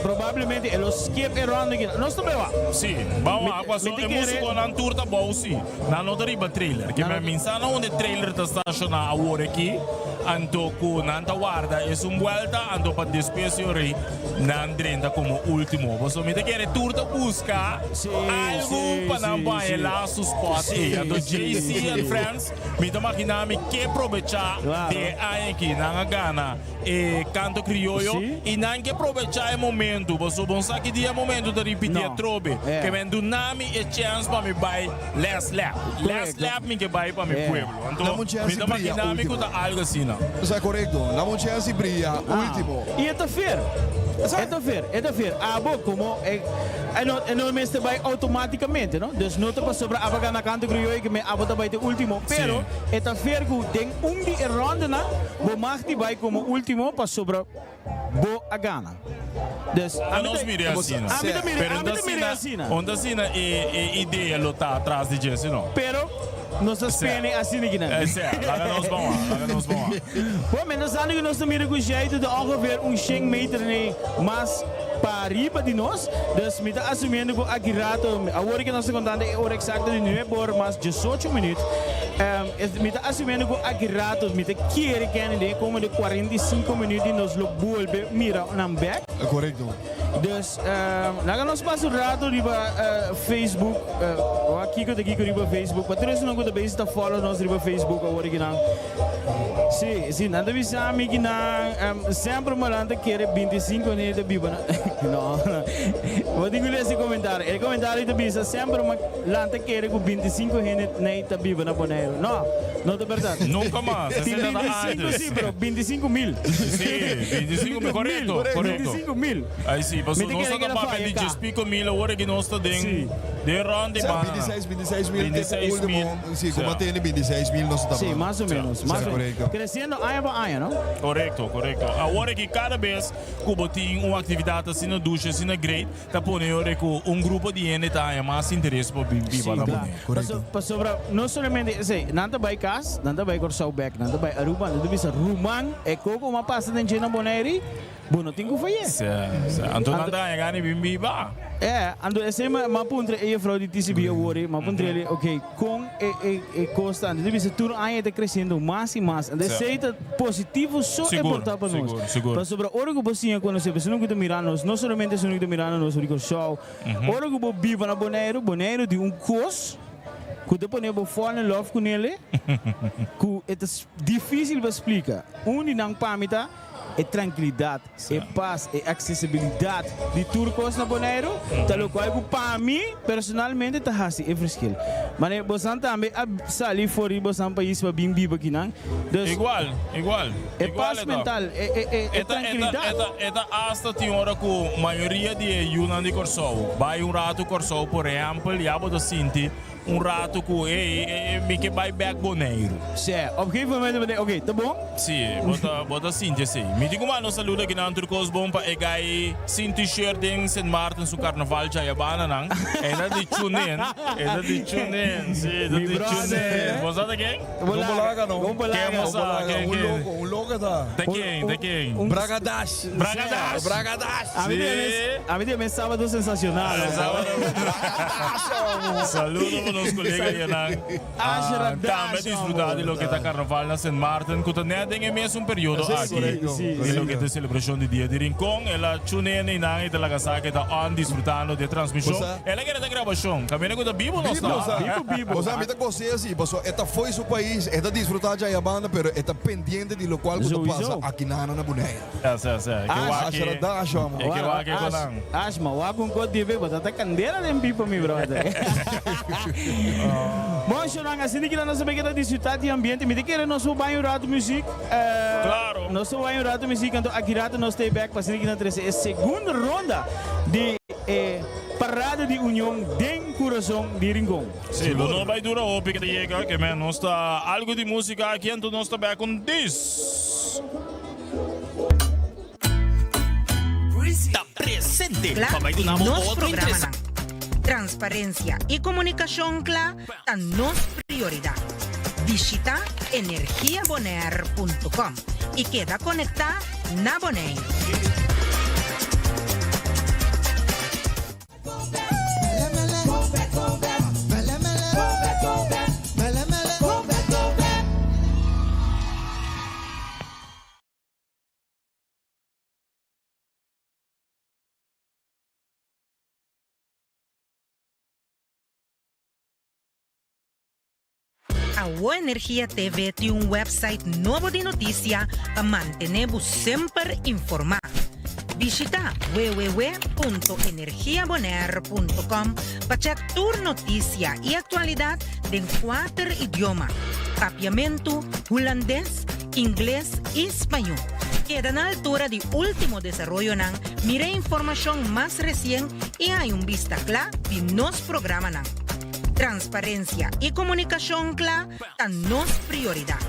Probablemente e lo skip e ronde aki. Nos ta bay wak. Si, ban wak paso e musiconan tur ta bou si. Nan no ta riba trailer. Ke men mi sa na unda e trailer ta staciona awor aki, anto ku nan ta warda esun buelta, anto pa despues di ora nan drenta komo ultimo. Pasobra mi ta kere tur ta buska algu pa nan baña e laatste spot ei. Anto JC and Friends mi ta magina mi ke probecha di e aña aki. Nan a gana e Canto Criollo y nan ke probecha e momento. Pasobra un sa ki dia e momento ta ripiti atrobe. Ke men duna mi e chance pa mi bai last lap. Last lap mi ke bai pa mi pueblo. Anto mi ta magina mi ku ta algo asina. Sa korekto. Dame un chance y bria ultimo. Y e ta fair. E ta fair. E ta fair. Abo como e e no mester bai automaticamente no. Dus no ta pasobra abo a gana Canto Criollo ke men abo ta bai te ultimo. Pero e ta fair ku den un di e rondenan bo mag di bai como ultimo pasobra bo a gana. Dus ami ta mira asina. Ami ta mira, ami ta mira asina. Unda asina e e idea lo ta atras di dje, si no? Pero nos ta spene asina kinan. Esea, laga nos bon wak, laga nos bon wak. Bo, mientras tanto ku nos ta mira ku Jeito ta ongeveer un shen meter nei mas pa riba di nos. Dus mi ta asumiendo ku aki rato, awor ke nos ta kontando e ora eksakto di nuebe or mas diesocho minuut, mi ta asumiendo ku aki rato mi ta kere kende den e komende 45 minuut di nos lo bolbe mira nan bek. Korekto. Dus laga nos pasa un rato riba Facebook, wak kiko ta kiko riba Facebook, pa tur esunnan ku ta bezig ta follow nos riba Facebook awor kinan. Si, si, nan ta bisa mi ki nan semper malan ta kere 25 hende ta biba na No, bo tin ku lesa e komentario. E komentario ta bisa semper malan ta kere ku 25 hende nei ta biba na Boneiru. No, no ta bèrdat. Nunka mas, Tin esei ta 25 antes. si, pero 25 mil. Si, 25 mil, korekto, korekto. 25 mil. Ai si, Mi pasobra ta nos kere ta keda papia faya di ka. djes piko mil, awor aki nos ta den den rond di Sa, bana. 26, 26 mil, tempo 26 mil. ultimo, si, Sa. como tene 26 mil nos ta Si, hablando. mas o menos, Sa, mas o menos. korekto. Creciendo aña pa aña, no? Korekto, korekto. Awor aki kada bes ku bo tin un aktividat asina dushi, asina great, ta pone ora ku un grupo di hende ta haña mas interes pa bin biba na Boneiru. Paso, pasobra no solamente esei, nan ta bai kas, nan ta bai Kòrsou bèk, nan ta bai Aruba, nan ta bisa, Ruman, e koko ku a pasa den dje na Boneiru, Bo no tin ku fayé. Sí, sí. Anto nan ta haña gana di bin biba. E, anto esei mi a puntra e jefrouw di TCB awor, mi a puntra el'i, ok, kon e e e kos ta? Anto e ta bisa tur aña e ta kresiendo mas i mas. Anto esei ta positivo so e por ta pa nos. Sigur, sigur. Pasobra ora ku bo siña konosé esun ku ta mira nos, no solamente esun ku ta mirando nos for di Kòrsou, ora ku bo biba na Boneiru, Boneiru tin un kos ku ta pone bo fall in love kunele ku e ta difísil pa splika. Un di nan pa mi ta. E trankilidat, e pas, e aksesibilidat di tur kos na Boneiru ta lokual ku pa mi personalmente ta hasi e verschil. Mane bosan tambe a sali for di bosan pais pa bin biba kinan. Dus Igual, igual. E pas mental, e e e e trankilidat. E ta e ta asta tin ora ku mayoria di e yunan di Kòrsou bai un ratu Kòrsou por ehèmpel ya bo ta sinti Un rato ku ey ey mi ke bai bek Boneiru. Sè, op gegeven momento bo den oké, ta bon? Si, bo ta bo ta sinti esei. Mi tin ku manda un saludo aki nan tur kos bon pa e gai sin t-shirt den Sint Maarten su karnaval djayabana nan. E ta di Chunen, e ta di Chunen, si, e ta Mi di brother. Chunen. Bo sa ta ken? Gon bolaga no. Gon bolaga. Ken bo sa? Ken Un ken? loko, un loko ta. Ta ken? Ta ken? Bragadash. Bragadash. Bragadash. Ami Si. di mes, ami di mes sábado sensacional. Sábado. Saludo pa nos colega Yenan. Ashra Tambe Dash, disfruta di loke ta carnaval na Sint Maarten, cu ta net den e mesun periodo Sí, aki. correcto, Di correcto. loke ta e celebracion di Dia di Rincon. El a chune einan y ta laga sa ke ta on disfrutando di e transmision. Bosa. El a kere ta grabacion. Caminda cu ta bibo nos Bibo, ta. sa. Bibo, bibo. Bosa, mi ta gos'é así, pasobra e ta fo'i su pais, e ta disfruta dja ayabanda, pero e ta pendiente di locual cu ta Sowieso. pasa akinana na Bonaire. Sa, sa, sa. Ke wak Ashra Dash, amo. E ke wak e konan. Ash, ma wak un kot di be, bo ta ta kandela den pipa, mi brother. Bon, shownan, asina ki nos a bay keda disfruta di ambiente. Mi ta kere nos por bay un rato muziek. Claro. Nos por bay un rato muziek, anto aki rato nos ta bek pa asina ki nan trece e segundo ronda di e Parada di Union den Curason di Rincon. Si, lo no bay dura hopi ke ta yega, ke men nos ta algo di musica aki, anto nos ta bek un dis. presente Kla pa bai duna bo nos otro programanan. interesante. Transparensia i komunikashon kla ta nos prioridat. Bishita energiabonaire.com i keda konektá na Boneiru. Awo Energia TV tin un website nobo di notisia pa mantené bo semper informá. Bishitá www.energiabonaire.com pa chèk tur notisia i aktualidat den kuater idioma, Papiamentu, Hulandes, Ingles i Spañó. Keda na altura di último desaroyonan, mira e informashon mas resien i haña un bista kla di nos programanan. Transparensia i komunikashon kla ta nos prioridat.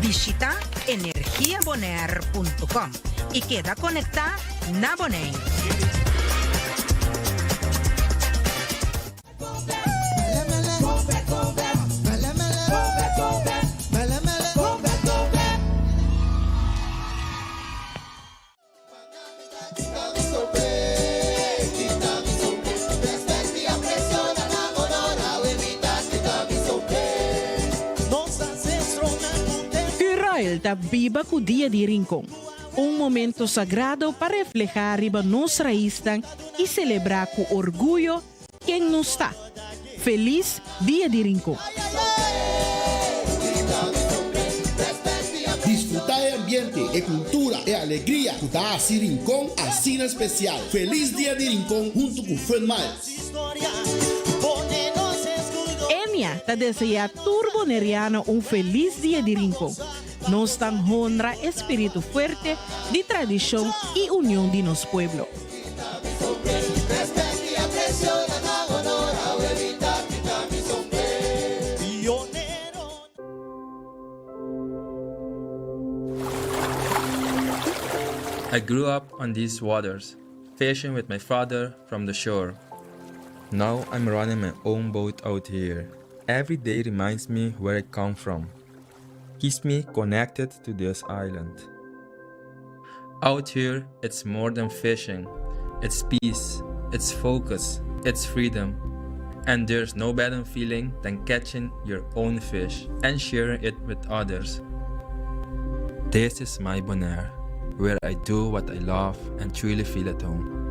Bishitá energiabonaire.com i keda konektá na Bonaire. Curoil ta biba ku Dia di Rincon, un momento sagrado pa reflehá riba nos raisnan i selebrá ku orguyo ken nos ta. Felis Dia di Rincon! Disfrutá e ambiente, e kultura, e alegria ku ta hasi Rincon asina spesial. Felis Dia di Rincon huntu ku Fun Miles! Enia ta deseá tur Boneriano un felis Dia di Rincon. Nos ta honra e spiritu fuerte di tradishon i union di nos pueblo. I grew up on these waters, fishing with my father from the shore. Now I'm running my own boat out here. Every day reminds me where I come from, keeps me connected to this island. Out here, it's more than fishing. It's peace, it's focus, it's freedom. And there's no better feeling than catching your own fish and sharing it with others. This is my Bonaire, where I do what I love and truly feel at home.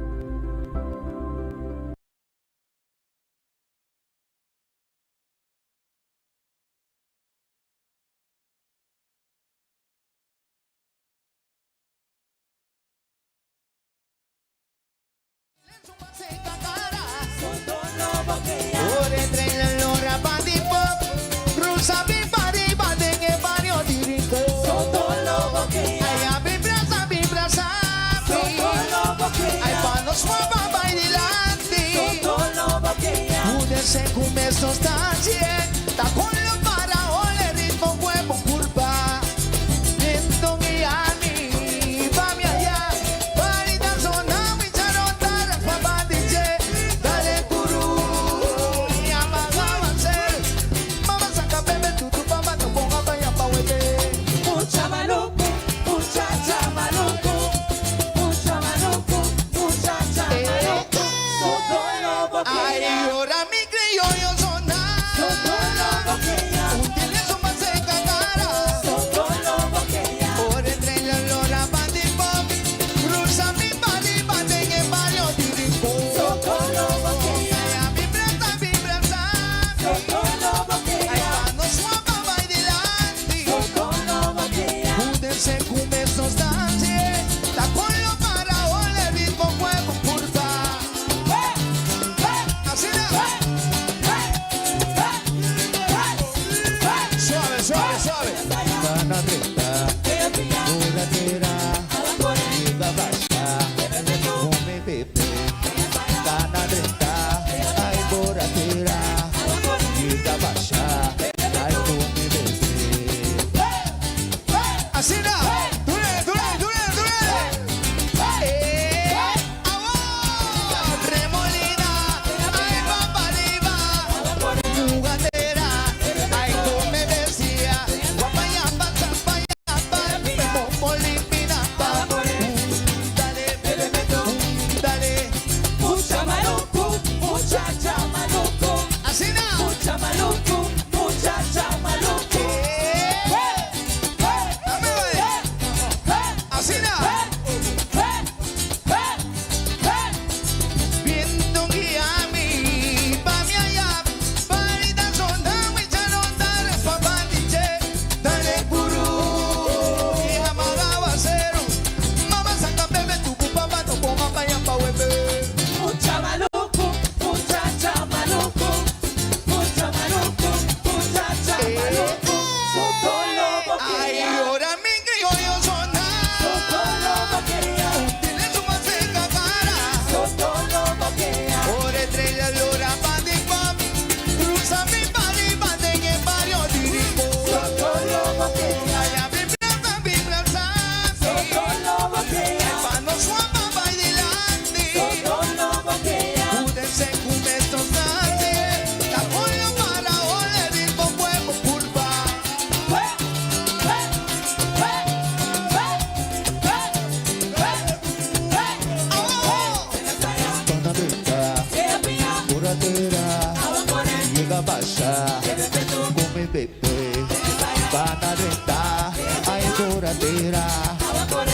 Bana drenta, ai coradera,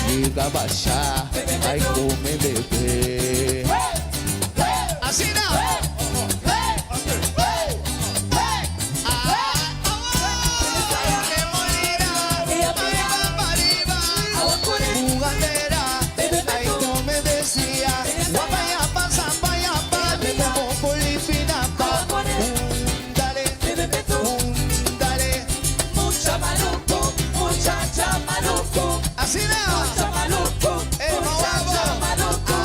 liga basha, ai come bebé. Asina no. Jugadera, ay como me decía, guapa ya pasa pa ya pa, como polipina pa, un dale, un dale, Mucha maluco, muchacha maluco. Así no. Mucha maluco, muchacha maluco.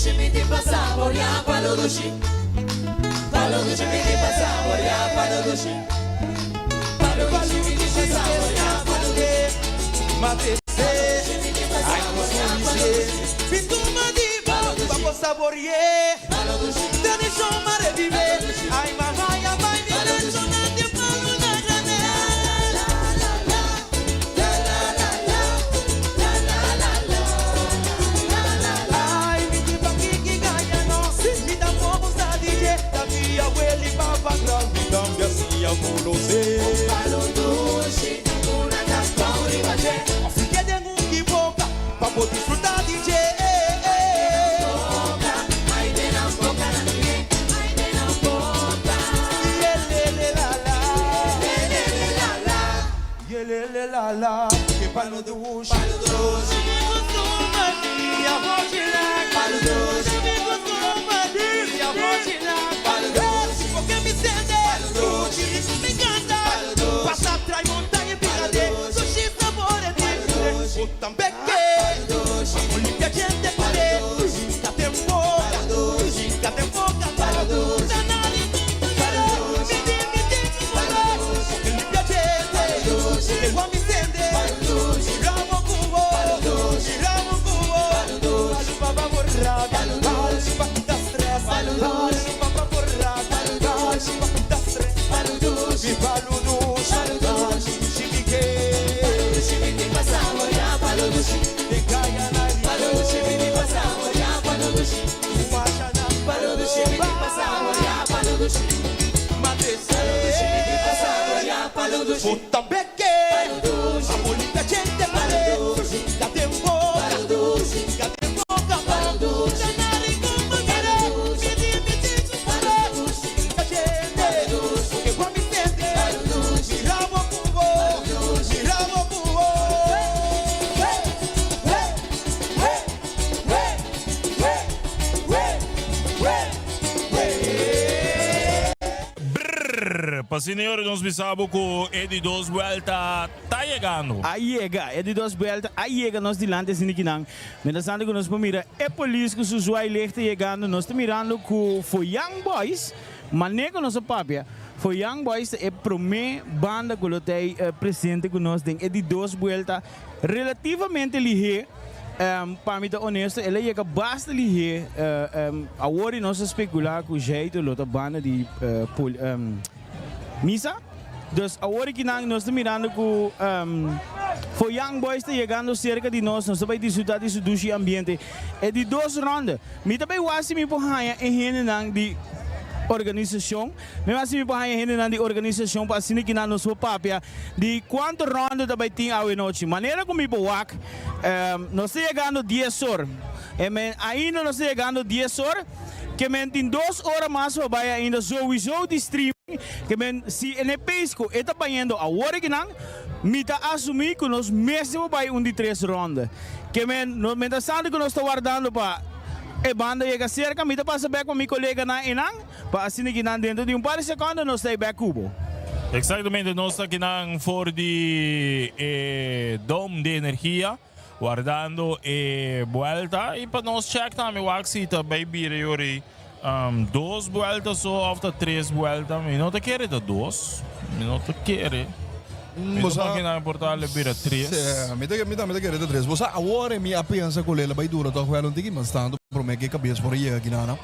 dushi mi tin pa saboreá Palo dushi Palo dushi mi tin pa saboreá Palo dushi Palo dushi mi tin pa saboreá Palo dushi Palo dushi mi tin pa saboreá Palo dushi Pintuma di bo pa bo saboreé Tradishon m'a revivé Ay mama ya bai mi tradishonnan di palu na granel. Ay mi tin pa kiki gaña no Mi tampoco sa di dje Ta mi abuela y papa gran Mi tambe hacia conoce Un palo dushi Una cascao riba dje Of si ke den un ki boca Pa bo disfruta di dje Boca Ay den nan boca na mi Ay den nan boca Yelele la la Yelele la la Yelele la la Ke palo dushi Palo dushi Mi costuma di Palo dushi Mi costuma di Palo dushi Porque mi sente Palo dushi Mi encanta Palo dushi Pasa trai montaña y picade Sushi sabor e dushi. O tambe ke Palo dushi Limpia gente Palo dushi Kate boca Palo dushi Kate boca Palo dushi Palo dushi Palo dushi Limpia gente Palo dushi Que Juan Vicente Palo dushi Ramo Cubo Palo dushi Ramo Cubo Palo dushi Palo pa borrar Palo dushi pa quitar stress Palo dushi Pa borrar Palo dushi Pa quitar stress Palo dushi Palo dushi Palo dushi Chibique Palo dushi mi tin pa saboreá Palo dushi De calla na Palo dushi mi tin pa saboreá Palo dushi Palo dushi mi tin pa saboreá Palo dushi Palo dushi mi tin pa saboreá Palo dushi Tambeke Palo dushi Abuelita gente Palo dushi Kate boca Palo dushi Kate boca Palo dushi Palo dushi Palo dushi Palo dushi Que Juan Vicente Palo dushi Ramo Cubo Palo dushi Ramo Cubo Hey, hey, hey, hey, hey, hey, hey, Brrr, pa señor nos bisa bo cu e di dos vuelta ta yegando. A yega, e di dos buelta a yega nos dilanti asina kinan. Mientras tanto cu nos por mira e polis cu su zwaailicht ta yegando, nos ta mirando cu for Young Boys, mane cu nos a papia, for Young Boys ta e prome banda cu lo ta ey presente cu nos den e di dos buelta relativamente lihe. Pa mi ta honesto, el a yega basta lihe. Awor di nos a specula cu Jeito lo ta banda di Misa. Dus awor aki nan nos ta mirando cu For Young Boys ta yegando cerca di nos, nos ta bay disfruta di su dushi ambiente. E di dos ronde, mi ta bay wak si mi por haya e hendenan di organisacion, mi wak si mi por haya e hendenan di organisacion pa asina ki nan nos por papia di cuanto ronde ta bay tin awe nochi. Manera cu mi por wak, nos ta yegando dies or, ainda nos ta yegando dies or, ke men tin dos ora mas pa bay ainda sowiso di streaming. Ke men si e ne pace ku e ta bayendo awor akinan, mi ta asumi ku nos mester por bay un di tres ronde. Ke men no mientras tanto ku nos ta wardando pa e banda yega serka, mi ta pasa bek pa mi koleganan einan pa asina ki nan dentro di un par di sekondo nos ta ei bek ku bo. Exactamente, nos ta akinan for di e Dome di Energia wardando e buelta y pa nos check tambe wak si ta bay bira yori dos buelta so of ta tres buelta. Mi no ta kere ta dos, mi no ta kere. Mi no ta imagina por ta le bira tres. Sí, mi ta mi tambe ta kere ta tres. Bo sa awor mi a pensa ku el a bay dura tòg wèl un tiki mas tantu promé ku e kabes por a yega aki nan.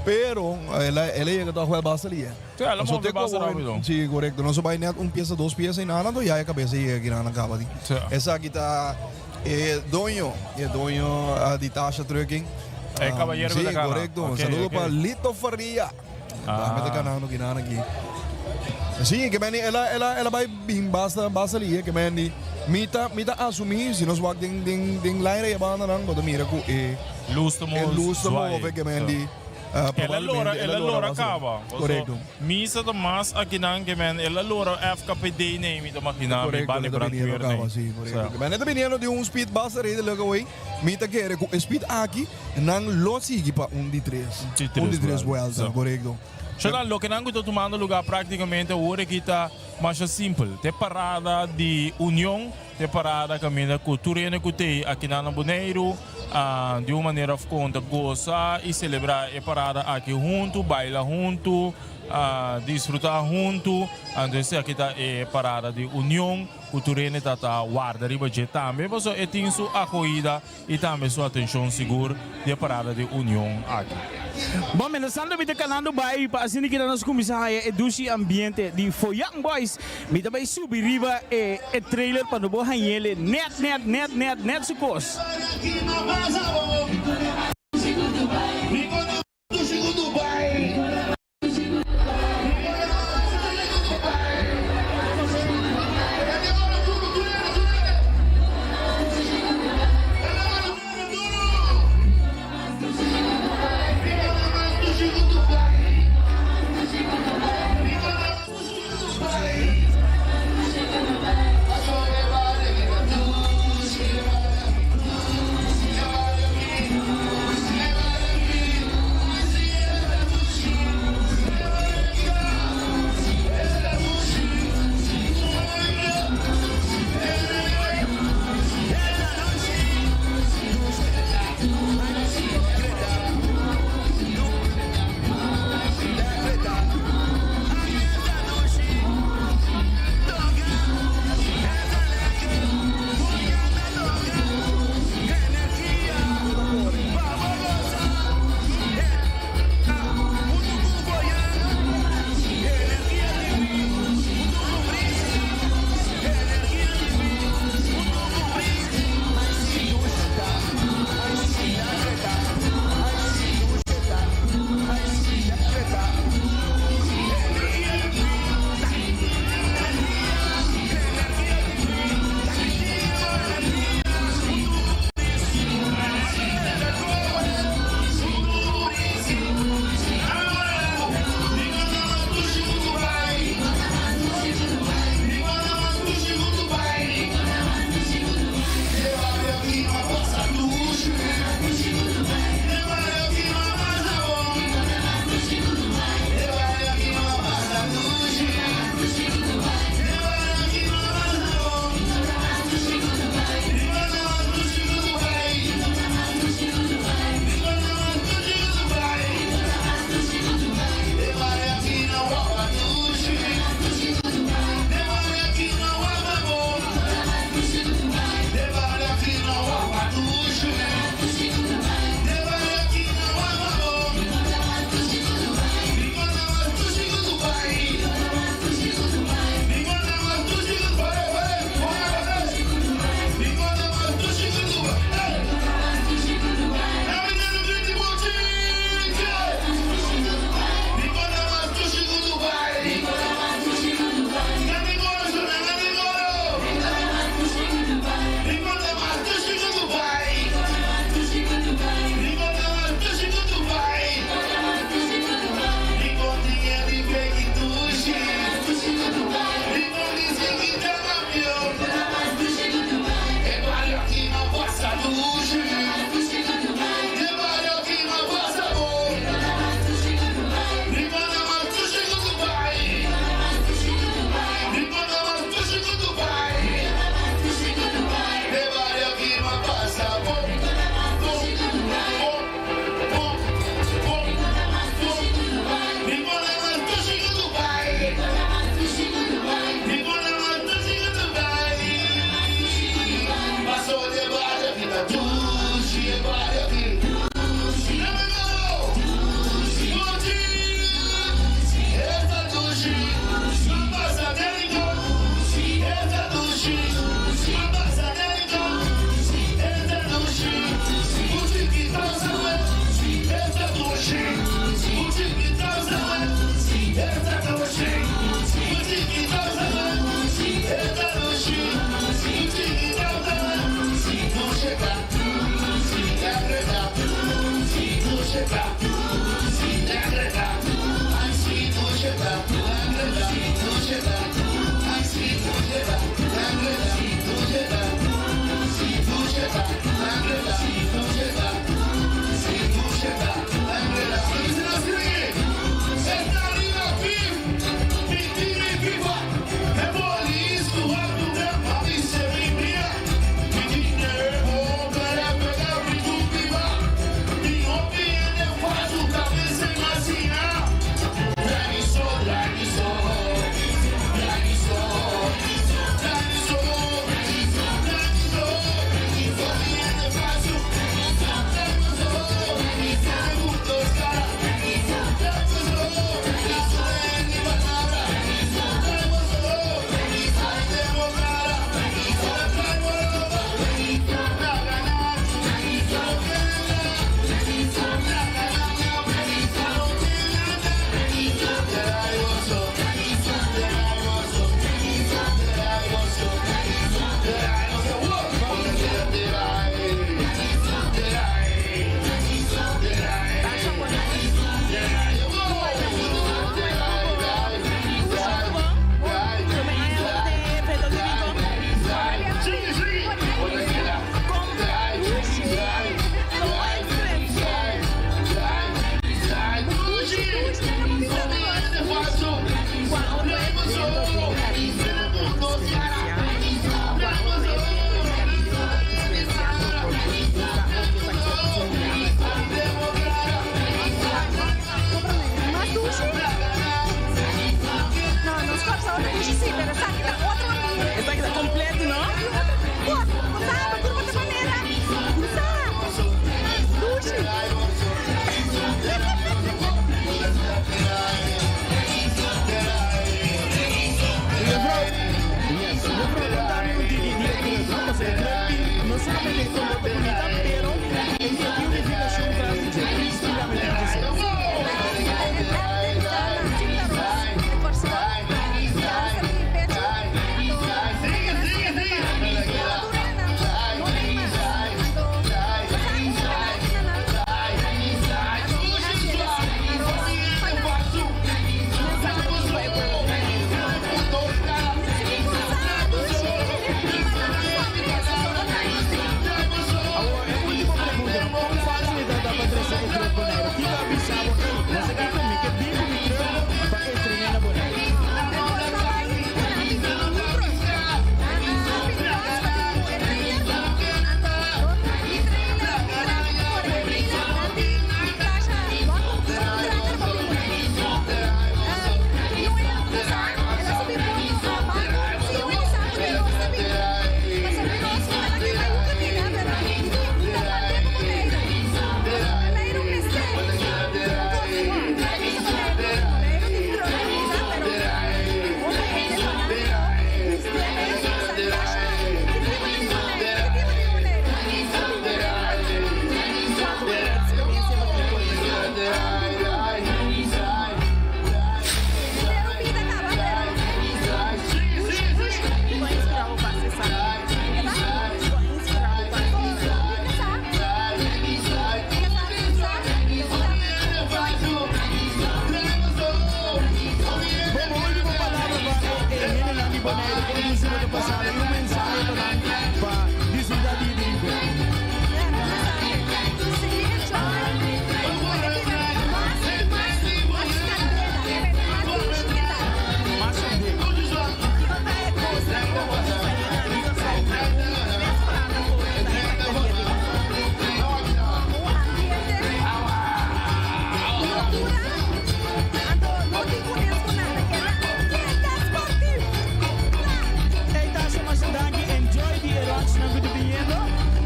Pero el a el a yega tòg wèl basta lihe. Sí, el a move basta rápido. Sí, korekto. Nos a bay nèt un piesa, dos piesa i nada, anto ya e kabes a yega aki nan kaba di. Sí. Esaki ta e doño, e doño di Tasha Trucking. E kabayero ku Sí, ta kana. korekto. Ok, Saludo ok. pa Lito Faria. Tambe ta ganando ki nan aki. Sí, ke meni el a el a el a bai bin basta basta lihe ke meni mi ta mi ta asumí si nos wak den den den line e bandanan bo ta mira ku e Luz ta e move luz ta zwaai. move ke meni El a lora probablemente el a lora basta. kaba. Paso Korekto. misa ta mas akinan ke men el a lora FKPD nei mi ta magina mi Korekto, banda el ta brandweer biniendo nei. kaba, sí, korekto. Sa. Ke men e ta biniendo di un speed basta redelijk away. Mi ta kere ku e speed aki nan lo sigui pa un di tres. Di tres Un di tres buelta, buelta, sa. korekto. Shonan, loke nan ku ta tumando lugar praktikamente awor aki ta masha simpel. Te parada di Union, te parada kaminda ku tur hende ku t'ei akinan na Boneiru. Di un manera of con ta goza y celebra e parada aki hunto, baila hunto, disfruta hunto. Anto esaki ta e parada di union cu tur hende ta ta warda riba dje tambe pasobra e tin su acohida y tambe su atencion sigur di e parada di union aki. Bon, mientras tanto mi ta canando bay pa asina keda nos cuminsa haya e dushi ambiente di For Young Boys. Mi ta bay subi riba e e trailer pa no bo hañele net net net net net su cos.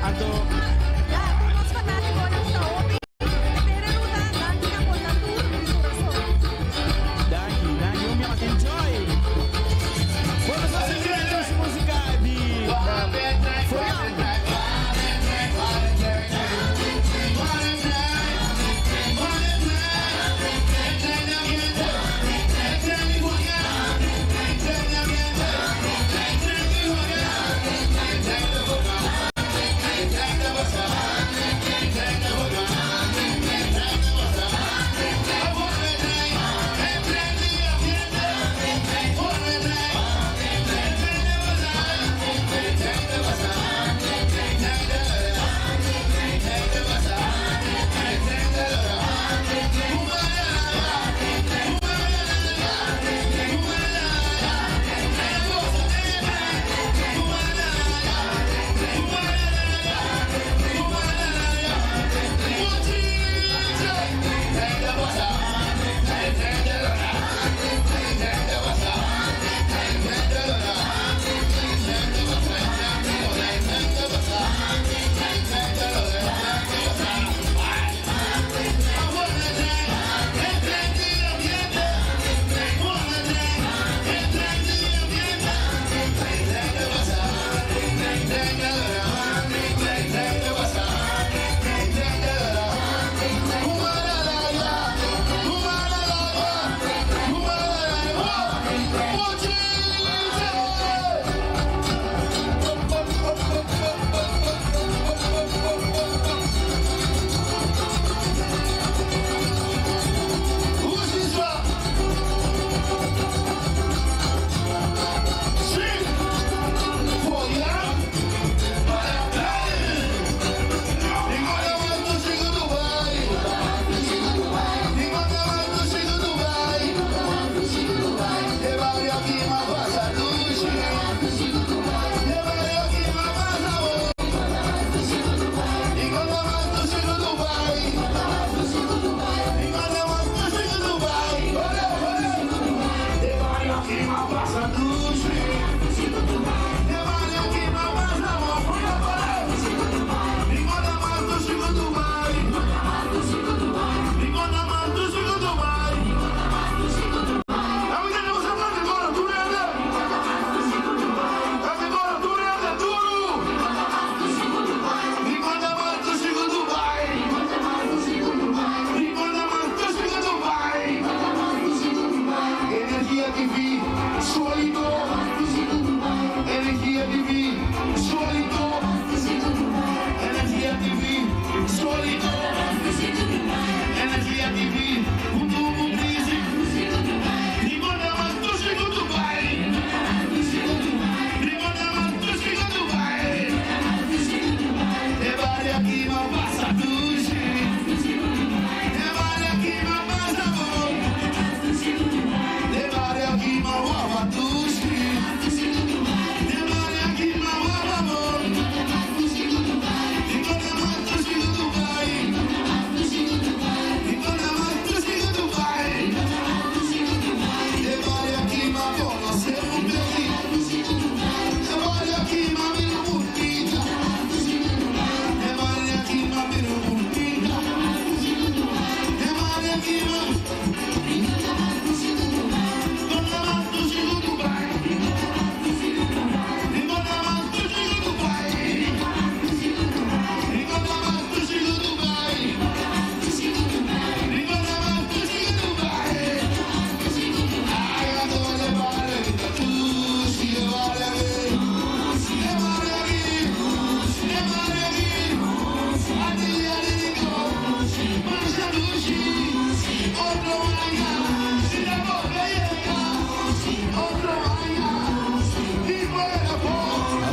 Anto. Ya, tur nos fanátikonan ta hopi Tere Ruta, danki na bonan tur di kurason. Danki, danki. Un bia mas enjoy. Bueno, nos a sigui den su música di Forian.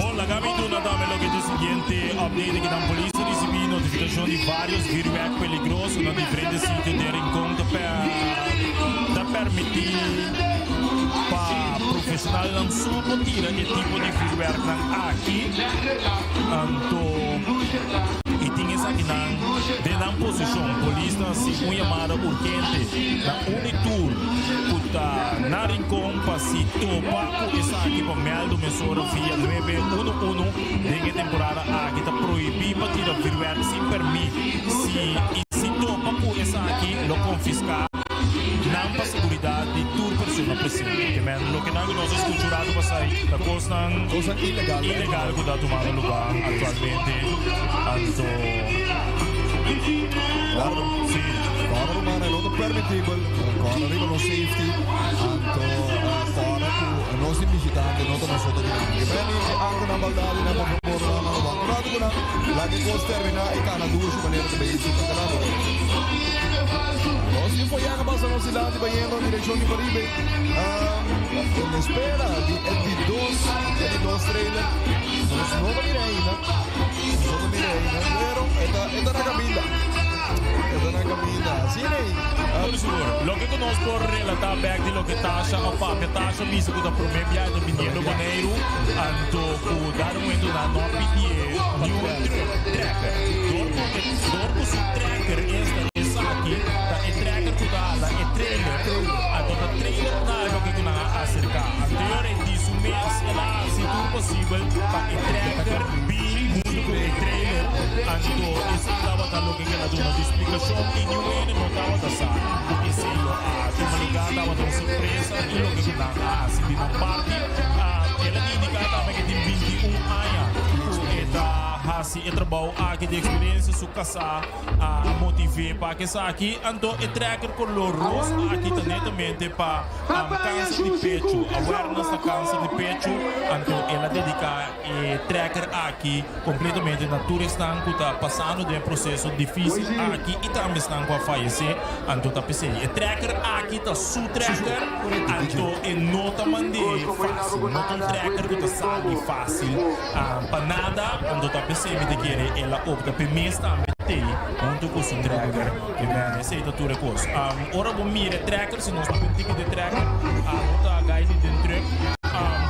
Bon, laga mi duna tambe loke ta e siguiente update aki nan. Polis a ricibi notificacion di varios vuurwerk peligroso na diferente sitio den Rincon. Ta ta permiti pa profesionalnan so por tira e tipo di vuurwerknan aki. Anto y tin esaki. esakinan den nan posishon. Polis ta hasi un yamada urgente na Unitur ku ta na Rincon pa si topa ku esaki pa mèldu mesora via 911. Den e temporada aki ta prohibí pa tira vürwèrk sin pèrmit. Si i si topa ku esaki lo konfiská nan pa seguridat di tur persona presente. Ke men loke nan ku nos a skucha un ratu pasai ta kosnan ilegal ku ta tumando lugá aktualmente. Anto. Claro, si. Kòrda rumannan e no ta permitibel, kòrda riba nos safety, anto kòrda ku nos di bishitante no ta nosotro di nan. Ke beni e antonan baldadi nan por fabor rumannan lo wak un ratu ku nan, laga e kos terminá i kana dushi manera ta bay su ta keda. Nos di Foyang a pasa nos dilanti bayendo en direkshon di Caribe en espera di e di dos e di dos trailer. Nos no ta mira ainda. No ta mira ainda, pero e ta e ta na caminda. E ta na caminda. Asina ei. Por sigur. Loke ku nos por relatá bèk di loke Tasha a papia, Tasha bisa ku ta promé biaha ta biniendo Boneiru, anto ku dado momento nan no a pidié niun truck, trekker. Dor ku e dor ku su trekker esta esaki ta e trekker ku ta hala e trailer, anto ta trailer ta loke ku nan a aserká. Anterior e di su mes el a hasi tur posibel pa e trekker bin huntu ku e trailer, anto esei tabata loke ku el a duna di splikashon i niun hende no tabata sa ku esei lo a tuma lugá, tabata un sorpresa i loke ku nan a hasi di nan parti. El a indiká tambe ku e tin 21 aña ku e ta hasi e trabou aki di eksperensia, su kasá a motiv'é pa esaki, anto e trekker kolor ros aki ta netamente pa Kanser di pechu, awareness na kanser di pechu, anto el a dedica e trekker aki completamente na tur esnan cu ta pasando den e proceso dificil aki y tambe esnan cu a fayece, anto ta pesey e trekker aki ta su trekker, anto e no ta mande facil, no ta un trekker cu ta sali facil pa nada, anto ta pesey mi ta kere el a opta p'e mes tambe tey hunto cu su trekker, esey ta tur e cos. Ora bo mira e trekker. Si nos pone un tiki di trekker, abo ta gai di den truck.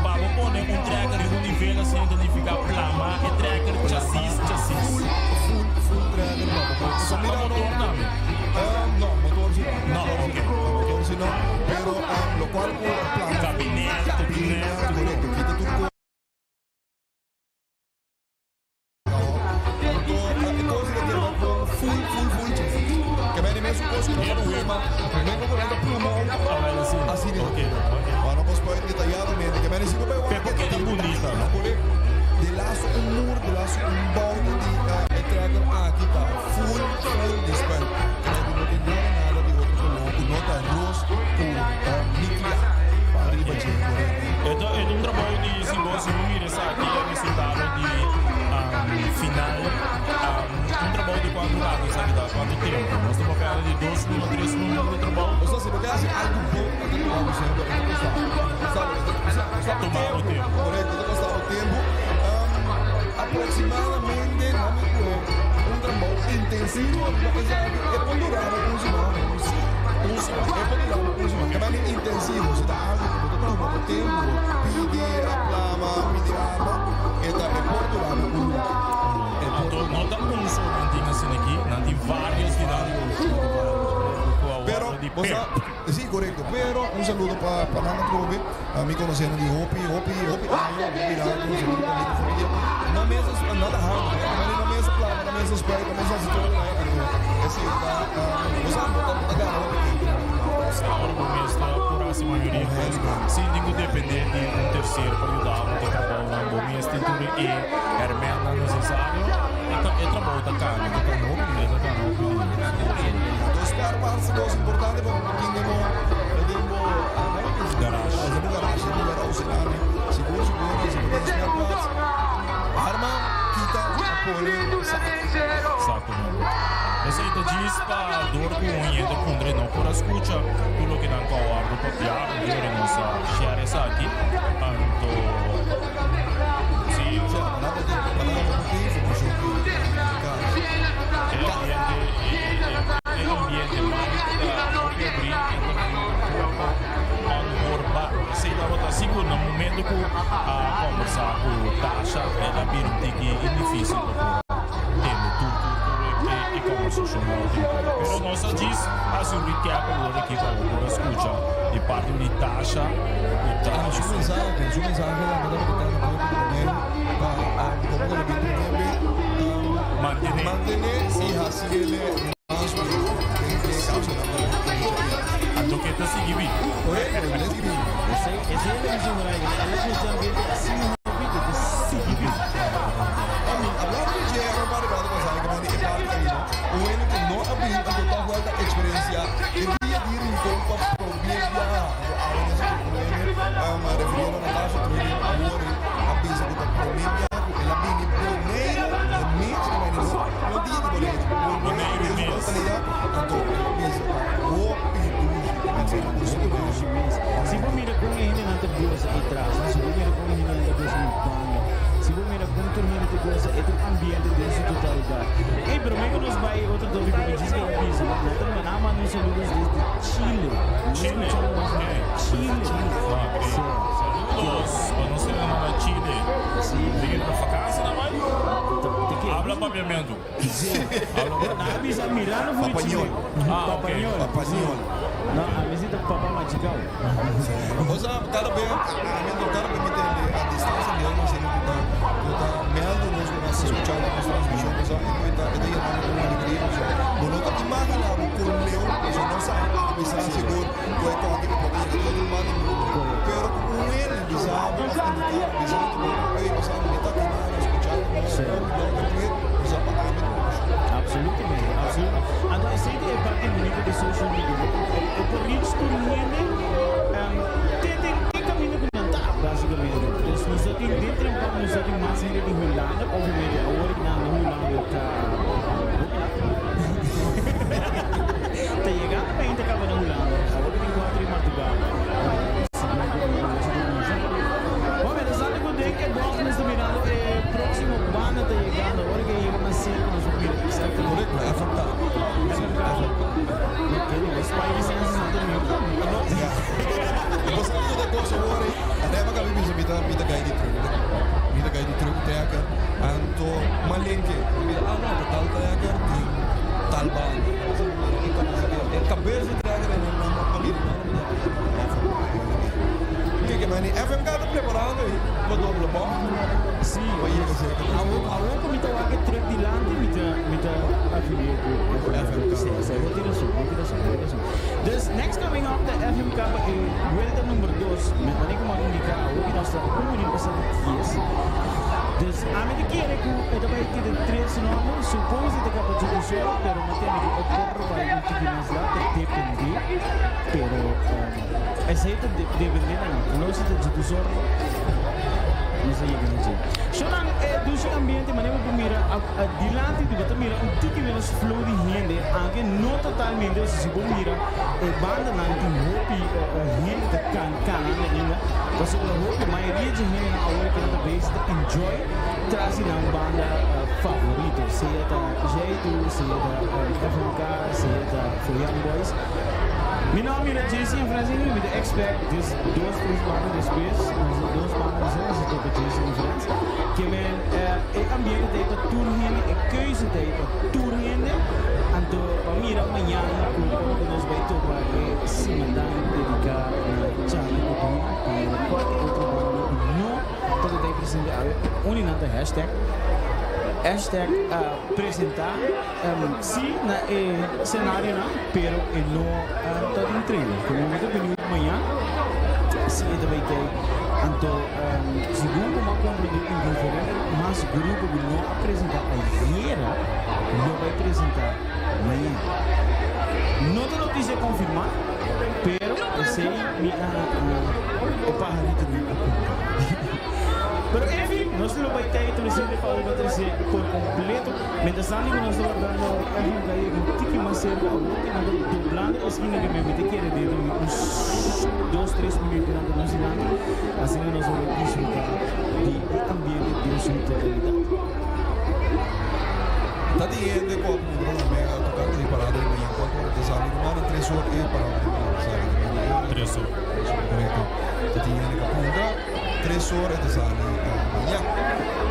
Pa bo pone un trekker riba un nivel asina ta nifica plama e trekker chasis chasis. Full, full, full trekker pa bo pone. Saka motor tambe? No, motor si no. No, ok. Motor si no, pero locual cu plama. Kabinet, Kabina, correcto. Kita tur cos. Pero keda bunita no? E ta un trabou di si bo si bo mira esaki e resultado di final un trabou di cuanto rato esaki ta cuanto tempo nos ta papia di dos luna tres luna di trabou tuma bo tempo. Anto no ta un so nan tin asina aki, nan tin varios di nan cu a wordo di pep. Si, corecto. Pero un saludo pa pa nan atrobe. Mi conoce nan di hopi, hopi, hopi aña, hopi rato. Un saludo pa mi familia. Nan mes a nada hard, no? Nan mes a plama, nan mes a spuit, nan mes a haci todo. Anto esey ta, bo sa, bo ta gana hopi tempo. Ora bo mes ta por haci mayoria cos sin tin cu depende di un tercer pa yuda bo cu e trabounan. Bo mes tin tur e hermentnan necesario. E trabou ta cana, ta cana hopi lihe, ta cana hopi lihe. Anto spare parts ta cos importante pa bo tin den bo den bo Garage. Den bo garage, den bo warehouse nan. Sigur sigur si bo tin spare parts arma kita a pone saco. Exactamente. Esey ta djis pa dor cu un hende puntra y no por a scucha tur loke nan cu a wordo papia, anto nos a share esaki. Anto si. E ambiente e ambiente mai ta hopi abrí e ta poco onhoorbaar. Esey tabata sigur na momento cu a combersa cu Tasha el a bira un tiki difícil pa por tende tur tur tur. kèp awor aki pa bo por a skucha di parti di Tasha ku ta. Ah, su mensahe, su mensahe tambe tabata ta na pueblo di Boneiru pa komo ku lo bin promé Mantené. mantené i hasi ele mas mihó den e kasonan ku ta mucha bia. Anto ke ta sigui bin. Korekto, el a sigui bin. Esei, esei el a bisa Murray, el a gusta ambiente asina hopi ku ta sigui bin. Ami, hablando di dje, un par di rato pasá mi komandi e parti ei no, un hende ku no a bin anto ta vuelta eksperensiá e dia di Rincon pa promé biaha. Anto awe nos a topa un hende, refiriendo na Tasha Trudy Awori, a bisa ku ta promé biaha ku el a bini Boneiru e mes, ku meni no, no dia di Boneiru, Boneiru den su totalidat, anto el a bisa ta hopi dushi, ku meni no hopi dushi mes. Si bo mira kon e hendenan ta gosa atras, si bo mira kon e hendenan ta gosa na banda, si bo mira kon tur hende ta gosa, e ta un ambiente den su totalidat. Ey, pero me ku nos bai e otro tópiko mi djis ke bisa, nan ta manda manda un saludos desde Chile. Nos Chile, skuchando nos na ok. Chile. Ok. Sí. Saludos pa nos hendenan na Chile. Sí. Tin hende ta vakansi nan bai? Ta ke? Habla papiamentu. Sí. Habla Nan a bisa mirando for di Chile. Papañol. Ah, ok. Papañol. Papañol. No, ami si ta papa machicao. Osea, kada be, ami anto kada be mi tende a distancia mi alma asina ku ta ku ta meldu nos ku nan ta skuchando nos transmishon osea e ku e ta e ta yena mi ku un alegria osea bo no ta imagina bo kon leu osea no sa bisa sigur ku e konti ku por ta yega di otro banda di mundo pero ku un hende bisa bo of indika bisa bo ey osea mi ta aki nan skuchando nos hopi loke muher osea pa ami ta un emoshon. Absolutamente, absolutamente. Anto esei ta e parti bunito di social media, bo e por reach tur hende te den e caminda cu nan ta, basicamente. Dus nos ta tin den trempan nos ta tin mas hende di Hulanda, obviamente awor nan na Hulanda ta hopi lat. Ta yegando pa hende caba na Hulanda, awor tin cuatro y martuga, segun cu nos ta bisa. Bon, mientras tanto cu den e box nos ta mirando e proximo banda ta yegando, ora cu e yega mas cerca nos por mira exactamente. Correcto, FMK. FMK. No kende, bo spidey senses no ta mihor cu mi. No, ya. Bo sa kico ta cosa awor ey? Rema cabi bisa mi ta mi ta gai di truck. Mi ta gai di truck trekker anto malenke. Mi bisa ah no ta tal trekker tin tal banda. E cabes di trekker ey no no no mira no no mira FMK. Mira ke mani FMK ta preparando ey pa dobla bo. Si. Pa yega cerca. Awor awor cu mi ta wak e truck dilanti mi ta mi ta afilia cu FMK. Si si bo tin razon bo tin razon bo tin razon. Dus next coming up ta FMK pa e vuelta number dos. Mi mane como a indica awor ki nos ta un minuut pasa di dies. Dus ami ta kere cu e ta bay tira tres ronda. Suppose e ta caba djugu solo pero mi tende cu e por bay un tiki mas lat ta depende. Pero esey ta depende na nan. Nos si ta djugu solo nos ta yega na dje. Shonan e dushi ambiente mane bo por mira dilanti di bo ta mira un tiki menos flow di hende aunke no totalmente si bo mira e bandanan tin hopi hende ta kanando ainda pasobra hopi mayoria dje hendenan awor ku nan ta bezig ta enjoy tras di nan banda favorito sea ta Jaitu sea ta FMK sea ta For Young Boys mi no a mira JC en Friends ainda mi ta expect dus dos tres banda despues dos banda despues nos a topa JC en Friends ke men e ambiente ta ei pa tur hende e keuze ta ei pa tur hende anto pa mira mañan ku ora ku nos bai topa e simandan dediká na Chana ku Dui pa mira kualke otro banda ku no tabata ei presente awe un di nan ta hashtag hashtag a presentá si na e senarionan pero e no ta den trailer komo mi ta bini mañan si e ta bai kei anto Segun ku bo a komprendé un diferente mas grupo ku no a presentá ayera lo bai presentá mañana. No ta notisia konfirmá, pero esei mi a e paharitonan a konta. Pero enfin, nos lo bai tei trese pa bo trese por kompleto. Mientras tanto ku nos ta wardando Efraim ta yega un tiki mas serka awor ku nan ta doblando e eskina ke mi ta kere dentro di un dos tres minutonan ku nos dilanti asina nos lo por disfruta di e ambiente den su totalidat. Ta di hende ku a puntra na mi tokante di parada di mañan kuantu ora ta sali rumannan tres or e parada di mañan ta sali di mañan. Tres or. Korekto. Ta tin hende ku a puntra. 3 or e ta sali mañan.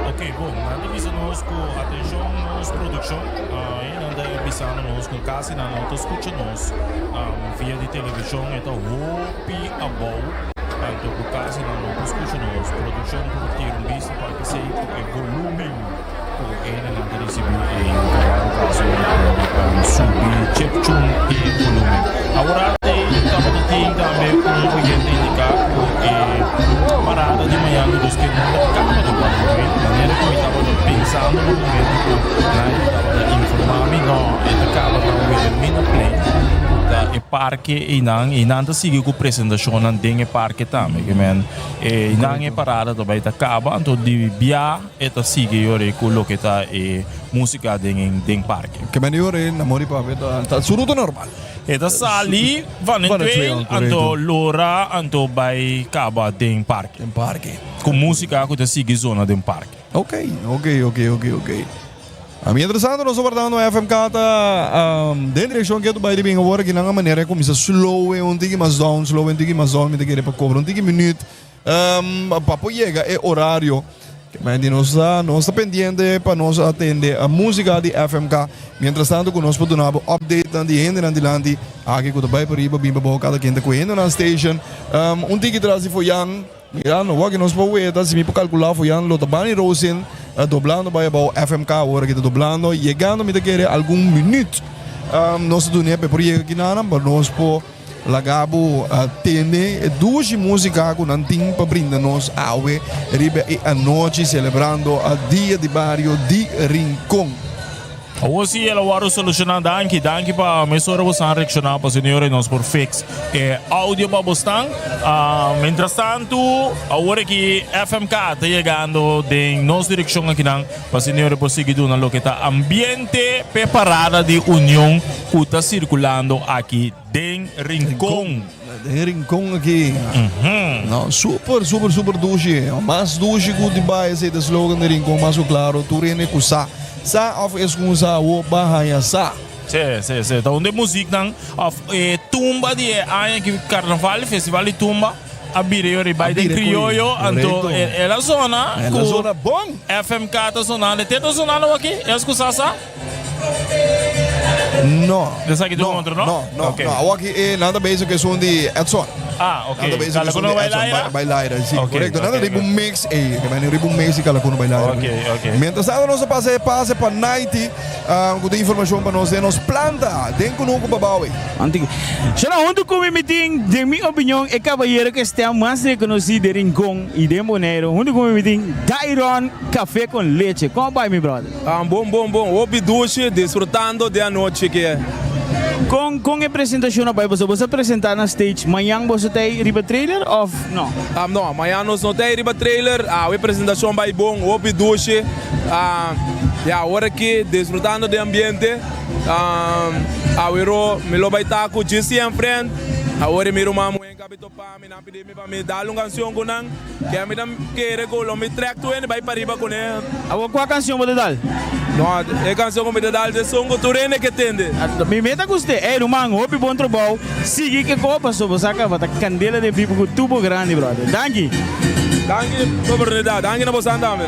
Ok, bon, nan ta bisa nos ku atenshon nos produkshon, i nan ta bisando nos ku kasi nan no ta skucha nos via di televishon, e ta hopi abou, anto ku kasi nan no por skucha nos. Produkshon por tira un bista pa esei ku e volumen ku hendenan ta risibí ei ta dado kaso por subi chepchun e volumen. Awor ei tabata tin tambe un oyente indiká ku e parada di mañan di dos ke no ta kaba di wak mooi, manera ku mi tabata pensando na momento ku nan tabata informá mi, no, e ta kaba na Wilhelminaplein, ku ta e parke einan, i nan ta sigui ku presentashonnan den e parke tambe, ke men einan e parada ta bai ta kaba, anto di bia e ta sigui yora ku loke ta e músika den den parke. Ke men yora na mori papia ta su ruta normal. E ta sali van e trail anto lora anto bai kaba den parke. Den parke. Ku músika ku ta sigui zona den parke. Ok, ok, ok, ok, ok. Mientras tanto nos ta wardando FMK ta den direkshon ke ta bai di bin awor aki nan a manera e kuminsa slow e un tiki mas down, slow e un tiki mas down mi ta kere pa kobra un tiki minüt. Pa por yega e orario di nos ta nos ta pendiente pa nos atende a musica di FMK. Mientras tanto cu nos por duna bo updatenan di hendenan dilanti aki cu ta bay pariba bin pabao cada ken ta cu hendenan station. Un tiki tras di Foyan mirando wak nos por weta si mi por calcula Foyan lo ta bani Rosin doblando bay abao FMK awor aki ta doblando yegando mi ta kere algun minuut nos ta dune pa e por yega kinanan pa nos por Laga bo tende e dushi músika ku nan tin pa brinda nos awe riba e anochi selebrando Dia di Bario di Rincon. Awor si el a wòrdu solushoná. Danki, danki pa mesora bo san reakshoná pa señor i nos por fix e audio pa bosnan. Mientrastantu, awor aki FMK ta yegando den nos direkshon akinan pa señor por sigui duna loke ta ambiente p'e parada di Union ku ta sirkulando aki den Rincon. Den Rincon aki. No, super, super, super dushi. Mas dushi ku di bai esei ta slogan di Rincon mas ku klaro. Tur hende ku sa, sa òf esun sa awor ba haña sa. Sí, sí, sí. Ta un di e muziknan òf e tumba di e aña aki karnaval, festival di tumba a bira yori bai den krioyo. Anto el a zona ku FMK ta zonando. Te ta zonando aki? Es ku sa sa? No. Esaki ta un otro, no? No, no, no. Awor aki e nan ta bezig ku esun di Edson. Ah, ok. Nan ta bezig ku esun di Kalakuno Edson. Bailaira? Bailaira, si, Ok, korekto. Nan ta ok, riba un mix ei. Ke men riba un mix di Kalakuno Bailaira. Ok, ok. Mientras tanto nos ta pasa e pase pa Naiti ku tin informashon pa nos den nos planta den kunuku Babawi. Shona, huntu ku mi mi tin, den mi opinion, e kabayero ku e stem mas rekonosí den Rincon i den Boneiru. Huntu ku mi mi tin Dairon Café con Leche. Kon a bai, mi brother? Bon bon bon hopi dushi disfrutando di anochi ki. Kon kon e presentacion a bai boso? Boso a presenta na stage mañan boso ta ei riba trailer of no? No mañan nos no ta ei riba trailer awe presentacion bai bon hopi dushi ya awor aki disfrutando di ambiente awe ro mi lo bai ta ku GC and friend awor e mi ruman muhe kabi topa mi nan pidi mi pa mi dal un canción cu nan, ke mi ta kere cu lo mi trek tur hende bay pariba cune. Awor cua cancion bo ta dal? No, e cancion cu mi ta dal ta esun cu tur hende ke tende. Mi meta cu usted. Ey ruman, hopi bon trabou. Sigui ke ko paso bo sa caba ta candela den pipo cu tubo grandi brother. Danki. Danki pa oportunidad. Danki na bosan tambe.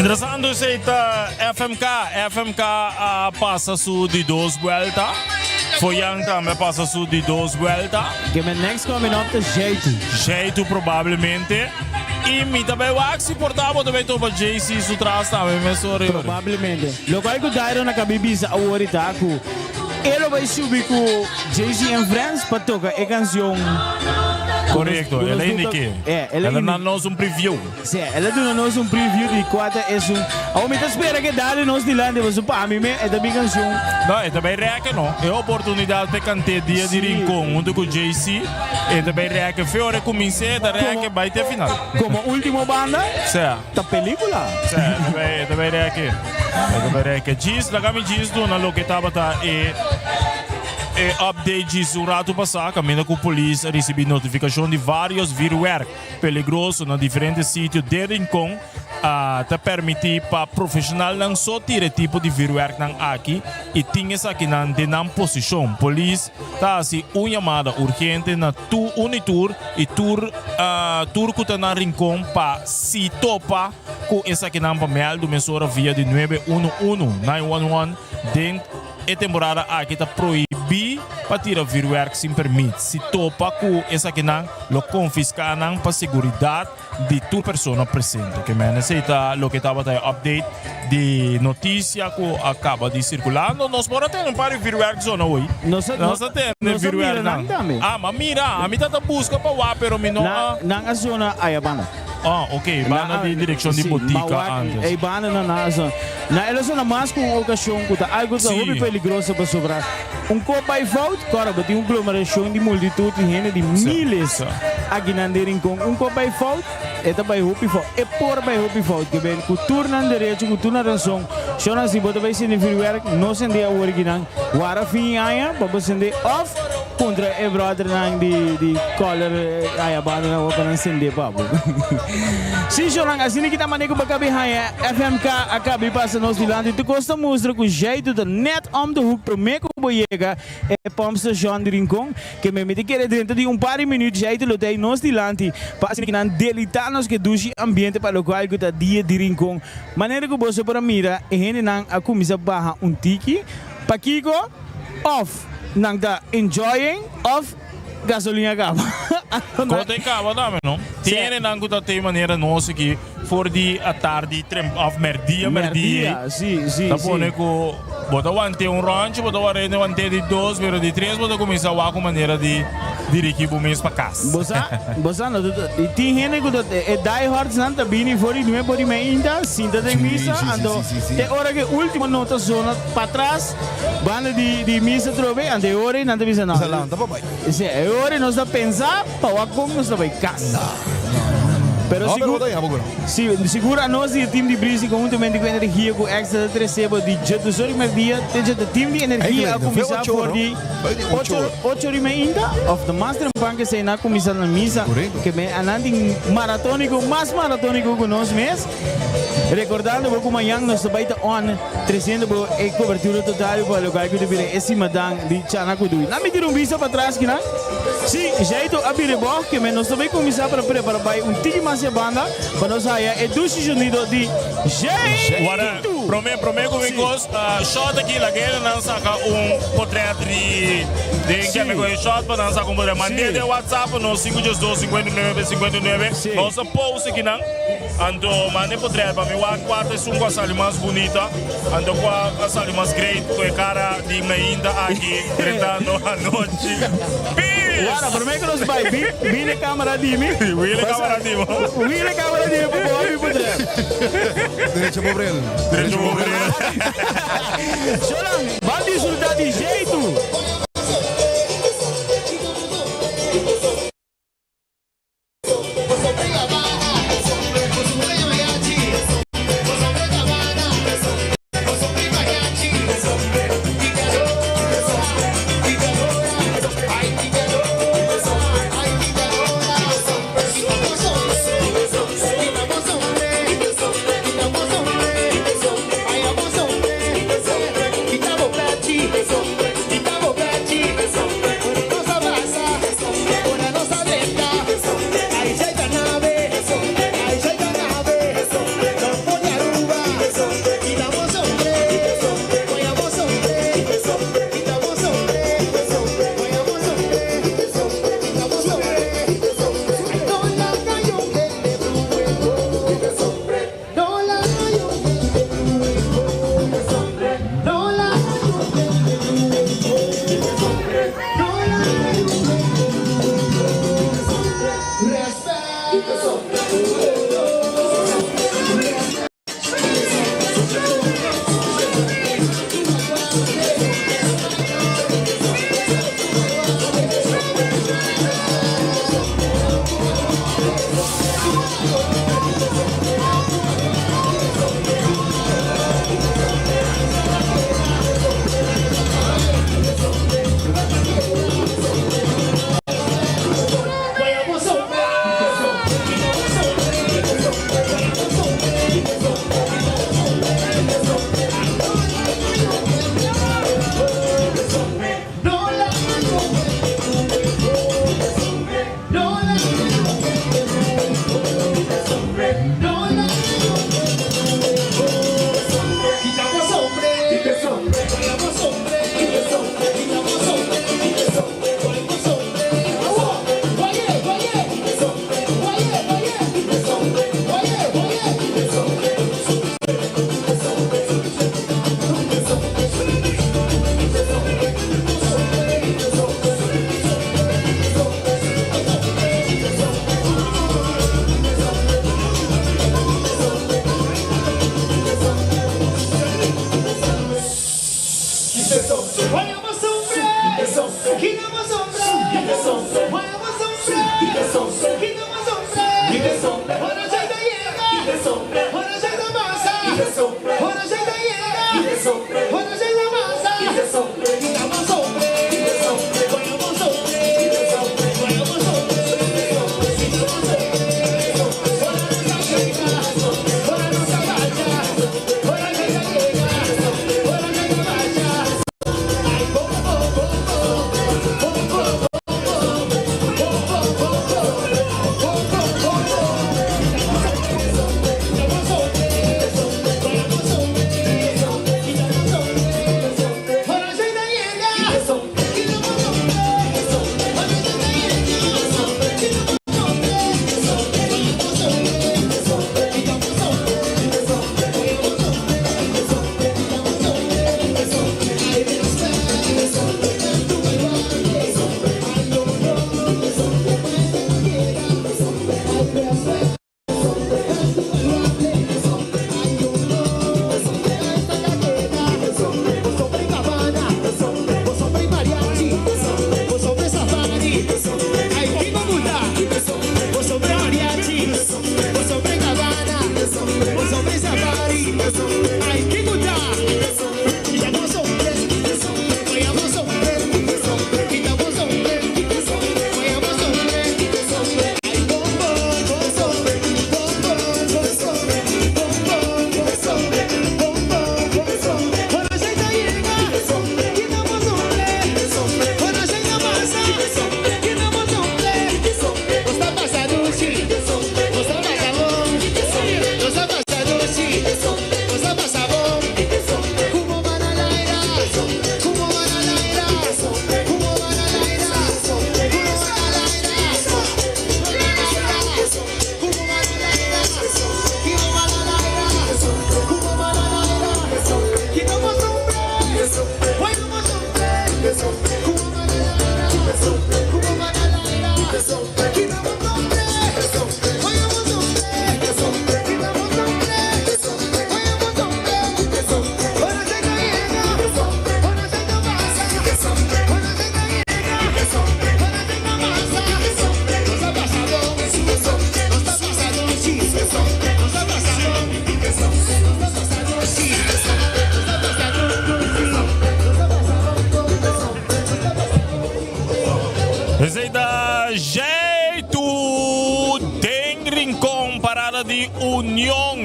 Mientrastanto esei ta FMK. FMK a pasa su di dos buelta. Foyan tambe a pasa su di dos buelta. Ke men next coming up ta Jaitu. Jaitu probablemente. I mi ta bai wak si por ta bo ta bai topa JC su tras tambe mesora. Probablemente. Lokual ku Dairon a kabi bisa awor i ta ku e lo bai subi ku JC and Friends pa toka e kansion. Korekto, el a indiké. El a na nos un preview. Sí, el a duna nos un preview di kua ta esun. Awor mi ta spera ke dale nos dilanti pasobra pa mi me e ta mi kanshon. No, e ta bai rèke no. E oportunidat p'e kant'é Dia di Rincon huntu ku JC, e ta bai rèke fe ora e kumins'é, e ta rèke bai te final. Komo último banda ta pelíkula. Sí, e ta bai rèke. E ta bai rèke. Djis, laga mi djis duna loke tabata e e update djis un ratu pasá, kaminda ku polis a risibí notifikashon di vários vürwèrk. Peligroso na diferente sitio den Rincon a ta permiti pa profesionalnan so tira e tipo di vuurwerknan aki y tin esakinan den nan posicion. Polis ta haci un yamada urgente na tu un y tur y tur tur cu ta na Rincon pa si topa cu esakinan pa meldu mesora via di nuebe uno uno, nine one one, den E temporada aki ta prohibí pa tira vürwèrk sin permit. Si topa ku esakinan, lo konfiská nan pa seguridat di tur persona presente. Ke men esei ta loke tabata e update di notisia ku a kaba di sirkulá. No, nos por a tene un par di vürwèrk zona hoy. Nos a, Nos a tene nos a mira vürwèrknan. nan tambe. Ah, m'a mira. Ami ta ta buska pa wak, pero mi no a. Nan a zona ayabanda. Ah, ok, banda di direkshon di botika antes. Ei banda nan a zona. Na el a zona mas ku un okashon ku ta algu ta hopi peligroso pasobra un kop bai fout, kòrda bo tin un glomerashon di multitut di hende di miles aki nan den Rincon. Un kop bai fout, e ta bai hopi fout. E por bai hopi fout. Ke ben ku tur nan derecho, ku tur nan rason. Shornan si bo ta bai sende vürwèrk, no sende awor aki nan. Wara fin di aña pa bo sende òf Puntra e brothernan di di color aya banda nan pa nan sende pa bo. Si shornan asina ki ta mane ku bo kabi haña FMK a kabi pasa nos dilanti tur kos ta mustra ku Jaitu ta net om de hoek prome ku bo yega e pompstation di Rincon ke mi mi ta kere dentro di un par di minuut Jaitu lo ta ei nos dilanti pa asina ki nan delita nos ke dushi ambiente pa lokual ku ta dia di Rincon. Manera ku boso por a mira e hendenan a kuminsa baha un tiki. Pakiko? Of nan ta enjoying of gasolina kaba. Kote kaba tambe no. Tin hendenan ku ta te manera nos aki for di atardi trem of merdia merdia. Merdia, si, si, Ta si. pone ku bo ta wante un ronchi, bo ta wante wante di dos, pero di tres bo ta kuminsá wak un manera di dirigí bo mes pa kas. Bo sa, bo sa no, tin hende ku ta e die hards nan ta bini for di nuebe por di meinta sinta den misa, anto te ora ku e ultimo nota zona patras Banda di di misa atrobe, anto e ora ei nan ta bisa no. Nos a lanta pa bai. Sí, e ora ei nos ta pensa pa wak kon nos ta bai kas. No, no, no, no. Pero No, pero sigur, bo ta yama ku no. sí, sigur anos di e team di Brisi konhuntamente ku energia ku Extra ta trese bo di dje ora merdia te dje ta team di energia a Eigenlijk, de kuminsá ocho for ora, di bai di ocho ocho ora. ocho ora i meinta òf ta mas trempan ke esei nan a kuminsá na misa. Korekto. Ke men anan tin maratóniko, mas maratóniko ku nos mes. Rekordando bo ku mañan nos ta bai ta on tresiendo bo e kobertura total pa lokual ku ta bira e simadan di Chana Kudui. Nan mi tira un bista patras kinan. Sí, Jaito a bira e bòg ke men nos ta bai kuminsá para prepara bai un tiki mas e banda pa nos haya e dushi sonido di Wara, Jaito! prome, prome ku mi kos, shot aki laga e nan saka un potret di den ke mi kohe shot pa nan saka un potret. Mand'é den WhatsApp nos sinku djes dos 59 59. Nos a post akinan. Anto manda e potret pa mi wak kua ta esun ku a sali mas bunita, anto kua a sali mas great ku e kara di mainta aki drentando anochi. Peace! Wara, prome ku nos bai, bin, bin e kamera di mi. Wil e kamera di bo. Wil e kamera di mi pa bo wak mi potret. Derecho bo bril. Derecho bo bril. Shonan, ban disfruta di Jeitu.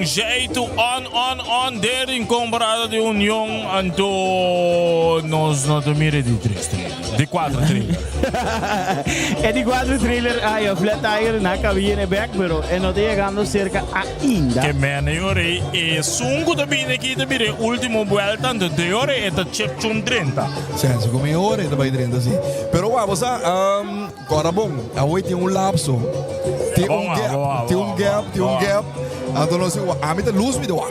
Jeitu on on on den Rincon Parada di Union anto nos no ta mira di tres trailer, di cuatro trailer. E di cuatro trailer ay a flat tire na cabina bek pero e no ta yegando cerca ainda. Ke mene yore esun ku ta bini aki ta bira e ultimo buelta anto de yore e ta chep chun drenta. Sense ku mi ora e ta bai drenta si. Pero wak bo sa kora bon awor tin un lapso. Tin un gap, tin un gap, tin un gap. Anto nos di wak ami ta lus mi ta wak.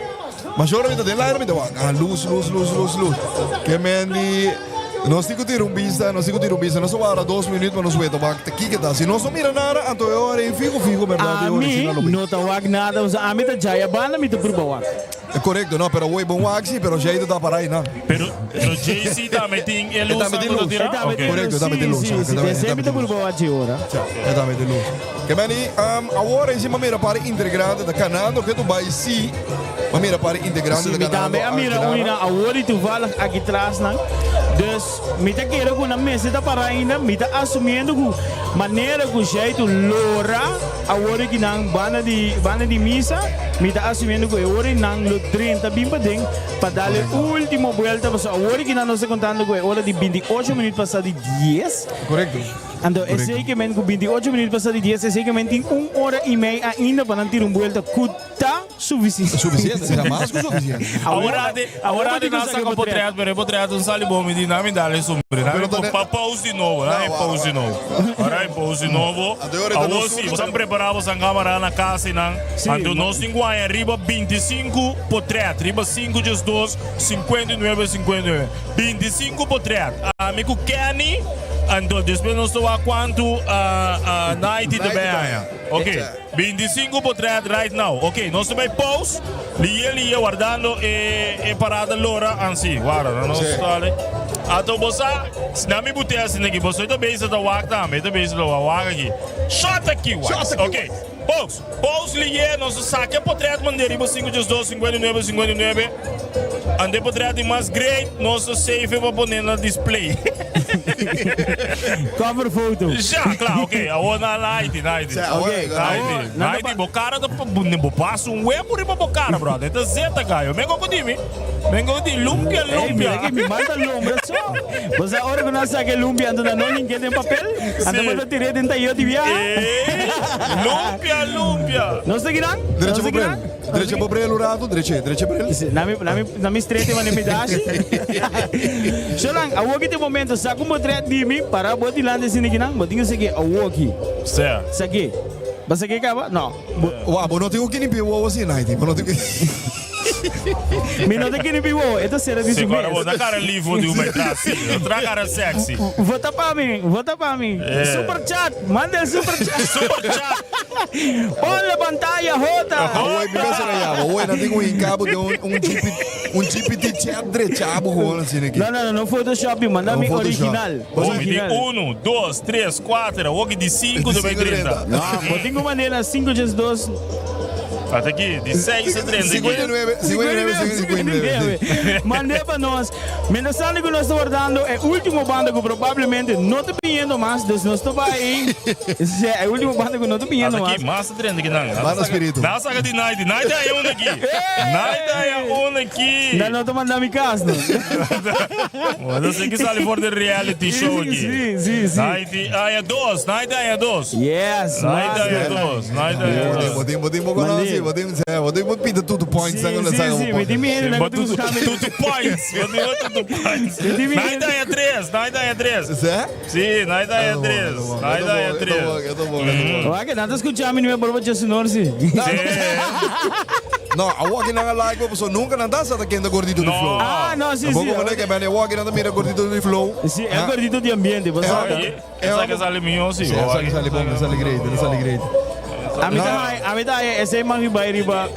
Mas ora mi ta den laira mi ta wak ah lus lus lus lus lus. Ke men di nos tin ku tira un bista, nos tin ku tira un bista. Nos a wara dos minuut pa nos weta wak ta kiko ta. Si nos no mira nada anto e ora ei fiho fiho berdad e ora Ami asina lo bin. no ta wak nada, pasobra ami ta djaya banda mi ta purba wak. Korekto, no, pero awor e bon wak si, pero Jay ta para einan. Pero pero JC tambe tin e E luz tambe tin ku ta luz. tira? E tambe tin Ok. Korekto, e luz, tambe tin si, luz, si, e si. tambe- e Esei tambe mi ta tin luz. purba wak dje ora. E tambe tin luz. Ke meni, awor ei si mi a mira par integrante ta kanando ke tu bai si mi a mira par integrante Si, ta mi kanando tambe a mira a un na awor y toevallig aki tras nan. Dus mi ta kere ku nan mester ta para ainda. Mi ta asumiendo ku manera ku Jaitu lora awor aki nan banda di banda di misa, mi ta asumiendo ku e ora nan lo drenta bin paden pa dal e ultimo buelta. Pasobra awor aki nan nos ta kontando ku e ora di 28 minuut pasa di dies. Korekto. Anto esei ke men ku 28 minuut pasa di dies, esei ke men tin un ora i mei ainda pa nan tira un buelta ku ta sufisiente. Sufisiente, ta mas ku sufisiente. Awor ate, awor ate nan saka potret, pero e potret un sali bon, mi di nan mi dal e sombre, nan mi pa post di nobo, nan mi post di nobo. Ora mi post di nobo, awor si, boso a prepara boso camara na cas einan, anto nos tin ku haña riba 25 potret, riba sinku djes dos, 59, 59, 25 potret, ami ku Kenny. Anto despues nos ta wak kuantu Nighty ta bai haña. Ok, 25 potret right now. Ok, nos ta bai pause. Liye liye wardando e e parada lora. Ansi, warda, no nos dale. Anto bo sa, na mi bute asina aki, boso ta bezig ta wak tambe, ta bezig ta wak, wak aki. Shot aki wak. Ok, pause. Pause liye, nos ta saka e potret mande riba 5 2 59 59. Ande potret di mas great, nos ta save pa pone na display. Cover photo. Ja, kla, ok. Awor na Naiti, Naiti. Ok, Naiti, Naiti, bo cara ta bo pasa un webo riba bo cara, brother. E ta zeta gayo. Mengo ku di mi. Mengo ku di lumpia, Ey, mira lumpia. ki mi manda lombra so. Bo sa ora ku nan saka e lumpia anto nan no hinke den papel, anto bo ta tir'é den tayo di biaha. Ey, lumpia, lumpia. Nos ta kinan? Drecha Nos ta bo bril. kinan? Drecha bo bril un rato, drecha, drecha bril. Na mi, na mi, na mi strete mane mi dashi. Sholan, awoki ta e momento, sa ku bo trae di mi, para bo dilanti asina kinan, bo tin ku saki awoki. Sea. Saki. Bo saki kaba? No. Bo, wa, bo no tin ku kinipi wowo asina, Naiti. Bo no tin ku. Mi no ta kinipi wowo, e ta sera di Si, su kora bo mes. ta kara lief di un bai tras, si. Bo tra kara sexy. Vota pa mi, vota pa mi. Eh. Super chat, manda e super chat. Super chat. Pon la pantalla, Jota. Awor mi mester a yama. Awor nan tin ku hinka bo den un un GP un GPT chat drecha bo gewoon asina aki. No, no, no, no Photoshop mi, manda No mi Photoshop. original. Bo mi di Original. unu, dos, tres, kuater, awor ki di sinku ta bai 30. No, bo tin ku mand'é na sinku djes dos. Ata aki, di seis a 30 aki. 59, 59, 59. Mand'é pa nos. Mientras tanto ku nos ta wardando e ultimo banda ku probablemente no ta biniendo mas, dus nos ta bai e ultimo banda ku no ta biniendo Ata aki, mas. mas ta 30 ki nan. Banda spiritu. Nan a saka di Nighty. Nighty a un aki. Nighty a un aki. Nan no ta manda mi kas no. Bo ta ki sali for di reality show aki. Si, si, si. Nighty a dos. Nighty a dos. Yes, Nighty a mas. dos. Nighty a dos. Bo tin, bo tin, bo konosi, bo tin, bo tin, bo pita tutu points Si, nan si, saka si, bo mi tin mi hende nan ku ta Tutu, buska mi. tutu points. Bo tin bo tutu points. Mi tin mi Nighty a tres. Nighty a tres. Sè? Si, Nighty a tres. Nighty a tres. Wak, nan ta skucha mi ni me por bocha su nor si. No, awor ki nan a like bo pasobra nunka nan ta sa ta ken ta gordito di flow. Ah, no, si, si. Tampoco bo ke bene awor ki nan ta mira gordito di flow. Si, e gordito di ambiente, bo sa. Esaki a sali mihó si. Si, esaki sali bon, e sali great, e sali great. Ami ta hai, ami ta hai esei man riba riba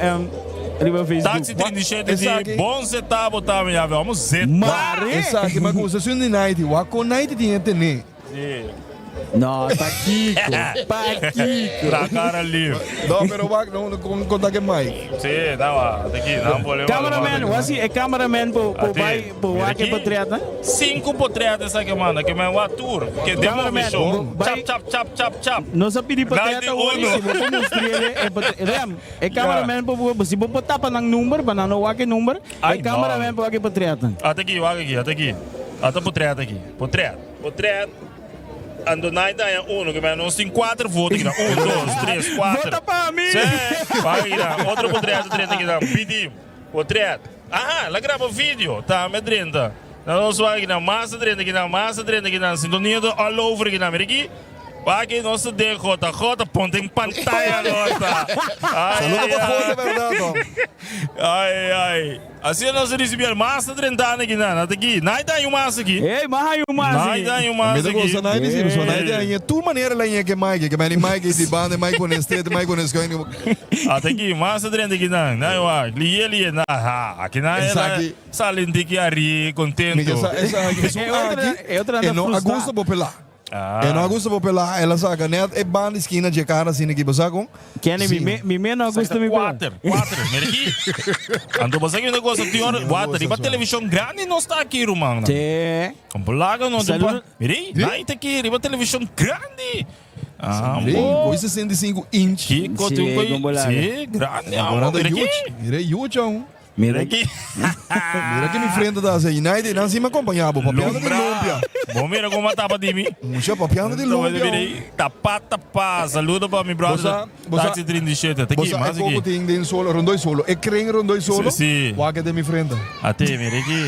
riba Facebook. Taxi 37 di bon seta bo ta mi yabe, vamos zeta. Mare. Esaki mi a gusta, si un di Nighty, wak kon Nighty tin e tene. Si. No, Pakiko. Pakiko. La cara live. No, pero wak, no, no, con conta que Mike. Sí, no, aki, no, pone. Cameraman, wasi e cameraman po po Ati, bai po mira wak e aki. portret, hè? Cinco portret esaki manda, ke men wak tur. Ke demo Cameraman, show. bai- Chap, chap, chap, chap, chap. Nos a pidi portret awor 91. si bo por mustrele e portret. Rem, e cameraman po po si bo por tapa nan number, pa nan no wak e number. Ai, E cameraman no. po wak e portret. Ata aki, wak aki, ata aki. Ata portret aki. Portret, portret. Ando nai daña uno, ke men nos tin cuatro voto aki. Un, dos, tres, cuatro. Vota pa mi! Sí, wak aki dan. Otro portret drenta aki dan. Pidi portret. Aha, la graba video. Tambe drenta. Na nos wak aki dan. Mas drenta aki dan, mas drenta aki dan. Sintonia ta all over aki dan. Mira aki. Wak aki nos ta den Jota. Jota, ponte en pantalla, Jota. Ai, Saludo ai, pa ai. Jota, verdad, Tom. Ai, ai. Asina nos a ricibi el mas ta drentando aki nan. Ata aki. Nai ta un mas aki. Ey, mas hay un mas Nai ta un mas Mi ta aki. goza nai di si, so nai di aña tur manera la ñe ke Mike, ke meni Mike di banda, Mike con este, Mike con esco. Ata aki, mas ta drenta aki nan. Nai wak, liye liye na ha. Aki nan Esaki. Salentiki ari, contento. Mi ke sa esaki, esun aki, e no a gusta bo pela. E no a gusta bo pelá, el a saca net e banda esquina dje cara asina aki, bo sa con? Kenny, mi me, mi me no a gusta mi pelá. Cuater, cuater, mira aki. Anto bo sa ki una cosa, tin ora, water, riba television grandi nos ta aki, ruman. Sí. Con bolaga no tin pa, Saludo. mira ei, nai ta aki, riba television grandi. Ah, Mira ei, bo. coi 65 inch. Kiko, tin un Sí, coi, con bolaga. sí, grandi, Agora amo, ta mira aki. huge, mira ei huge aun. Mira aki. Mira ki mi frente ta haci. United, nan si mi acompaña bo. Papiando di lumpia. Bo mira como a tapa di mi. Mucha papiando di lumpia. Tapa, tapa. Saludo pa mi brother. Taxi 37. Te ki, mas aki. Bo sa e tin den solo, rondoi solo. E kren rondoi solo. Si, si. Wak den mi frente. Ate, mira aki.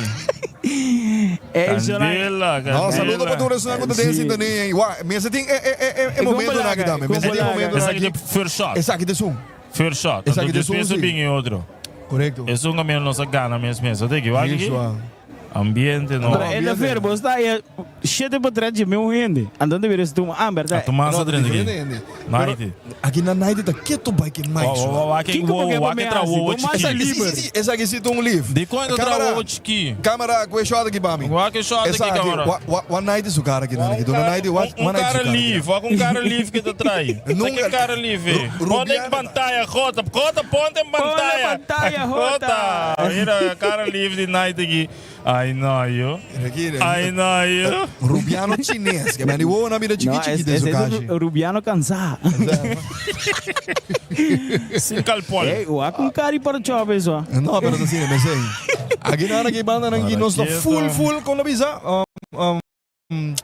Candela, candela. No, saludo pa tur esnan ku ta den sintonia. Wak, mester tin e, e, e, e momento aki tambe. Mester tin e momento aki. Esaki ta first shot. Esaki ta esun. First shot. Esaki Anto ta esun despues si. bin e otro. Correcto. Esun caminda nos a gana mes mes. Ate ki wak aki? Ambiente no. Pero e ta ver, bo sta e shete pa tres dje meu hende. Anto ta bira stuma. Ah, berdad. A tuma sa drenta aki. Naiti. Aki na Naiti ta keto bai ke Mike so. Wak Kiko bo ke pa wak me tra hasi? wowo Bo masa chiki. liber. Si, si, esaki si ta un lief. Dikon e ta tra wowo chiki? Camera, ku e shot aki pa mi. Wak e shot aki Esaki, camera. wa, wa, wa Naiti su cara aki nan aki. Duna Naiti, wa, Un wa Naiti su cara cara aki. lief, wak un cara lief ke ta trai. Ta Nunca- ke cara lief e. Ponte en pantalla, Jota. Jota, ponte en pantalla. pantalla, Jota. Mira, cara lief di Naiti aki. Ai no, yo. Ai no, yo. Rubiano chines, ke meni wowo na mira chiki No, chiki es, den es, su es kashi. Rubiano cansá. Sin calpol. Ey, wak un cari para chope eso. No, pero ta asina, mesei. Aki nan aki banda nan aki nos ta full full kon lo bisa. Um, um,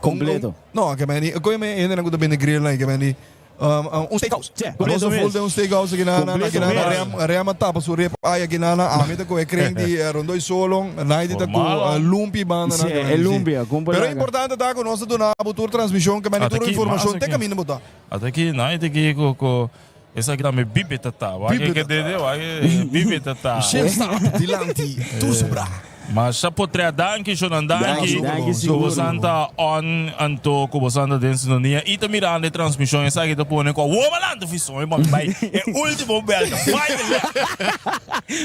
Completo. No, ke meni, koe me hende nan ku ta bende grill nan, ke meni um, um, un steakhouse. Che, Nos completo ta full mes. den un steakhouse aki nan, Completo aki nan, mes. Ream, Ream a tapa su rep ay aki nan, ami ta koe kren di eh, rondoi solo, Naidi ta ku Formal. eh, lumpi banda nan. Sí, ke meni, e sí. lumpia, kumpa Pero laga. importante ta ku nos ta duna bo tur transmishon, ke meni Ata tur aki, informashon mas te aki. kaminda bo ta. Ata aki, Naiti aki ko ko esaki tambe bibe tata. Wak Bibe ke tata. dede, wak bibe tata. Shef stap dilanti, tur sobra. Masha potrea danki shonan danki. Danki, danki Ku sigur. bosan ta on anto ku bosan ta den sintonia i ta mirando e transmishon esaki ta pone ku awor malanta fison e mami bai e ultimo belga final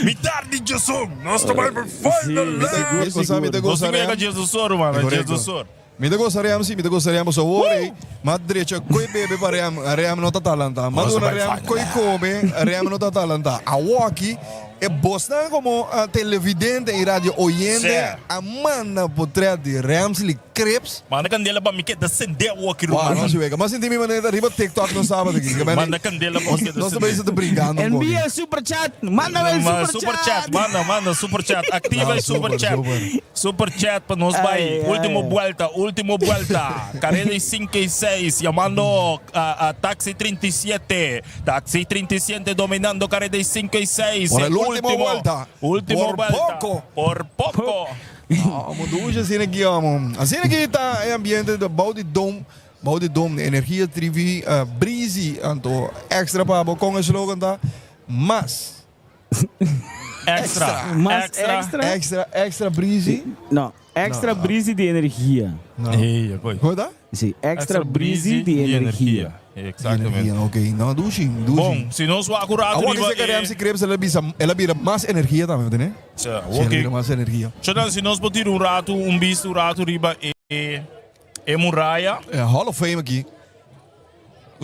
mitar di djeson nos ta bai pa final Mi ta goza, mi ta Nos goza, tin ku yega djesosor ruman Correcto. djesosor. Mi ta gosa Ream si, mi ta gosa Ream pasobra awor ei m'a drecha koe bebe pa Ream, Ream no ta talanta. M'a duna Ream koe kome, Ream no ta talanta. Awoki e bosnan komo televidente i radio oyente a manda potret di Ramsley Cripps. Manda kandela pa mi keda sende awoki Wou, ruman. no si wega. M'a sinti mi manera riba TikTok nos tabata aki. Manda kandela pa mi keda Nos ta sende. bezig ta brinkando un poco. Envia el super chat. Mándame el Ma- super super chat, manda, manda super chat. Activa No, el super super, chat. super. Super chat pa nos bai. Ay, ay, Último ay. vuelta, último vuelta. Carrera y 5 y 6, llamando a, a Taxi 37. Taxi 37 dominando carrera y 5 y 6. Por el último vuelta. Último Por vuelta. poco. Por poco. Amo dushi asina aki amo. Asina aki ta e ambiente de bou di dom, bou di dom, energia trivi, uh, breezy, anto extra pa bo con e slogan ta mas. Extra. Mas Extra. extra. Extra, extra breezy. No, extra No. breezy de energia. No. Ey, oké. Hoe dat? Sí, extra, breezy de energia. Exactamente. Energia, ok. No, dushi, dushi. Bom, si nos wak un rato Awor que riba se e- Ramsey Crepes, ela bisa, ela bira mas energia tambe, né? Sa, Sí, ela ok. bira mas energia. Shonan, si nos por tira un rato, un bista un rato riba e... E muraya. E Hall of Fame aki.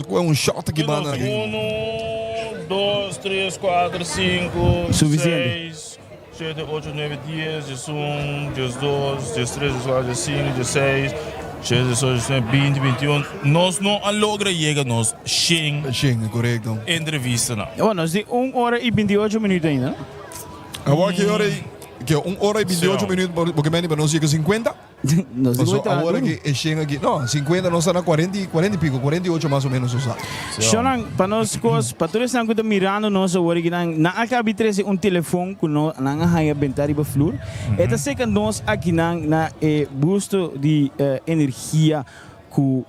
Ku un shot aki banda aki. 1, 2, 3, 4, 5, Suficiente. 6, 7, 8, 9, 10, 11, 12, 13, 14, 15, 16, 17, 18, 19, 20, 21. Nos no a logra yega nos shen. Shen, korekto. Entrevistanan. Bueno, nos tin 1 ora i 28 minuut ainda. Awor ki ora ei? Ke 1 ora i 28 minuut bo ke meni pa nos yega 50? Nos Paso di traha awor duro. aki e shen aki, no, 50 nos ta na 40 i 40 i piko, 48 mas o menos nos ta. Shonan, pa nos kos, pa tur esnan ku ta mirando nos awor aki nan, nan a kabi trese un telefon ku no nan a haña bentá riba flur. E ta seka nos akinan na e busto di energia ku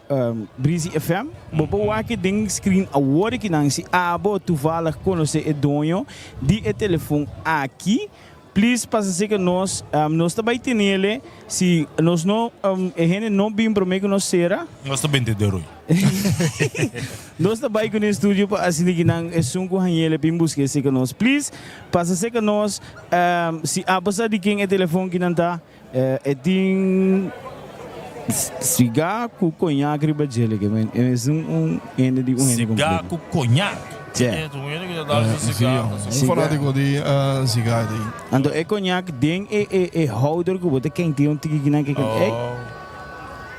Breezy FM. Bo por wak den screen awor akinan si abo toevallig konosé e doño di e telefon aki. Please pasa seka nos, nos ta bai tenele si nos no e hende no bin prome ku nos sera. Nos ta bende de roi. Nos ta bai ku den studio pa asina ki nan esun ku hañele bin buske seka nos. Please pasa seka nos si abo sa di ken e telefon ki nan ta e tin siga ku koñak riba djele ke men esun un hende di un hende Siga kompleto. ku koñak. Sí. Un fanátiko di siga di. Anto e koñak den e e e houder ku bo ta kenti un tiki kinan ke ey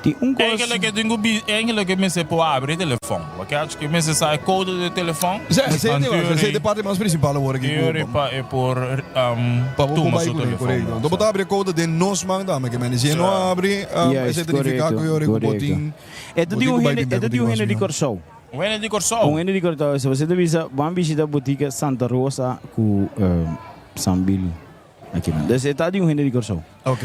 tin un kos. Eigenlijk e tin ku bi eigenlijk e mester por abri e telefon. Porque acho ku e mester sa e code di e telefon. Sí, esei esei ta e parti mas principal awor aki ku pa e por Pa bo por tuma bai su kuné, telefon. korekto. Anto bo ta abri e code den nos man tambe ke men. Si e no abri, esei ta nifiká ku e ora ku bo tin E ta bo di tin un ku bai hende bin e bek ta ku di tin un mas hende di mihó. Kòrsou. Un hende di Kòrsou. Un hende di Kòrsou. Si bo ta bisa ban bishita botika Santa Rosa ku San Bill akinan. Dus e ta di un hende di Kòrsou. Ok.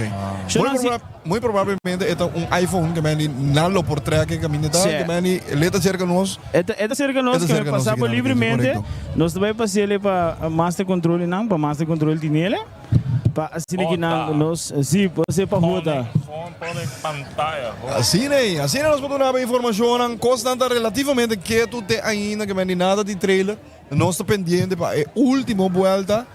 Sho Muy nan si. proba muy probablemente e ta un iPhone ke meni nan lo por trek e kaminda ta Sí. ke meni le ta serka nos. E ta e ta serka E nos ta ke mi serka nos pasa bo akinan, sí, libremente. korekto. Nos ta bai pasi'el pa Master Control nan, pa Master Control tin'el. Pa asina ki nan nos si por ser pa hota. Asina ei, asina nos por duna bo informashonnan. Kosnan ta relativamente ketu te ainda ke men di nada di trailer. Nos ta pendiente pa e ultimo buelta.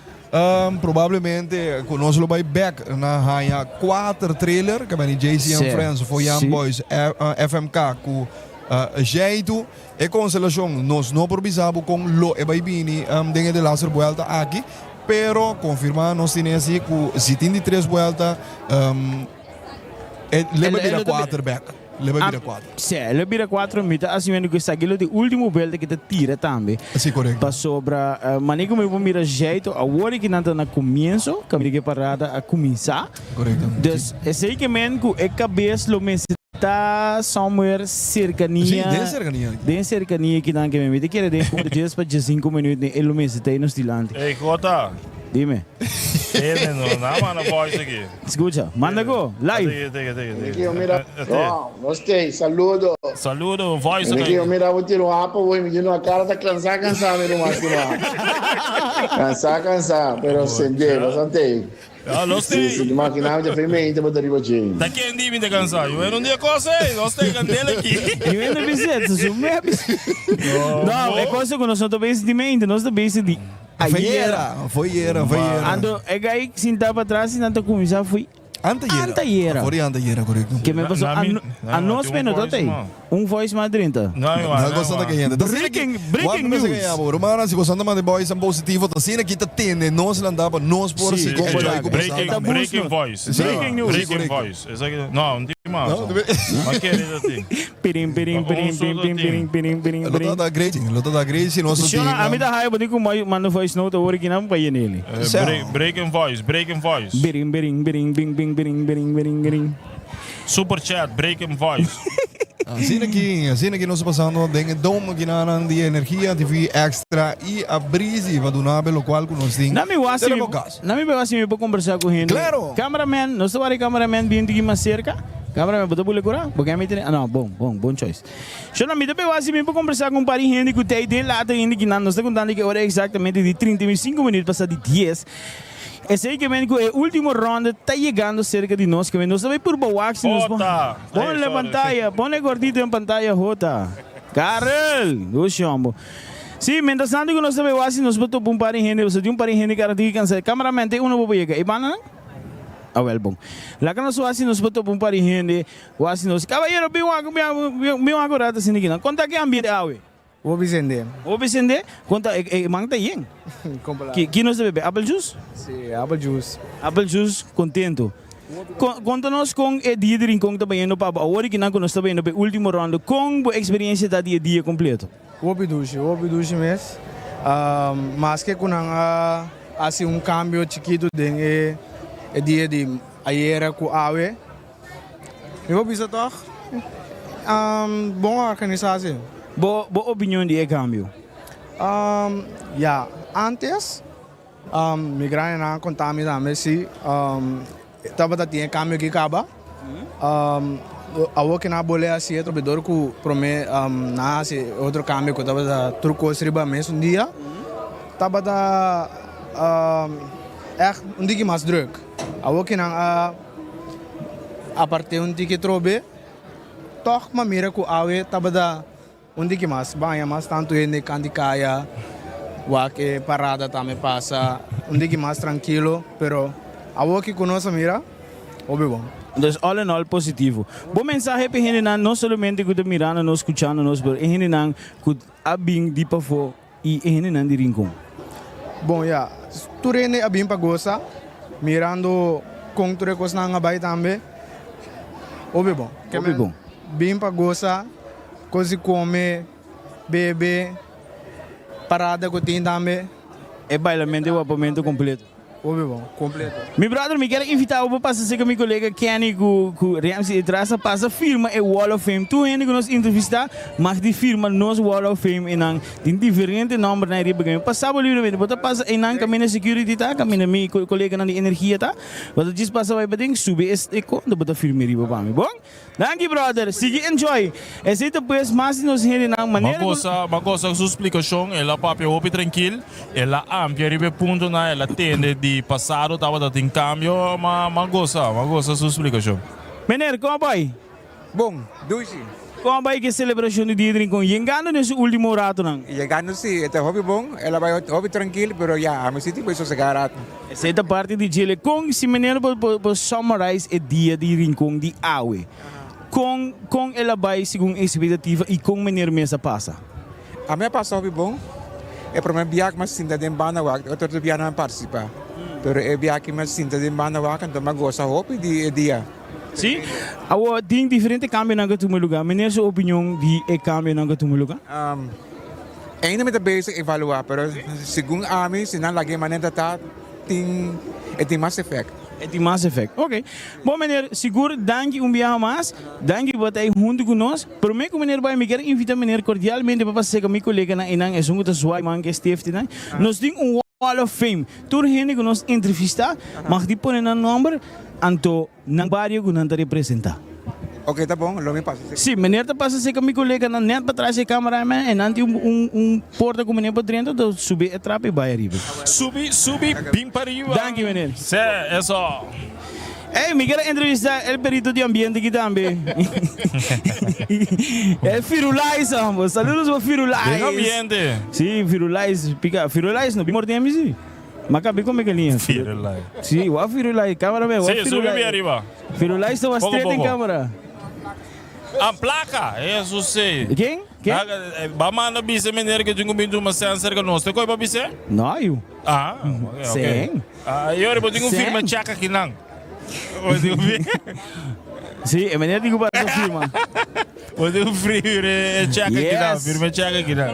Probablemente ku nos lo bai bek na haña kuater trailer ke men di JC and Friends, Foyan Boys, FMK ku Jeitu. E konstelashon nos no por bisa bo kon lo e bai bini den e de laster buelta aki, pero konfirmá nos tin esi ku si tin di tres buelta e le bai bira kuater bek. Le bai bira kuater. Sí, le bira kuater. Mi ta asumiendo ku esaki lo di último buelta ki ta tira tambe. Sí, korekto. Pasobra manera ku mi por mira Jeito awor ki nan ta na komienso, kaminda ku e parada a kuminsá. Korekto. Dus esei ke men ku e kabes lo mester. Ta somewhere cercania. Sí, den cercania. Den cercania kinan ke mi ta kere den como dies pa diescinco minuut ne e lo mester ta nos dilanti. Ey Jota. Dime. Ene no, na manda voice aki. Escucha, manda go, live. Tiki, tiki, tiki, tiki. Miki, mira. Oh, nos tei, saludo. Saludo, voice Miki, mira, bo tira un hapa, boy, mi dino a cara ta cansa, cansa, mi ruman, tira un hapa. Cansa, cansa, pero sende, bastante. Ja, los Sí, sí, imaginaba te fue mente bo riba dje. Ta ken di mi ta cansa? Yo era un dia cosa, eh, nos te candela aquí. Yo era bizet, su me No, e cosa ku nos no ta bezig di mente, nos ta bezig di ayera. Foi yera, foi yera. Anto e gai sinta pa atras y nan ta cuminsa foi Antayera. Antayera. Foi antayera, correcto. Ke me pasó a, a nos me no ta ei. Un voice mas drinta. No, No, cosa ta cayendo. Breaking, breaking news. Romana, si boso anda manda boys an positivo, ta asina ki ta tende nos landá pa nos por Sí, sigui enjoy ku boso Breaking, tambe. breaking voice. Sí. Breaking news. Sí, Breaking correcto. voice. Esaki, no, un tin mas. No, Ma kere ta tin. Pirin, pirin, pirin, pirin, pirin, pirin, pirin, pirin, Lo ta pirin. ta great, lo ta ta great si nos Shona, tin. a mi ta haya bo di ku manda voice note awor ki nan pa yenele. Breaking voice, breaking voice. Birin, birin, birin, bin, bin, birin, birin, birin, birin. Super chat, breaking voice. Asina ki, asina ki nos ta pasando den e dome kinanan di Energia TV Extra i a Breezy pa duna be lokual ku nos tin. Na mi wasi mi, Tenemos gas. na mi wasi mi por kombersá ku hende. Claro. Cameraman, nos ta wari cameraman bin tiki mas serka. Cameraman, bo ta bule kura? Bo ke mi tene? Ah, no, bon, bon, bon choice. Sho na mi ta be wasi mi por kombersá ku un par di hende ku ta ei den lata hende kinan. Nos ta kontando ki ora eksaktamente di 35 minuut pasa di 10. Esei ke men ku e ultimo ronda ta yegando serka di nos ke men nos ta bai purba wak si nos Jota! Ponle pantaya, pone gordito en pantaya Jota. Karel! Gushi hombo. Si, mientras tanto ku nos ta bai wak si nos por topa un par di hende, pasobra tin un par di hende kara tin ki kansa. Cameraman, te uno bo por yega. E banda nan? Awel bon. Laga nos wak si nos por topa un par di hende, wak si nos. Kabayero bin wak, bin wak un rato asina aki nan. Konta ki ambiente awe? Hopi sende. Hopi sende? Konta e man ta yen. Ki ki nos ta bebe? Apple juice? Si, apple juice. Apple juice, kontento. Konta nos kon e dia di Rincon ta bayendo pa bo awor aki nan ku nos ta bayendo pa e ultimo rondo. Kon bo eksperensia ta di e dia kompleto? Hopi dushi, hopi dushi mes. Maske ku nan a hasi un kambio chikitu den e dia di ayera ku awe, mi por bisa tòg bon organisasi. Bo opinion di e kambio? Ya, antes Mi grandenan a konta mi tambe si tabata tin e kambio aki kaba. Awor ke nan a bolé hasi e trobedor ku promé nan a hasi e otro kambio ku tabata tur kos riba mesun dia, tabata ègt un tiki mas drùk. Awor ke nan a apart'é un tiki trobe, tòg mi a mira ku awe tabata Un di ki mas baña mas tantu hende kanti kaya wak e parada tambe pasa un di ki mas trankilo pero awor ki ku nos a mira hopi bon. Dus all in all positivo. Bo mensahe pa e hendenan no solamente ku ta mirando nos, skuchando nos, pero e hendenan ku a bin di pafó i e hendenan di Rincon. Bon ya, tur hende a bin pa gosa mirando kon tur e kosnan a bai tambe hopi bon. Hopi bon. Bin pa gosa. Kos di kome, bebe, parada ku tin tambe. E bailamento e wapamento kompleto. Hopi bon, kompleto. Mi brother, mi kier a invita bo pa pasa serka mi kolega Kenny ku ku Ramsey detrás a pasa firma e Wall of Fame. Tur hende ku nos entrevista mag di firma nos Wall of Fame einan. Tin diferente nombernan ei riba kami. Pasa bo libremente. Bo ta pasa einan kaminda security ta, kaminda mi koleganan di energia ta. Bo ta djis pasa bai paden, subi e konta bo ta firma riba pa mi. Bon? Danki brother, sigui enjoy. Esey ta pues mas di nos hendenan manera cu. M'a gosa, gosa su splicacion, el a papia hopi trankil, el a amplia riba e puntonan, el a tende di pasado tabata tin cambio, m'a m'a gosa, m'a gosa su splicacion. Meneer, con a bay? Bon, dushi. Con a bay cu e celebracion di Dia di Rincon? Yengando den su ultimo ratonan. Yegando si, e ta hopi bon, el a bay hopi trankil, pero ya, ami si tin bay sosega rato. Esei ta parti di djele. Kon, si meneer por por summarize e dia di Rincon di awe, kon kon el a bai segun expectativa y kon meneer mes a pasa? Ami a pasa hopi bon. E prome biaha ku mi a sinta den banda wak, e otro biaha no a participa. Pero e biaha ku mi a sinta den banda wak anto mi a gosa hopi di e dia. Si. Awor tin diferente cambionan ku a tuma luga. Meneer su opinion di e cambionan ku a tuma luga? Ainda mi ta bezig evaluá, pero segun ami si nan laga e manera ta tin e tin mas efect. E tin mas efect. Ok. Bon meneer, sigur danki un biaha mas. Danki pa ta ei huntu ku nos. Prome ku meneer bai mi kier invita meneer kordialmente pa pasa serka mi koleganan einan esun ku ta zwaai man ku e stiftenan. Nos tin un Wall of Fame. Tur hende ku nos entrevistá mag di pone nan nomber anto nan bario ku nan ta representá. Ok ta bon, lo mi pasa serka. Sí, meneer ta pasa serka mi koleganan nèt patras e kamera men e nan tin un un porta ku meneer por drenta ta subi e trap i bai ariba. Subi, subi, bin pariba. Danki meneer. Sí, eso. Ey, mi kier a entrevista el perito di ambiente aki tambe. El Firulais, hombre. Saludos pa Firulais. Den ambiente. Sí, Firulais, pica. Firulais no, bimor den mi sí. Ma kabi come galinha. Firulais. Sí, wa Firulais, cámara me, wa Sí, Firulais. subi arriba. Firulais ta wa Poco, straight en poco. cámara. Ah, placa, eso sí. Ken? Ken? Ba manda bisa meneer que tin cu bin tuma sen cerca nos. Te coy pa bisa? No, yu. Ah, ok, ok. Sen. Ah, Yori, bo tin un Sen. firma check aki nan. Bo tin un firma. Sí, e meneer tin cu pasa firma. Bo tin un firma check aki nan, Yes. firma check aki nan.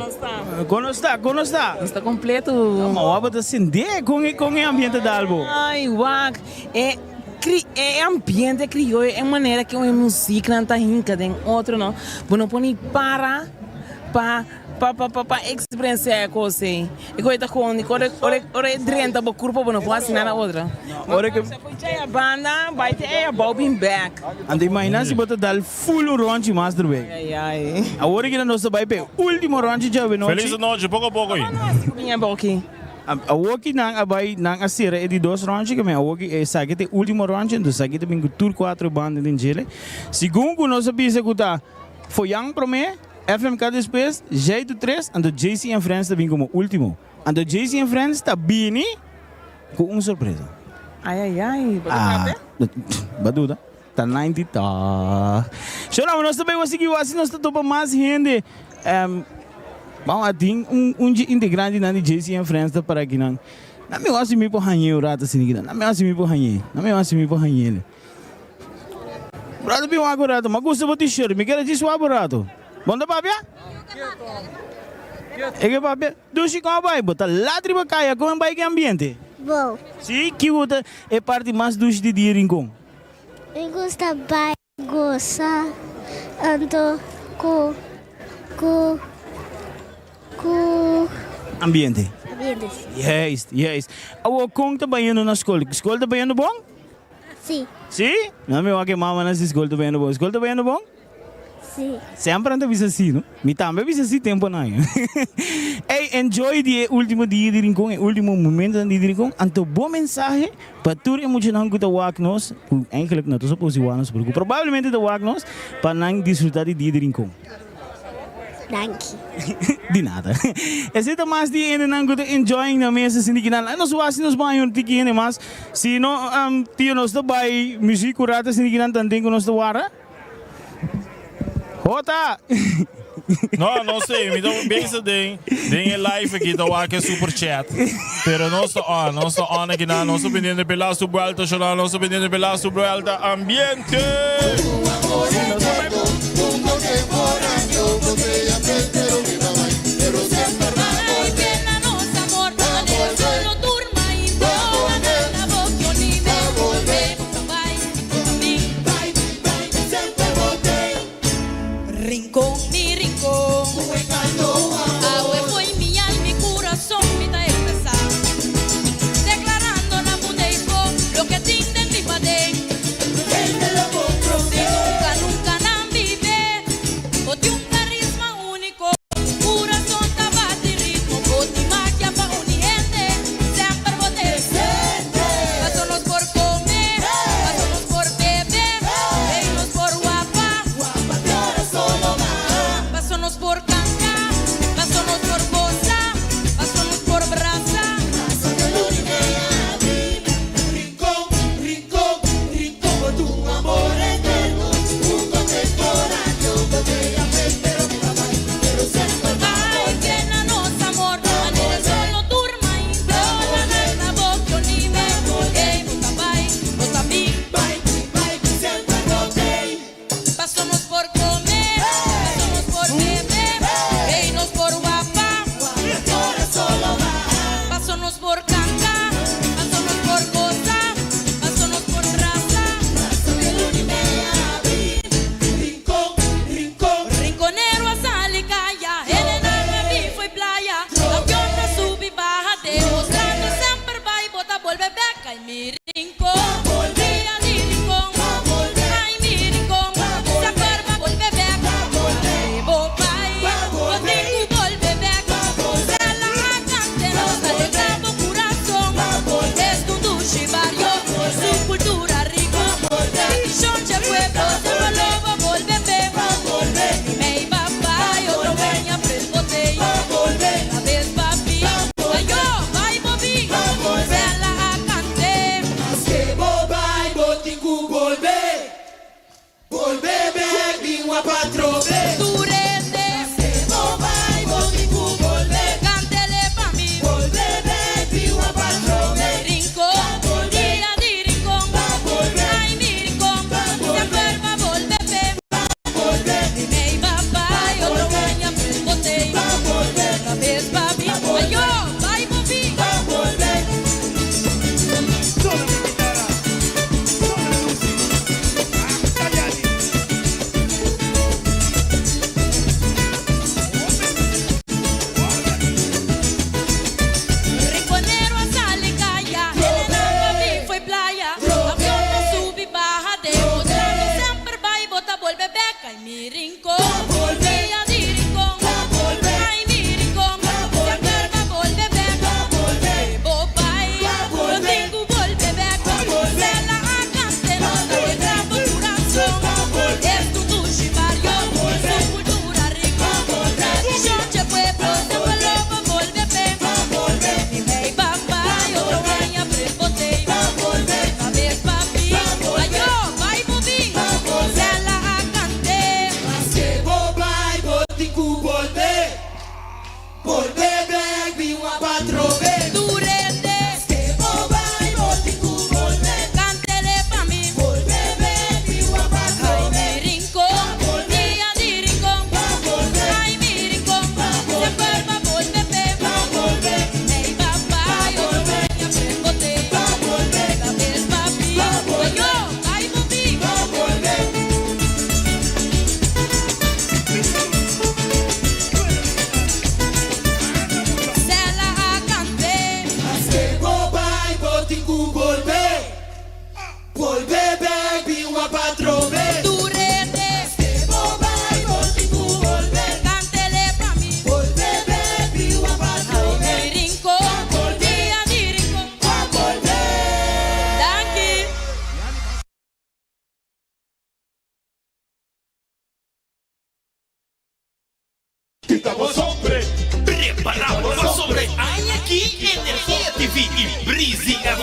Con nos ta? Con nos ta? Nos ta completo. Ma wak bo ta sende con e con e ambiente dalbo. Ay, wak. E Cri e ambiente crioyo e manera cu e muziknan ta hinca den otro no bo no por ni para pa pa pa pa pa experiencia e cos ey e cos ey ta con ora ora ora e drenta bo curpa bo no por haci nada otro Ora ke Foi djay a banda bay te ey abao bin bek. Anto imagina si bo ta dal full un ronchi mas erbey. Ay ay. Awor aki nos ta bay pa e ultimo ronchi djawe nochi. Feliz nochi poco poco ey. Cuando haci cu bin abao aki? Awoki nan a bai, nan a sera e di dos rònchi, ke men awoki esaki ta e último rònchi, enton esaki ta bin ku tur kuatro banda den djele. Segun ku nos a bisa ku ta Foyan promé, FMK despues, Jaitu tres, anto JC and Friends ta bin komo último. Anto JC and Friends ta bini ku un sorpresa. Ai ai ai, bo ta Ah, papia? ba duda. Ta 90 ta. Shona, nos ta bay sigui wasi nos ta topa mas hende. Bon, a tin un un dje integrante nan di JC and Friends ta para akinan. Nan mi wasi mi por hañ'é un rato asina akinan. Nan mi wasi mi por hañ'é. Nan mi wasi mi por hañ'é. Brother bin wak un rato. Mi a gusta bo t-shirt. Mi kere djis wak bo rato. Bon ta papia? E ke papia? Dushi kon a bai? Bo ta lat riba kaya. Kon a bai ki ambiente? Bon. Si, ki bo ta e parti mas dushi di dia Rincon? Mi gusta bai gosa anto ku ku ku. Ambiente. Ambiente. Juist, juist. Awor kon ta bayendo na skol? Skol ta bayendo bon? Si. Si? No mi wak e mamanan si skol ta bayendo bon. Skol ta bayendo bon? Si. Semper nan ta bisa si, no? Mi tambe a bisa si temponan. Ey, enjoy di e ultimo dia di Rincon, e ultimo momentonan di Rincon. Anto bo mensahe pa tur e muchanan ku ta wak nos, ku eigenlijk no ta supos di wak nos, pero ku probablemente ta wak nos, pa nan disfruta di dia di Rincon. Danki. Di nada. Esei ta mas di hendenan ku ta enjoying nan mes asin di kinan. Nos wak si nos baña un tiki hende mas. Si no, tio nos ta bai muziek un rato asin di kinan tanten ku nos ta wara. Jota! No, no sé, mi ta bezig den, den e live aki ta wak e super chat. Pero nos ta on, nos ta on aki na, nos ta pendiente pe laatste vuelta, shona, nos ta pendiente pe laatste vuelta, ambiente! Rincon, mi rincon. Awe foi mi alma y curason mi ta expresa. Declarando na mundo eyfo loke tin den mi paden. Si nunca, nunca nan bibe. Bo tin un carisma unico. Curason ta bati ritmo. Bo tin magia pa uni hende. Semper bo ta Paso nos por come, paso nos por bebe, ey nos por wapa, paso nos por canta, paso nos por goza, paso nos por brasa. Rincon, rincon, rincon, por tu amor eterno. Un contemporáneo, botella, pero pero siempre Ay, que na nos amor, manera solo turma implora na boca ni me, ey, bo ta bai, bo ta bin. Paso nos por come, paso nos por bebe, ey, nos por wapa. Paso nos por canta, paso nos por goza, paso nos por brasa. Rincon, rincon, Rinconero a sali caya, Helena me vi foi playa. Avion ta subi baha, demostrando semper bai, bo ta bolbe bek. Ay mi rincon, dia di rincon. Ay mi rincon, semper ba bolbe bek. Bo bai, bo tin cu bolbe bek. Sela a cante nos alegra bo curason. Es un dushi bario, su cultura rico. Tradicion dje pueblo, semper lo ba bolbe bek. Mi mei papá, otro weña prel botella. La vez papi, ayo, bai bobi. Sela a cante.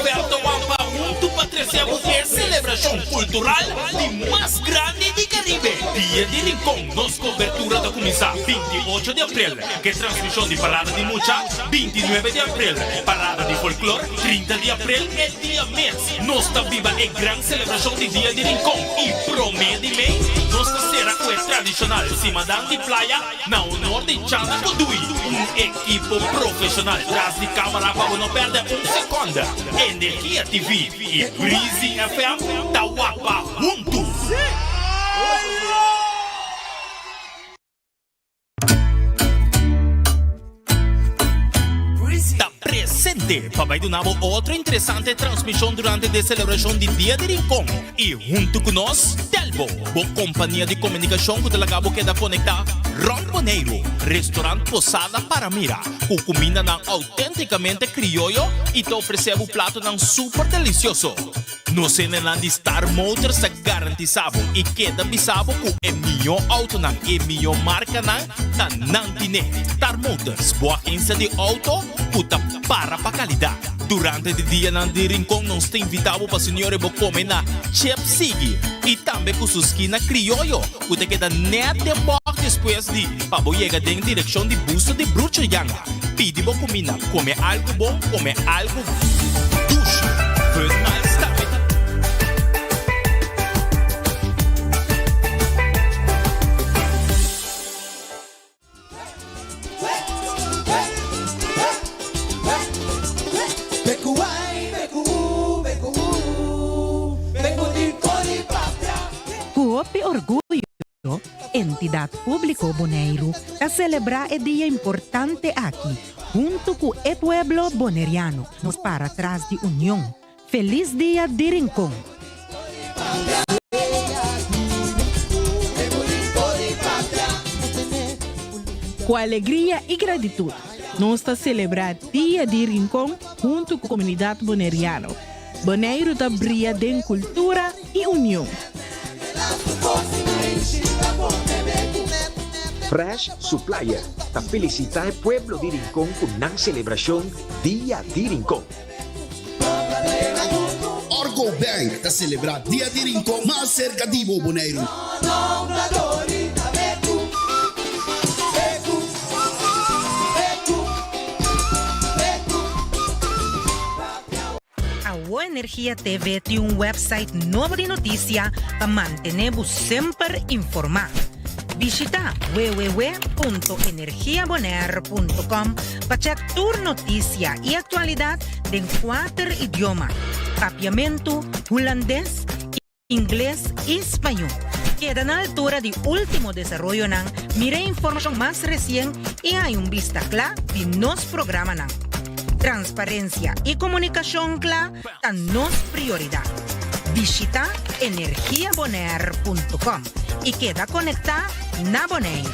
FM ta wampa huntu pa trese bo e selebrashon kultural di mas grandi di Karibe. Dia di Rincon, nos kobertura ta kuminsá 28 di aprel ku e transmishon di Parada di Mucha, 29 di aprel Parada di Folklor, 30 di aprel e dia mes nos ta biba e gran selebrashon di Dia di Rincon i promé di mei nos ta sera ku e tradishonal Simadan di Playa na honor di Chana Kudui, un ekipo profeshonal tras di kamera pa bo no pèrdè un sekònde. Energia TV i Breezy FM ta wapa huntu! Ta presente pa bai duna bo otro interesante transmishon durante di e selebrashon di Dia di Rincon i huntu ku nos Telbo, bo kompania di komunikashon ku ta laga bo keda konektá rònt Boneiru. Restaurant Posada Paramira ku kumindanan outéntikamente krioyo i ta ofresé bo platonan super delisioso. Nos hendenan di Star Motors ta garantisa bo i keda bisa bo ku e mihó outonan i e mihó markanan ta nan tine. Star Motors, bo agensia di outo ku ta para pa kalidat. Durante di dianan di Rincon nos ta invita bo pa señor e bo kome na Chep Sigui i tambe ku su skina krioyo ku ta keda nèt den bòk despues di pa bo yega den direkshon di Busto di Brucho Yanga. Pidi bo kuminda, kome algu bon, kome algu dushi. Fun Miles tambe ta. Ku hopi orguyo, Entidat Públiko Boneiru ta selebrá e dia importante aki huntu ku e pueblo boneriano. Nos para tras di union. Felis Dia di Rincon! Ku alegria i gratitut, nos ta selebrá Dia di Rincon huntu ku komunidat boneriano. Boneiru ta bria den kultura i union. Fresh Supplier ta felisitá e pueblo di Rincon ku nan selebrashon Dia di Rincon. Orgo Bank ta selebrá Dia di Rincon mas serka di bo, Boneiru. Awo Energia TV tin un website nobo di notisia pa mantené bo semper informá. Bishitá www.energiabonaire.com pa chèk tur notisia i aktualidat den kuater idioma, Papiamentu, Hulandes, Ingles i Spañó. Keda na altura di último desaroyonan, mira e informashon mas resien i haña un bista kla di nos programanan. Transparensia i komunikashon kla ta nos prioridat. Bishita energiabonaire.com i keda konektá na Bonaire.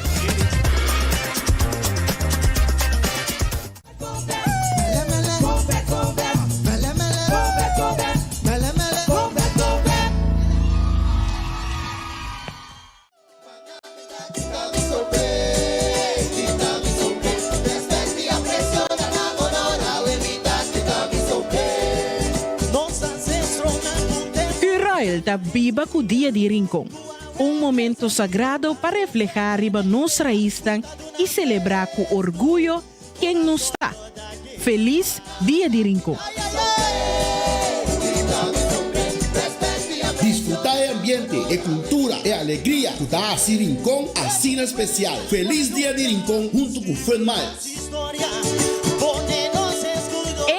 Curoil ta biba ku Dia di Rincon, un momento sagrado pa reflehá riba nos raisnan i selebrá ku orguyo ken nos ta. Felis Dia di Rincon! Disfrutá e ambiente, e kultura, e alegria ku ta hasi Rincon asina spesial. Felis Dia di Rincon huntu ku Fun Miles!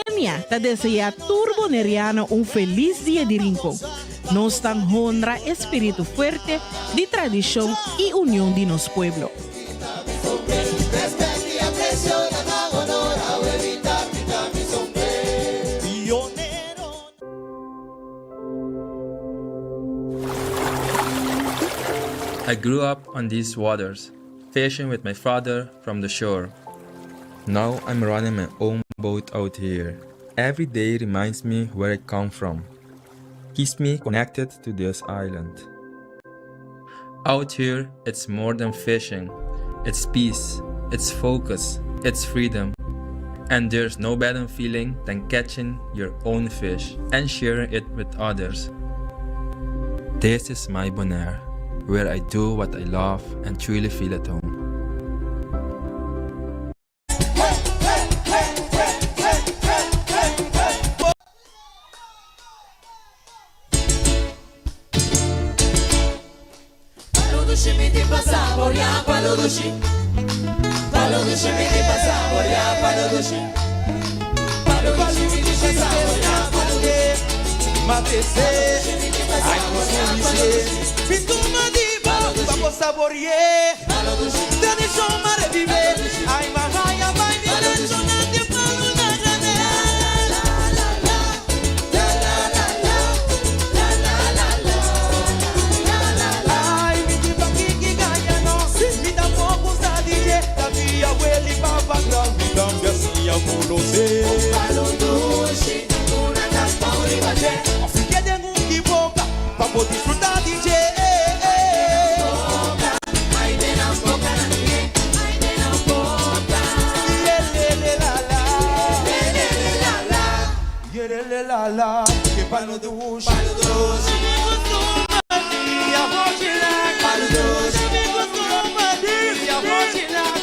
Enia ta deseá tur Boneriano un felis Dia di Rincon. Nos ta honra e spiritu fuerte di tradishon i union di nos pueblo. I grew up on these waters, fishing with my father from the shore. Now I'm running my own boat out here. Every day reminds me where I come from. Keeps me connected to this island. Out here, it's more than fishing. It's peace, it's focus, it's freedom. And there's no better feeling than catching your own fish and sharing it with others. This is my Bonaire, where I do what I love and truly feel at home. Palo dushi mi tin pa saboreá, palo dushi. Palo dushi mi tin pa saboreá, palo dushi. Palo dushi mi tin pa saboreá, palo dushi. Matese, ai Mi tuma di bo, pa bo saboreé. Tradishon m'a revivé. Ai mahaya bai mi rancho nan di palu na granel. Ai mi tin pa kiki gaya no, mi tampoco sa di dje. Ta mi abuela y papa gran, mi tambe a siña conoce. Palo dushi, una tapao riba dje. Of keda den un ki boca, pa bo disfruta di dje. Ai den nan boca nan dje, ai den nan boca. Yelele la la, Yelele la la, yelele la la, ke palo dushi. Palo dushi. Palo dushi.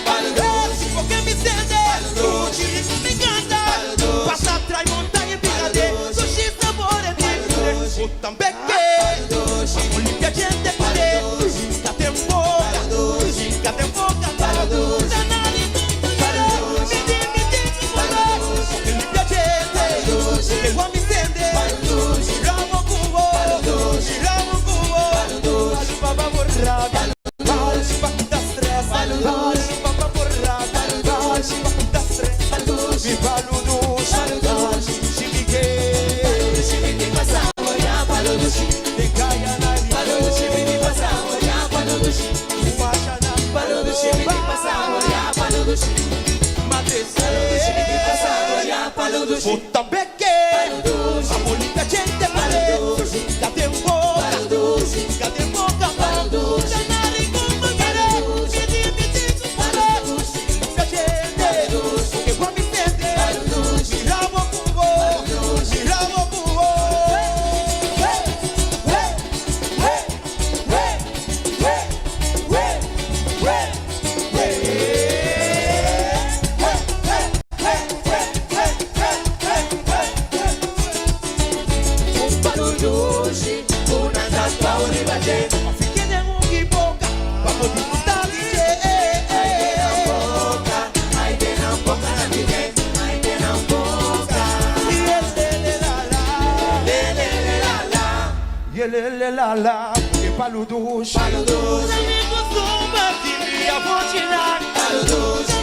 Palo dushi. Porque mi sende, mi encanta. Pasa trai montaña y picade, sushi sabor e tipo. Tambe ke, limpia gente pare, ka boca, ka boca, palo dushi. Limpia gente, que igual mi sende, ramo cubo, ramo cubo, palo pa borrar, palo pa quitar stress, palo pa borrar, palo pa quitar stress, mi palo dushi, chimique, Mi tin pa saboreá, palo dushi. de calla na Palo dushi, mi tin pa saboreá, palo dushi. Palo dushi, mi tin pa saboreá, palo dushi. Palo dushi, mi tin pa saboreá, palo dushi. Tambeke, Abuelita gente pale, Kate boca, Kate boca, palo dushi, que Juan Vicente, Miramo cubo, miramo cubo. Hey, hey, hey, hey, hey, hey, hey, hey. Hey, hey, hey, hey, hey, hey, hey, hey. Un palo dushi, una tapao riba dje. Fique den un boca, vamos disfrutar DJ. Ai den nan boca, ai den nan boca nan di dje, ai den nan boca. Yelele la la, Lelele la la, yelele la la, que palo dushi. Palo dushi. Palo dushi.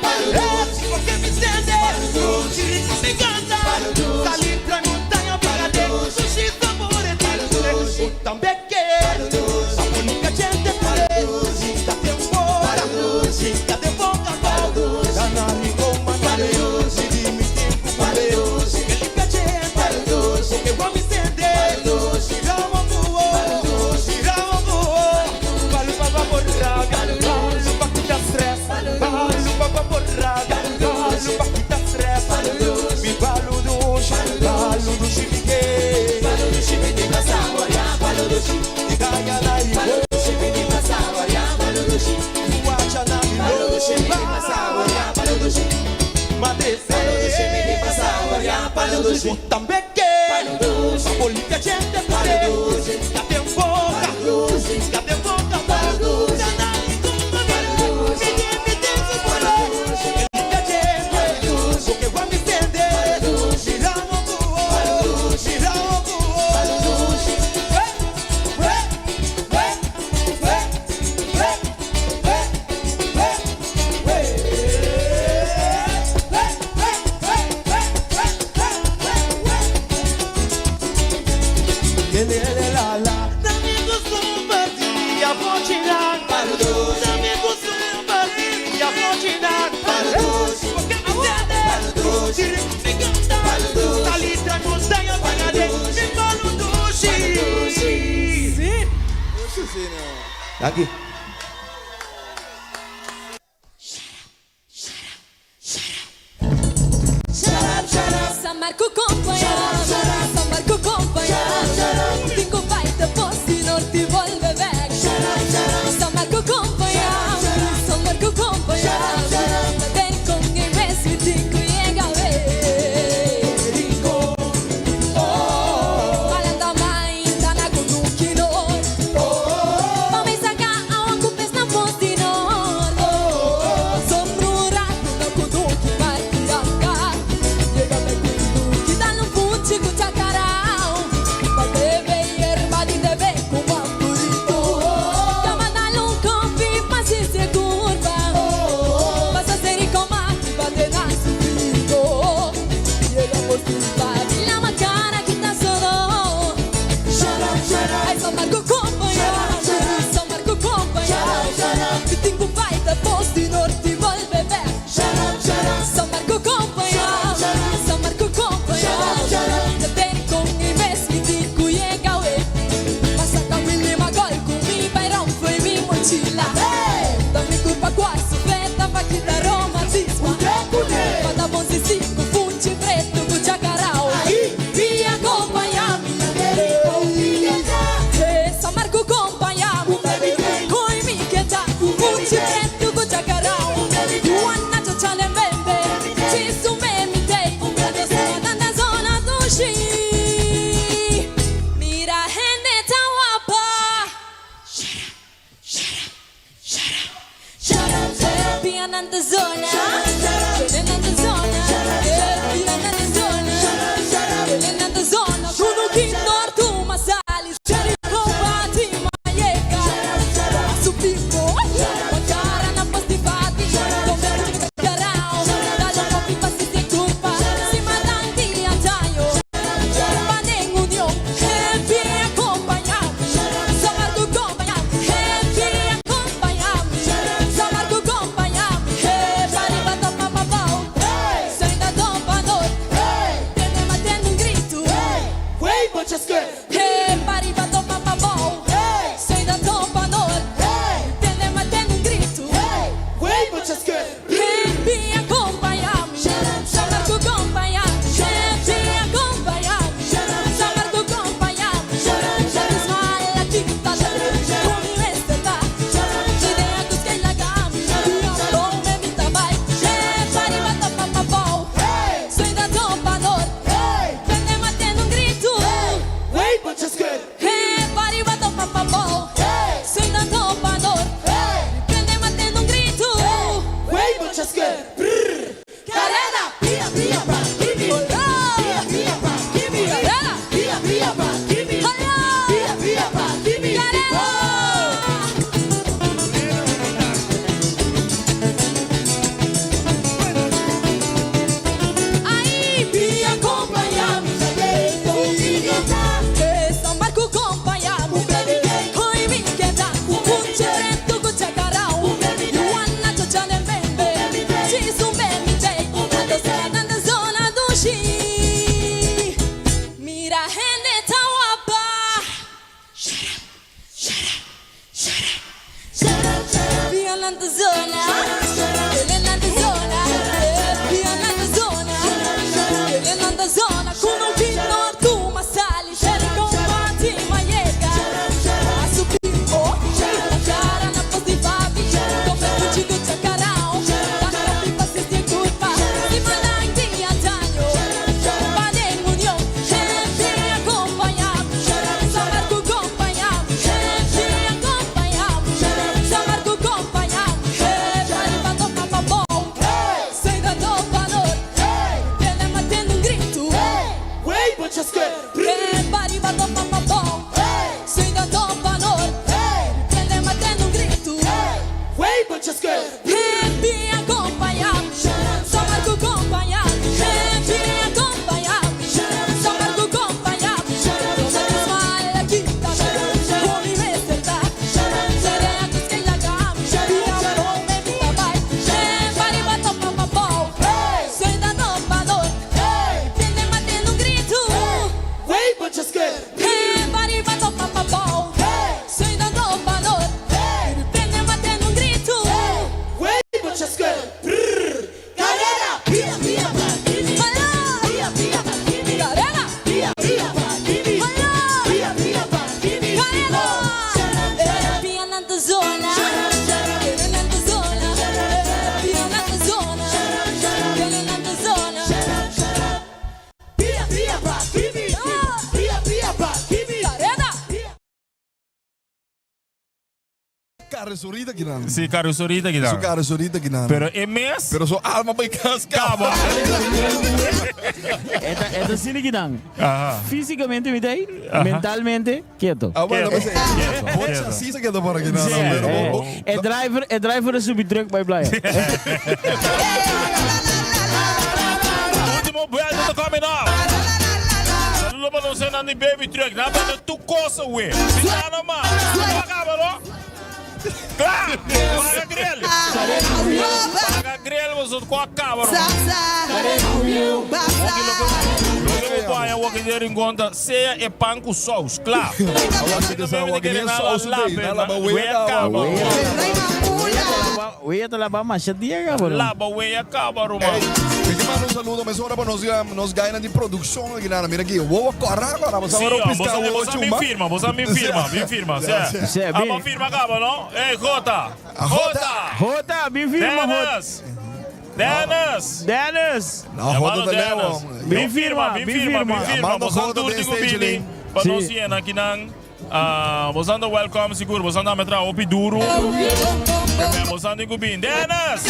Palo dushi. Porque mi sende, Palo dushi. me encanta. Palo dushi. Salir tra montaña, pégate, Palo dushi. sushi sabor Palo dushi. Tambeke, Palo dushi. Abuelita gente pale, dushi. Kate boca, Palo dushi. Kate boca, Palo dushi. Dana rico manale, Palo dushi. mi mi tempo Palo dushi. Que limpia gente, Palo dushi. que Juan Vicente, Palo dushi. Ramo cubo, Palo dushi. Ramo cubo, palo pa pa por rabia, Palo dushi. palo pa quitar stress, Palo palo dushi. pa pa por rabia, Palo palo dushi. pa quitar stress, Palo dushi. mi palo dushi, Palo palo dushi. dushi mi que, Palo dushi, mi tin pa saboreá, palo dushi. de calla la Palo dushi, mi tin pa saboreá, palo dushi. guacha na mi Palo dushi, mi tin pa saboreá, palo dushi. Palo dushi, mi tin pa saboreá, palo dushi. Tambeke, Palo dushi. limpia gente Palo dushi. Kate boca, Palo dushi. Kate boca, Palo dushi. Palo dushi. Palo dushi. Limpia gente, Palo dushi. porque Juan Vicente, Palo dushi. Ramo cubo, Palo dushi. Ramo cubo, Palo dushi. Hey, hey, hey, hey, hey, hey, hey, hey. Hey, hey, hey, hey, hey, hey, hey, hey. Lelele la la, amigos compartilha, vou tirar. Palo dushi. Amigos compartilha, vou tirar. Palo dushi. Porque me sente, Palo dushi. me encanta. Palo dushi. Salita montaña, pagade, dushi. mi palo dushi. Palo dushi. Aqui. Marco compaña, San Marco compaña. Tingo baita posti norte volve back. San Marco compaña, San Marco compaña. Den con el beso y tingo llega a ver. Malanda mainta na kunukinor. Pamisaka awan kupes na postinor. Sombrura na kunuki markiaka. Llega me kunuki dalo fuchi kuchakarao. Pa bebe hierba di debe kumapurito. Kamanalo kopi pasiste curva. Pasa seri komaki batena sufrido. Llegamos tu la macara quita solo. Ai, São Marco compaña, São Marco compaña. Tingo baita posti norte volve back. São Marco compaña, São Marco compaña. Te con i mes mi tiku llega we. Pasa ka wili magol ku mi bayron foi mi mochila. Da mi culpa quasi fleta pa kita romantismo. Pata bonzi cinco funci preto ku chacarao. Via acompañami. San Marco acompañami. Coi mi queta funci preto ku chacarao. Juana chochale bembe. Chisu me mi tei. Nanda zona dushi. Mira gente tan guapa. Pianante zona, pianante zona, pianante zona, pianante zona. Kuno kinor tu masali, combati mayeka. Supipo, cara na pastifati, come carao, dalo kopi pasiste culpa, si matanti atayo. Panen unión, happy acompañame, Samarco acompañame, happy acompañame, Samarco acompañame, hey, pariba topa papau, hey, soy da topador, hey, tiene matendo un grito, hey, hey, pariba topa papau, hey, soy da topador, hey, tiene matendo un grito, hey, happy acompañame, Samarco acompañame, happy acompañame, Samarco acompañame, la quita, con mi esteta, idea que la gam, me vita soy da topador, prende matendo un grito, hey, pariba topa papau, soy da topador, prende matendo un grito, Carrera, pia, pia, pa, kimi. Pia, pia, pa, kimi. Carrera, pia, pia, pa, kimi. Pia, pia, pa, kimi. Carrera. Aí, pia, acompanha-me. San Marco acompanha-me. Coi mi queda, un chereto con chacarao. Juana chochale bembe. Chisu bembe. Ando se zona dushi. Mira gente tan guapa. Violante zona, violante zona, violante zona, violante zona. Kuno kino tu masali, shere combati mayeka. Asupipo, cara na postifabi, come fuchigo chacarao. Dana pipa si si culpa, si mananti ataño. Paden unión, gente acompañame, San Marco acompañame, gente acompañame, San Marco acompañame, soy da topador, tiene matendo un grito, soy da topador, tiene matendo un grito, Happy acompañame, San Marco acompañame, happy acompañame, San Marco acompañame, la quita, con mi becerta, serea que la gam, me vita bai, pariba topa papau, soy da topador, tiene matendo un grito, carrosorita kinan. Si, carrosorita kinan. Su carrosorita kinan. Pero e mes. Pero su alma bay cas caba. Eta, eta sini kinan. Aha. Físicamente mi tay, Aha. mentalmente quieto. Ah, bueno, Quieto, pues, quieto, bo quieto. chassis se queda por aquí, no, Sí, no, pero eh, bo- e driver, e driver subi truck bij playa. Último vuelta ta coming up. Saludo pa nos nan di baby truck. Nan bende tu cosa we. Si nada mas. Paga no? Klaar. Paga grill. Paga grill boso kwa caba no. Loke bo paña woki den Rincon ta sea e pan ku saus. Klaar. saus ei, na laba wea caba. Wea ta laba masha dia cabrón. Laba wea caba ruman. Mi te manda un saludo, mesora pa nos, nos gainan di produccion aki nana. Mira aki, wowo kora kora, bo Sí, sa oh, pisca wowo bosa mi chumba. firma, bosa mi firma, mi firma. Sí. Sí. Ah, bo firma caba, no? Ey, Jota. Jota. Jota, mi firma, Jota. Dennis. Dennis. Dennis. No, Jota ta leu, hombre. Mi firma, mi firma, mi firma. Amando Bosa Jota tur den di stage bini. link. Pa Sí. nos yena aki nan. Ah, bosa anda welcome sigur. Bosa anda metra opi duro. Bosa anda gubin. Dennis.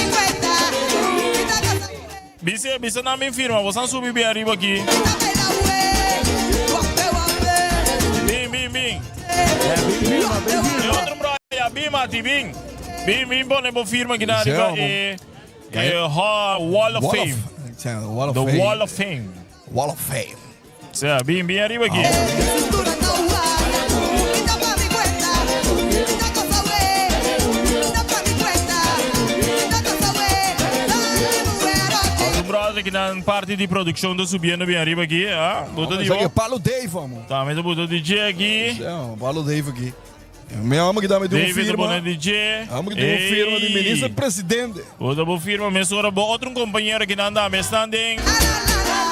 Bise, bise na mi firma. Bosa subi bi arriba aki. Bin, bin, bin. E otro bro, ja, bin, Mati, bin. Bin, bin, pone bo firma aki na Sí, arriba. amo. E, e, ha, Wall of Fame. Wall of The Fame. Wall of Fame. Wall of Fame. Sea, bin, bin arriba aki. Otro brother aki nan parti di produccion ta subiendo bin arriba aki, ah. Buta di Esaki e Palo Dave, amo. Tambe ta buta DJ aki. Sí, amo, Palo Dave aki. Mi amo ki dame di un David ta firma. pone DJ. Amo ki di un firma di Ey. minister presidente. Buta bo firma mesora bo otro compañero aki nan dame esnan den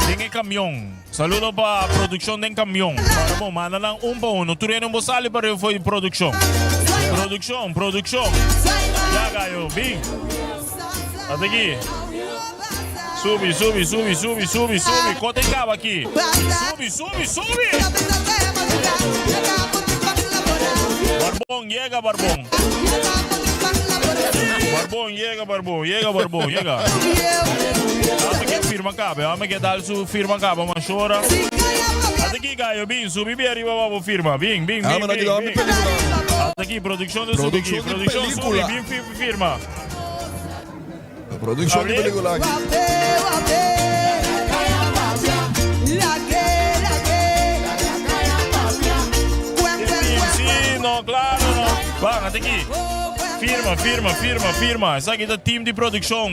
den e camion. Saludo pa produccion den camion. Para bo manda nan un pa uno. Tur hende bo sali pa riba for di produccion. Produccion, produccion. Ya gallo, bin. Ata aki. Subi, subi, subi, subi, subi, subi. Kote caba aki. Subi, subi, subi. Barbon, yega Barbon. Barbon, yega Barbon, yega Barbon, yega. Ame ke firma cabe, ame ke dal su firma caba mashora. Ata aki gallo, bin, subi bi arriba pa bo firma. Bin, bin, bin, Ah, maar bin, dat bin. bin. Ata aki, produccion de subi aki, Produccion di produccion subi, pelicula. bin firma. Produccion di Abri. pelicula aki. Sí, no, claro, no. Van, ata aki. Firma, firma, firma, firma. Esaki ta team di produccion.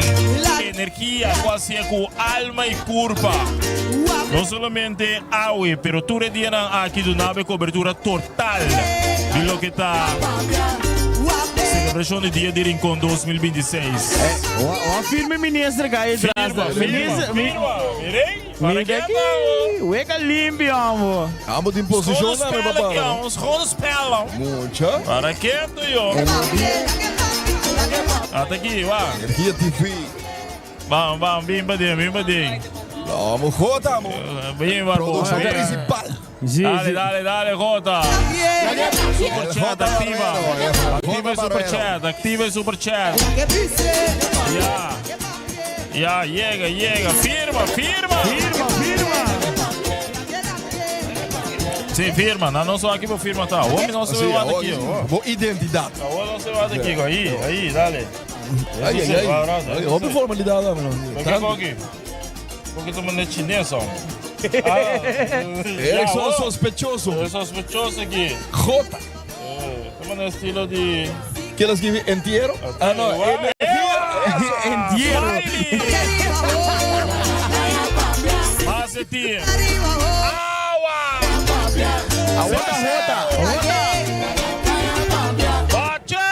Energia, quasi cu alma y curpa. No solamente awe, pero tur e dianan aki duna cobertura total di loke ta celebracion di Dia di Rincon 2026. O firme minister cai atrás. Firma, firma, Minister, firma. Mirei? Para Mira que aki. Weka limpio, amo. Amo di posicion Schone na spel papá. aqui, ó, schone spel. Mucha. Para quieto, yo. Ata aki, va. Energia TV. Vamos, vamos, bim pa den, bim pa den. Vamos, Jota, amo. Bim, Barbon. Produccion bim. principal. Sí, Dale, sí. dale, dale, Jota. Super chat, activa. Activa el super chat, activa el super chat. Ya. Ya, llega, llega. Firma, firma. Firma, firma. Sí, firma. No, no só aqui por firma tá. O homem não se Así, vai awor, aqui, ó. Bo identidad. Awor no se va aki, ahí, ahí, dale. Ai, ai, ai. Ai, Hopi formalidad, amo. Por que aqui? Porque tô mandando chinês, ó. Ah, Erickson sospechoso. É sospechoso aqui. Jota. É, tô mandando estilo de. ¿Quieres escribir entierro? Ah, no. Energía. Entierro. Pase, tio. Agua! Jota, Jota. Jota. Bache!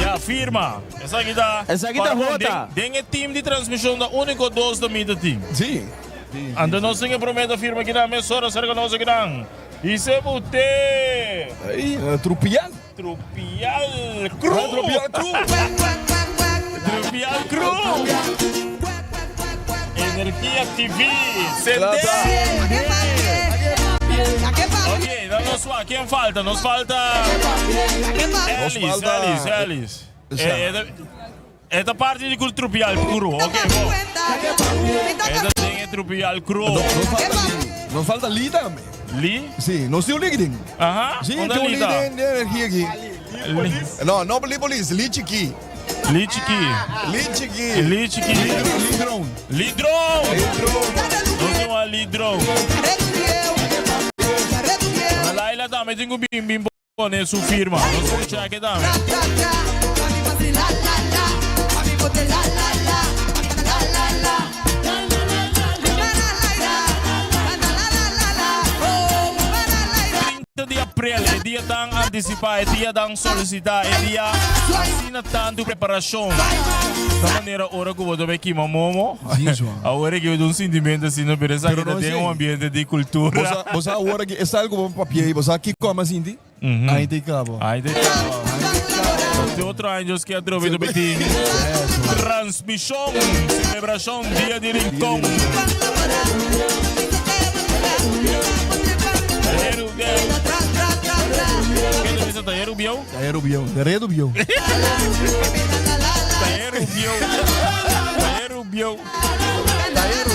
Ja, firma. Esaki ta. Esaki ta Jota. Den e team di transmision ta unico dos ta mi team. Sí. Anto nos tin e prome ta firma aki nan, mesora cerca nos aki nan. Dice usted. Ay, Trupial. Trupial Crew. Ah, Trupial Crew. Trupial Crew. Energia TV. Cende. Ok, dan nos wa. Ken falta? Nos falta Nos Ellis, falta- Ellis, Ellis. Sa. Eh, eh, e ta parti di ku Trupial Crew. Ok, bon. E ta den e Trupial Crew. Nos falta Lee tambe. Lee? Si, nos tin un Lee den. Aha, Si, unda tin un Lee Lee ta? den den energia aki. No, no Lee Police, Lee Chiki. Lee Chiki. Lee Chiki. Lee Chiki. Lee Drone. Lee Drone. Nos tin un Lee Drone. Na Laila tambe tin ku bin bin pone su firma. Nos por check tambe. Di april, e dia tan antisipá, e dia tan solisitá, e dia asina tantu preparashon. Ta manera ora ku bo ta bai kima momo, awor e kiba un sintimentu asina, pero esaki Pero ta no den esei. un ambiente di kultura. Bo sa, bo sa awor aki, e sal ku bo papia ei, bo sa kiko a sinti? Ai te kabo. Ai te kabo. Di otro años ke atrobe ta bai tin transmishon, selebrashon Dia di Rincon. Ken ta bisa Taheru Bieu? Taheru Bieu, Taheru Bieu. Taheru Bieu. Taheru Bieu. Taheru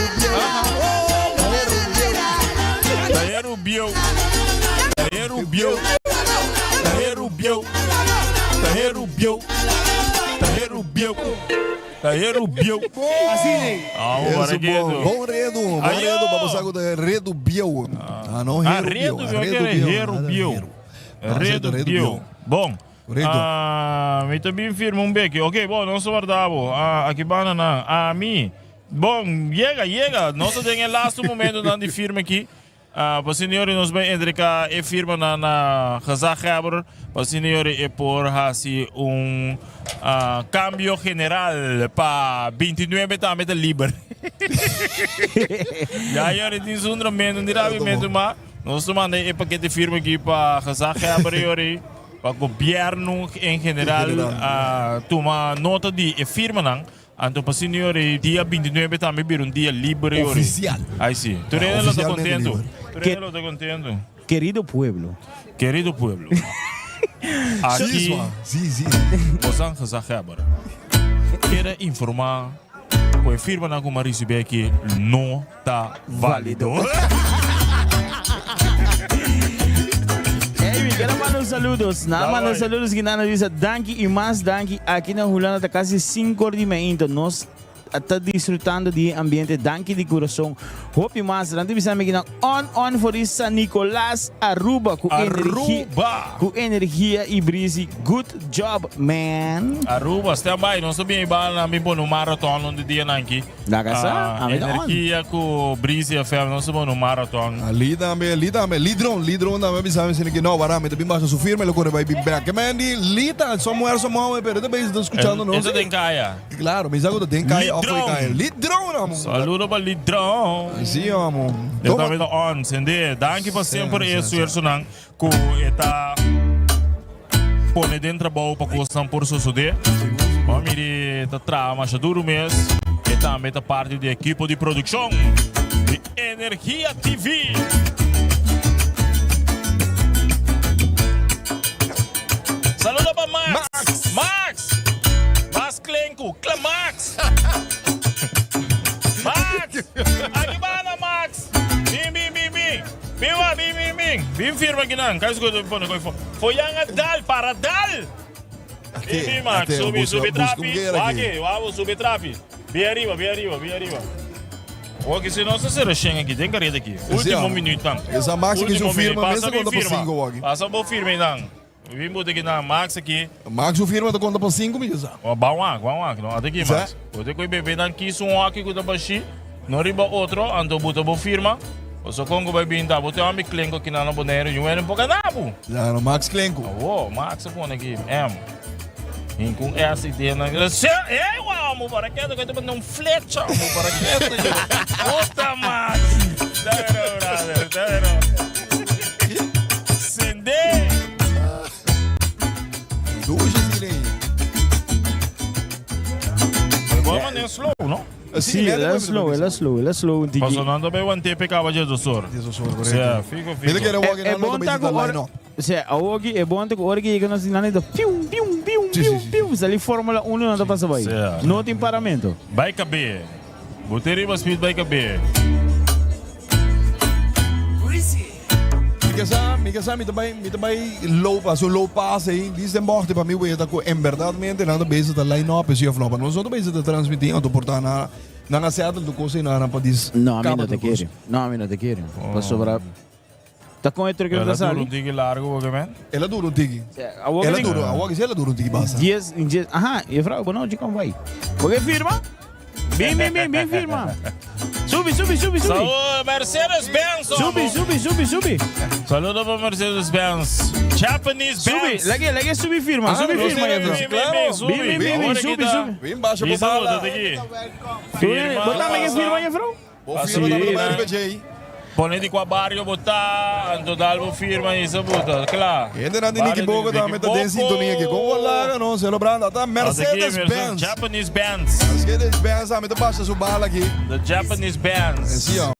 Bieu. Taheru Bieu. Taheru Bieu. Taheru Bieu. Taheru Bieu. Taheru Bieu. Ah, Eso, bom, bom redo, bom redo, vamos a de redo bieu. Ah, no, Ah, Heru redo Bieu, bieu, Redo que Bieu, Heru nada, Bieu. Heru. Ah, Redo Redo Bieu. Bieu. Bom. Redo. Ah, mi también firma un beque. Ok, bom, nos guardamos. Ah, aki banda nan. Ami. Bom, yega, yega. Nos ta den e laatste momento nan di firma aki. Ah, pa señori nos bay entrega e firma na na gezaghebber. Pa señori e por haci un ah, cambio general pa 29 tambe ta liber. Ya yori tin zundramento, un dirabimento, ma nos ta manda e pakete firma aki pa gezaghebber yori. Pa gobierno en general a tuma nota di e firmanan. Anto pa senior e dia 29 tambe bira un dia libre yori. Oficial. Ay si. Tur Ja, hende lo ta oficialmente contento. liber. Tur hende lo ta contento. Querido pueblo. Querido pueblo. Aki Si, si. bosan gezaghebber. Kere informa ku e firmanan ku mi a ricibi aki no ta válido. Hey, mi quiero mandar saludos. Nada Dale, manda bai. saludos que nada dice danki y más danki. Aquí na Hulanda ta casi 5 or di mainta. Nos ta disfrutando di ambiente. Danki di corazón. Hopi mas. Ranti bisa mi na on on for di San Nicolas Aruba ku energia Aruba. ku energia y brisi. Good job, man. Aruba, stand by. Nos ta bin ba na mi pone un marathon un di dia nan aki. Laga sa, Ah, ami ta on. energia ku Breezy FM, nos ta pone un marathon. Ah, Lee tambe, Lee tambe, Lee Drone, Lee Drone tambe bisa mi que no, bara, mi también basa su firma, lo corre vai be back. Man, di Lee ta somewhere, somewhere, pero también está escuchando, no? Eso den kaya. Claro, mi saco den kaya, Lee off Drone. kaya. Lee Drone, amo. Saludo pa Lee Drone. Si, amo. Eu tambe ta on, sende. Danki pa semper e esfuerzonan ku e ta pone den trabou pa kosnan por sosodé. Bo miri ta traha masha duru mes. E tambe ta parti di ekipo di produkshon di Energia TV. Saludo pa Max. Max! Max Klenku. Kla Max! Max! Aki banda Max! Bin, bin, bin, bin. Bin wa, bin, bin, bin. Bin firma akinan. Kai sku pone koi fo. Foyanga dal, para dal! Bin, bin, Max. ate, Subi, busca- subi busca trapi. un guera Wak, aki. wak, subi trapi. Bin ariba, bin ariba, bin ariba. Wak, si nos ta sera shen aki, den kareta aki. Ultimo ah. minuut nan. Esa Max aki Ultimo su firma minuut. Pasa mester bin konta pa firma. cinco, wak. Pasa bo firma nan. Bin bote aki nan, Max aki. Max su firma ta konta pa cinco mi sa. Oh, ba wak, ba wak, no. Ate aki, Sa? Max. Bote koi bebe nan kis un waki ku ta bashi. No riba otro, anto buta bo firma. Oso kongo bai bin ta. Bote ami klenko ki nan na Bonaire. Yung eren poka nabu. Ja, no, Max Klenko. Oh, Max pone aki. M. Hinkun S i D nan. Se, eh, wow, mo para quieto, que te manda un flecha, mo para quieto. Puta Max. Dale, brother, dale. Sende. Dushi sine. Vamos maneira slow, no? Si, Si, el a slow, el a slow, el a slow un tiki. Paso nan ta bay wan tepe caba dje sor. Correcto. Si, fico, fico. E bon ta cu ora, o awor aki e bon ta cu ora ki yega nos nan ta piu, piu, piu, piu, piu, sali Formula 1 nan ta pasa bay. No tin paramento. Bay cabe. Bo te riba speed bay cabe. Mi ke sa, mi ke sa, mi ta bai, mi ta bai low pass, un low pass ei, dis den bocht pa mi weta ku en berdadmente nan ta bezig ta line up esi of no, pa nos no ta bezig ta transmiti anto por ta na nan a settle tur kos ei nan pa dis No, ami kaba no ta tur kos. kere. No, ami no ta kere. Pasobra ta kon e truck El ta a dura sali. un tiki largo porque men. El a dura un tiki. Awor El a ki dura, awor ki si el a dura un tiki basta. Dies, dies, aha, juffrouw, bonochi, kom bai. Bo ke firma? Bin, bin, bin, bin firma. Subi, subi, subi, subi. Saúl, Mercedes Benz. Subi, subi, subi, subi. Saludo pa Mercedes Benz. Japanese Subi, Benz. lage, lage subi firma, Ah, subi no, firma, sí, juffrouw. bin, bin, bin, subi. Bin, bin, bin, Ahora subi, kita. subi. Bin basha Bisa bo bala. bo, taki. Firma, Bo tambe ke firma, juffrouw? Bo firma tambe ta bai riba djei. Pone di kua bario bo ta, anto dal bo firma i sa buta, kla. Hendenan di Niki Boko tambe ta den sintonia aki. Kon bo laga no, celebrando ata Mercedes Benz. Japanese Benz. Mercedes Benz tambe ta basha su bala aki. The Japanese Benz. Si, oh.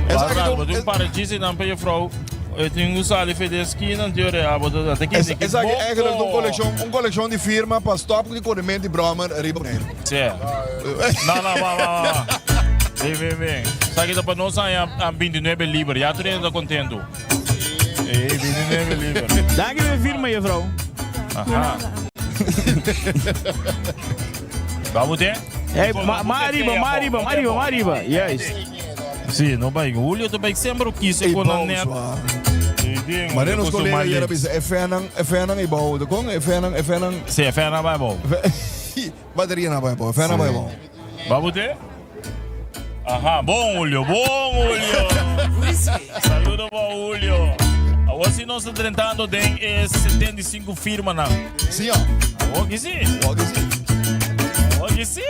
Esaki bo tin para djisi nan pa juffrouw. E tin ku sali fe di eskina, anto yore abo ta ata ki Niki Boko. Esaki eigenlijk un kolekshon, un kolekshon di firma pa stop di korement di brommer riba Boneiru. Sí. No, no, wa, wa, wa. Bin, bin, bin. Sa kita pa nos aña a 29 liber. Ya tur ta contento. Eh, 29 liber. Dank je firma, juffrouw. Aha. Vamos ter? Hey, ma, ma arriba, ma arriba, ma arriba, ma arriba. Juist. Sí, no bai. Julio te bai sempre kies Ei, kon bouw, net. zwaar. Maar nos collega hier bisa e fenan, e fenan e bouw. De kon, e fenan, e fenan. Sí, e fenan bai bouw. Bateria na bai bouw, e fenan bai bouw. Vamos ter? Aha, bon Julio, bon Julio. Saludo pa Julio. Awor si nos ta drentando den e 75 firmanan. Sí, ja. Awor ki si. Awor ki si. Awor ki si.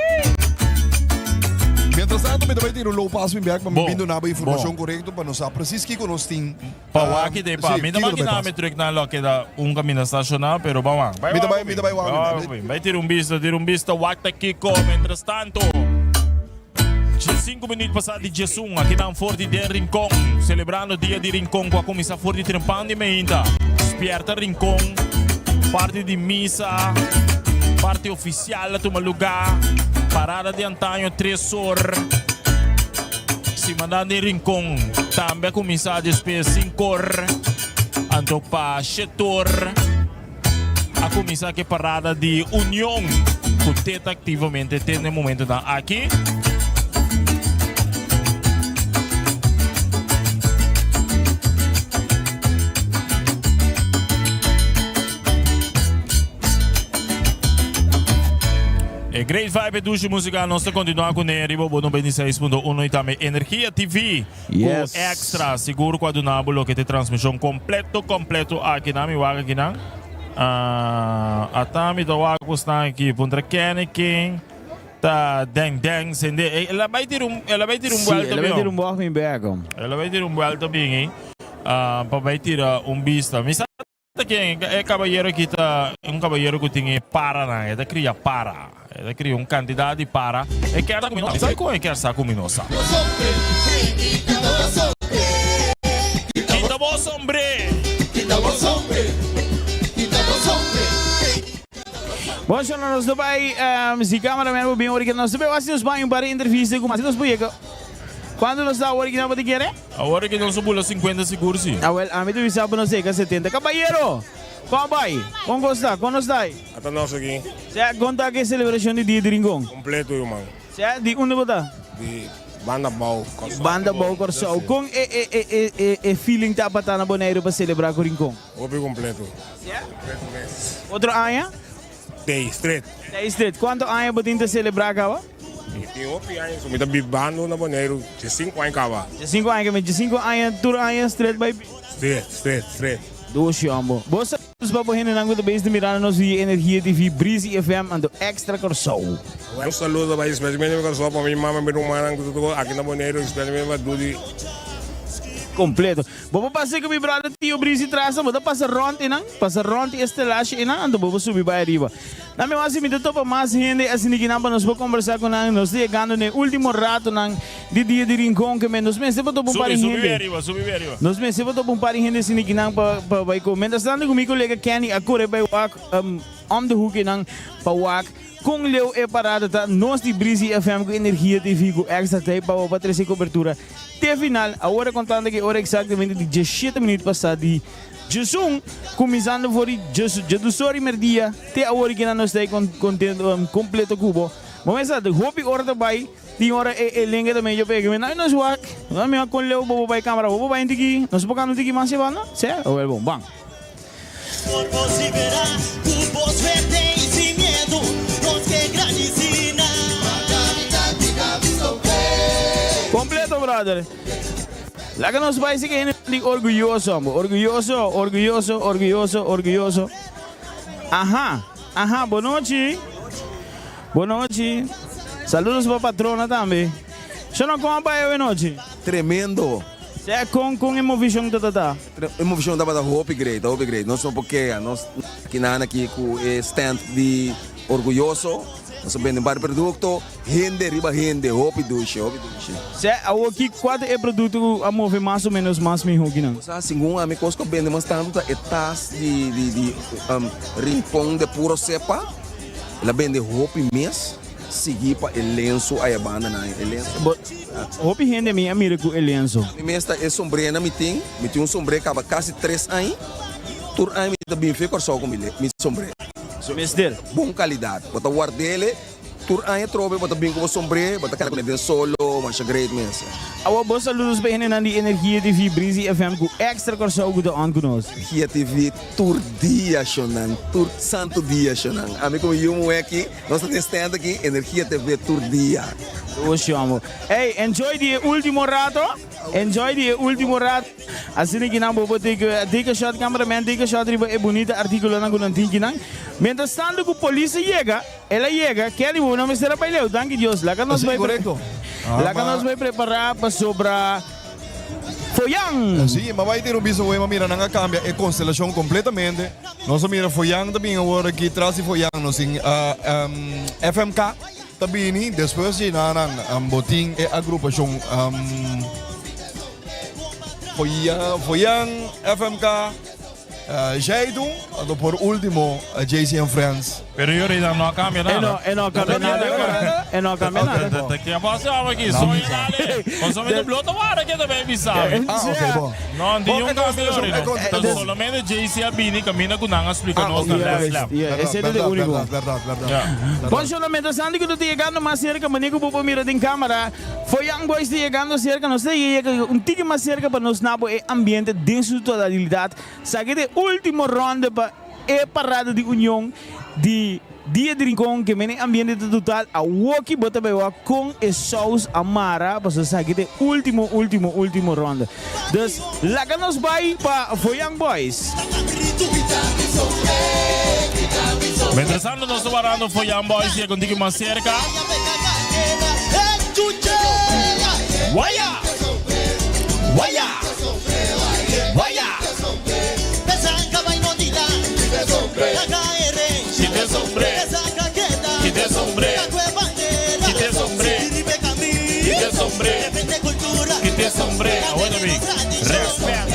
Mientras tanto, mi ta bai tira un low pass mi bek pa mi Bon, bin duna bo informacion bon. korekto pa nos sa precies kiko nos tin. Pa wak de pa. Sí, Mi ta kiko ta bai makina pasa. mi truck na loke da un camina staciona, pero ba wak. Bai Mi ta wak, bai, mi ta bai wak, Bai mi wak, bai. bai. Bai tira un bista, tira un bista, wak ta kiko. Mientras tanto, 5 minuut pasa di 11, aki nan for di den Rincon, celebrando dia di Rincon cu a cuminsa for di trempan di meinta. Spierta Rincon, parti di misa, parti oficial a tuma lugar, parada di antaño tres or. Simannan di Rincon tambe a kuminsá despues sinkor, anto pa shetor a kuminsá ku e parada di Union ku te ta aktivamente te na e momentonan aki. E great vibe e dushi musica nos ta continua cu ne riba bo 96.1 y tambe Energia TV Yes. cu extra sigur cu a duna bo loke te transmision completo completo aki na mi wak aki nan Ah, ata mi ta wak cu snan aki puntra Kenny King ta deng deng sende Eh, el a bay tira un el a bay tira un Sí, vuelta el a bay bien. tira un bocht mi bek. El a bay tira un vuelta bien eh. Ah, pa bay tira un bista mi sa Ta ken? E kabayero aki ta un kabayero ku tin e paranan. E ta kria para. E ta kria un kantidat di para. E kier sa ku mi no sa. Kon e kier sa ku mi no sa? Kita bo sombré! Bon, shona, nos ta bai, si cameraman bo bin ora ki nos ta bai wasi nos bai un par di entrevista ku mas nos por yega. Cuanto nos ta awor ki nan bo ta kere? Awor ke nos a bula 50 sigur si. Awel, ami ta bisa bo nos yega 70. Kabayero! Kon a bai? Kon kos ta? Kon nos ta ai? Ata nos aki. Sea, kon ta ke selebrashon di Dia di Rincon? Kompleto, ruman. Sea, di unda bo ta? Di Banda Bou, Kòrsou. Banda Bou, Kòrsou. Kon e e e e e e feeling ta pa ta na Boneiru pa selebrá ku Rincon? Hopi kompleto. Sea? Kompleto mes. Otro aña? Tei Street. Tei Street. Kuantu aña bo tin ta selebrá kaba? Mi tin hopi aña so mi ta bibando na Boneiru djesinku aña kaba. Djesinku aña kaba. Djesinku aña tur aña Street bai bin? Street, Street, Street. Dushi hombo. Bo sa pa bo hendenan ku ta bezig ta mirando nos via Energia TV, Breezy FM anto Extra Kòrsou. Un saludo bai especialmente pa Kòrsou pa mi mama, mi rumannan ku ta tur aki na Boneiru especialmente pa Dudi. Kompleto. Bo por pasa ku mi brother Tio Breezy tras nan, bo ta pasa rònt einan, pasa rònt e estelashe einan anto bo por subi bai ariba. Na mi wasi mi ta topa mas hende asina ki nan pa nos por kombersá ku nan. Nos ta yegando na e último ratonan di Dia di Rincon ke men nos mester por topa un par Subi, di subi hende. ariba, subi ariba. Nos mester por topa un par di hende asina ki nan pa pa bai ku. Mientras tanto ku mi kolega Kenny a kore bai wak om de hoek einan pa wak kon leu e parada ta. Nos di Breezy FM ku Energia TV ku Extra ta ei pa bo pa trese kobertura te final. Awor kontando ku e ora eksaktamente di diesshete minuut pasá di Djesun, kuminsando for di djedusor di merdia te awor ki nan nos ta ei kontento kompleto ku bo. Bo mester sa hopi ora ta bai, tin ora e e lenga ta medio pega. Mi nan nos wak, nos mi wak kon leu bo por bai kamera, bo por bai un tiki, nos por kanta un tiki mas e banda? Sè? Awel bon, ban. Kompleto brother. Laga nos bai si ke hende di orguyoso ambo. Orguyoso, orguyoso, orguyoso, orguyoso. Aha, aha, bonochi. Bonochi. Saludos pa patrona tambe. Shono kon a bai awe nochi? Tremendo. Sea kon kon e movishon ta ta? E movishon tabata hopi great, hopi great. Nos no por keha. Nos kinan aki ku e stand di Orguyoso. Nos a bende un par di produkto. Hende riba hende, hopi dushi, hopi dushi. Sè, awor ki kua ta e produkto ku a move mas o menos mas mihó ki nan? Sa, segun ami kos ku a bende mas tantu ta e tas di di di Rincon de Puro Cepa. El a bende hopi mes, sigui pa e lenso aya banda nan, e lenso. Bo, hopi hende mi a mira ku e lenso. Mi mes ta e sombrenan mi tin, mi tin un sombré kaba kasi tres aña, tur aña mi ta bin fe Kòrsou ku mi mi sombré. Mester. Bon kalidat, bo ta ward'ele. Tur aña trobe bo ta bin ku bo sombré, bo ta keda kuné den solo, masha great mes. Awor bo saludos pa e hendenan di Energia TV, Breezy FM ku Extra Kòrsou ku ta on ku nos. Energia TV tur dia shownan, tur santu dia shownan. Ami ku mi yu muhé aki, nos ta den stand aki, Energia TV tur dia. Dushi amo. Ey, enjoy di e ultimo rato, enjoy di e ultimo rato. Asina ki nan bo por take take a shot cameraman, take a shot riba e bunita artíkulonan ku nan tin kinan. Mientras tanto ku polis a yega. El a yega, Kelly bo no mester a bai leu, danki Dios, laga nos Sí, bai korekto. Laga nos bai prepará pasobra Foyan! Sí, ma bai tira un bista awor, ma mira nan a kambia e konstelashon kompletamente. Nos a mira Foyan ta bin awor aki, tras di Foyan nos tin FMK ta bini, despues di nan nan bo tin e agrupashon Foyan, Foyan, FMK. Jaidu, anto por ultimo JC and Friends. Pero yo Rida no a cambia nada. E no a cambia nada. E no a cambia nada. Te ke pasa aki? Soy dale. Consomme de blote wara ke tambe mi sabe. Ah, ok, bon. No, di un cambio Rida. Solamente JC a bini camina cu nan a splica nos na les lab. Yeah, ese ta de unico. Berdad, berdad, berdad. Bon, shona, mientras tanto cu ta yegando mas cerca, mane cu bo por mira den camara. Foyan Boys ta yegando cerca, nos ta yega un tiki mas cerca pa nos na bo e ambiente den su totalidad. Saki ta e ultimo ronde pa e parada di union di Dia di Rincon ke mene ambiente ta total. Awoki bo ta bay wak con e saus a mara pasobra saki ta e ultimo ultimo ultimo ronde. Dus laga nos bay pa Foyan Boys. Mientras tanto nos ta warando Foyan Boys yega un tiki mas cerca. Waya! Waya! Waya! Quita sombré. Quita sombré. Quita sombré. Quita sombré. Quita sombré. Awor mi. Respect.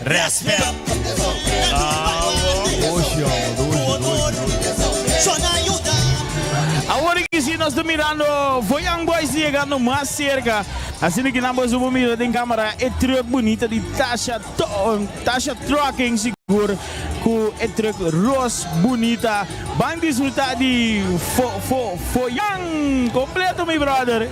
Respect. Awor ki si nos ta mirando Foyan Boys ta yegando mas cerca. Asina ki nan bo subo mira den camara e truck bunita di Tasha Tasha Trucking sigur cu e truck ros bunita. Ban disfruta di fo fo Foyan completo mi brother.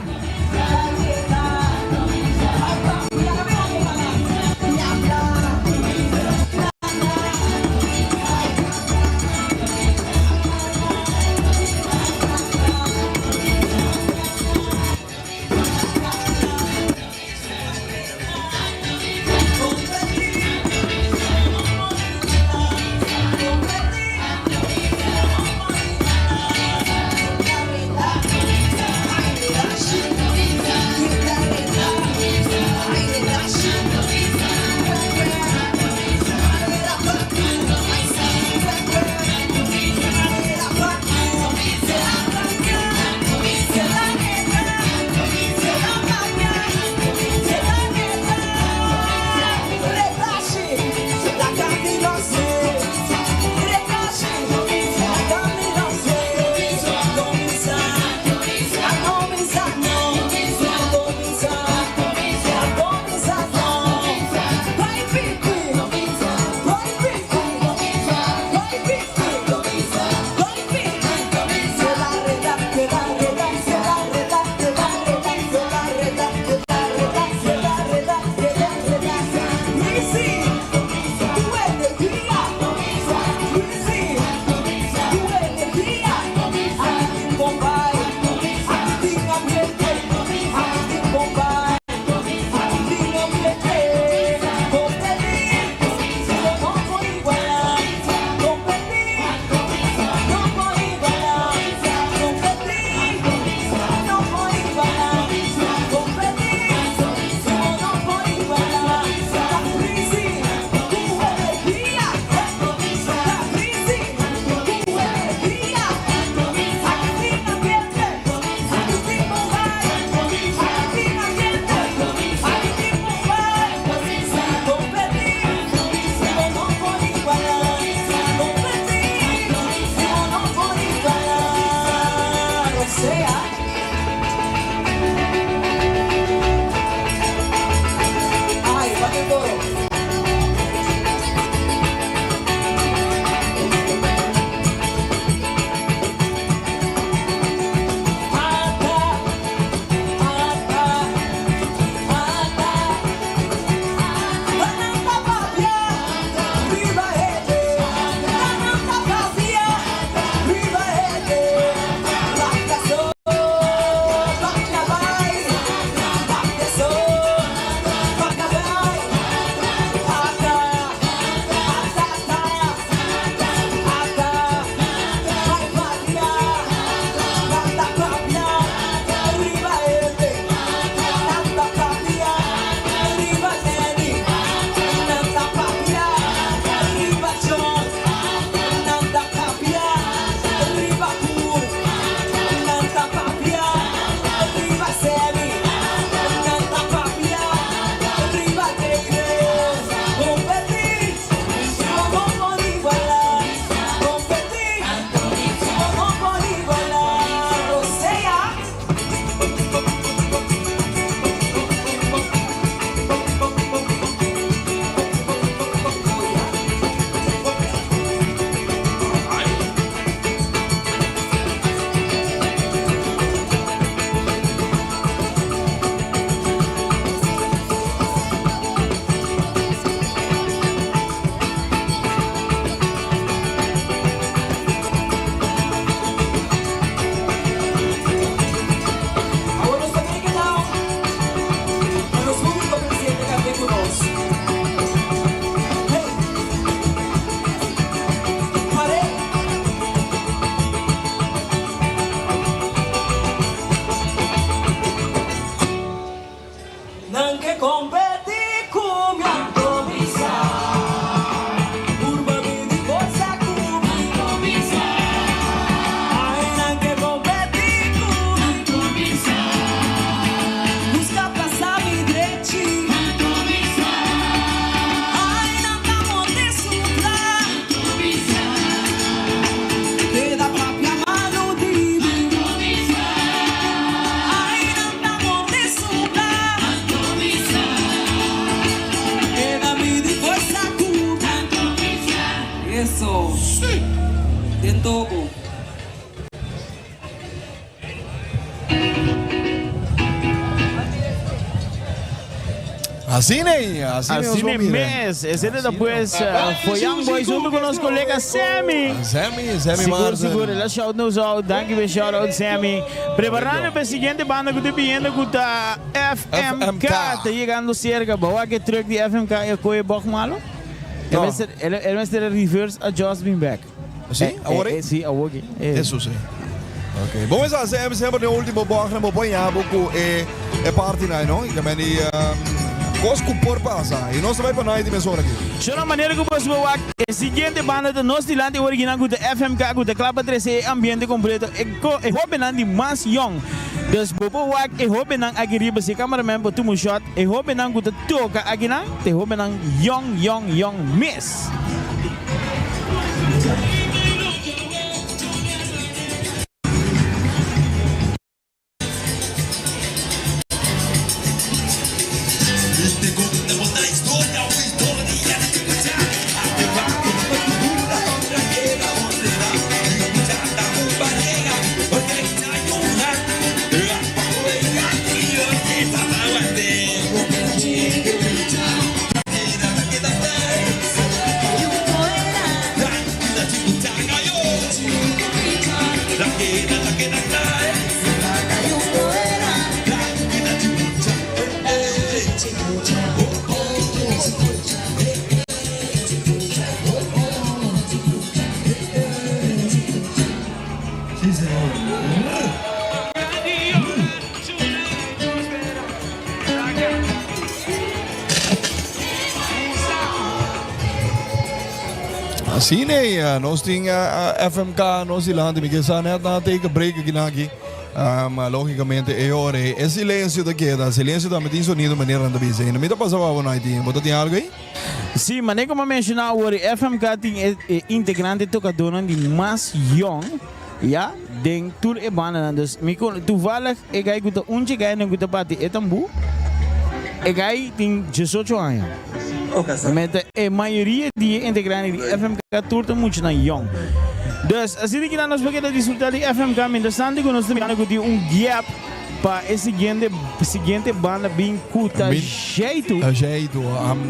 Asina ei, asina ei Asina mes, esei ta pues Foyan Boys hunto ku nos kolega Sammy. Sammy, Sammy Sigur, Maarten. sigur, el a shout nos out. Danki pa e shout out, Sammy. Preparando pa e siguiente banda ku ta biniendo ku ta FMK. Ta yegando serka. Bo wak e truck di FMK e koe bog malo? No. El mester a reverse adjust bin bek. Si? Awor ei? Si, awor aki. Eso si. Ok. Bon mesa, Sam, semper den ultimo bog bo por yabo ku e e party nai, no? I tambe di kos ku por pasa. I nos ta bai pa nai di mesora aki. Shona manera ku boso por wak e siguiente banda ta nos dilanti original ku ta FMK ku ta kla pa trese e ambiente kompleto e ko e hobennan di mas yong. Dus bo por wak e hobennan aki riba si e cameraman por tuma un shot e hobennan ku ta toka akinan ta e hobennan yong yong yong mes. Asina ei, nos tin FMK nos dilanti. Mi ke sa net nan a take a break aki nan aki. Ma logicamente e ora ei e silencio ta keda. Silencio tambe tin sonido manera nan ta bisa. I no mi ta pasa pa bo no Haiti. Bo ta tin algo ei? Sí, manera como a menciona awor e FMK tin e integrante tocadornan di mas yong, ya, den tur e bandanan. Dus mi con toevallig e guy cu ta un dje guynan cu ta bati e tambú, e guy tin diesocho aña. Meta e mayoria di e integrante di FMK tur ta muchanan yong. Dus asina ki nan nos por keda disfruta di FMK mientras tanto cu nos ta mirando cu tin un gap pa e siguiente siguiente banda bin cu ta Jeitu. Jeitu.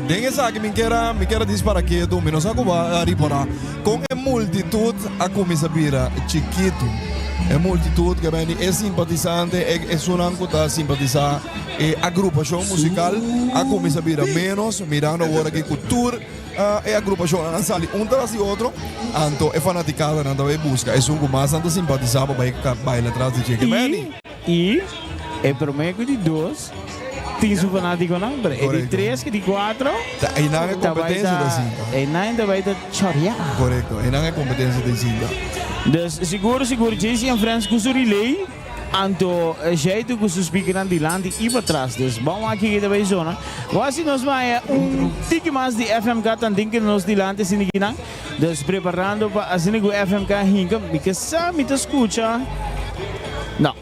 Den esaki mi kier a mi kier a dispara ketu, mi no sa cu bo a ripora con e multitud a cuminsa bira chikitu. E multitud ke beni e simpatisante, e esunnan cu ta simpatisa e agrupacion musical a cuminsa bira menos, mirando awor aki cu tur e agrupacionnan a sali un tras di otro, anto e fanaticadanan ta bay busca esun cu mas nan ta simpatisa pa bay baila tras di dje. Ke beni. I e promé ku di dos tin su fanátikonan, pero e di tres ku di kuatro Ta einan e ta bai kompetensia ta ta sinta. einan ta bai ta chòriá. Korekto, einan e kompetensia ta sinta. Dus sigur sigur JC and Friends ku su relay, anto Jaitu ku su speakernan dilanti i patras. Dus ban wak kiko ta bai zona. Wak si nos maya un tiki mas di FMK tantin ku nos dilanti asina kinan. Dus preparando pa asina ku FMK hinka, mi ke sa mi ta skucha. No.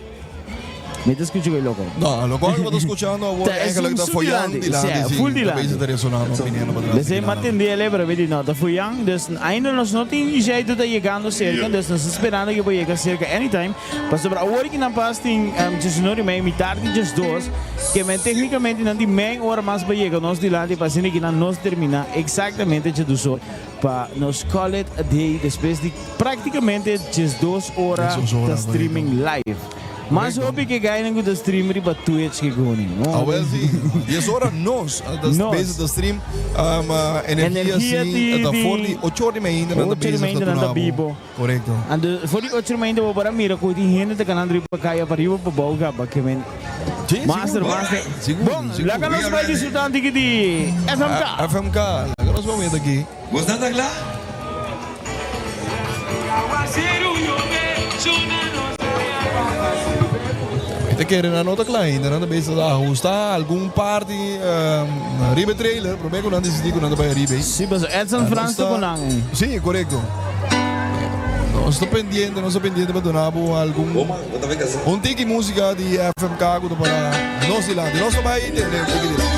Mi ta skucha ku e loko. No, lo cual bo ta skuchando awor Ta eigenlijk ta esun su foyan dilanti. dilanti, Sí, sí. full Ta dilanti. bezig ta resonando biniendo pa tras Desde di m'a kinan. tende el pero mi di no, ta foyan. Dus ainda nos no tin jeito ta yegando serka, dus nos ta esperando ke por yega serka anytime. Pasobra awor ki nan pas tin diesunor i mei, mitar di diesdos, ke men teknikamente nan tin mei ora mas pa yega nos dilanti pa asina ki nan nos termina eksaktamente djesdusor pa nos call it a day despues di praktikamente 12 ora ta streaming live. Mas hopi ke gainan ku ta stream riba Twitch ke koning. Awel si, dies ora nos ta bezig ta stream energia si ta for di ocho or di mainta nan ta bezig ta tuna bo. Korekto. Anto for di ocho mainta bo por a mira ku tin hende ta kanando riba kaya pa riba pa bou kaba ke men Master, master. Bon, laga nos bai disfruta un tiki di FMK. FMK, laga nos bai wet aki. Bosnan ta kla? Mi ta kere nan no ta kla ainda, nan ta bezig ta ahusta algun parti riba e trailer prome ku nan disidi ku nan ta bai ariba ei. Sí, pasobra Edson Frans ta ku nan ei. Sí, korekto. Nos ta pendiente, nos ta pendiente pa duna bo algun un tiki musika di FMK ku ta para nos dilanti. Nos ta bai tende un tiki di nan.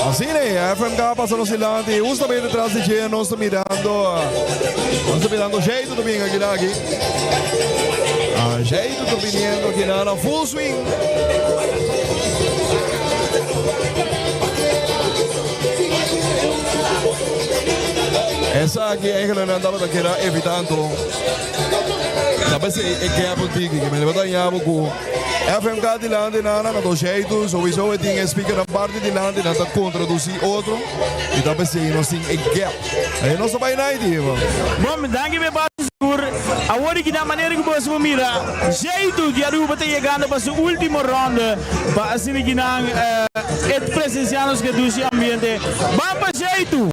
Asina e, FMK pasa nos dilanti, justamente tras di dje nos ta mirando, nos ta mirando Jeito ta bin aki aki. Ah, Jeito ta viniendo aki na full swing. Esaki eigenlijk nan tabata keda evitando. Ta p'esei e gap un tiki. Ke men ta yama ku FMK dilanti nan nan anto Shaitu sowieso e tin e speakernan parti dilanti nan ta kontradusi otro i ta p'esei nos tin e gap. Ei nos ta bai naiti. Bon, danki p'e base sigur. Awor di kina manera ku boso por mira, Shaitu di Aruba ta yegando pa su ultimo ronde pa asina kinan e presencia nos ke dushi ambiente. Ban pa Shaitu!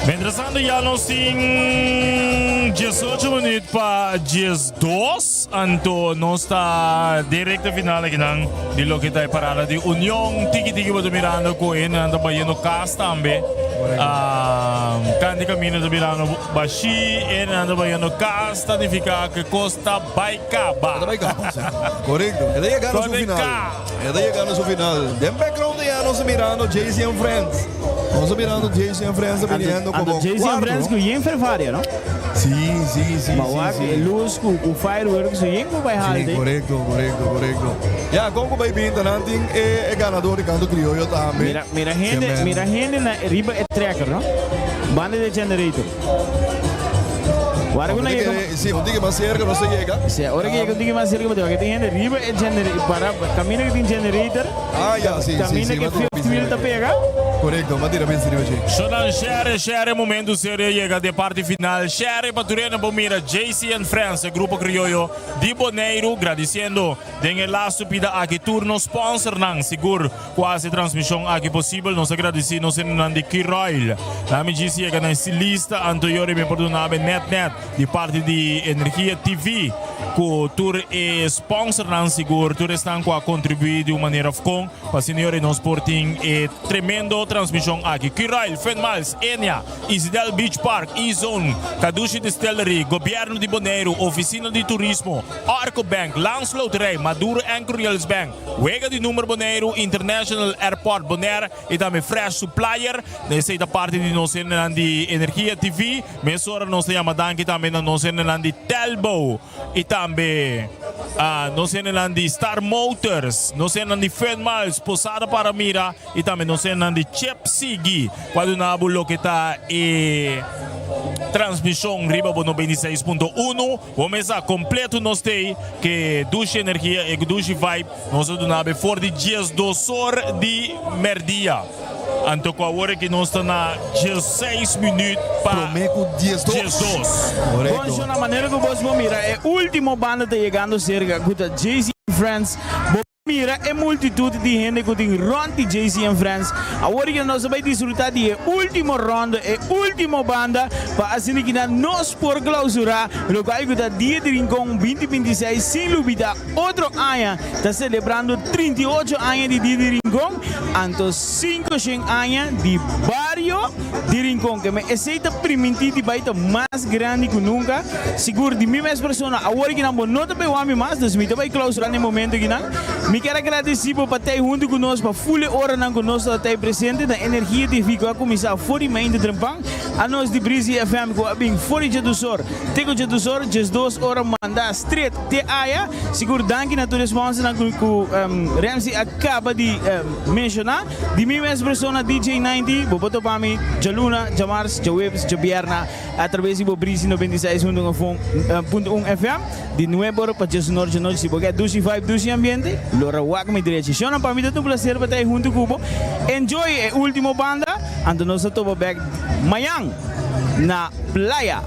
Mientrastanto ya nos tin 18 minuut pa 12, anto nos ta den recta final akinan di loke ta e parada di Union. Tiki tiki bo ta mirando cu hendenan ta bayendo cas tambe. Ah, Candy Camino ta mirando bashi, hendenan ta bayendo cas, ta nifica cu e cos ta bay caba. Ta bay caba, si. Correcto. E ta yegando su final. E ta yegando su final. Den background ya nos ta mirando Jay-Z and Friends. Nos ta mirando Jay-Z and Friends ta biniendo Anto como Jay-Z and cuarto. Friends cu yen fervaria, no? Sí, sí, sí, Ma sí, wak sí. e luz cu cu fireworks cu yen cu bay Sí, halte. correcto, correcto, correcto. Ya, con cu bay binta nan tin e, e ganador di canto criollo tambe. Mira, mira hende, Kemben. mira hende na riba e trekker, no? Banda di e generator. Wara cu nan yega ma- Sí, un tiki mas cerca nos ta yega. Sí, ora cu yega un tiki mas cerca, bo ta wak tin hende riba e generator, para caminda cu tin generator. Ah, ya, sí, sí, Caminda sí, cu m'a tira fifth bisa wheel riba ta dje. pega. Correcto, m'a tira bisa riba dje. Shonan share, share e momento serio a yega den parti final. Share pa tur hende por mira JC and Friends, e grupo crioyo di Boneiru, gradiciendo den e lastu pida aki tur nos sponsornan. Sigur cu a haci e transmision aki posibel. Nos a gradici nos hendenan di Curoil. Lami djis yega na e lista, anto yori mi por duna abe net net di parti di Energia TV cu tur e sponsornan sigur, tur esnan cu a contribui di un manera of con pa asina yori nos por tin e tremendo transmision aki. Curoil, Fun Miles, Enia, Isidel Beach Park, E-Zone, Kadushi Distillery, Gobierno di Boneiru, Oficina di Turismo, Arco Bank, Landsloterij, Maduro en Curiels Bank, Wega di Number Boneiru, International Airport Bonaire y tambe Fresh Supplier. Esey ta parti di nos hendenan di Energia TV. Mesora nos ta yama danki tambe na nos hendenan di Telbo y tambe nos hendenan di Star Motors, nos hendenan di Fun Miles, Posada Para Mira y tambe nos hendenan di Chip Sigui cu a duna bo loke ta e transmision riba bo 96.1. Bo mesa completo nos tei ke dushi energia e dushi vibe nos a duna be for di 12 or di merdia. Anto cu awor aki nos ta na 16 minuut pa Prome cu 12. 12. Bon shona manera cu bos por mira e ultimo banda ta yegando cerca cu ta Jay-Z and Friends. Bo Mira e multitud di hende cu tin rond di JC and Friends. Awor cu nos ta bay disfruta di e ultimo ronde, e ultimo banda, pa asina ki nan nos por clausura locual cu ta Dia di Rincon 2026 sin lubida otro aña ta celebrando 38 aña di Dia di Rincon, anto 500 aña di Bario di Rincon. Keme esey ta priminti di bay ta mas grandi cu nunca. Sigur di mi mes persona, awor kinan bo no ta bay wak mi mas, dus mi ta bay clausura na e momento kinan. Mi kier a gradeci bo pa tey hunto cu nos pa ful e oranan cu nos ta tey presente na Energia TV cu a cuminsa for di mainta trempan, a nos di Breezy FM cu a bin for di djedusor te cu djedusor, djesdos ora manda stret te aya. Sigur danki na tur e sponsornan cu cu Ramsey a caba di menciona. Di mi mes persona DJ 90, bo por topa mi djaluna, djamars, djahueves, djabierna. a traves di bo Brisi 96.1 FM di nuebe ora pa diesunor djanochi. Si bo ke dushi vibe, dushi ambiente, lora wak mi drechi. Shona, pa mi ta un placer pa ta ei huntu ku bo. Enjoy e ultimo banda, anto nos ta topa bek mañan na playa.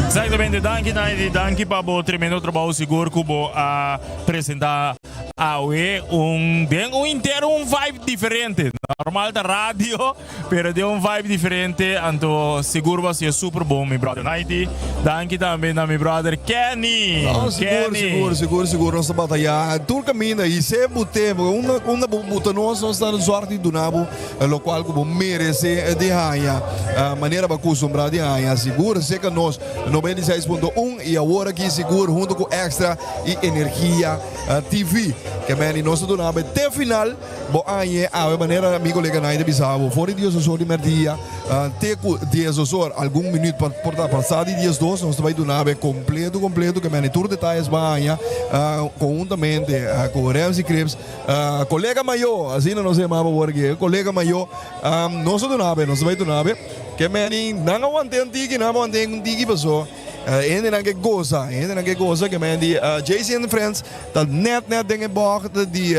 Exactamente, danki Naidi, danki pa bo tremendo trabou sigur ku bo a presenta awe un den un intero un vibe diferente. Normal ta radio, pero den un vibe diferente, anto sigur bo a hacié super bon mi brother Naidi. Danki tambe na mi brother Kenny. No, sigur, Kenny. sigur, sigur, sigur. Nos ta bataya tur caminda y se bute, porque unda, unda bo buta nos, nos ta zorg di duna bo locual cu bo merece di haña, manera bo a custumbra di haña. Sigur, seca nos 96.1 y awor aki sigur hunto cu Extra y Energia TV. Ke meni nos ta duna bo te final. Bo añe awe manera mi colega Nay ta bisa bo, for di dies or di merdia te cu dies or, algun minuut pa por ta pasa di dies dos, nos ta bay duna bo e completo completo ke meni tur detayes bo a haña conhuntamente cu Ramsey Cripps, colega mayo, asina nos ta yama bo awor aki, colega mayo, nos ta duna bo, nos ta bay duna bo ke meni nan a wante un tiki, nan a wante un tiki paso. E hendenan ke goza, e hendenan ke goza ke men di JC and Friends ta net net den e bocht di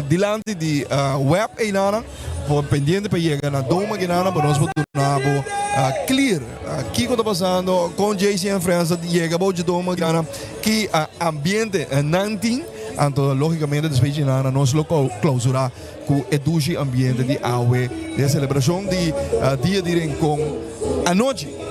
dilanti di web einanan por pendiente pa yega na Dome akinanan pa nos por duna bo clear kiko ta pasando kon JC and Friends ta yega bo dje Dome akinanan ki ambiente nan tin anto logicamente despues dje nos lo clausura ku e dushi ambiente di awe den selebrashon di Dia di Rincon anochi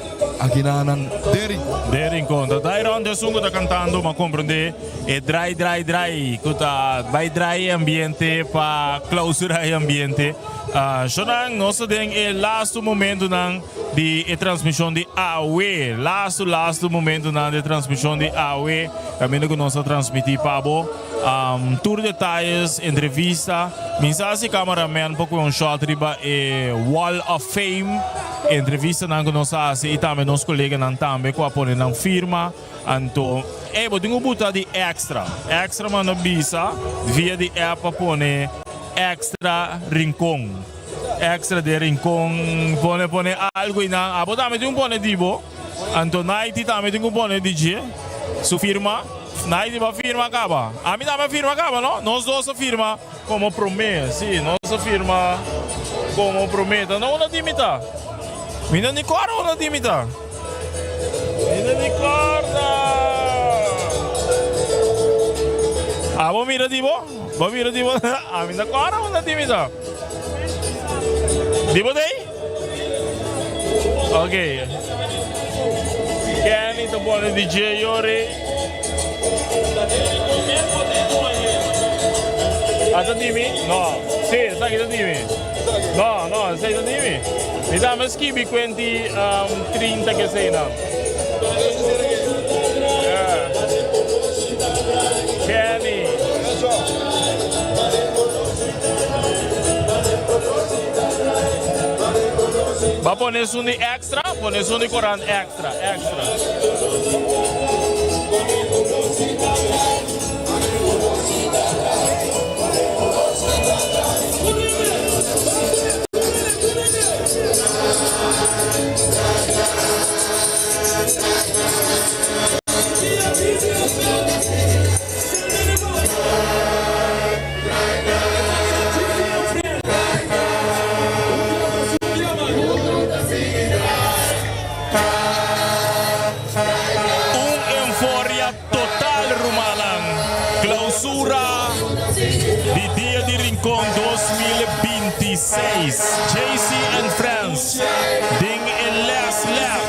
aki na nan den Rincon. Den Rincon ta Dairon esun ku ta kantando ma komprende e drai drai drai ku ta bai drai e ambiente pa klausura e ambiente. Shonan nos ta den e lastu momentunan di e transmishon di awe lastu lastu momentunan di e transmishon di awe kaminda ku nos ta transmiti pa bo. Tur detayes, entrevista. Mi sa si cameraman por coge un shot riba e Wall of Fame, entrevistanan cu nos a haci y tambe nos coleganan tambe cu a pone nan firma. Anto, ey, bo tin cu buta di extra. Extra manda bisa via di app pa pone extra Rincon. Extra de Rincon, pone pone algo y nan. Abo tambe tin cu pone di bo. Anto Naiti tambe tin cu pone di dje su firma. Naiti bo a firma caba? Ami tambe a firma caba no? Nos dos a firma como prome. Si, nos a firma como prome. Ta no unda di mi ta? Mi no ni corda unda di mi ta. Mi no ni corda. Abo mira di bo? Bo mira di bo? Ami no corda unda di mi ta. Di bo t'ey? Ok. Kenny ta pone DJ Yori. Ah, ta di mi? No. Sí, esaki ta di mi. No, no, esei ta di mi. Mi tambe skibi kuenti um, 30 ke sei nan. Yeah. Kenny. Ba pone esun di extra, pone esun di korant extra, extra. Un euforia total rumannan. Clausura di Dia di Rincon 2026. JC and Friends den e last lap.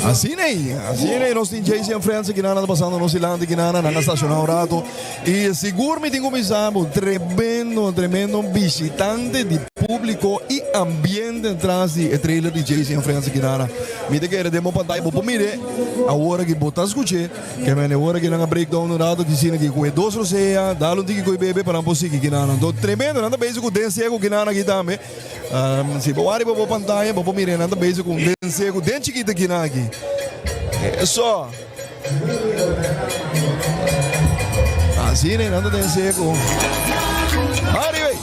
Asina ei, asina ei nos tin Jay-Z and Friends aki nan, nan ta pasando nos dilanti aki nan, nan a staciona un rato. Y sigur mi tin cu bisa bo, tremendo, tremendo bishitante di publico y ambiente tras di e trailer di Jay-Z and Friends aki nan. Mi ta kere den bo pantaya, bo por mire awor aki bo ta scuche, ke men awor aki nan a break down un rato aki asina aki cu e dos rosea, dal un tiki cu e bebe pa nan por sigui aki nan. Anto tremendo, nan ta bezig cu den seco aki nan aki tambe. Si bo wak riba bo pantaya bo por mira nan ta bezig ku un den seku den chikito kinan aki. Eso. Asina nan ta den seku. Ariba ei.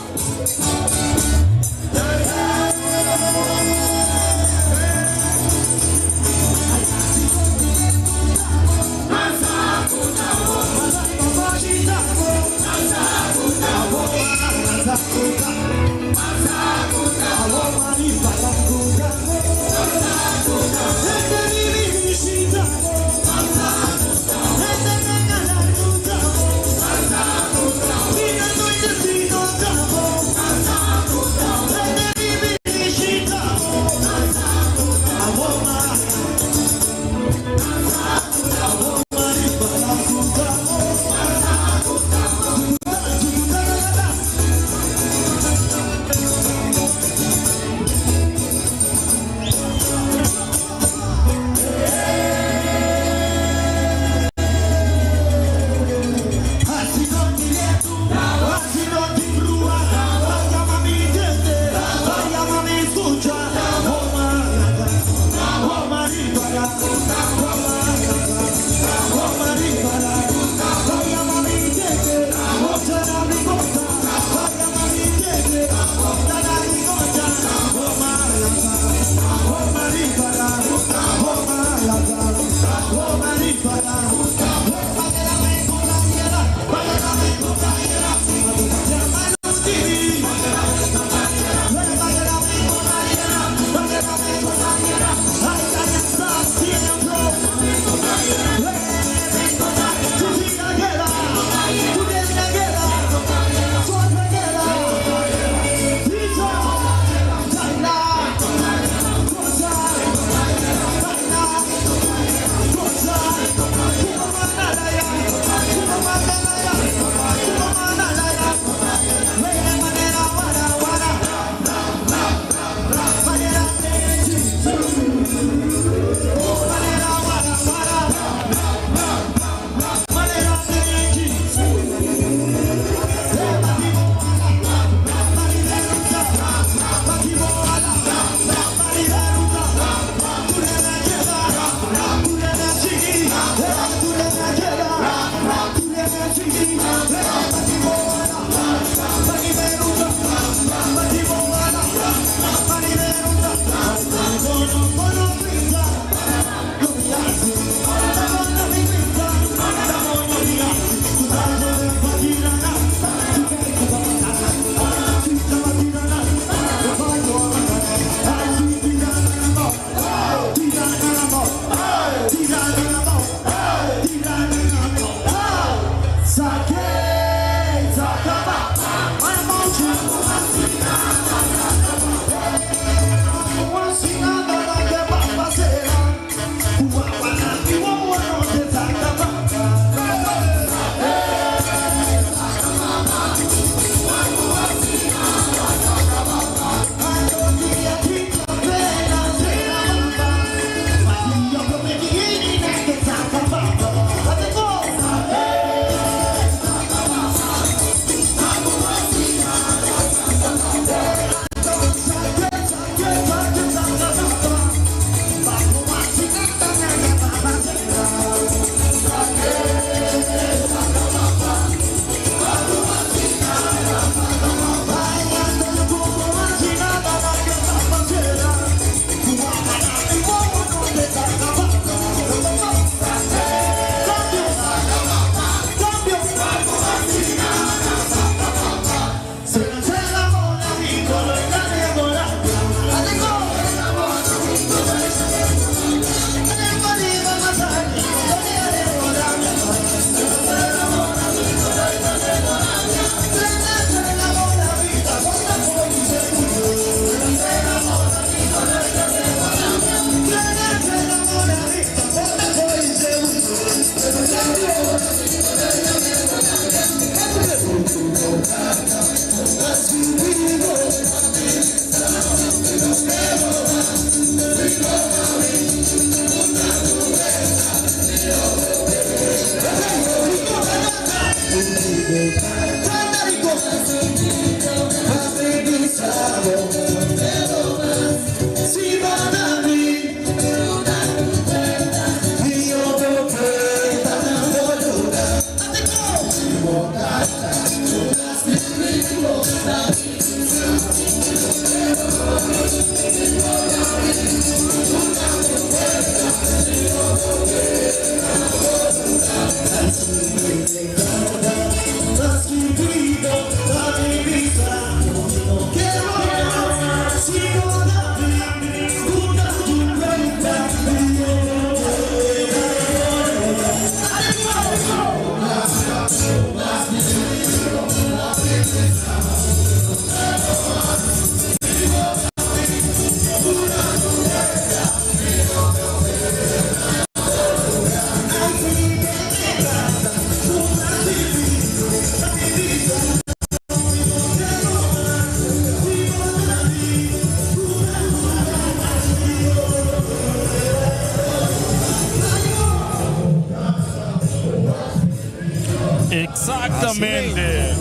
Exactamente.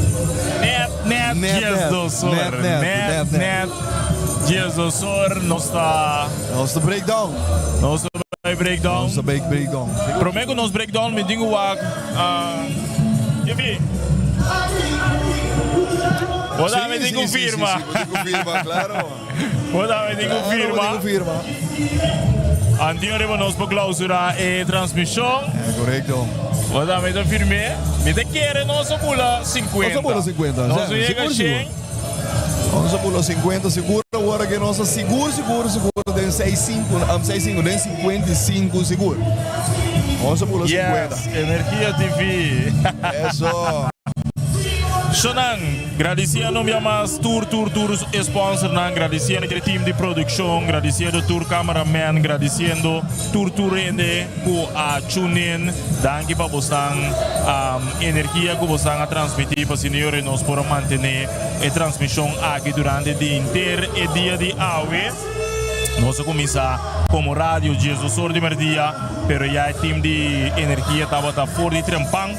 Net, net, Net, dies net. dos or. Net, net, Net, net, net. Dies dos or. Nos ta. Nos ta breakdown. Nos ta bay breakdown. Nos ta bay breakdown. Prome cu nos breakdown mi tin cu wak. ah, Jefi. Bo Sí, dame tin sí, cu sí, sí, firma. sí, bo tin cu firma, claro. Bo dame tin cu Claro, bo firma. tin cu firma. Antio riba nos por clausura e transmision. Correcto. Bo dame ta firme. Mi ta kere nos a bula 50. Nos a bula 50. Nos a sí, yega sigur, 100. sigur. Nos a bula 50 sigur awor que nos a sigur sigur sigur den 65 um, 65 den 55 sigur. Nos a bula 50. Yes, Energia TV. Eso. Shonan, gradiciendo un bia mas tur tur tur sponsornan, gradiciendo e team di produccion, gradiciendo tur cameraman, gradiciendo tur tur hende cu a tune in. Danki pa bosnan um, energia cu bosnan a transmiti pa asina nos por a mantene e transmision aki durante di henter e dia di awe. Nos a cuminsa como radio 12 or di merdia, pero ya e team di Energia tabata for di trempan,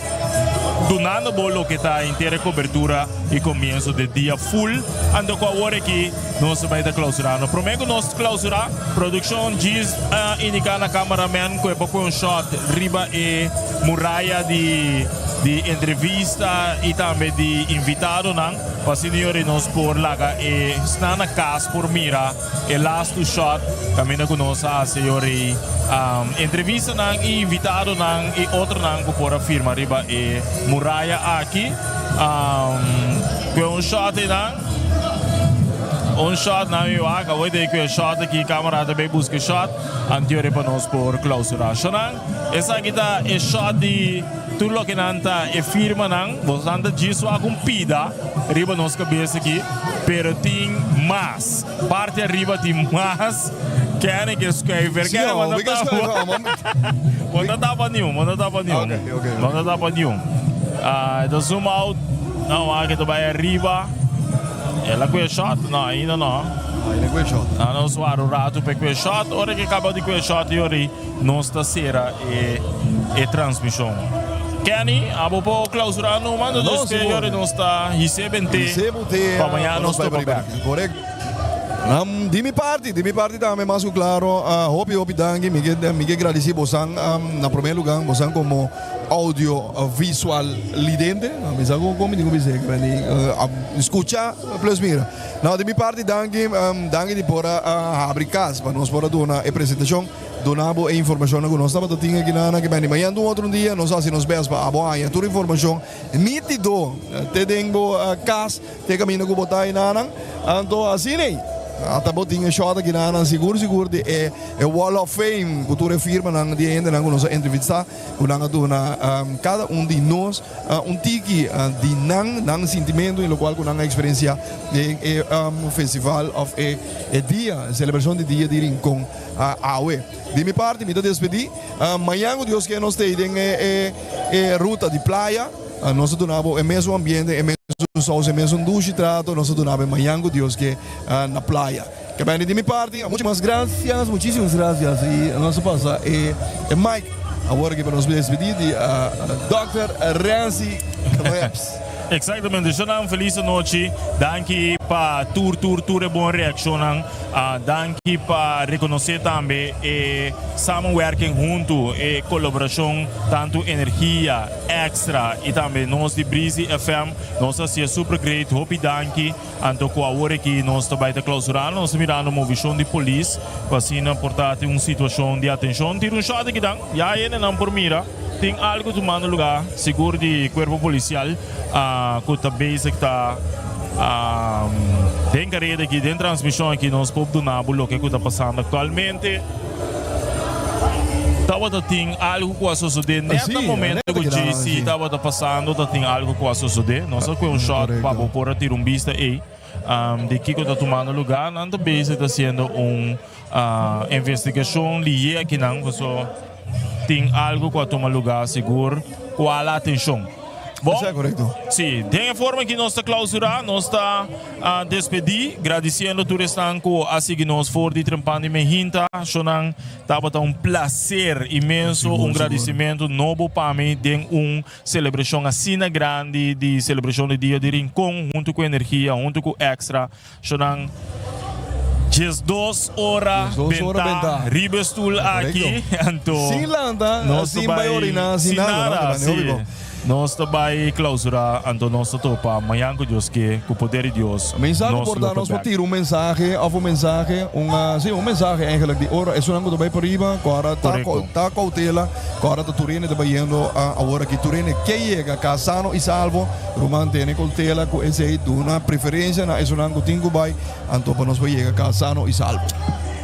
dunando bo loke ta henter e cobertura y comienso di dia full. Anto cu awor aki nos ta bay ta clausurando. Prome cu nos clausura, produccion djis a indica na cameraman cu e por pone un shot riba e muraya di. di entrevista i tambe di invitadonan pa asina yori nos por laga e esnan na kas por mira e lastu shot kaminda ku nos a hasi yori entrevistanan i invitadonan i otronan ku por a firma riba e muraya aki. Kue un shot einan. Un shot nan mi wak awor de ku e shot aki kamera ta bay buska e shot antiori pa nos por clausura. Shonan esaki ta e shot di tur loke nan ta e firmanan. Bosonan ta djis wak un pida riba nos kabes aki pero tin mas. Parti ariba tin mas. Kenny ke schuiver. Sí, Kenny oh, bo we ta can schuiver, tapa. oh, man. Bo ta tapa niun, bo ta tapa niun. Okay, okay, Bo ta tapa niun. Ah, e ta zoom out. No, wak e ta bai ariba. El a kue shot? No, ainda no. Ainda kue shot. No, nos wara un ratu pa e kue shot. Ora ke kaba di kue shot yori, nos ta sera e e transmishon. Kenny, abo por clausura numa, No, nos sigur. yori nos ta hisé bent'é Hisé bent'é, pa mañana pa nos nos bai topa riba. bek. Correcto. Di mi parti, di mi parti tambe mas ku klaro, hopi hopi danki. Mi ke mi ke gradisí bosan na promé lugá, bosan komo audio visual lidente. Mi sa kon mi tin ku bis'é, skucha plus mira. No, di mi parti danki, danki di por a habri kas pa nos por a duna e presentashon, duna bo e informashonnan ku nos tabata tin aki nan aki. Bini mañana un otro dia nos a hasi nos bes pa abo haña tur informashon nítido te den bo kas. Te kaminda ku bo ta enanan. Anto asina ei, ata bo tin e shot akinanan sigur sigur di e e Wall of Fame ku tur e firmanan di e hendenan ku nos a entrevistá, ku nan a duna kada un di nos un tiki di nan nan sintimentu i lokual ku nan a eksperensiá den e festival òf e e dia, selebrashon di dia di Rincon awe. Di mi parti mi ta despedí. Mañan ku Dios ke nos ta ei den e e ruta di playa. Nos ta duna bo e mesun ambiente, e mesun saus, e mesun dushi trato. Nos ta duna bo e mañan ku Dios ke na playa. Ke bende di mi parti, muchísimas gracias, muchísimas gracias. I nos ta pasa e e mic awor aki pa nos despedí di Dòkter Renzi Krebs. Exactamente, Shonan, felis anochi. Danki pa tur, tur, tur e bon reaccionnan. Danki pa reconoce tambe e samenwerking hunto, e colaboracion, tanto energia, Extra y tambe nos di Breezy FM nos a hacié super great hopi danki anto cu awor aki nos ta bay ta clausurando nos ta mirando movicion di polis cu asina por ta tin un situacion di atencion tira un shot aki dan ya hendenan por mira tin algo tumando lugar sigur di cuerpo policial cu ta bezig ta den careda aki den transmision aki nos por duna bo loke cu ta pasando actualmente. Tabata tin algu ku a sosodé nèt na momento ku JC tabata pasando ta tin algu ku a sosodé. Nos a kue un shot pa bo por a tira un bista ei di kiko ta tumando lugá. Nan ta bezig ta hasiendo un investigashon lié akinan paso tin algu ku a tuma lugá sigur ku a la atenshon. Bon, si, den e forma ki nos ta klausurá nos ta A despedí, gradisiendo tur esnan ku a sigui nos for di trempan di Mehinta. Shonnan, tabata un plaser inmenso, un gradisimentu nobo pa mi den un selebrashon asina grandi di selebrashon di Dia di Rincon huntu ku Energia, huntu ku Extra. Shonnan, 12 ora bentá riba e stul aki, anto nos ta bai sin nada, sí. Nos ta bai clausura, anto nos ta topa mañan cu Dios ke, cu poder di Dios, Mi sa cu nos por lo ta ta nos por bek. tira un mensahe of un mensahe, un si, un mensahe eigenlijk di ora esunnan cu ta bai pariba, cu ora ta Correcto. ta cautela, cu ora ta tur hende ta bayendo awor aki, tur hende ke yega cas sano y salvo, ruman tene cautela cu esey, duna preferencia na esunnan cu tin cu bai, anto pa nos por yega cas sano y salvo.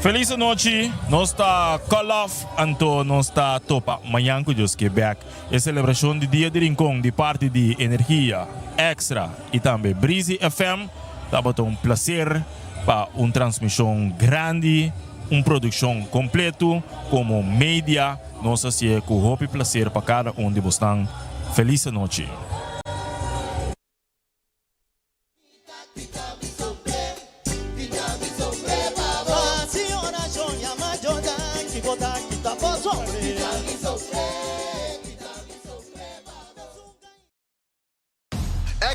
Feliz anochi, nos ta call off, anto nos ta topa mañan cu Dios ke bek. E selebrashon di Dia di Rincon di parti di Energia, Extra i tambe Breezy FM tabata un plaser pa un transmishon grandi, un produkshon kompletu komo media nos hasié ku hopi plaser pa kada un di bosnan. Felis anochi.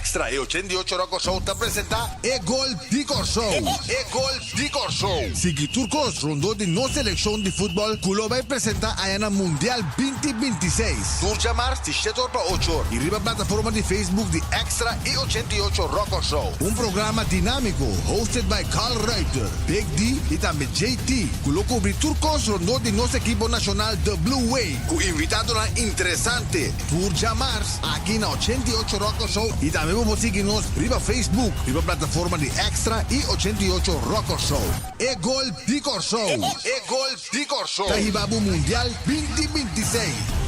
Extra i 88 Rock Kòrsou ta presentá E Gol di Kòrsou! E Gol di Kòrsou! Sigui tur kos rondó di nos selekshon di futbòl ku lo bai presentá aya na Mundial 2026. Tur djamars di shete or pa ocho or i riba plataforma di Facebook di Extra i 88 Rock Kòrsou. Un programa dinámiko hosted by Carl Ruiter, Big D i tambe JT ku lo kubri tur kos rondó di nos ekipo nashonal The Blue Way ku invitadonan interesante. Tur djamars aki na 88 Rock Kòrsou i tambe bo por sigui nos riba Facebook riba plataforma di Extra i 88 Rock Kòrsou. E gol di Kòrsou! E gol di Kòrsou! Ta hiba bo Mundial 2026!